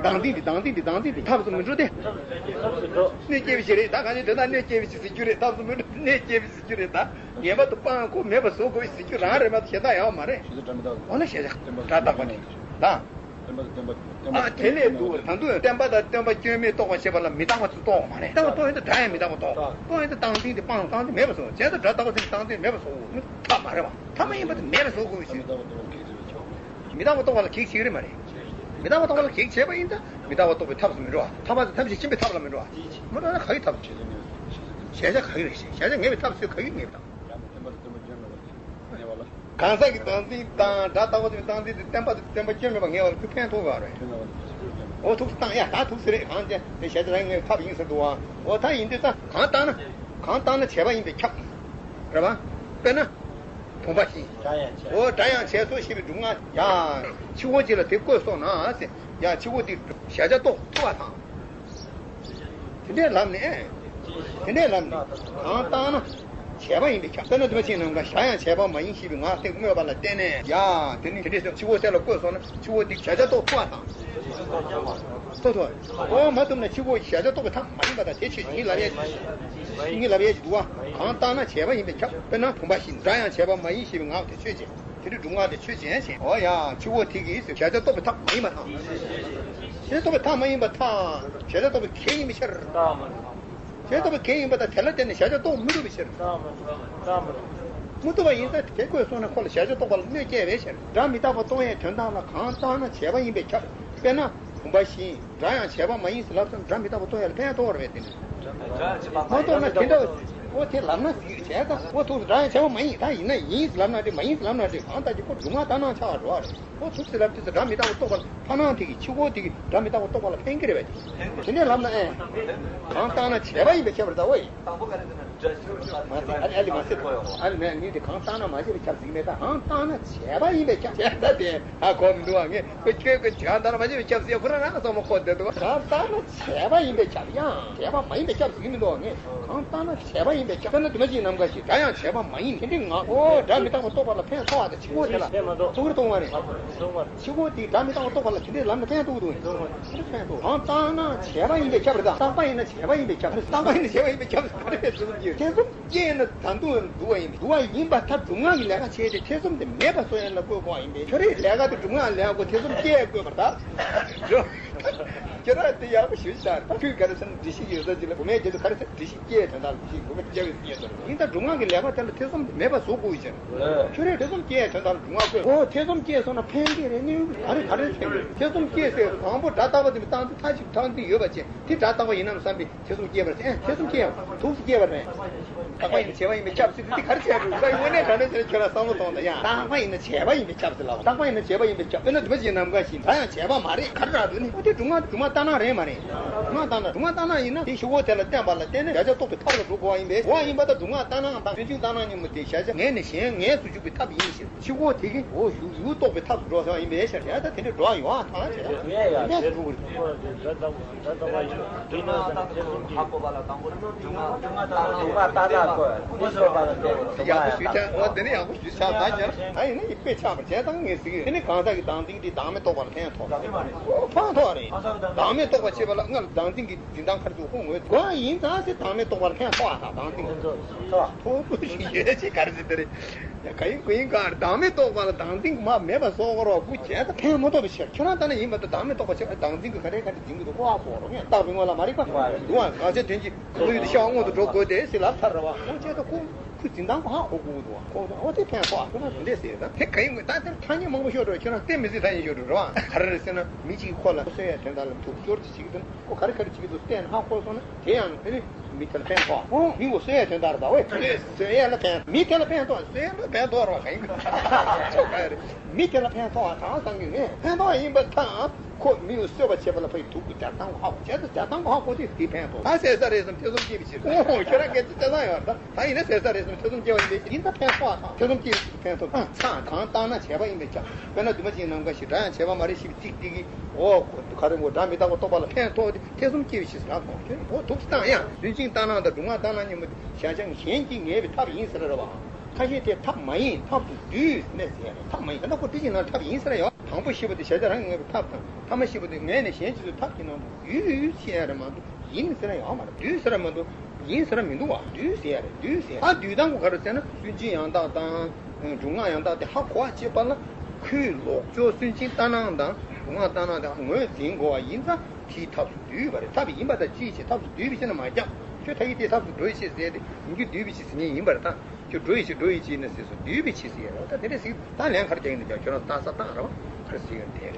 བདག་འཛིན་དེ་བདག་འཛིན་དེ་བདག་འཛིན་དེ་ཐབས་སུ་མི་འགྲོ་སྟེ། གནོད་སྐྱེལ་བའི་ཕྱིར་རེད་ད་གང་ཅི་དེ་དག་གནོད་སྐྱེལ་བའི་ཕྱིར་ཟེར་རྒྱུ་རེད། ཐབས་སུ་མི་འགྲོ་གནོད་སྐྱེལ་བའི་ཕྱིར་རྒྱུ་རེད་ད། ངེས་པར་དུ་སྤང་དགོས་མེད་པ་བཟོ་དགོས་ཟེར་རྒྱུ་རང་རེད་མ་གཏོགས་གཞན་དག་ཡོད་མ་རེད། འོ་ན་གཞལ་བྱ་སྒྲ་རྟག་པ་ནི་དང་། ཨ་དེ་ལས་འདུག་ད་དུང་བརྟེན་པ་དང་བརྟེན་པ་སྐྱོན་མེད་རྟོགས་པར་བྱེད་པ་ལ་མི་རྟག་པ་ཚུར་རྟོགས་པ་མ་རེད། རྟག་པ་རྟོགས་ཡོང་དུས་སྒྲ་ཡང་མི་རྟག་པ་རྟོགས། རྟོགས་ཡོང་དུས་བདག་འཛིན་དེ་སྤང་བཏང་སྟེ་མེད་པ་བཟོ། བྱས་ཙང་སྒྲ་རྟག་པ་ཚུར་བཏང་སྟེ་མེད་པ་བཟོ། ཐབས་མ་རེད་བ། ཐབས་མ་ཡིན་པ་དེ་མེད་པ་བཟོ་དགོས་ཞེས། མི་རྟག་པ་རྟོགས་པ་ལ་གེགས་བྱེད་ཀྱི་རེད་མ་རེད། མི་རྟག་པ་རྟོགས་པ་ལ་གེགས་བྱེད་པ་ཡིན་ད། མི་རྟག་པ་རྟོགས་པའི་ཐབས་སུ་མི་འགྲོ་བ། ཐ་མ་དེ་ཐམས་ཅད་མཁྱེན་པའི་ཐབས་ལ་མི་འགྲོ་བ། མི་འགྲོ་ན་ག་གི་ཐབས་བྱེད། གཞལ་བྱ་ག་གི་རེད། གཞལ་བྱ་ངེས་པའི་ཐབས་སུ་ག་གི་ངེས་པ་དང་། གང་ཟག་གི་བདག་འཛིན་དང་སྒྲ་རྟག་པ་དེ་བདག་འཛིན་དེ་བརྟེན་པ་དང་བརྟེན་པ་སྐྱོན་མེད་པ་ངེས་པ་ལ་ཁོས་ཕན་ཐོགས་པ་རེད། འོ་ཐུགས་སུ་བཏང་ཡ་ད་ཐུགས་སུ་རེད། གང་ཅི་དེ་གཞལ་བྱ་ངེས་པའི་ཐབས་ཡིན་ཟེར་འདུག་བ། འོ་ད་ཡིན་དུས་ད་གང་བཏང་ན་གང་བཏང་ན་བྱས་པ་ཡིན་པས་ཁྱབ། རེད་བ། དཔེར་ན། བུམ་པ་བཞིན། འོ་སྒྲ་ཡང་བྱས་སོ་ཞེས་པའི་སྒྲུབ་ངག་ཡ། ཕྱི་དབུགས་གཅིག་ལ་དེ་བཀོད་སོང་ན་ཟེར། ཡ་ཕྱི་དབུགས་དེ་གཞལ་བྱ་རྟོགས་ཐུབ་པ་དང་། དེ་འདྲའི་ལམ་ནས། དེ་འདྲའི་ལམ་ནས་གང་བཏང་ན་བྱས་པ་ཡིན་པས་ཁྱབ། དཔེར་ན་དུ་མ་ཕྱིན་ནམ་མཁའ་གཞལ་ཡང་བྱས་པ་མ་ཡིན་ཞེས་པའི་ངག་དེ་སྨོས་པ་ལ་བརྟེན་ནས་ཡ། དེ་ནི་དེ་འདྲའི་ཕྱི་དབུགས་གསལ་ལ་བཀོད་སོང་ན་ཕྱི་དབུགས་དེ་གཞལ་བྱ་རྟོགས་ཐུབ་པ་དང་། རྟོགས་ཐུབ་པ། འོ་མ་ཐུབ་ན་ཕྱི་དབུགས་གཞལ་བྱ་རྟོགས་པའི་ཐབས་མ་ཡིན་པ་དང་དེ་ཆོས་ཅན་ཡིན་ལབ་ཡས་ཡིན་ལབ་ཡས་ཀྱི་འདུག་བ། གང་བཏང་ན་བྱས་པ་ཡིན་པས་ཁྱབ། དཔེར་ན་བུམ་པ་བཞིན། སྒྲ་ཡང་བྱས་པ་མ་ཡིན་ཞེས་པའི་ངག་དེ་ཆོས་ཅན། དེ་འདྲའི་སྒྲུབ་ངག་དེ་ཆོས་ཅན་ཞེས། འོ་ཡ་ཕྱི་དབུགས་དེ་གིས་གཞལ་བྱ་རྟོགས་པའི་ཐབས་མ་ཡིན་པ་དང་། གཞལ་བྱ་རྟོགས་པའི་ཐབས་མ་ཡིན་པར་ཐལ། གཞལ་བྱ་རྟོགས་པའི་གེགས་ཡིན་པའི་ཕྱིར། གཞལ་བྱ་རྟོགས་པའི་གེགས་ཡིན་པ་དང་དེ་ལ་བརྟེན་ནས་གཞལ་བྱ་རྟོགས་མི་ཐུབ་པའི་ཕྱིར། མི་ཐུབ་པ་ཡིན་ཙང་དེ་བཀོད་སོང་ན་ཁོ་ལ་གཞལ་བྱ་རྟོགས་པ་ལ་གནོད་སྐྱེལ་བའི་ཕྱིར། སྒྲ་མི་རྟག་པ་རྟོགས་ཡས་དོན་དག་ལ་གང་བཏང་ན་བྱས་པ་ཡིན་པས་ཁྱབ། དཔེར་ན་བུམ་པ་བཞིན། སྒྲ་ཡང་བྱས་པ་མ་ཡིན་ཟེར་ལབ་ཙང་སྒྲ་མི་རྟག་པ་རྟོགས་ཡ་ལ་ཕན་ཐོགས་རེད་དེ་ནི། མ་རྟོགས་ན་དེ་འདྲ་འོ་དེ་ལབ་ན་ཟིག་བྱས་ཙང་འོ་ཐུགས་སུ་སྒྲ་ཡང་བྱས་པ་མ་ཡིན་ད་ཡིན་ན་ཡིན་ཟེར་ལབ་ན་འགྲིག་མ་ཡིན་ཟེར་ལབ་ན་འགྲིག་གང་ལྟར་གྱི་ཁོ་སྒྲུབ་ངག་ལྟར་སྣང་ཆགས་པ་འགྲོ་བ་རེད། ཁོ་ཐུགས་སུ་ལབ་དུས་སུ་སྒྲ་མི་རྟག་པ་རྟོགས་པ་ལ་ཐ་སྣང་དེ་གིས་ཕྱི་དབུགས་དེ་གིས་སྒྲ་མི་རྟག་པ་རྟོགས་པ་ལ་ཕན་གྱི་རེད་པས། དེ་འདྲས་ལབ་ན་ཨེ། གང་བཏང་ན་བྱས་པ་ཡིན་པས་ཁྱབ་པ་རེད་ད་འོ་ཡིན། མ་ཟེར་ཨ་ལི་ཨ་ལི་མ་ཟེར། ཨ་ལི་མས་ངས་དེ་གང་བཏང་ན་མ་བྱས་པས་ཁྱབ་ཟིག་མེད་ད་གང་བཏང་ན་བྱས་པ་ཡིན་པས་ཁྱབ་བྱས་ད་དེ། ཧ་གོ་མི་འདུག་བ། ངས་ཁོ་ཁྱོད་ཀྱི་གང་ལྟར་མ་བྱས་པའི་ཁྱབ་ཟེར་ཁོ་རང་རང་བསམ་བློ་འཁོར་བསྡད་འདུག་གང་ལྟར་ན་བྱས་པ་ཡིན་པའི་ཁྱབ་ཡང་བྱས་པ་མ་ཡིན་པའི་ཁྱབ་ཟེར་གྱི་མི་འདུག་ངས་གང་ལྟར་ན་བྱས་པ་ཡིན་པའི་ཁྱབ། དཔེར་ན་དུ་མ་ཅིག་ནམ། ལ་ཞིག་སྒྲ་ཡང་བྱས་པ་མ་ཡིན། དེ་འདྲའི་ངག་ཨོ་སྒྲ་མི་རྟག་པ་རྟོགས་པ་ལ་ཕན་ཐོགས་པ་དང་ཕྱི་ཁོག་དེ་ལ་ཕན་མ་ཐོགས། ཐུགས་རེ་གཏོང་བ་རེད། ཕྱི་ཁོག་དེ་སྒྲ་མི་རྟག་པ་རྟོགས་པ་ལ་དེ་འདྲའི་ལམ་ལ་ཕན་ཐོགས་འདུག་ཕན་ཐོགས། གང་ལྟར་ན་བྱས་པ་ཡིན་པས་ཁྱབ་རེད་ད། རྟག་པ་ཡིན་ན་བྱས་པ་ཡིན་པས་ཁྱབ། རྟག་པ་ཡིན་ན་བྱས་པ་ཡིན་པས་ཁྱབ་ཟེར་ག་རེ་རེད་ཟེར་གྱི་ཐེ་ཚོམ་སྐྱེས་ན་ད་དུང་འདུག་པ་ཡིན་པས། འདུག་པ་ཡིན་པ་ད་སྒྲུབ་ངག་གི་ལས་ཀ་བྱས་ཏེ་ཐེ་ཚོམ་དེ་མེད་པ་བཟོ་ཡ་ན་བཀོད་དགོས་པ་ཡིན་པས། ཁྱོད་རའི་ལས་ཀ་དེ་སྒྲུབ་ངག་ལས་ཀ་ཐེ་ཚོམ་སྐྱེས་བཀོད་པར་ད། ཁྱོད་ར་དེ་ཡག་པོ་ཞུ་ཤག་ཁོས་ག་རེ་ཟེར་ན་འདྲི་གཞི་ཡོད་ས་ཅིག་ལ་བུ་མེད་ཁྱེད་ཚོ་ག་རེ་ཟེར། འདྲི་གཞི་སྐྱེས་དོན་དག་ལ་འདྲི་གཞི་བུ་མེད་སྐྱེ་བའི་སྐྱེས་ཚོར་ཡིན་ད། སྒྲུབ་ངག་གི་ལས་ཀ་དེ་ལ་ཐེ་ཚོམ་དེ་མེད་པ་བཟོ་དགོས་ཀྱི་ཆེད། ཁྱོད་རས་ཐེ་ཚོམ་སྐྱེས་དོན་དག་ལ་སྒྲུབ་ངག་བཀོད། འོ་ཐེ་ཚོམ་སྐྱེས་སོང་ན་ཕན་གྱི་རེད། གནོད་ག་རེ་ག་རེ་ཟེར་གི། ཐེ་ཚོམ་སྐྱེས་ཟེར་དང་པོ་སྒྲ་རྟག་པ་དེ་མི་རྟག་འདི་མཐའ་གཅིག་ཐང་འདི་ཡོད་པ་བྱས་དེ་སྒྲ་རྟག་པ་ཡིན་ནམ་བསམ་པའི་ཐེ་ཚོམ་སྐྱེས་པར་བྱས། ཨེ་ཐེ་ཚོམ་སྐྱེས་པ་ཐུགས་སུ་སྐྱེས་པ་རེད། རྟག་པ་ཡིན་ན་བྱས་པ་ཡིན་པས་ཁྱབ་ཟེར་འདི་ག་རེ་བྱས་འགྲོ་ད། དངོས་གནས་དྲང་གནས་ཟེར་ན་ཁྱོད་རང་བསམ་བློ་གཏོང་དང་ཡ། རྟག་པ་ཡིན་ན་བྱས་པ་ཡིན་པས་ཁྱབ་ཟེར་ལབ། རྟག་པ་ཡིན་ན་བྱས་པ་ཡིན་པས་ཁྱབ། དཔེར་ན་འདུས་མ་བྱས་ནམ་མཁའ་བཞིན། ད་ཡང་བྱས་པ་མ་རེད། ག་རེ་རག་འདུག་ནི། འོ་དེ་སྒྲུབ་ངག་སྒྲུབ་ངག་ལྟར་སྣང་རེད་མ་རེད། སྒྲུབ་ངག་ལྟར་སྣང་། སྒྲུབ་ངག་ལྟར་སྣང་ཡིན་ན་དེ་ཤོག་གོ་དེ་ལ་བརྟེན་པ་ལ་བརྟེན་ནས་བྱ་བྱེད་རྟོགས་པའི་ཐབས་ལ་འགྲོ་དགོས་པ་ཡིན་པས། འོ་ཡིན་པ་ད་སྒྲུབ་ངག་ལྟར་སྣང་དང་སུན་འབྱིན་ལྟར་སྣང་གཉིས་མོ་དེ་བྱ་བྱེད་ངས་ནི་གཞན་ངས་སུ་འཇུག་པའི་ཐབས་ཡིན་ཞེས་ཕྱི་གོ་དེ་གིས་འོ་ཞུགས་ཡུལ་རྟོགས་པའི་ཐབས་སུ་འགྲོ་ས་ཡིན་པས་ཤར་ཡ། ད་དེ་འདྲའི་འགྲོ་བ་ཡོང་བ་ཐང་ཆད་ཡ་གནས་སུ་འགྲོ་གི་རེད། ཡག་པོ་ཞུས་ཆགས། འོ་དེ་ནི་ཡག་པོ་ཞུས་ཆགས། ད་ཡིན་ན་ཡི་དཔེ་ཆགས་པ་བྱས་ཙང་ངས་ཟེར་གི་ཡོད། དེ་ནི་གང་ཟག་གི་བདག་འཛིན་དེ་བདག་མེད་རྟོགས་པ་ལ་ཕན་ཐོགས། ཕན་ཐོགས་རེད། བདག་མེད་རྟོགས་པ་བྱེད་པ་ལ་སྔར་བདག་འཛིན་གྱི་འཛིན་སྟངས་ཁར་ཚུགས་ཁོ་ངོས་དགོས་ཡིན་ཙང་ཟེར། བདག་མེད་རྟོགས་པ་ལ་ཕན་ཐོགས་ཨ། ད་བདག་འཛིན་ཐོགས་པོ་ཡོད་ཅེས་ག་རེ་ཟེར་དེ་རེད། ཡ་ག་ཡིན་ག་ཡིན་ག་བདག་མེད་རྟོགས་པ་ལ་བདག་འཛིན་གྱི་མ་མེད་པ་བཟོ་དགོས་རོགས་དགུ་བྱས་ད་ཕན་མ་ཐོགས་པའི་ཕྱིར། ཁྱོད་རང་ལྟ་ན་ཡིན་པ་ད་བདག་མེད་རྟོགས་པ་བྱེད་པ་བདག་འཛིན་གྱི་ག་རེ་ག་རེ་འཛིན་གྱི་འདུག་ཁོ་ཨ་གོ་རོགས་ཡ། རྟག་པའི་ངོ་ལ་མ་རིག་པ་འདུག་ཨ། གང་བྱས་དོན་གྱི་ཁོ་ཡུལ་དུ་ཤར་བ་སྔོན་དུ་འགྲོ་དགོས་ཏེ་ཟེར་ལབ་ཚར་རེད་བ། ཁོ་བྱས་ད་ཁོ་ཁོའི་འཛིན་སྟངས་ཁོ་ཧ་གོ་དགོས་འདུག་བ། ཁོ་ཨོ་དེ་ཕན་ཐོགས་ཨ། ཁོ་ན་དེ་འདྲས་ཟེར་ད་དེ་ག་ཡིན་ག་ད་དེར་ཐ་སྙད་མང་པོ་ཤོད་འགྲོ། ཁྱོད་རང་བལྟས་མི་སྲིད་ཐ་སྙད་ཤོད་འགྲོ་རེད་བ། ག་རེ་རེད་ཟེར་ན་མི་གཅིག་གིས་ཁོ་ལ་གསོད་ཡ་དོན་དག་ལ་ཐུག་སྐྱོར་གྱི་བྱེད་ཀྱི་འདུག་ཁོ་ག་རེ་ག་རེ་བྱེད་ཀྱི་འདུག་བལྟས་ན་ཧ་གོ་སོང་ན་དེ་ཡང་ཨ་ནི་མི་དེ་ལ་ཕན་ཐོགས། ཨོ་མི་ངོ་གསོད་ཡ་དོན་དག་རེད་ད། ཨོ་གསོད་ཡ་ལ་ཕན། མི་དེ་ལ་ཕན་ཐོགས། གསོད་ཡ་ལ་ཕན་ཐོགས་རེད་བ། ག་ཡིན་ག་ཆོག་ག་རེད། མི་དེ་ལ་ཕན་ཐོགས་བ་དང་སང་གི་ངས་ཕན་ཐོགས་ཡིན་པ་དང་། ཁོ་མི་ཡོད་གསོད་པ་བྱེད་པ་ལ་ཕ་ཡི་དུག་གི་རྒྱག་སྟངས་ཧ་གོ་བྱས་ཙང་རྒྱག་སྟངས་ཧ་གོ་དུས་དེ་ཕན་ཐོགས། ད་ཟེར་ས་རེད་བསམ་ཐེ་ཚོམ་སྐྱེས་པའི་ཕྱིར། ཨོ་ཧོ་ཁྱོད་རང་སྐད་ཆ་བཤད་སྟངས་ཡོད་རེད་ད། ད་ཡིན་ན་ཟེར་ས་རེད་བསམ་ཐེ་ཚོམ་སྐྱེ་བ་ཡིན་པས་ཡིན་ད་ཕན་ཐོགས་ཨ། ཐེ་ཚོམ་སྐྱེས་པའི་ཕྱིར་ཕན་ཐོགས་ཨ། ཚ་གང་བཏང་ན་བྱས་པ་ཡིན་པས་ཁྱབ། དཔེར་ན་འདུས་མ་བྱས་ནམ་མཁའ་བཞིན། སྒྲ་ཡང་བྱས་པ་མ་རེད་ཞེས་པའི་ཚིག་དེ་གིས་ཨོ་ག་རེ་ངོ་སྒྲ་མི་རྟག་པ་རྟོགས་པ་ལ་ཕན་ཐོགས་ཏེ་ཐེ་ཚོམ་སྐྱེས་པའི་ཕྱིར་ཟེར་ལབ་སོང་། ཁྱོད་ཨོ་དུག་སྟངས་ཡང་སུན་འབྱིན་ལྟར་སྣང་དང་སྒྲུབ་ངག་ལྟར་སྣང་གཉིས་པོ་དེ་བྱ་བྱེད་གཞན་གྱིས་ངེས་པའི་ཐབས་ཡིན་ཟེར་རེད་བ། ཁ་ཤས་དེ་ཐབས་མ་ཡིན་ཐབས་སུ་འདུས་ཟེར་ནས་ཟེར་ཡ་རེད། ཐབས་མ་ཡིན་ད་ལྟ་ཁོ་དེ་བཞིན་ན་ཐབས་ཡིན་ཟེར་ཡོད། དང་པོ་ཞེས་པ་དེ་བྱ་བྱེད་རང་གིས་ངེས་པའི་ཐབས་དང་། ཐ་མ་ཞེས་པ་དེ་ངས་ནི་གཞན་གྱི་ཚུལ་ཐབས་ཀྱི་ནང་དུ་འདུས་ཟེར་ཡ་རེད་མ་གཏོགས་ཡིན་ཟེར་ཡ་ཡོད་མ་རེད། འདུས་ཟེར་ཡ་མ་གཏོགས་ཡིན་ཟེར་ཡ་མི་འདུག་བ། འདུས་ཟེར་ཡ་རེད། འདུས་ཟེར་ཡ། ཨ་འདུས་སྟངས་ཁོ་ག་རེ་ཟེར་ན་སུན་འབྱིན་ཡང་དག་དང་། སྒྲུབ་ངག་ཡང་དག་དེ་ཧ་གོ་བ་བྱེད་པ་ལ་ཁོའི་ལོག་ཕྱོགས་སུན་འབྱིན་ལྟར་སྣང་དང་སྒྲུབ་ངག་ལྟར་སྣང་དེ་ངོས་འཛིན་དགོས་པ་ཡིན་ཙང་དེའི་ཐབས་སུ་འདུས་པ་རེད། ཐབས་ཡིན་པ་དང་ཅིའི་ཕྱིར་ཐབས་སུ་འདུས་པའི་ཕྱིར་ན་མ་ཁྱབ། ཁྱོད་ད་ཡིན་དེ་ཐབས་སུ་འགྲོ་ཡི་ཕྱིར་ཟེར་ཏེ་ཡིན་རྒྱུ་འདུས་པའི་ཕྱིར་ཟེར་མཁན་ཡིན་པ་རེད་ད། ཁྱོད་འགྲོ་ཡི་ཕྱིར་འགྲོ་ཡི་ཕྱིར་ན་ཟེར་སོ་འདུས་པའི་ཕྱིར་ཟེར་ཡ་རེད། ད་དེ་འདྲ་ཟེར་ད་ལན་ག་རེ་རྒྱག་ཡིན་ན་རྒྱག་ཁྱོད་རང་ལྟ་ས་ལྟ་རེད་བ། ག་རེ་ཟེར་ཡོད་དེ་རེད།